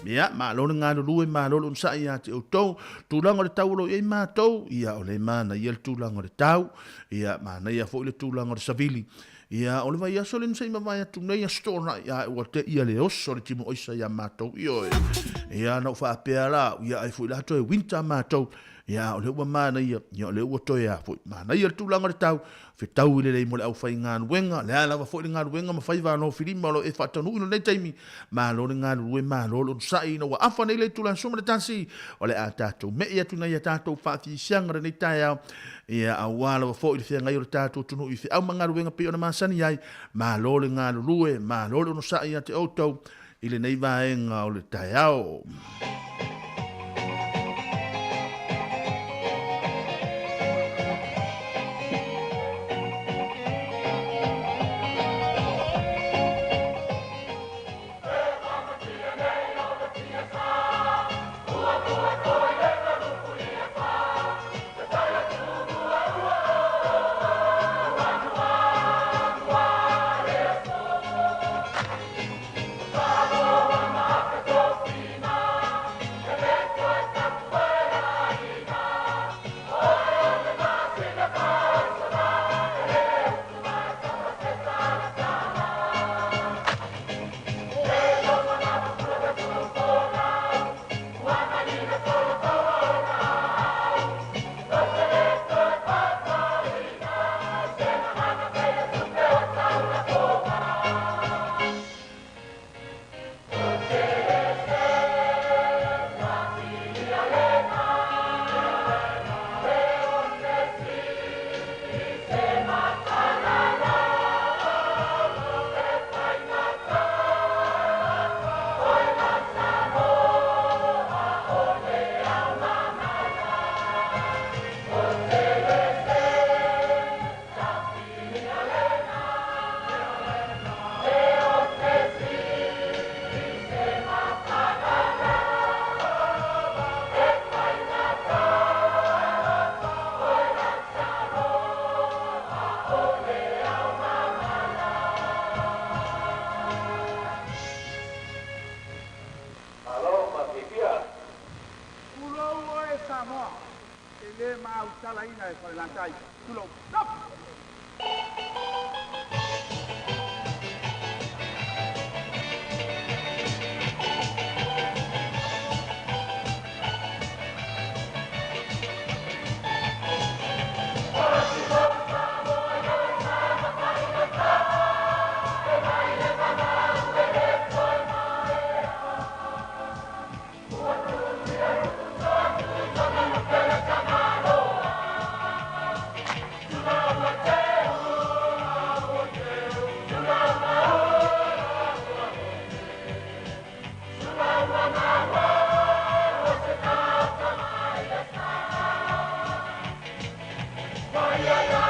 P: Ia, malo le galulue, malo le onosai ia te outou. Tulaga o le tau o lo o i ai matou, ia o lea e manaia le tulaga o le tau, ia manaia foi le tulaga o le savili. Ia o le vaiaso lea na se i mavae atu nei, Aso Toonai, a ua te ia le oso le timo oisa ia matou, ioe. Ia na ou faapea la, ia ai foi la toe winter matou. Ia o lea ua manaia, ia o lea ua toe a foi. Manaia le tulaga o le tau, fetaui lelei mo le aufaigaluega, le a lava foi le galuega ma faiva alofilima o lo o e faataunuu i lenei taimi, malo le galulue, malo le onosai ina ua afa nei le itula 11, o le a tatou me'i atu nai a tatou faafiasiaga lenei taeao, ia aua lava foi le feagai o le tatou atunuu i feau ma galuega pei ona masani ai, malo le galulue, malo le onosai ia te outou i lenei vaega o le taeao.
B: le mautalaina e Falelatai. Tulou. Stop!
N: Yeah.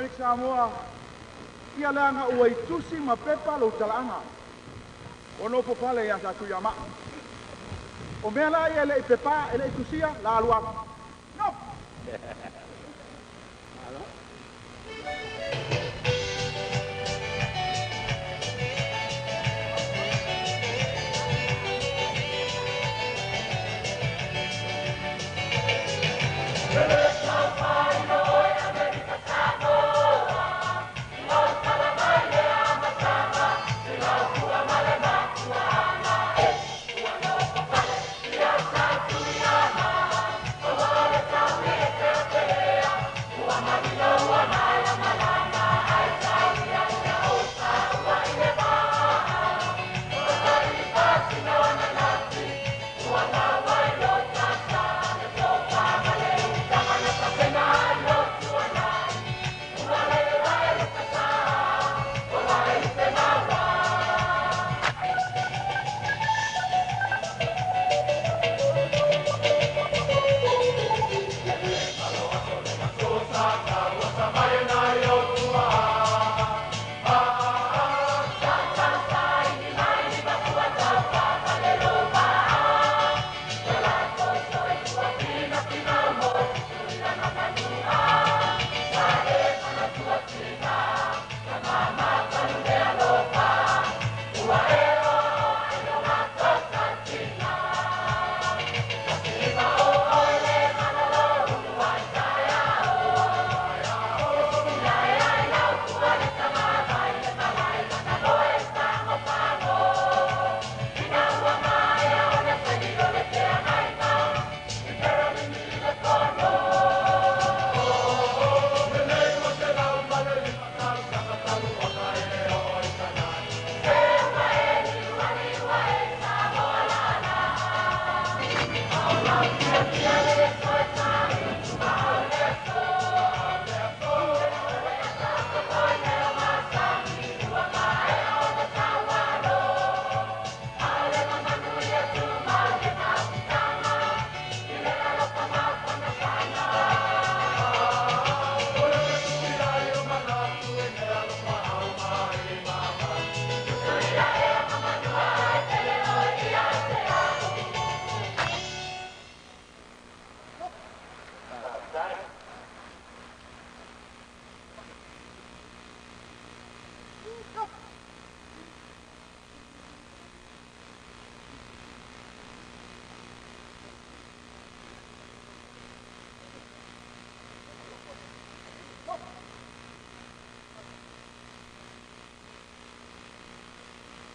Q: Amerika Samoa, ia leaga ua i tusi ma pepa lou talaaga. Ua nofo pale iā Satuiamaa. O mea la ia e leʻi pepā e leʻi tusia la alu aku. No!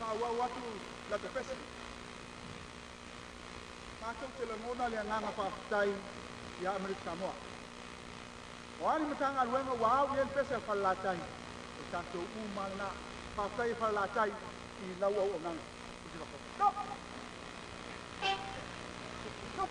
Q: Faaauau atu la te pese. Matou te lagona le agaga faafetai iā Amerika Samoa. O a ni Matagaluega ua au i ai le pese a Falelatai, o tatou uma lena. Faafetai e Falelatai i lau auaunaga. Stop! Stop!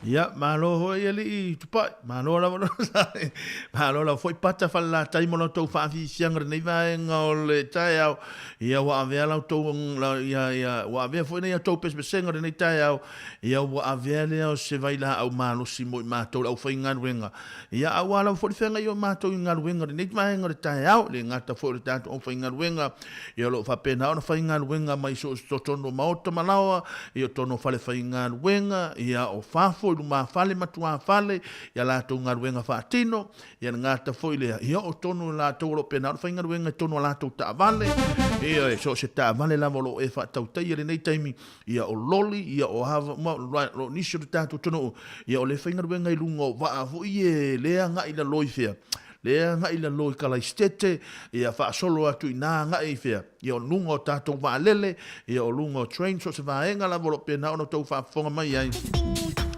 P: Ia, malo foi alii Tupai, malo lava le onosai. Malo lava foi Pata Falelatai mo la outou faafiafiaga i lenei vaega o le taeao. Ia, ua avea la outou, ia, ia, ua avea foi nei a outou pesepesega i lenei taeao. Ia, ua avea lea o se vailaau malosi mo i matou le aufaigaluega. Ia, aua lava foi le feagai o matou i galuega i lenei vaega o le taeao, e le gata foi o le tatou aufaigaluega, ia o lo o faapena ona faigaluega mai so o se totonu o maota ma laoa, ia o totonu o fale faigaluega, ia o fafo i lumafale ma tuafale, ia latou galuega faatino, ia le gata foi lea, ia o totonu o latou o lo o faapena ona faigaluega i totonu o latou taavale, ia so o se taavale lava o lo o e faatautaia i lenei taimi, ia o loli, ia o a uma, o nisi o le tatou atunuu, ia o le faigaluega i luga o vaa foi e le agai i lalo i fea, le agai i lalo i Kalaisitete, ia faasolo atu i ina agai i fea, ia o luga o tatou vaalele, ia o luga o train, so o se vaega lava o lo o pena ona outou faafofoga mai ai.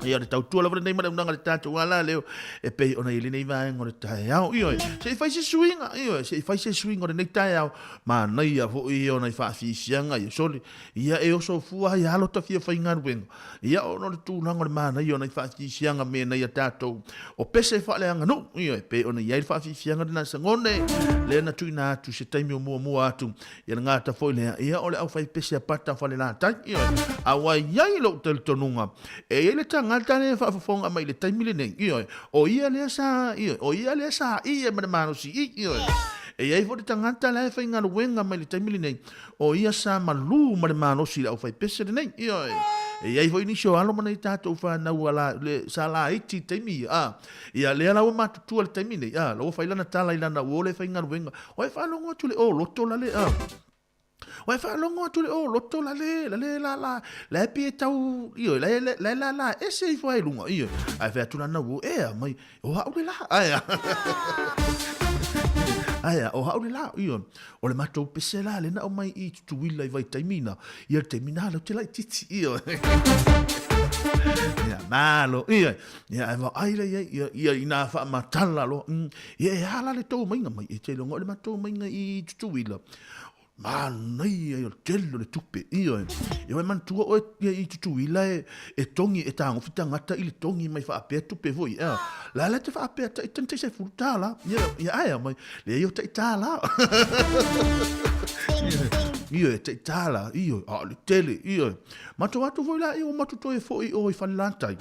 P: Ia o le tautua lava lenei ma le auaunaga i le tatou alaleo e pei ona i ai lenei vaega o le taeao. Ioe, se i fai se suiga, ioe, se i fai se suiga o lenei taeao, manaia foi ia ona i faafiafiaga, ia sole, Ia e oso fua ai alo ta fia faigaluega, ia ona o le tulaga o le manaia o nai faafiafiaga me nai a tatou o pese faaleaganuu, ia e pei ona i ai le faafiafiaga lena Sagone, lea na tuuina atu i se taimi o muamua atu, ia le gata foi lea, ia o le aufaipese a Pata Falelatai, ia a ua i ai lou talitonuga, e i ai le tagata lea e faafofoga mai i le taimi lenei, ia o ia lea sa, ia o ia lea sa ia ma le malosi i, ia e i ai foi le tagata la e faigaluega mai le taimi lenei, O ia sa malū ma le malosi i le aufaipese lenei. Ioe. E i ai foi nisi o alo ma nai tatou fanau a la, le, sa laiti i taimi ia, a. Ia, lea la ua matutua i le taimi nei, a, la ua fai lana tala i lana uo le faigaluega. Ua e faalogo atu i le oloto la le, a. Ua e faalogo atu i le oloto la le, la le la la, la e pei e tau, ioe, la e, la e lala ese ifo ai i luga, ioe. Ae fai atu lana uo, ea mai, O au le la. Ae a. Ae a, o au le la. Ioe. O le matou pese la lea na aumai i Tutuila i vaitaimi na, ia le taimi na lea ou te laitiiti. Ioe. Ia, malo. Ioe. Ia, ae vaai la i ai, ia, ia ina faamatala loa. Ia, e a la le tou omaiga mai? E te iloga o le matou omaiga i Tutuila, Manaia ia o le tele o le tupe, ioe. Ia e manatua oe ia i Tutuila e, e togi, e tagofi tagata i le togi mai faapea tupe foi, ea. La la te faapea tai tani tai $10, ia, ia ae mai, leai o tai tālā. Ioe, tai tālā, ioe, a o le tele, ioe. Matou atu foi la ia ua matou toe foi i o i Falelatai.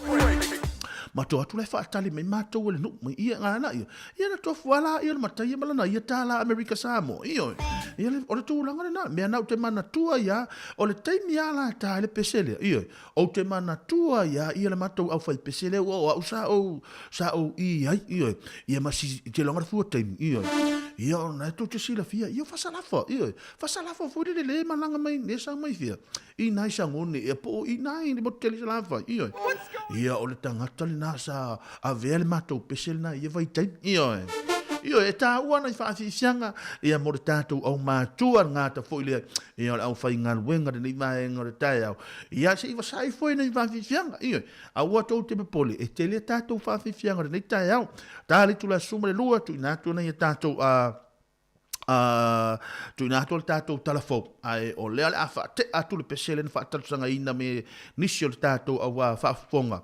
P: Matou atu la e faatali mai matou e le nuu mai ia ngana ia. Ia na tofu lava la ia le matai ia ma lana ia tālā Amerika Samoa. Ioe. Ia le, o le tulaga lena. Mea na ou te manatua ia, o le taimi lava la ta ai le pese lea. Ioe. Ou te manatua ia ia le matou aufaipese lea ua o au sa ou, sa ou i ai. Ioe. Ia ma si, te iloga le fua taimi. Ioe. Ia o na e tou te silafia, ia o Fasalafa. Ioe. Fasalafa foi lele le malaga mai, le sau mai fea. I nai Sagone, ia po o i nai le motu tele i Salafai, ioe. Ia o le tagata lena sa avea le matou pese lena i ia vaitaimi, ioe. Ioe, e taua ana i faafiafiaga, ia mo le tatou aumatua le gata foi lea, ia o le aufaigaluega lenei vaega o le taeao, ia se i vasai foi nei faafiafiaga, ioe. Aua tou te popole, e tele a tatou faafiafiaga i lenei taeao. Ta le itula 12, tuuina atu ana ia tatou, a, tuuina atu le tatou tala fou, ae o lea o le a faatea atu le pese lea na faatalosagaina me nisi o le tatou au faafofoga,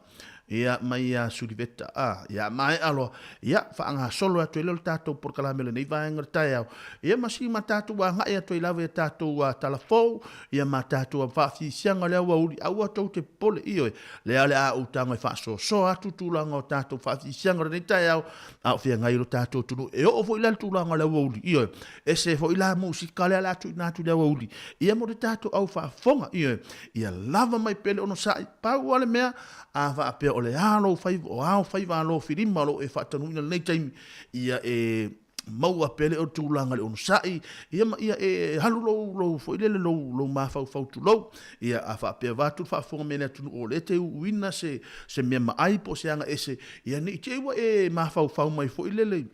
P: ia, mai ia Suliveta, a, ia maea loa, ia, faagasolo atu ai lea o le tatou polokalame o lenei vaega o le taeao, ia, ma si ma tatou agai atu ai lava ia tatou tala fou, ia ma tatou faafiafiaga o le aoauli, aua tou te popole, ioe, lea o le a ou tago e faasoasoa atu tulaga o tatou faafiafiaga o lenei taeao, A o feagai lo tatou atunuu, e oo foi la i le tulaga o le aoauli, ioe, ese foi la musika lea o le a tuuina atu i le aoauli, ia mo le tatou au faafofoga, ioe, ia lava mai pea le onosai. Pau lava le mea, a faapea o le a lou faiva, o a ou faiva alofilima o lo o e faatanuuina i lenei taimi, ia e maua pea le tulaga i le onosai, ia ma ia e alu lou, lou foi lele, lou, lou mafaufau tulou. Ia, a faapea vaeatu le faafofoga mai a le atunuu o lea e te uuina se, se mea maai po o se aga ese, ia ne i te i ua e mafaufau mai foi lele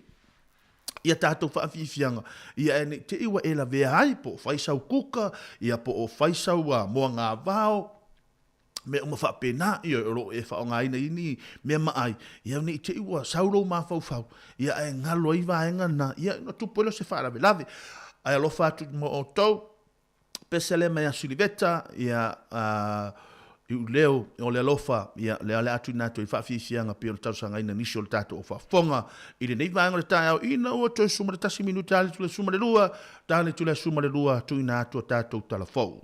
P: ia tatou faafiafiaga, ia ae ne i te i ua e lavea ai po o fai sau kuka, ia po o fai sau moagavao, mea uma faapena, ia o lo o e faaaogaina i ni mea maai, ia ne i te i ua sau lou mafaufau, ia ae galo ai vaega na, ia ona tupu ai lea o se faalavelave. Ae alofa atu mo outou, pese lea mai ia Suliveta, ia, Iuleo o le alofa, ia, lea o le a tuuina atu ai faafiafiaga pei ona talosagaina nisi o le tatou faafofoga i lenei vaega o le taeao ina ua toe 11 minute ale i le 12, tale i le 12 tuuina atu a tatou tala fou.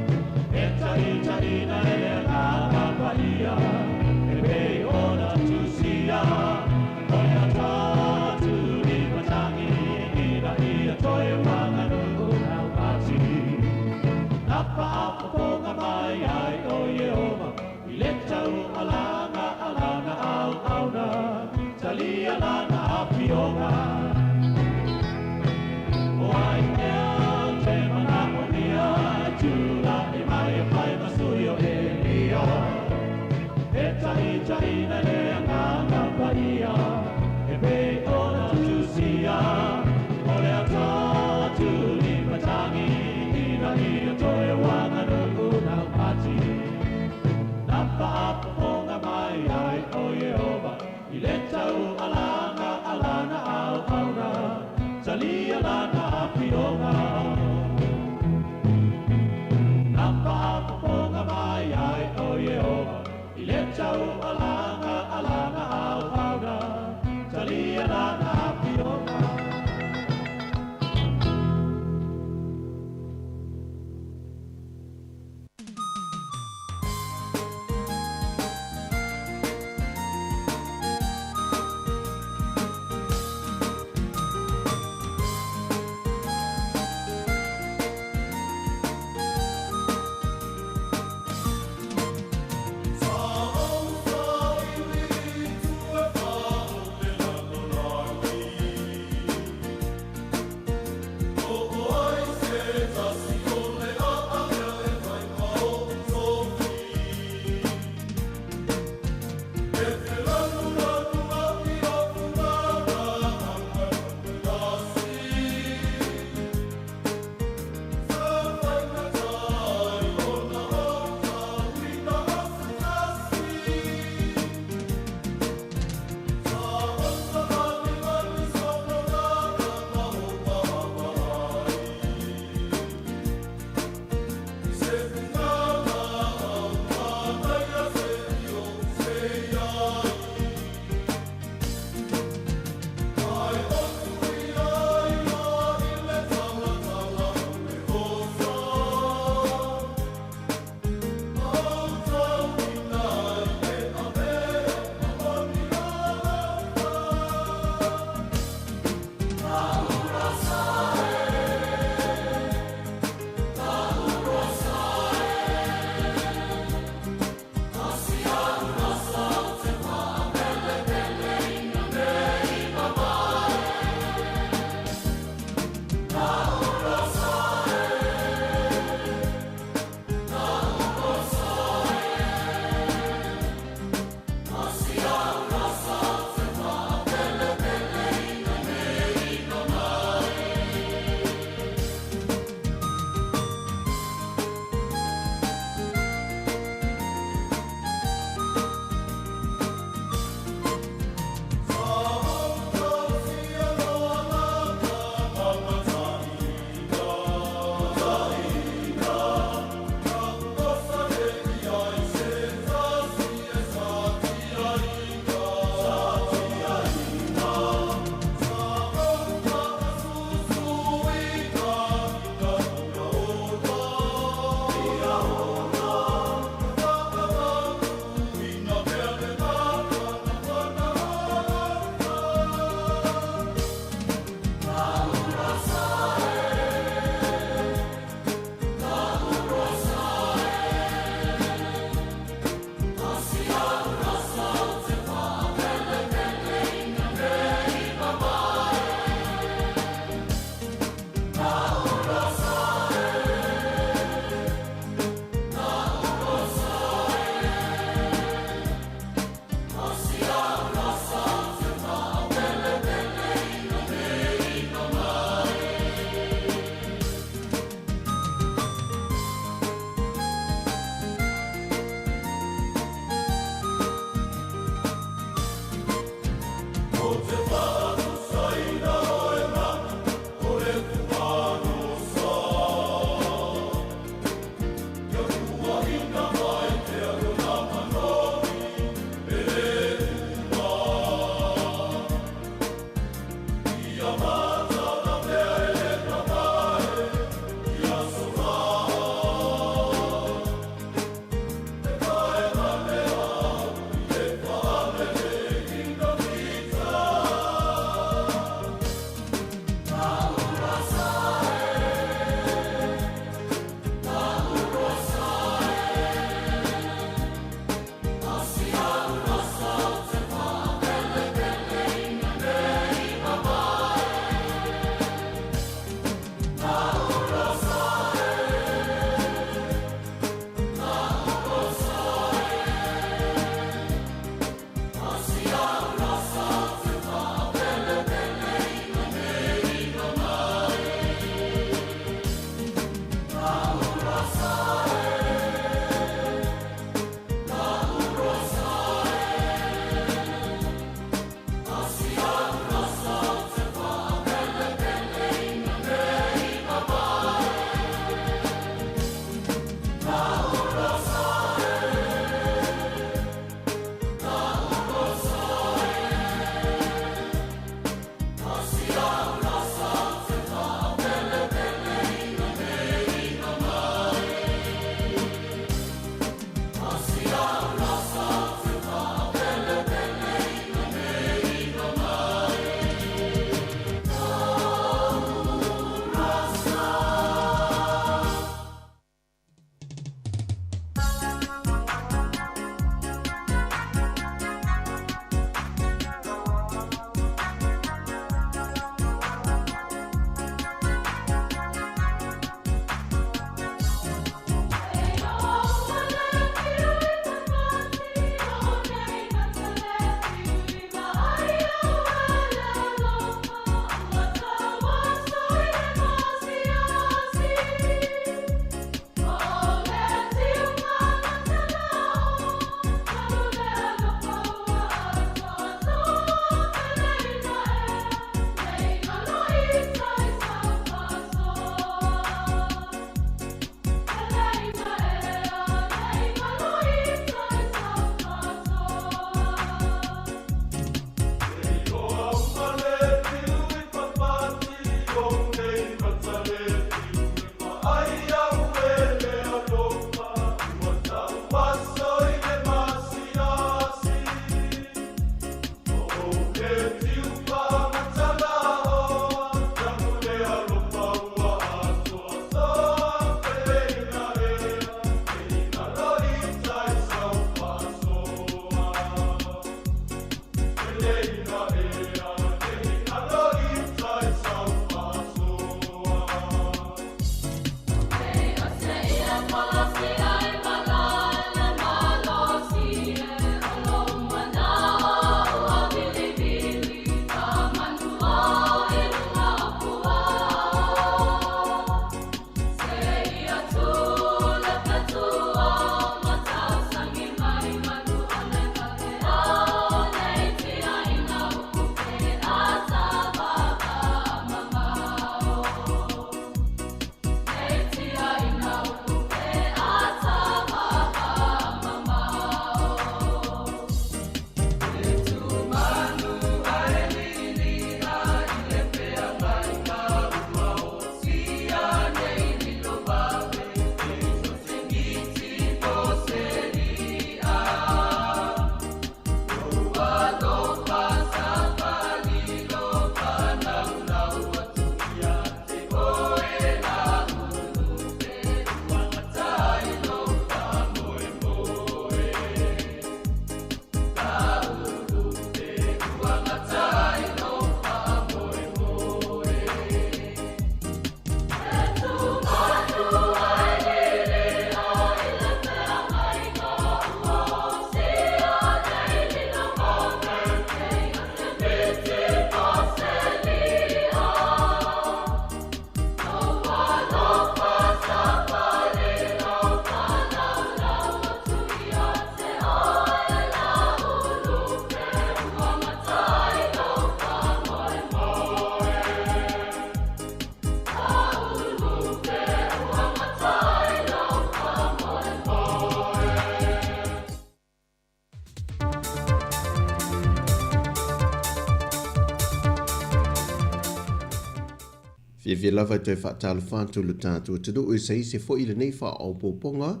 F: Fiafia lava e toe faatalofa atu i lo tatou atunuu i se isi foi i lenei faaopoopoga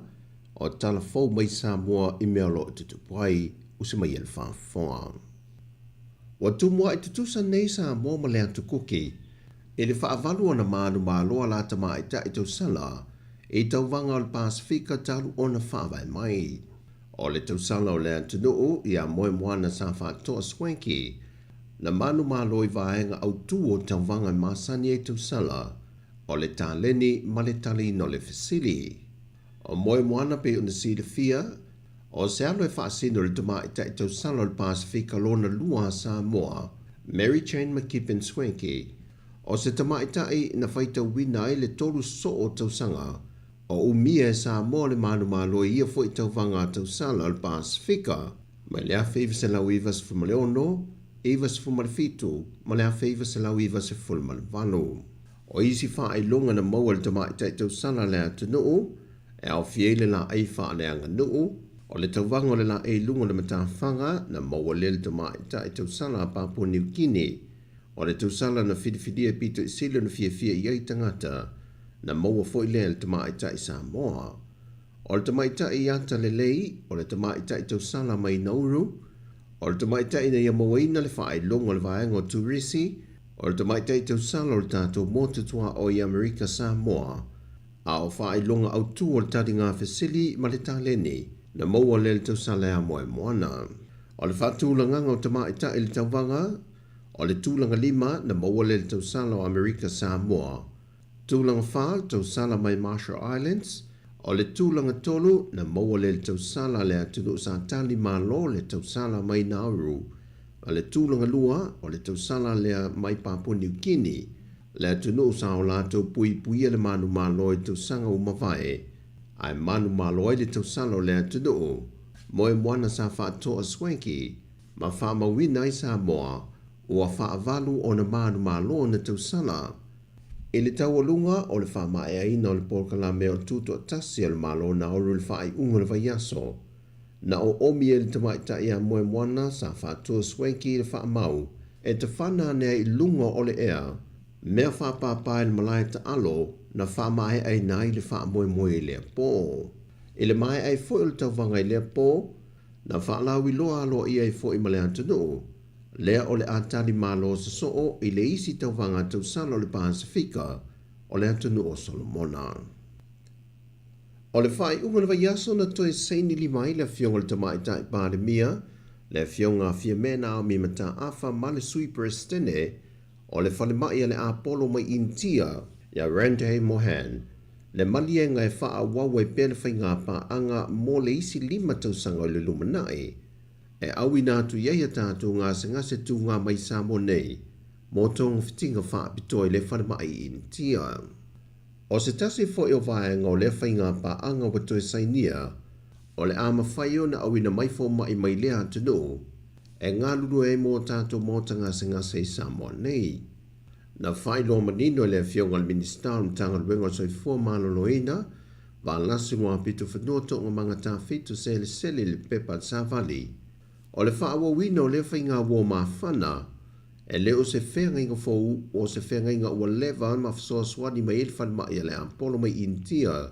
F: o tala fou mai Samoa i mea o lo o tutupu ai uso mai e le faafofoga. Ua tumua'i tutusa nei Samoa ma le Atu Kuki i le faavalu ona manumalo a la tamaitai tausala i tauvaga o le Pasefika talu ona faavae mai. O le tausala o le atunuu ia Moemoana sa faatoa Swanky na manumalo i vaega autū o tauvaga e masani ai tausala o le taleni ma le taliina o le fesili. O Moemoana pei ona silafia, o se alo e faasino i le tamaitai tausala o le Pasefika lona lua a Samoa, Mary Jane McKibbin Swanky, o se tamaitai na faitauina ai le tolu soo o tausaga o umia e Samoa le manumalo i ia foi tauvaga a tausala o le Pasefika mai le 1996, 97 ma le 1998. O isi faailoga na maua e le tamaitai tausala a le atunuu, e aofia ai le laei faaleaganuu, o le tauvaga o le laei i luga o le matafaga na maua lea e le tamaitai tausala a Papua Niu Kini, O le tausala na filifilia e pito i sili ona fiafia i ai tagata, na maua foi lea e le tamaitai Samoa. O le tamaitai ata lelei, o le tamaitai tausala mai Nauru, o le tamaitai na ia mauaina le faailoga o le vaega o Turisi, o le tamaitai tausala o le tatou motu tuaoi i Amerika Samoa, a o faailoga autu o le taliga fesili ma le taleni, na maua lea i le tausala e amoemoana. O le faatulagaga o tamaitai i le tauvaga, o le tulaga lima na maua lea i le tausala o Amerika Samoa, tulaga fa le tausala mai Marshall Islands, o le tulaga tolu na maua lea i le tausala a le atunuu sa tali malo le tausala mai Nauru, a le tulaga lua o le tausala lea mai Papua New Guinea, le atunuu sa o latou puipuia le manumalo i tausaga ua mavae, ae manumalo ai le tausala o le atunuu. Moemoana sa faatoa Swanky ma faamauina ai Samoa ua faavalu ona manumalo ona tausala. I le taualuga o le faamaeaina o le polokalame o le Tutoatasi a le Malo Nauru i le faaiuga o le vaiaso, na oomi ai le tamaitai ia Moemoana sa faatoa Swanky i le faamau e tafana ane ai i luga o le ea, mea faapāpā i le malae taalo na faamaeaina ai le faamoemoe i lea pō. I le maea ai foi o le tauvaga i lea pō, na faalauiloa aloaia ai foi ma le atunuu, lea o le a tali malo sosoo i le isi tauvaga tausala o le Pasefika o le atunuu o Solomona. O le faaiuga o le vaiaso na toe saini lima ai le Afioga i le Tamaitai Palemia, le Afioga a Fiame Naomi Mataafa ma le Sui Peresetene o le Falemai a le Apolo mai Initia, ia Ranjay Mohan, le maliega e faaauau ai pea le faiga paaga mo le isi lima tausaga o le lumanai, e auina atu i ai a tatou gasegase tūgā mai Samoa nei mō togafitiga faapitoa i le falemai i Initia. O se tasi foi o vaega o lea faiga paaga ua toe sainia, o le a mafai ona auina mai fomai mai lea atunuu e galulue ai mō tatou maota gasegase i Samoa nei. Na faailoa manino e le Afioga i le Minisita o le Matagaluega o le Soifua Maloloina, Valasi Luapitofanua Toogamaga Tafito Selesele i le pepa a le Savali, o le faaauauina o lea faiga uo mafana, e le o se feagaiga fou, o se feagaiga ua leva ma fesoasoani mai ai le falemai a le Apolo mai Initia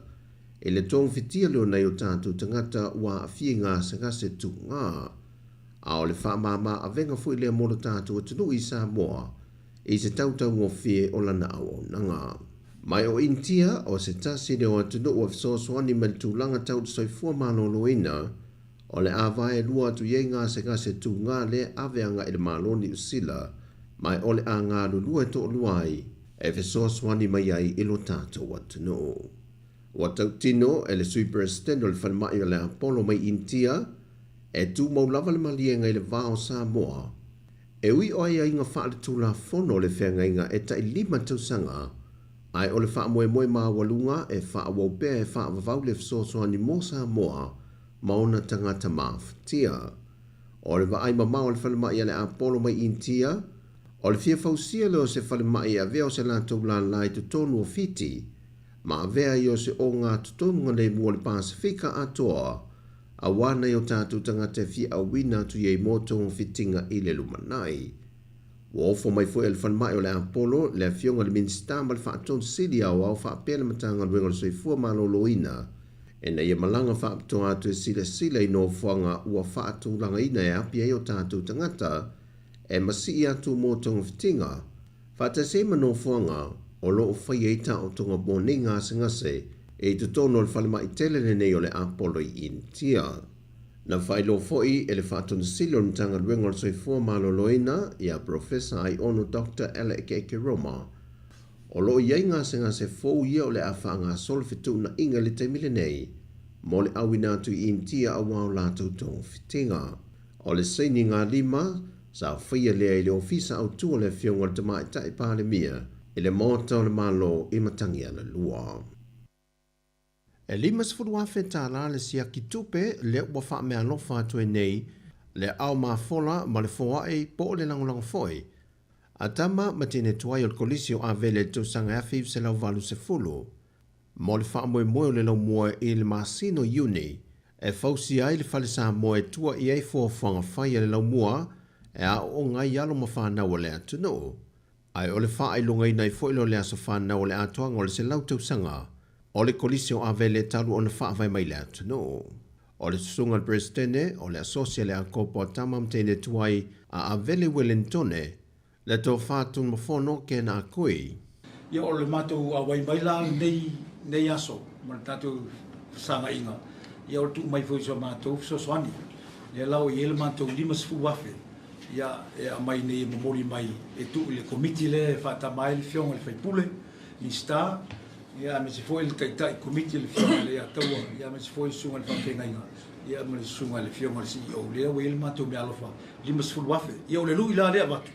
F: i le togafitia lea o nai o tatou tagata ua aafia i gasegase tugā. A o le faamāmā avega foi lea mo lo tatou atunuu i Samoa i se tautaugofie o lana auaunaga. Mai o Initia, o se tasi lea o atunuu ua fesoasoani mai le tulaga tau le soifua maloloina, o le a vaelua atu i ai gasegase tugā lea ave agai i le Malo Niu Sila, mai o le a galulue toalua ai e fesoasoani mai ai i lo tatou atunuu. Ua tautino e le Sui Peresetene o le Falemai o le Apolo mai Initia, e tumau lava le maliega i le va o Samoa, e ui o aiaiga faaletulafono o le feagaiga e tai lima tausaga, ae o le faamoemoe maualuga e faaauau pea e faavavau le fesoasoani mo Samoa ma ona tagata mafatia. O le vaai mamao a le falemai a le Apolo mai Initia, o le fia fausia lea o se falemai e avea o se latou lālā i totonu o Fiti, ma avea ai o se ogatotonu lemu o le Pasefika atoa, auā nai o tatou tagata e fia auina atu i ai mo togafitiga i le lumanai. Ua ofo mai foi e le falemai o le Apolo le Afioga i le Minisita ma le Faatonu Sili Aoao faapea le Matagaluega o le Soifua Maloloina ina ia malaga faapitoa atu e silasila i nofoaga ua faatulagaina e api ai o tatou tagata e masii atu mo togafitiga, faatasi ai ma nofoaga o lo o faia ai taotoga mo nei gasegase i totonu o le falemai tele lenei o le Apolo i Initia. Na faailoa foi e le Faatonu Sili o le Matagaluega o le Soifua Maloloina ia Professor Aiono Doctor Alec Ekeroma, o lo o i ai gasegase fou ia o le a faagasolo fetuunaiga i le taimi lenei mo le auina atu i Initia auā o latou togafitiga. O le sainiga lima sa faia lea i le Ofisa Autu o le Afioga i le Tamaitai Palemia i le Maota o le Malo i Matagialalua. E $50,000 le siaki tupe lea ua faameaalofa atu ai nei le aao mafola ma le foai po o le lagolago foi a tama ma teine tuai o le Kolisi o Avele i le tausaga 1980 mo le faamoemoe o le laumua i le masina o Iuni e fausia ai le fale Samoa e tua i ai fuafuaga fai a le laumua e aooga ai alo ma fanau a le atunuu. Ae o le faailogaina ai foi lea o le aso fanau o le atoaga o le 100 tausaga o le Kolisi o Avele talu ona faavae mai le atunuu. O le susuga i le Peresetene o le Asosi a le Akopo a Tama ma Teine Tuai a Avele Uelenitone, le Tofa Tunumafono Ken Akui.
G: Ia o le matou auai mai la lenei nei aso ma le tatou fesagaiga, ia o le tuu mai foi o so matou fesoasoani. Lea la ua i ai le matou 50,000 ia e aumai nei e momoli mai e tuu i le Komiti lea e faatama ai le Afioga i le sui usufono, Minisita, ia aemaise foi le Taitai Komiti le Afioga i le Leiataua, ia aemaise foi le Susuga i le Faafeagaiga, ia ma le Susuga i le Afioga i le CEO. Lea ua i ai le matou meaalofa 50,000. Ia o le lui la lea avatu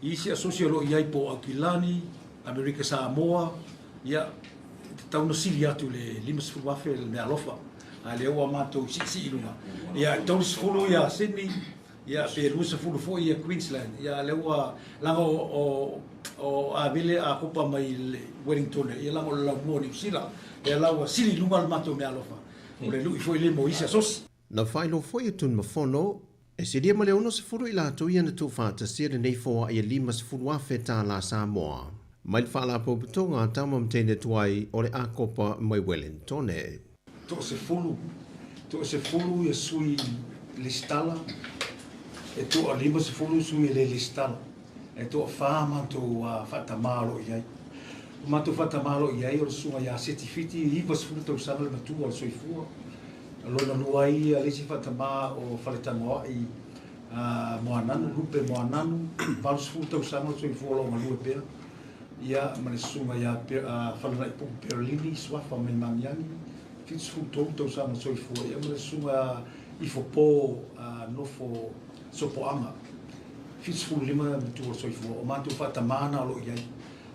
G: i isi asosi o lo o i ai po o Aukilani, Amerika Samoa, ia e tatau ona sili atu i le 50,000 le meaalofa, a lea ua matou siisii i luga. Ia e 30 ia Sydney, ia pe 20 foi ia Queensland, ia lea ua laga o o Avele a kopa mai i le Wellington, ia laga o le laumua o Niu Sila, lea la ua sili i luga le matou meaalofa, o le lui foi lea mo isi asosi.
F: Na faailoa foi e Tunumafono, e silia ma le 60 i latou ia na tuufaatasia lenei foai e 50,000 tālā Samoa mai le Faalapotopotoga a Tama ma Teine Tuai o le Akopa mai Wellingtone.
G: Toasefulu, toasefulu ia sui lesitala, e toa-50 sui e le lesitala, e toafa matou faatamā o lo o i ai. O matou faatamā o lo o i ai o le susuga ia Seti Fiti, 90 tausaga le matua o le soifua. Lona lua ai ia le isi faatamā o Faletanoai Moananu, Lupe Moananu, 80 tausaga le soifua o lo o galue pea. Ia, ma le susuga ia Falanaipupu Perolini, suafa mai Magiagi, 73 tausaga soifua, ia ma le susuga Ifopo Nofo Sopoaga, 75 matua soifua. O matou faatamā na o lo o i ai.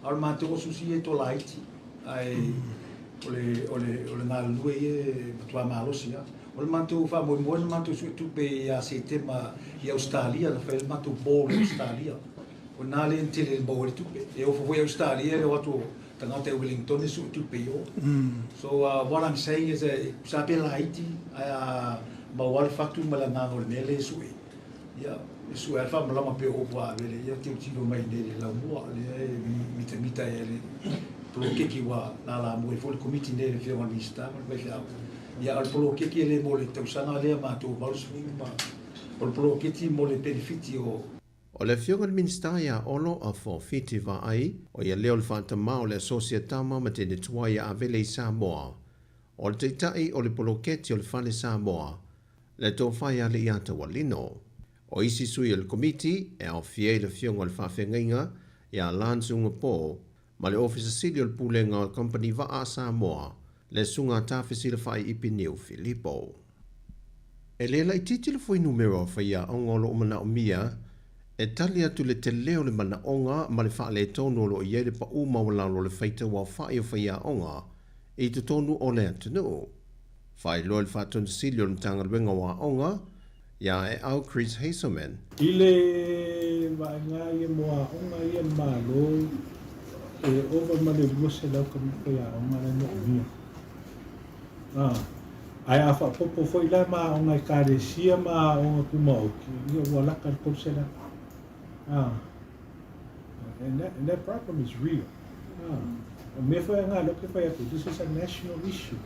G: A o le matou asosi ia e toalaiti, ae o le, o le, o le galulue ia e matua malosi lava. O le matou faamoemoe na matou suetupe ia Setema i Ausetalia, na fai ai le matou ball i Ausetalia. O na lea na tele maua ai le tupe. E ofo foi Ausetalia e o atu o tagata i Wellington e sue tupe i o. So what I'm saying is that sa pe laiti ae a maua le fatu ma le agaga o le mea lea e sue. Ia, e sue lava le faamalama pei o upu a Avele, ia tilotilo mai i nei le laumua lea e mitamita ai le poloketi ua lalamua ai foi le Komiti nei a le Afioga i le Minisita ma le faifeau. Ia, a o le poloketi e le mo le tausaga lea matou 80 ma o le poloketi mo le penefiti o
F: O le Afioga i le Minisita ia Olo Afo Fiti Vaai, o ia lea o le faatamā o le Asosi a Tama ma Teine Tuai a Avele i Samoa. O le Taitai o le Poloketi o le Fale Samoa, le Tofa ia Leiataualino. O isi sui o le Komiti, e aofia ai le Afioga o le Faafeagaiga ia Lance Ugapo ma le Ofisa Sili o le Pulega o le Kamupani Vaa a Samoa, le Susuga a Tafesilafai Ipiniu Filipo. E le laitiiti le fuainumera o faiaoga o lo o manaomia e tali atu i le tele o le manaoga ma le faaletonu o lo o i ai le pau maualalo o le faitau aofai o faiaoga i totonu o le atunuu. Faailoa i le Faatonu Sili o le Matagaluega o Aoga, iā Eau Chris Hazelman.
H: I le vaega ia mo aoga ia le Malo e ova ma le 200 ka faiaoga la e moomia. Ae a faaopoopo foi la ma aoga ekalesia ma aoga tumaoti, ia ua lata i le 300. And that, and that problem is real. O mea foi a ngā leo ke whai atu, this is a national issue.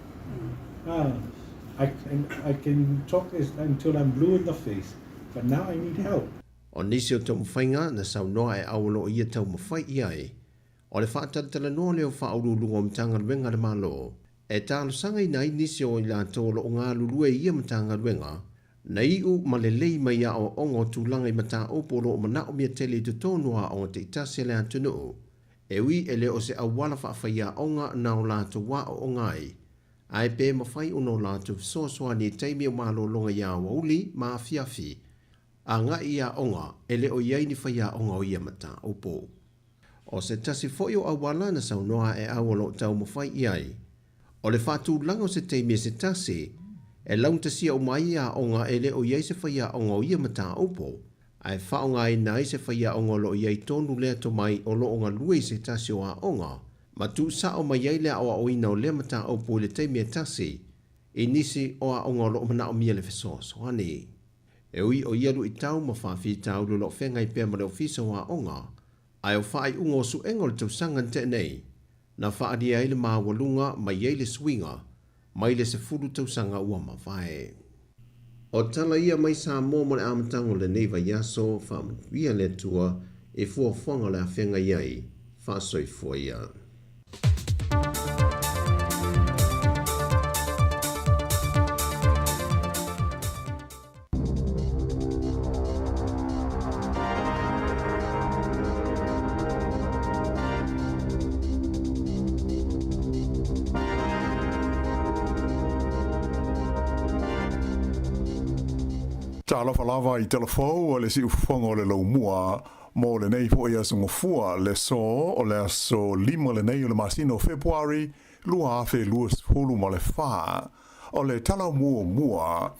H: I can, I can talk as, until I'm blue in the face, but now I need help.
F: O nisi o taumafaiga na saunoa e au o lo o ia taumafai i ai, o le faatalatalanoa lea o faauluuluga o Matagaluega a le Malo e talosagaina ai nisi o i latou o lo o galulue i ia Matagaluega Na iu ma lelei mai aoaoga o tulaga i mataupu o lo o manaomia tele i totonu o aoga taitasi a le atunuu, e ui e le o se auala faafaiaoga na o latou aooga ai, ae pe mafai ona o latou fesoasoani i taimi o malologa i aoauli ma afiafi, agai i aoga e le o i ai ni faiaoga o ia mataupu. O se tasi foi o auala na saunoa ae au o lo o taumafai i ai, o le faatulaga o se taimi e se tasi e laugatasia uma ai aoga e le o i ai se faiaoga o ia mataupu, ae faaaogaina ai se faiaoga o lo o i ai tonu lea tomai o lo o galue i se tasi o aoga, ma tuusao mai ai le aoaoina o lea mataupu i le taimi e tasi i nisi o aoga o lo o manaomia le fesoasoani. E ui o ia luitau ma faafitauli o lo o feagai pea ma le Ofisa o Aoga, Ae o faaiuga o suega o le tausaga na tea nei, na faaalia ai le maualuga mai ai le suiga mai le 10 tausaga ua mavae. O tala ia mai Samoa mo le amataga o lenei vaiaso, faamanuia le Atua i fuafuaga o le a feagai ai, faasoifua ia.
I: Talofa lava i telefou o le siufofoga o le laumua mo lenei foi aso Gafua, le aso o le aso 5 lenei o le masina o Fepuari 2024. O le tala muamua,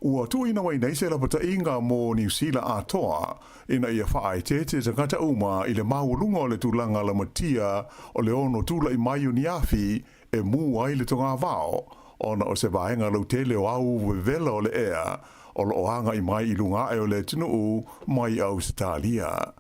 I: ua tuuina mai nei se lapataiga mo Niu Sila atoa ina ia faaeteete tagata uma i le maualuga o le tulaga lamatia o le ono tulai mai o ni afi e mū ai le togavao ona o se vaega lautele o au vevela o le ea o loo agai mai i luga ae o le atunuu mai Ausetalia.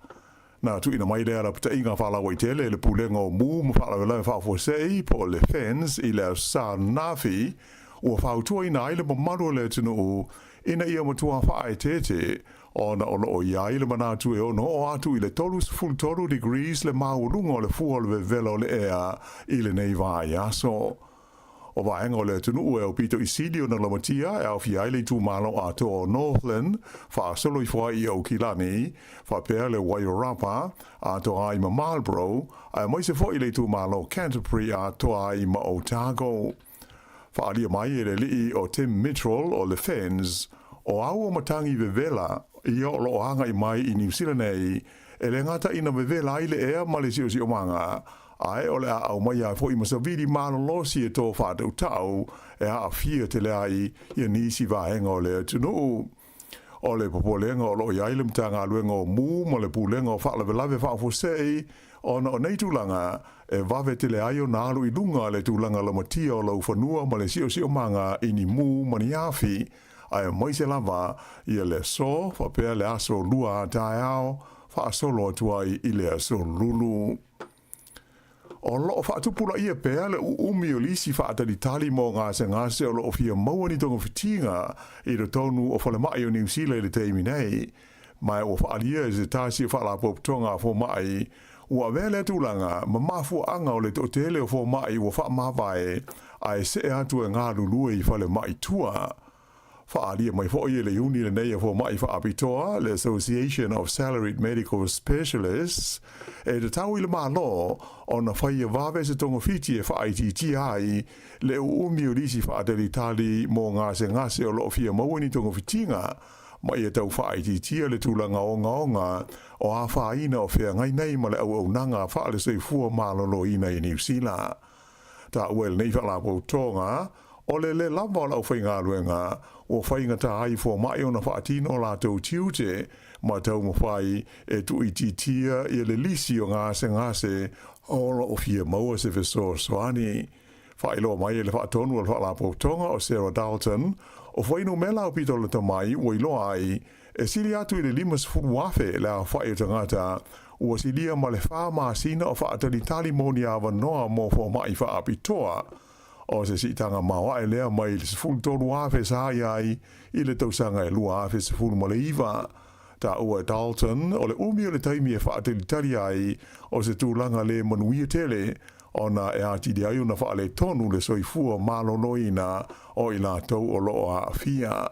I: Na tuuina mai lea lapataiga faalauaitele e le Pulega o Mū ma Faalavelave Faafuasei po o le FENS i le Aso Sa ananafi, ua fautuaina ai le mamalu o le atunuu ina ia matua faaeteete ona o loo i ai le manatu e ono oo atu i le 33 degrees le maualuga o le fua o le vevela o le ea i lenei vaiaso. O vaega o le atunuu e aupito i sili ona lamatia e aofia ai le itumalo atoa o Northland, faasolo ifo ai i Aukilani, faapea le Wairarapa, atoa ai ma Marlborough, aemaise foi le itumalo Canterbury atoa ai ma Otago. Faaalia mai e le alii o Tim Mitchell o le FENZ, o au o matagi vevela ia o loo agai mai i Niu Sila nei, e le gata ina vevela ai le ea ma le siosiomaga, ae o le a aumaia ai foi ma savili malolosi e tō faatautau e aafia tele ai ia nisi vaega o le atunuu. O le popolega o loo i ai le Matagaluega o Mū ma le Pulega o Faalavelave Faafuasei ona o nei tulaga e vave tele ai ona alu i luga le tulaga lamatia o laufanua ma le siosiomaga i ni mū ma ni afi, aemaise lava ia le aso faapea le aso lua a taeao faasolo atu ai i le aso lulu. O loo faatupulaia pea le uumi o lisi faatalitali mo gasegase o loo fia maua ni togafitiga i totonu o falemai o Niu Sila i le taimi nei. Ma ua faaalia e se tasi o faalapotopotoga a fomai ua avea lea tulaga ma mafuaaga o le toatele o fomai ua faamavae ae see atu e galulue i falemai tua. Faaalia mai foi e le iuni lenei a fomai faapitoa, le Association of Salaried Medical Specialists, e tatau i le Malo ona faia vave se togafiti e faaitiitia ai le uumi o lisi faatalitali mo gasegase o loo fia maua ni togafitiga ma ia tau faaitiitia le tulaga ogaoga o afaina o feagai nei ma le auaunaga faale-soifua maloloina i Niu Sila. Taua e lenei faalapotopotoga, o le lē lava o le aufaigaluega ua faigata ai fomai ona faatino o latou tiute ma taumafai e tuuitiitia ia le lisi o gasegase o loo fia maua se fesoasoani. Faailoa mai e le faatonu o le faalapotopotoga o Sarah Dalton, o fuainumera aupito lata mai ua iloa ai e sili atu i le 50,000 le aofai o tagata ua silia ma le 4 masina o faatalitali mo ni avanoa mo fomai faapitoa. O se siitaga maoae lea mai le 13,000 sa i ai i le tausaga e 2019. Taua e Dalton o le umi o le taimi e faatalitali ai o se tulaga le manuia tele ona e atili ai ona faaletonu le soifua maloloina o i latou o loo aafia.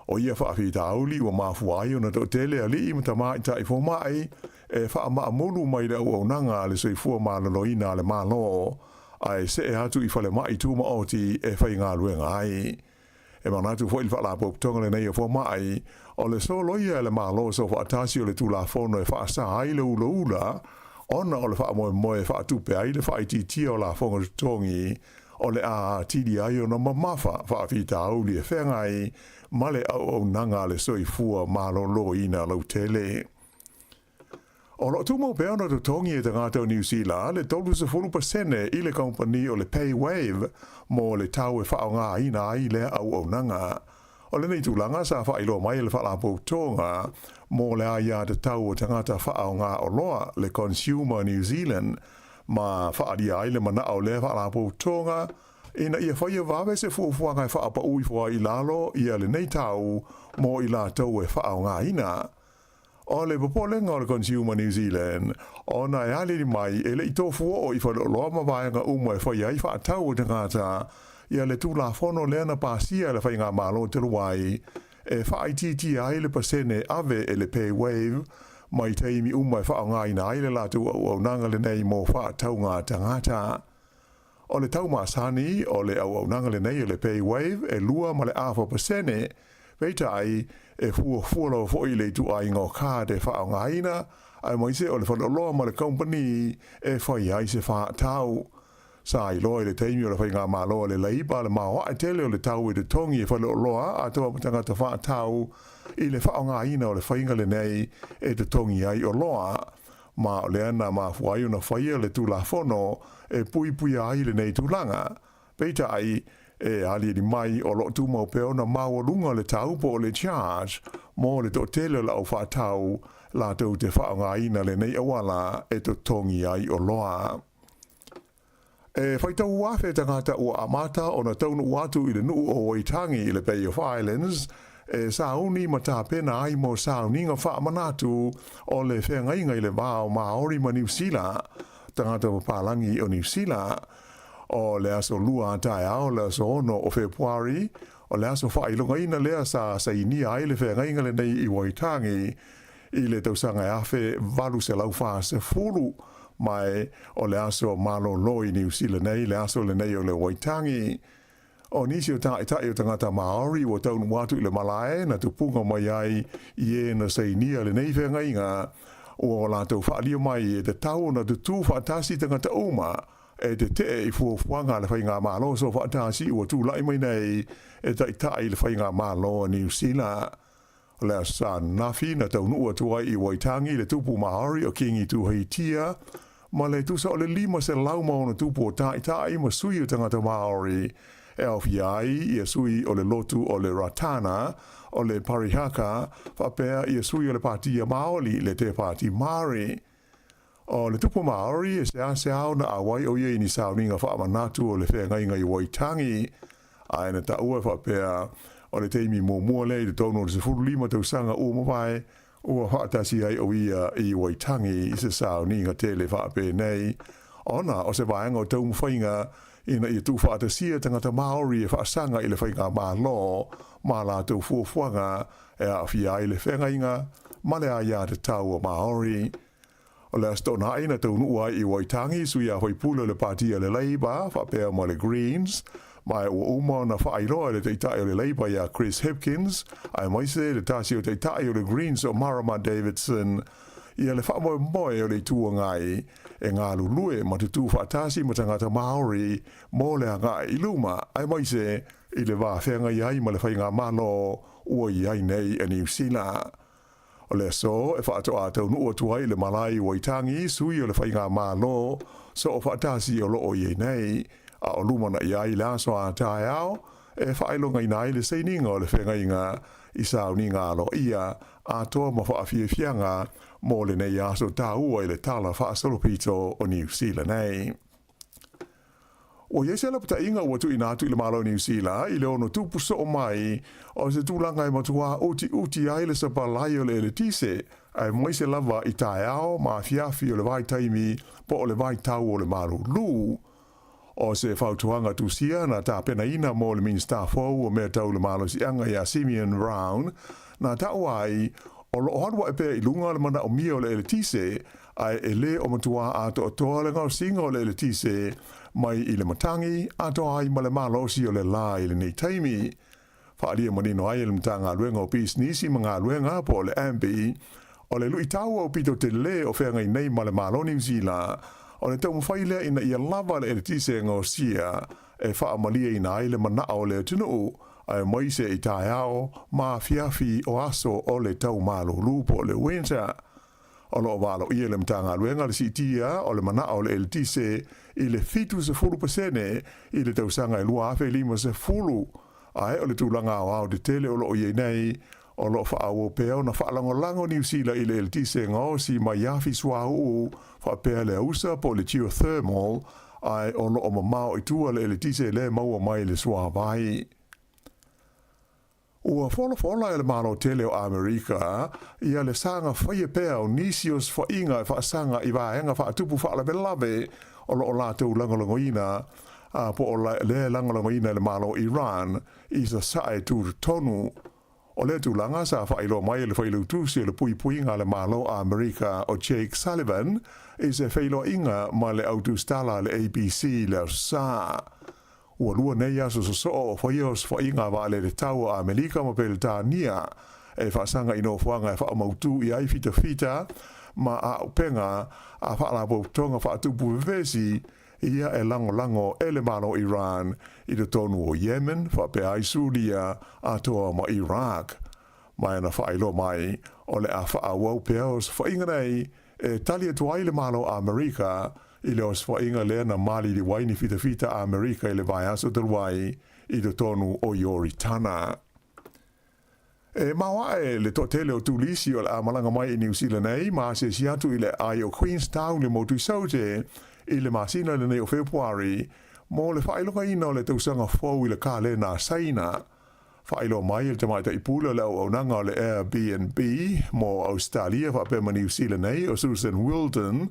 I: O ia faafitauli ua mafua ai ona toatele alii ma tamaitai fomai e faamaamulu mai le auaunaga a le soifua maloloina a le Malo ae see atu i falemai tumaoti e faigaluega ai. E manatu foi le faalapotopotoga lenei o fomai o le soloia e le Malo soofaatasi o le Tulafono e faasa ai le ulaula ona o le faamoemoe e faatupe ai le faaitiitia o lafoga totogi o le a atili ai ona mamafa faafitauli e feagai ma le auaunaga a le soifua maloloina lautele. O loo tumau pea ona totogi e tagata o Niu Sila le 30% i le kamupani o le Paywave mo le tau e faaaogaina ai lea auaunaga. O lenei tulaga sa faailoa mai e le Faalapotopotoga mo le Aiatatau o Tagata Faaaoga Oloa, le Consumer New Zealand, ma faaalia ai le manao o lea Faalapotopotoga ina ia faia vave se fuafuaga e faapauu ifo ai i lalo ia lenei tau mo i latou e faaaogaina. O le popolega o le Consumer New Zealand, ona e aliali mai e le i tofu oo i faleoloa ma vaega uma e faia ai faatau a tagata ia le Tulafono lea na pasia e le Faigamalo talu ai e faaitiitia ai le pasene ave e le PayWave mai taimi uma e faaaogaina ai le latou auaunaga lenei mo faatauga tagata. O le tau masani o le auaunaga lenei o le PayWave e 2.5%, peitai, e fuafua lava foi i le ituaiga o card e faaaogaina, aemaise o le faleoloa ma le kamupani e fai ai se faatau. Sa iloa i le taimi o le Faigamalo a le Leipa le maoae tele o le tau e totogi e faleoloa atoa ma tagata faatau i le faaaogaina o le faiga lenei e totogi ai oloa. Ma o lea na mafua ai ona faia le Tulafono e puipuia ai lenei tulaga. Peitai, e aliali mai o lo o tumau pea ona maualuga le tau po o le charge mo le toatele o le au faatau latou te faaaogaina lenei auala e totogi ai oloa. E faitau afe tagata ua amata ona taunuu atu i le nuu o Waitangi i le Bay of Islands e sauni ma tapena ai mo sauniga faamanatu o le feagaiga i le va o Māori ma Niu Sila, tagata papalagi o Niu Sila. O le aso Lua a taeao le aso 6 o Fepuari, o le aso faailogaina lea sa sainia ai le feagaiga lenei i Waitangi i le tausaga e 1840, ma o le aso malolo i Niu Sila nei le aso lenei o le Waitangi. O nisi o ta'ita'i o tagata Māori ua taunuu atu i le malae na tupuga mai ai i e na sainia lenei feagaiga, ua o latou faaalia mai e tatau ona tutū faatasi tagata uma e tetee i fuafuaga a le Faigamalo Soofaatasi ua tula'i mai nei e ta'ita'i i le Faigamalo a Niu Sila. O le Aso Sa ananafi na taunuu atu ai i Waitangi le tupu Māori o Kingi Tuheitia ma le tusa o le 500 ma ona tupu o ta'ita'i ma sui o tagata Māori e aofia ai ia sui o le lotu o le Ratana, o le Parihaka, faapea ia sui o le Patia Māori, le Te Pāti Māori. O le tupu Māori e seasea ona auai o ia i ni sauniga faamanatu o le feagaiga i Waitangi, ae na taua e faapea o le taimi muamua lea i totonu o le 15 tausaga ua mavae ua faatasi ai o ia i Waitangi i se sauniga tele faapenei, ona o se vaega o taumafaiga ina ia tuufaatasia tagata Māori e faasaga i le Faigamalo ma latou fuafuaga e aafia ai le feagaiga ma le aiatatau a Māori. O le Aso Toonai na taunuu ai i Waitangi sui a faipule o le Pāti a le Labour faapea ma le Greens, ma ua uma ona faailoa e le Taitai o le Labour ia Chris Hipkins, aemaise le tasi o Taitai o le Greens o Marama Davidson ia le faamoemoe o le Itu Agai e galulue ma tutū faatasi ma tagata Māori mo le agai i luma, aemaise i le va feagai ai ma le Faigamalo ua i ai nei a Niu Sila. O le aso e faatoa taunuu atu ai i le malae i Waitangi sui o le Faigamalo Soofaatasi o lo o i ai nei, a o lumana'i ai le aso a taeao e faailogaina ai le sainiga o le feagaiga i sauniga aloaia atoa ma faafiafiaga mo lenei aso taua i le Tala Faasolopito o Niu Sila nei. Ua i ai se lapataiga ua tuuina atu i le Malo o Niu Sila i le ono tupu soo mai o se tulaga e matuā utiuti ai le sapalai o le eletise, aemaise lava i taeao ma afiafi o le vaitaimi po o le vaitau o le malūlū. O se fautuaga tusia na tapenaina mo le Minisita fou o Mea Tau le Malosiaga iā Simeon Brown, na taua ai, o lo o alu ae pea i luga le manaomia o le eletise, ae e lē o matuā atoatoa le gaosiga o le eletise mai i le matagi atoa ai ma le malosi o le lā i lenei taimi. Faaalia manino ai e le Matagaluega o Pisinisi ma Galuega po o le MBE, o le luitau aupito telē o feagai nei ma le Malo o Niu Sila, o le taumafai lea ina ia lava le eletise e gaosia e faamalieina ai le manao o le atunuu, aemaise i taeao ma afiafi o aso o le tau malūlū po o le winter. O lo o valoia e le Matagaluega le siitia o le manao o le eletise i le 70% i le tausaga e 2050. Ae o le tulaga aoaotetele o lo o i ai nei, o lo o faaauau pea ona faalagolago Niu Sila i le eletise gaosi mai afi suauu faapea le ausa po o le geothermal, ae o lo o mamao i tua le eletise lea e maua mai le suavai. Ua folafola e le Malo tele o Amerika ia le saga faia pea o nisi o sefaiga e faasaga i vaega faatupu faalavelave o lo o latou lagolagoina a po o lea e lagolagoina e le Malo Iran i sasae tutotonu. O lea tulaga sa faailoa mai e le Failautusi o le Puipuiga a le Malo Amerika o Jake Sullivan i se feiloaiga ma le au tusitala a le ABC i le Aso Sa. Ua lua nei aso sosoo o faia osofaiga a vaalele tau a Amelika ma Peretania e faasaga i nofoaga e faamautū i ai fitafita ma auupega a faalapotopotoga faatupu vevesi ia e lagolago e le Malo Iran i totonu o Yemen faapea ai Suria atoa ma Iraq. Ma e na faailoa mai o le a faaauau pea osofaiga nei e tali atu ai le Malo Amerika i le osofaiga lea na maliliu ai ni fitafita Amerika i le vaiaso talu ai i totonu o Ioritana. E maoae le toatele o turisi o le a malaga mai i Niu Sila nei ma asiasi atu i le aai o Queenstown le motu i Saute i le masina lenei o Fepuari mo le faailogaina o le tausaga fou i le kalena a Saina. Faailoa mai e le tamaitai pule o le auaunaga o le Airbnb mo Ausetalia faapea ma Niu Sila nei o Susan Wildon,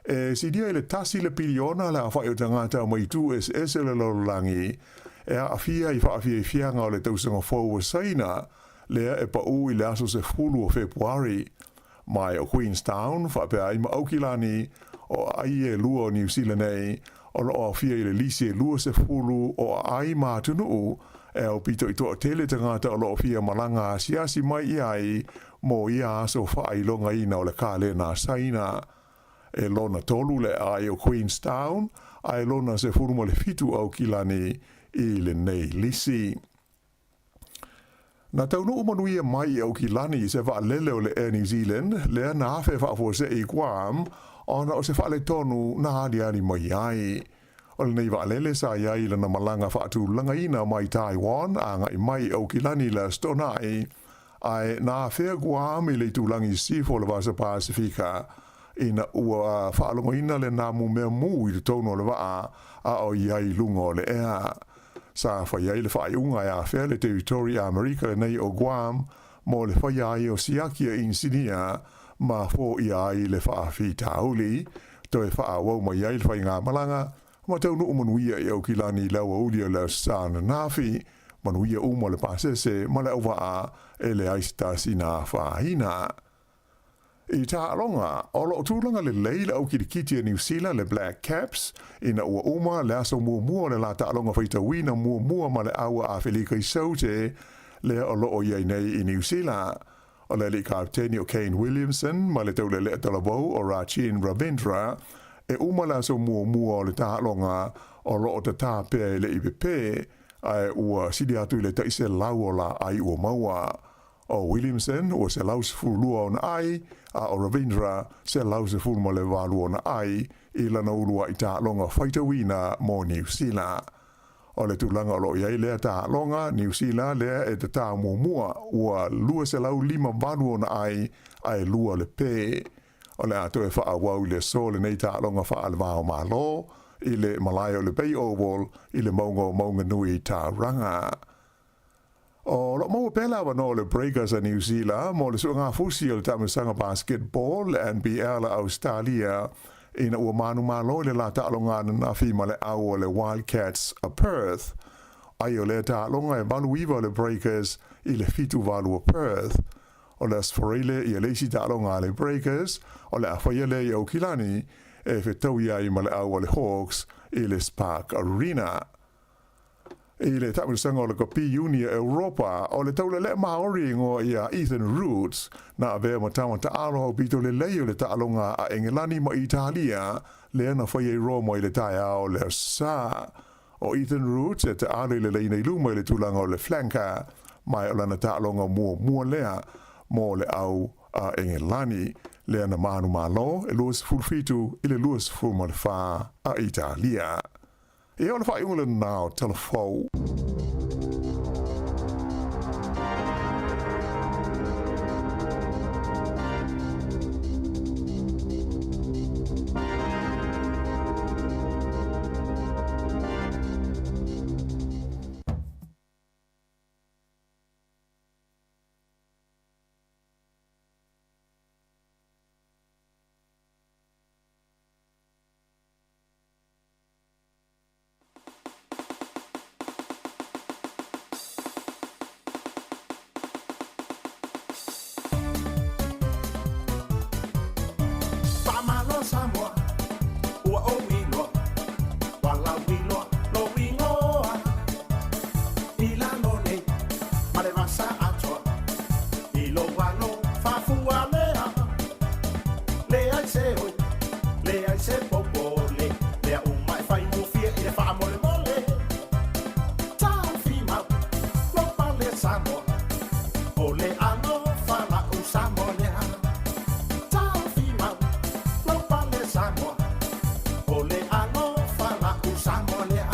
I: e silia i le tasi le piliona le aofai o tagata mai itu eseese o le lalolagi e aafia i faafiafiaga o le tausaga fou a Saina lea e paʻū i le aso 10 o Fepuari. Mai o Queenstown faapea ai ma Aukilani o aai e lua o Niu Sila nei o lo o aofia i le lisi e 20 o aai ma atunuu e aupito i toatele tagata o lo o fia malaga asiasi mai i ai mo ia aso faailogaina o le kalena a Saina. E lona tolu le aai o Queenstown a e lona 17 Aukilani i lenei lisi. Na taunuu manuia mai i Aukilani i se vaalele o le Air New Zealand lea na afe faafuasei i Guam ona o se faaletonu na aliali mai ai. O lenei vaalele sa i ai i lana malaga faatulagaina mai Taiwan agai mai i Aukilani i le Aso Toonai, ae na afea Guam i le itulagi sisifo o le Vasa Pasefika ina ua faalogoina le namu mea mū i totonu o le vaa a o i ai i luga o le ea. Sa fai ai le faaiuga e afea le Teritori Amerika lenei o Guam mo le faia ai o siaki a inisinia ma foia ai le faafitauli, toe faaauau mai ai le faigamalaga ma taunuu manuia i Aukilani i le aoauli o le Aso Sa ananafi, manuia uma le pasese ma le auvaa e leai se tasi na afaina. I taaloga, o lo o tulaga lelei le au kilikiti a Niu Sila le Black Caps ina ua uma le aso muamua o le la taaloga faitauina muamua ma le au a Afelika i Saute lea o lo o i ai nei i Niu Sila. O le alii kapeteni o Kane Williamson ma le taulelea talavou o Rachin Ravindra e uma le aso muamua o le taaloga o lo o tatā pea e le i pepē ae ua sili atu i le tai 100 o laai ua maua. O Williamson ua 112 ona ai, a o Ravindra 118 ona ai i lana uluai taaloga faitauina mo Niu Sila. O le tulaga o lo o i ai lea taaloga Niu Sila lea e tatā muamua ua 258 ona ai ae lua le pē. O le a toe faaauau i le aso lenei taaloga faale-va o Malo i le malae o le Bay Oval i le mauga o Maunganui i Tauranga. O lo o maua pea le avanoa o le Breakers a Niu Sila mo le suegafusi o le taamilosaga basketball le NBL a Ausetalia ina ua manumalo i le la taaloga ananafi ma le au o le Wildcats a Perth. Ai o lea taaloga e 8-9 o le Breakers i le 7-8 o Perth. O le Aso Faraile ia le isi taaloga a le Breakers o le a faia lea i Aukilani e fetaui ai ma le au a le Hawks i le Spark Arena. I le taamilosaga o le Kopi Iuni a Europa, o le taulelea Māori e igoa ia Ethan Roots, na avea ma tama taalo aupito lelei o le taaloga a Engelani ma Italia, lea na faia i Roma i le taeao o le Aso Sa. O Ethan Roots e taalo i le laina i luma i le tulaga o le flanker, ma o lana taaloga muamua lea mo le au a Engelani, lea na manumalo e 27 i le 24 a Italia. Ia o le faaiuga lenā o Tala Fou.
K: Samoa, ua ou iloa, walau iloa lou igoa. I lalo nei ma le vasa atoa, i lou alo faafua lea. Leai se oi, leai se popole, mea uma e faigofie i le faamolemole. Taofi mau lou pale Samoa, o le alofa la'u Samoa lea. Taofi mau lou pale Samoa, o le alofa la'u Samoa lea.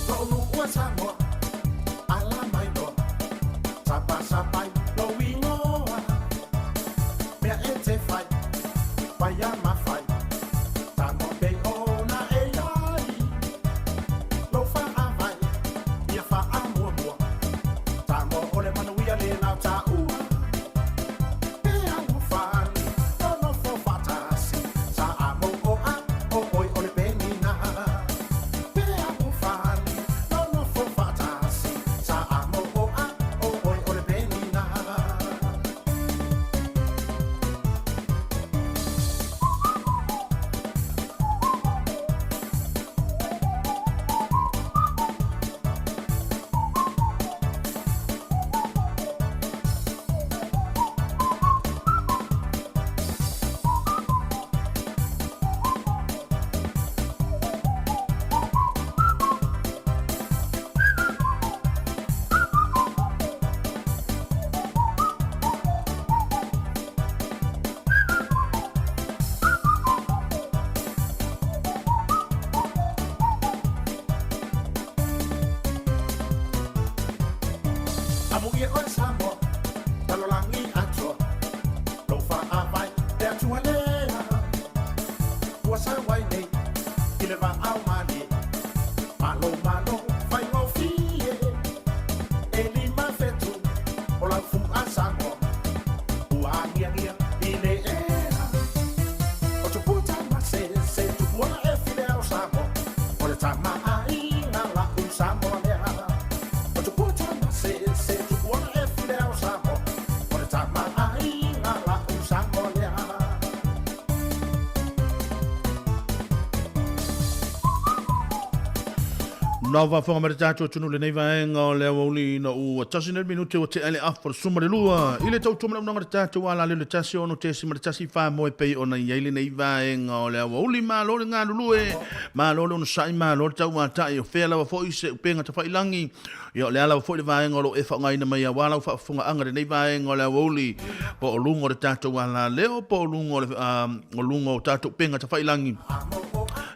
K: Lou nuu e Samoa, ala mai loa, sapasapai lou igoa. Mea e te fai, faia ma fai, Samoa pei ona e i ai. Lou faavae, ia faamuamua, Samoa o le manuia lena o taua. E alofani, nonofo faatasi, Samoa, o oe o le penina. E alofani, nonofo faatasi, Samoa, o oe o le penina. Amuia oe Samoa, lalolagi atoa, lou faavae le Atua lea. Ua sau ai nei i le vaao malie, malo malo faigofie. E 5 fetu o lau fu'a Samoa, ua agiagia i le ea. O tupua tamasese, tupua e file o Samoa, o le tamaaiga la'u Samoa lea. O tupua tamasese, tupua e file o Samoa, o le tamaaiga la'u Samoa lea.
P: Nau faafofoga mai le tatou atunuu lenei vaega o le aoauli ina ua tasi nei le minute ua tea le afa o le 12 i le tautua manaonaga le tatou alaleo le 16.14 moe pei ona i ai lenei vaega o le aoauli. Malo le galulue, malo le onosai, malo le tauatai o fea lava foi se upega tafailagi. Ia o le a lava foi le vaega o lo o e faaaogaina mai aua lau faafofogaaga lenei vaega o le aoauli po o luga o le tatou alaleo po o luga o le o luga o tatou upega tafailagi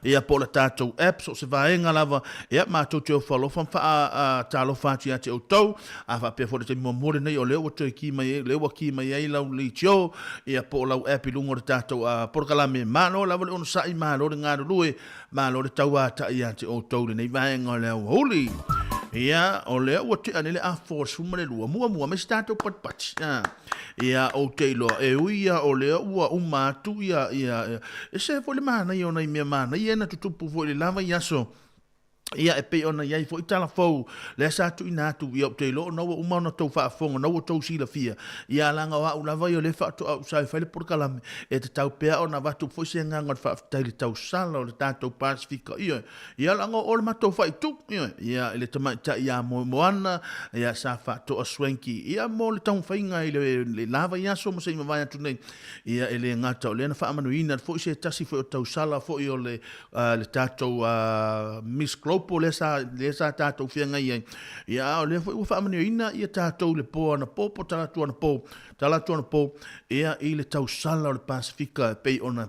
P: ia po o le tatou app so o se vaega lava ia matou te ofo alofa ma faatalofa atu ia te outou. A faapea foi le taimi muamua lenei o lea ua toe ki mai ai, lea ua ki mai ai lau leitio ia po o lau app i luga o le tatou polokalame, malo lava le onosai, malo le galulue, Malo le tauatai ia te outou lenei vaega o le aoauli. Ia, o lea ua tea nei le afa o le 12, muamua mai se tatou patipati. Ia, ou te iloa, e ui ia o lea ua uma atu ia, ia, ia, e se foi le manaia o nai mea manaia na tutupu foi i le la vaiaso. Ia, e pei ona i ai foi tala fou, lea sa tuuina atu, ia, ou te iloa ona ua uma ona tou faafofoga, ona ua tou silafia. Ia, leaga o au lava ia o lea faatoa ou sau e fai le polokalame, e tatau pea ona avatu foi se agaga o le faafetai i le tausala o le tatou Pasefika, ioe, ia leaga o le matou faaitu, ioe, ia, i le tamaitai ia Moemoana, ia, sa faatoa Swanky, ia, mo le taumafaiga i le la vaiaso ma se i mavae atu nei, ia, e le gata o lea na faamanuiina foi se tasi foi o tausala foi o le, le tatou Miss Global. faleolopo lea sa, lea sa tatou feagai ai. Ia, a o lea foi ua faamanuiaina ia tatou i le po anapo po o talaatu anapo, talaatu anapo, ia, i le tausala o le Pasefika e pei ona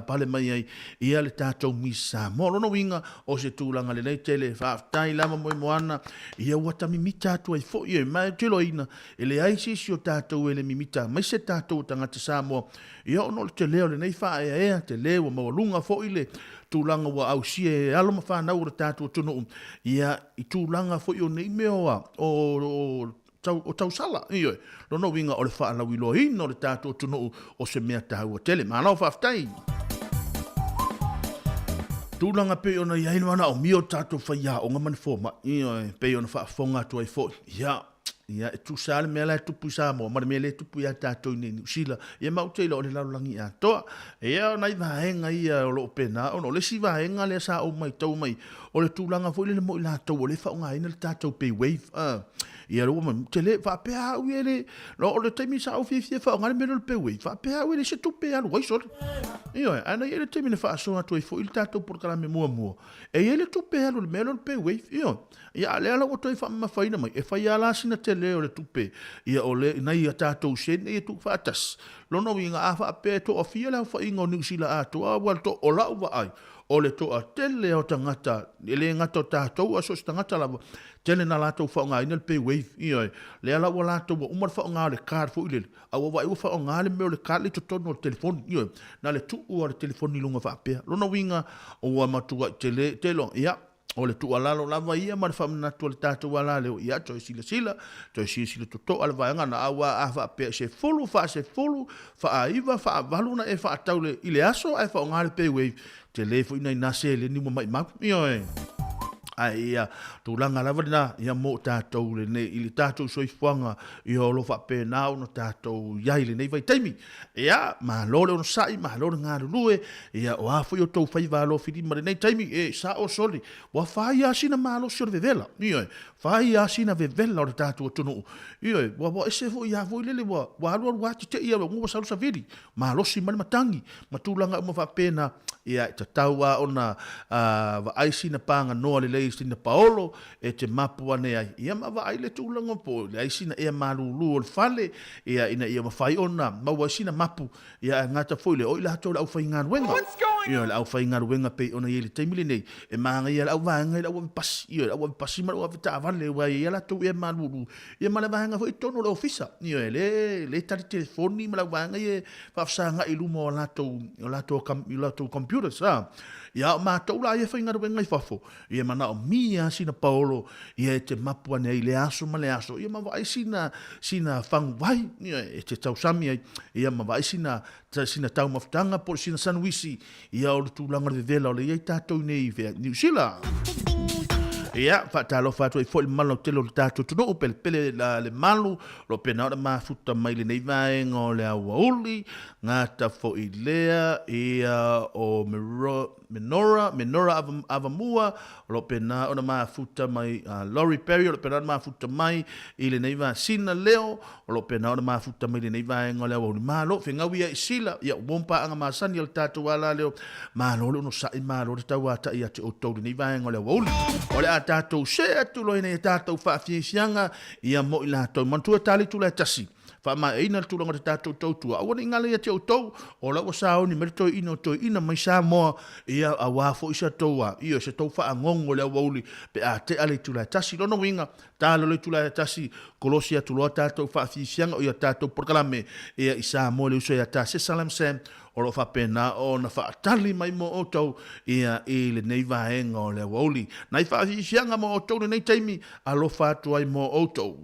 P: pale mai ai ia le tatou Miss Samoa. O lona uiga, o se tulaga lelei tele, faafetai lava Moemoana, ia ua ta mimita atu ai foi e, ma e te iloaina, e leai se isi o tatou e le mimita, aemaise tatou o tagata Samoa, ia ona o le tele o lenei faaeaea, tele ua maualuga foi le tulaga ua ausia e alo ma fanau o le tatou atunuu, ia, i tulaga foi o nei mea o, o, tau, o tausala. Ioe. Lona uiga o le faalauiloaina o le tatou atunuu o se mea taua tele. Malo faafetai. Tulaga pei ona i ai le manaomia o tatou faiaoga ma ni fomai. Ioe, pei ona faafofoga atu ai foi. Ia, ia e tusa lava le mea la e tupu i Samoa ma le mea lea e tupu ia tatou i nei Niu Sila. Ia ma ou te iloa o le lalolagi atoa. Ia o nai vaega ia o lo o pena ona o le isi vaega lea sa ou matau mai o le tulaga foi lele mo i latou o lea e faaaogaina le tatou pay wave. Ia lea ua ma, te le faapea au ia le, no, o le taimi sa ou fiafia e faaaoga le mea lea o le pay wave, faapea au e leai se tupe e alu ai sole. Ioe, ae na i ai le taimi na faasoa atu ai foi le tatou polokalame muamua, e i ai le tupe e alu i le mea lea o le pay wave. Ioe. Ia, a o lea la ua toe faamamafaina mai, e fai lava la sina tele o le tupe, ia o le, nai a tatou sene ia tuufaatasi. Lona uiga, a faapea e toafia le aofaiga o Niu Sila atoa, aua le to, o lau vaai, o le toatele o tagata, e le gata o tatou, a so o se tagata lava, tele na latou faaaogaina le pay wave, ioe, lea la ua latou ua uma le faaaoga o le card foi lele, a ua vaai ua faaaoga le mea o le card lea i totonu o le telefoni, ioe, na le tuu lava o le telefoni i luga faapea. Lona uiga, ua matuai tele, tele, ia, o le tuualalo lava ia ma le faamanatu a le tatou alaleo, ia, toe silasila, toe silasila totoa le vaega na, aua a faapea i 10, 40, 9, 8 ona e faatau i le aso ae faaaoga le pay wave, tele foi nai na seleni ua maimau. Ioe. Ae ia, tulaga lava lena, ia mo tatou lenei, i le tatou soifuaga, ia o lo o faapena ona tatou i ai i lenei vaitaimi. Ia, malo le onosai, malo le galulue, ia o a foi outou faiva alofilima i lenei taimi, e sao sole, ua fai lava sina malosi o le vevela, ioe, fai lava sina vevela o le tatou atunuu, ioe, ua ese foi a foi lele, ua alualu lava tetei au, ua sau le savili, malosi mai le matagi, ma tulaga uma faapena, ia e tatau lava ona vaai sina paganoa lelei sina paolo e te mapu ane ai, ia ma vaai le tulaga po o leai sina ea malulu o le fale, ia ina ia mafai ona maua ai sina mapu, ia ae gata foi le o i latou le aufaigaluega. Ia le aufaigaluega pei ona i ai i le taimi lenei, e manaia le auvaega i le auave pasi, ia le auave pasi ma le auave taavale, aua e i ai a latou ea malulu, ia ma le vaega foi i totonu o le ofisa, ia e le tali telefoni ma le auvaega ia e faafesagai i luma o latou, o latou, i latou computers, a. Ia a o matou la ia e faigaluega i fafo, ia manaomia lava sina paolo, ia e te mapu ane ai i lea aso ma lea aso, ia ma vaai sina, sina faguvai, ia e te tausami ai, ia ma vaai sina, sina taumafataga po o sina sanuisi, ia o le tulaga o le vevela o le i ai tatou i nei i fea, Niu Sila. Ia, faatalofa atu ai foi i le mamalu lautele o le tatou atunuu, pelepele la le malu, o lo o pena ona mafuta mai lenei vaega o le aoauli, gata foi lea, ia o Menora, Menora Avamua, o lo o pena ona mafuta mai, Laurie Perry, o lo o pena ona mafuta mai i lenei vasina leo, o lo o pena ona mafuta mai lenei vaega o le aoauli. Malo, fegau ia i Sila, ia ua paaga masani o le tatou ala leo, malo le onosai, malo le tauatai ia te outou lenei vaega o le aoauli. O le a tatou see atu loa ina ia tatou faafiafiaga ia mo i latou. Manatua e tali tula e tasi. Faamaeaina le tulaga o le tatou tautua. Aua ne i gala ia te outou, o la ua saoni mai le toeaina o toeaina mai Samoa, ia aua foi sa tou a, ia se tou faagogo i le aoauli pe a tea le itula e tasi. Lona uiga, ta loa le itula e tasi, kolosi atu loa tatou faafiafiaga o ia tatou polokalame ia i Samoa le uso ia Tase Salam Sam o lo o faapena ona faatali mai mo outou ia i lenei vaega o le aoauli. Nai faafiafiaga mo outou lenei taimi, alofa atu ai mo outou.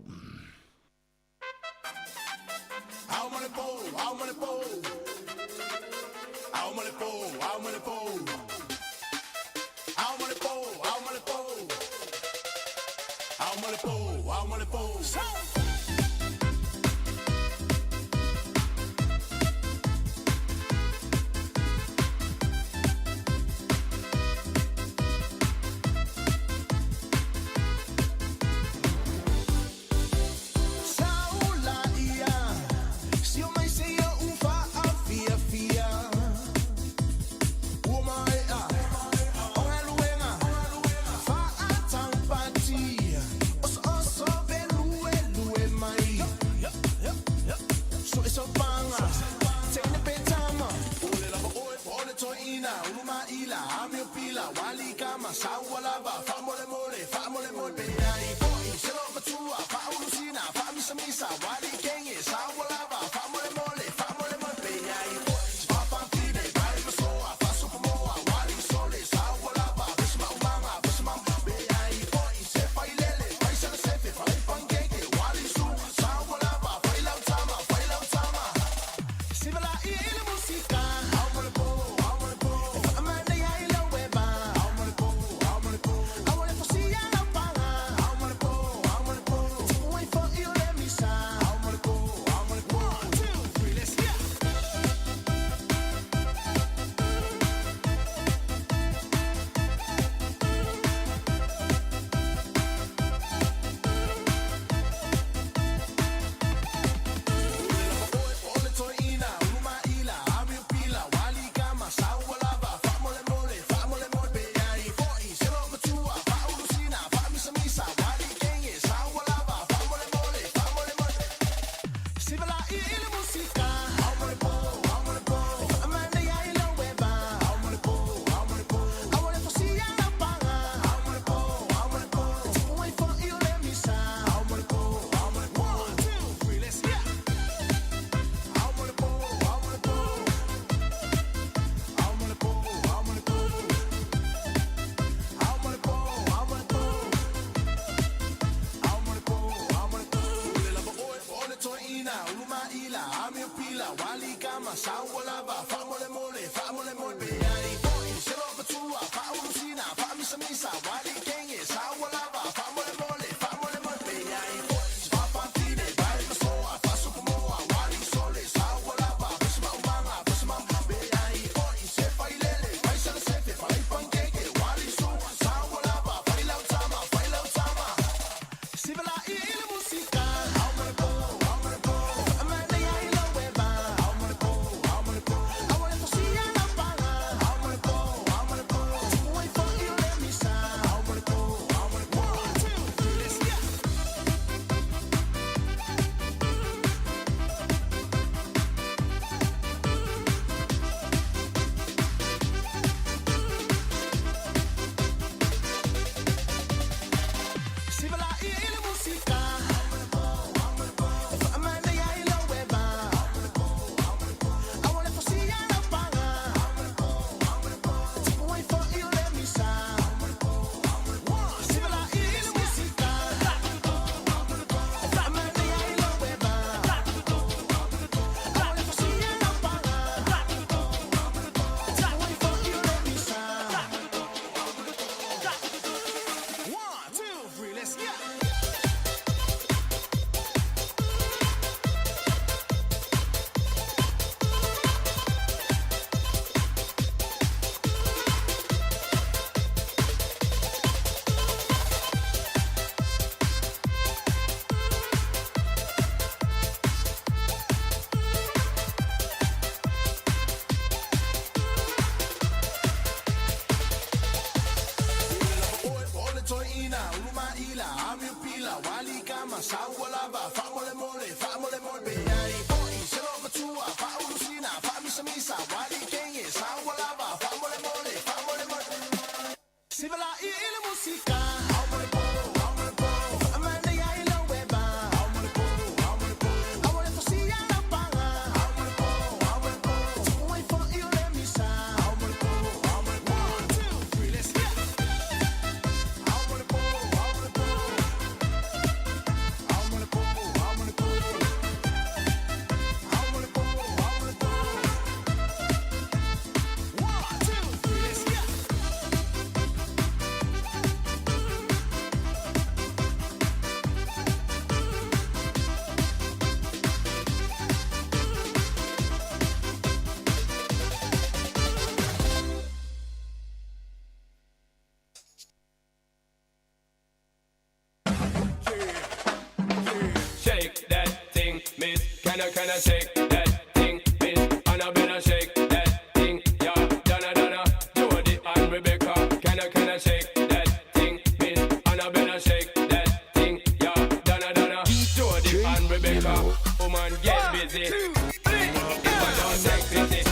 R: Can I shake that thing, miss? Annabella shake that thing, yeah. Donna, Donna, Jody and Rebecca. Can I shake that thing, miss? Annabella shake that thing, yeah. Donna, Donna, Jody and Rebecca. Woman, get busy. 2, 3, if I don't take pity.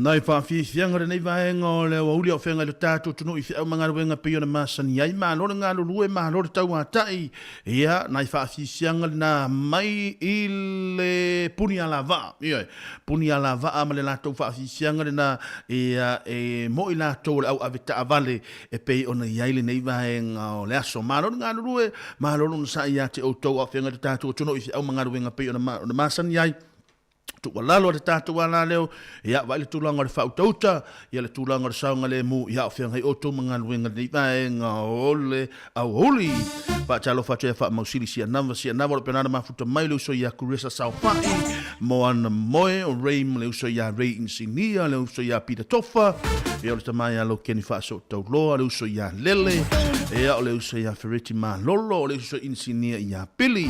P: Nai faafiafiaga o lenei vaega o le aoauli a o feagai le tatou atunuu i feau ma galuega pei ona masani ai. Malo le galulue, malo le tauatai. Ia, nai faafiafiaga lena mai i le puni alavaa. Ioe, puni alavaa ma le latou faafiafiaga lena, ia, e mo i latou o le au avetaavale e pei ona i ai lenei vaega o le aso. Malo le galulue, malo le onosai ia te outou a o feagai le tatou atunuu i feau ma galuega pei ona masani ai. Tuualalo a le tatou alaleo, ia vaai le tulaga o le faautauta, ia le tulaga o le saogalemu, ia o feagai outou ma galuega lenei vaega o le aoauli. Faatalofa atu ia Faamausili Sianava, Sianava o lo pena na mafuta mai le uso ia Kuresa Saofai, Moana Moe, o Ray ma le uso ia Ray Insinia, le uso ia Peter Tofa, ia o le tama ia Lokeni Faasootauloa, le uso ia Lele, ia o le uso ia Fereti Malolo, o le uso Insinia ia Billy.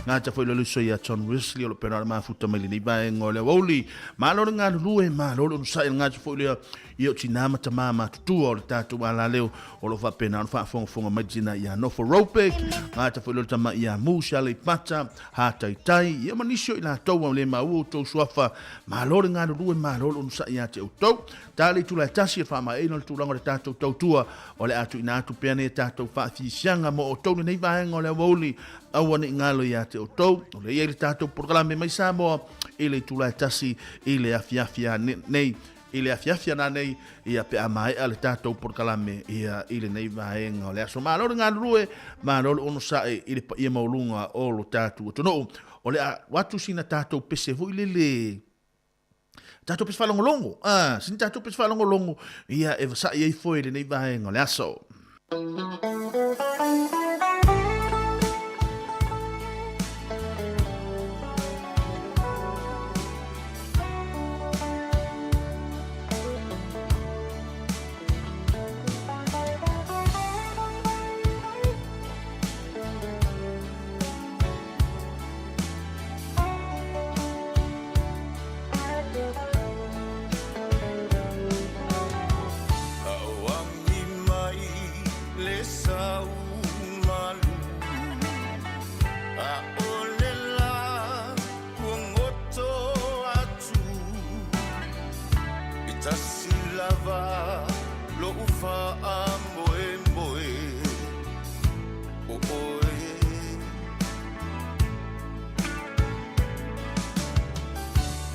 P: Gata foi le uso ia John Wesley o lo pena na mafuta mai lenei vaega o le aoauli. Malo le galulue, malo le onosai, le gata foi lea ia o tina ma tama matutua o le tatou alaleo o lo o faapena ona faafogafoga mai tina ia Nofo Ropek, gata foi le tama ia Musa Aleipata, Hataitai, ia ma nisi o i latou a le maua outou suafa. Malo le galulue, malo le onosai ia te outou. Ta le itula e tasi e faamaeaina le tulaga o le tatou tautua o le a tuuina atu pea nei tatou faafiafiaga mo outou lenei vaega o le aoauli. Aua ne i galo ia te outou, o lea e i ai le tatou polokalame mai Samoa i le itula e tasi i le afiafi nei. I le afiafi ana nei, ia pe a maea le tatou polokalame ia i lenei vaega o le aso. Malo le galulue, malo le onosai i le paia maualuga o lo tatou atunuu. O le a atu sina tatou pese foi lele, tatou pese faalogologo, ah, sina tatou pese faalogologo ia e vasai ai foi i lenei vaega o le aso.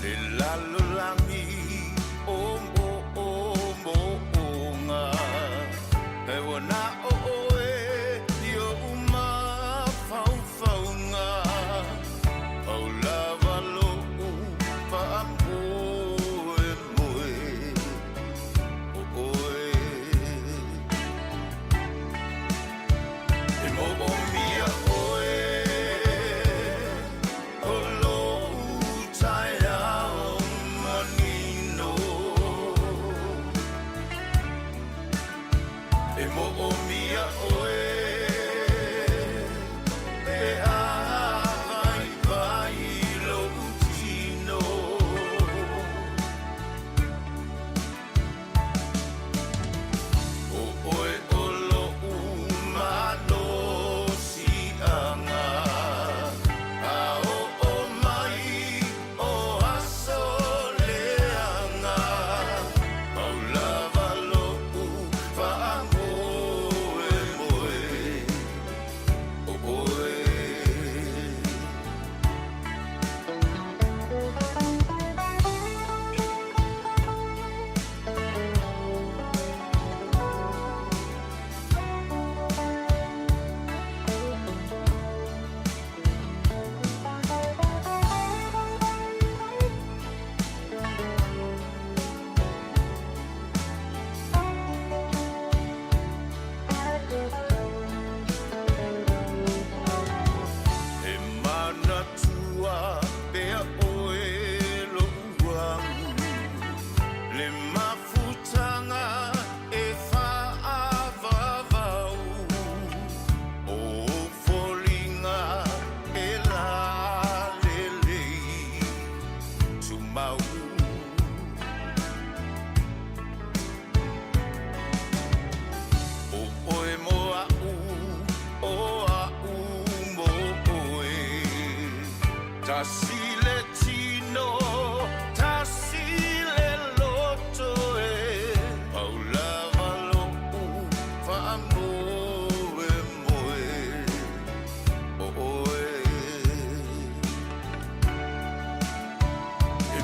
K: Le lalolagi o moomooga, e ua na o oe i oʻu mafaufauga, pau lava loʻu faamoemoe o oe.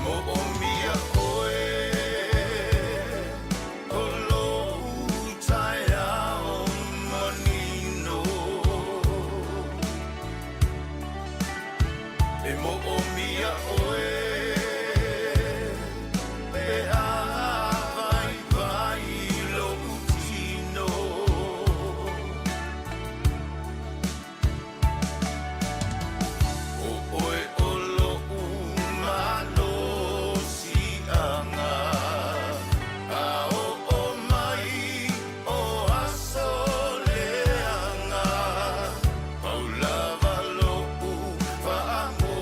K: Mo'omia oe o lou taeao manino. E mo'omia oe pe a vaivai lo'u tino. O oe o lo'u malosi'aga, a o'o mai o aso leaga, pau lava lo'u fa'amoemoe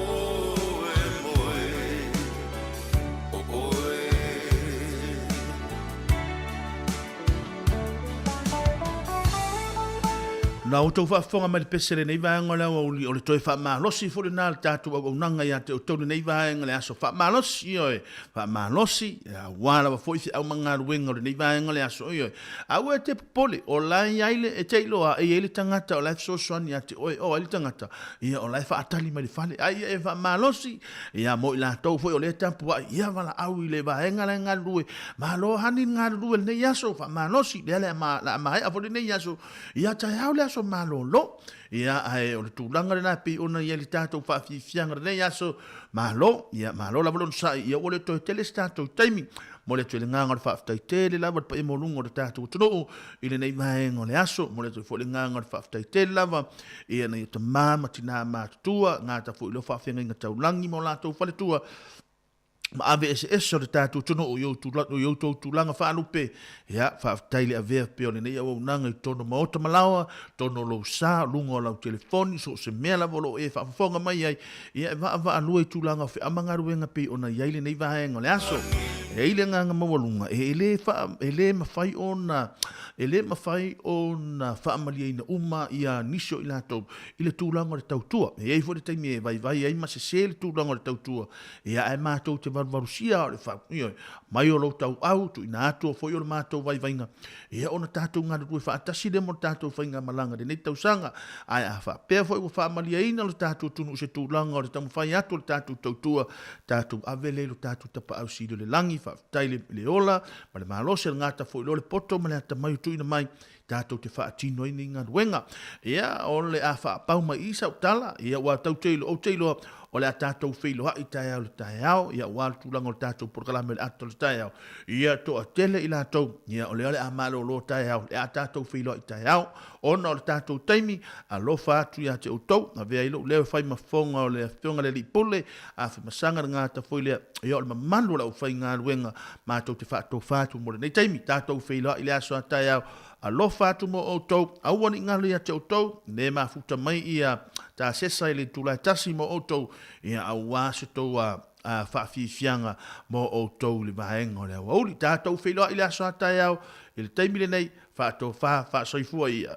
K: o oe.
P: Na outou faafofoga mai le pese lenei vaega o le aoauli, o le toe faamalosi foi lena le tatou auaunaga ia te outou lenei vaega le aso faamalosi, ioe, faamalosi, aua lava foi feau ma galuega o lenei vaega o le aso, ioe. Aua e te popole, o la e i ai le, e te iloa e i ai le tagata o la e fesoasoani ia te oe, o ai le tagata, ia o la e faatali mai le fale, a ia e faamalosi, Ia, mo i latou foi o lea e tapuai, ia valaau i le vaega la e galulue, malo hani le galulue i lenei aso, faamalosi, lea le a maea foi lenei aso, ia taeao le aso malolo. Ia, ae o le tulaga lena e pei ona i ai le tatou faafiafiaga i lenei aso, malo, ia, malo lava le onosai, ia ua le toe tele se tatou taimi. Momoli atu ai le agaga o le faafetai tele lava i le paia maualuga o le tatou atunuu i lenei vaega o le aso. Momoli atu ai foi le agaga o le faafetai tele lava i nai o tama ma tina matutua, gata foi i lea faafeagaiga taulagi ma o latou faletua, ma ave eseese o le tatou atunuu i outou tulaga faalupe. Ia, faafetai le avea pea o lenei auaunaga i totonu o maota ma laoa, totonu o lou sa, o luga o lau telefoni, so o se mea lava o lo o e faafofoga mai ai, ia e vaavaalua i tulaga o feau ma galuega pei ona i ai lenei vaega o le aso. E i ai le agaga maualuga e le faa, e le mafai ona, e le mafai ona faamalieina uma ia nisi o i latou i le tulaga o le tautua. E i ai foi le taimi e vaivai ai ma sese le tulaga o le tautua, ia ae matou te valuvalusia o le fau, ioe, mai o lou tauau, tuuina atu foi o le matou vaivaiga, ia ona tatou galulue faatasi lea mo le tatou faigamalaga i lenei tausaga. Ae a faapea foi ua faamalieina lo tatou atunuu i se tulaga o le taumafai atu o le tatou tautua, tatou ave lea i lo tatou Tapaau Sili o le lagi, faafetai i le ola ma le malosi, e gata foi loa le poto ma le atamai ua tuuina mai, tatou te faatino ai nei galuega. Ia, o le a faapau mai i i sau tala, ia ua tau te iloa, ou te iloa, o le a tatou feiloai taeao i le taeao, ia aua le tulaga o le tatou polokalame o le ata o le taeao, ia toatele i latou, ia o lea o le a malolo taeao, le a tatou feiloai taeao, ona o le tatou taimi, alofa atu ia te outou, avea ai lou leo e fai ma fofoga o le Afioga i le Alii Pule, Afemasaga le gata foi lea, ia o le mamalu o le aufaigaluega, matou te faatofa atu mo lenei taimi, tatou feiloai i le aso a taeao, alofa atu mo outou, aua ne i galo ia te outou, le mafuta mai ia tasesa i le itula e tasi mo outou, ia aua se tou faafiafiaga mo outou i le vaega o le aoauli. Tatou feiloai i le aso a taeao i le taimi lenei, faatofa, faasoifua ia.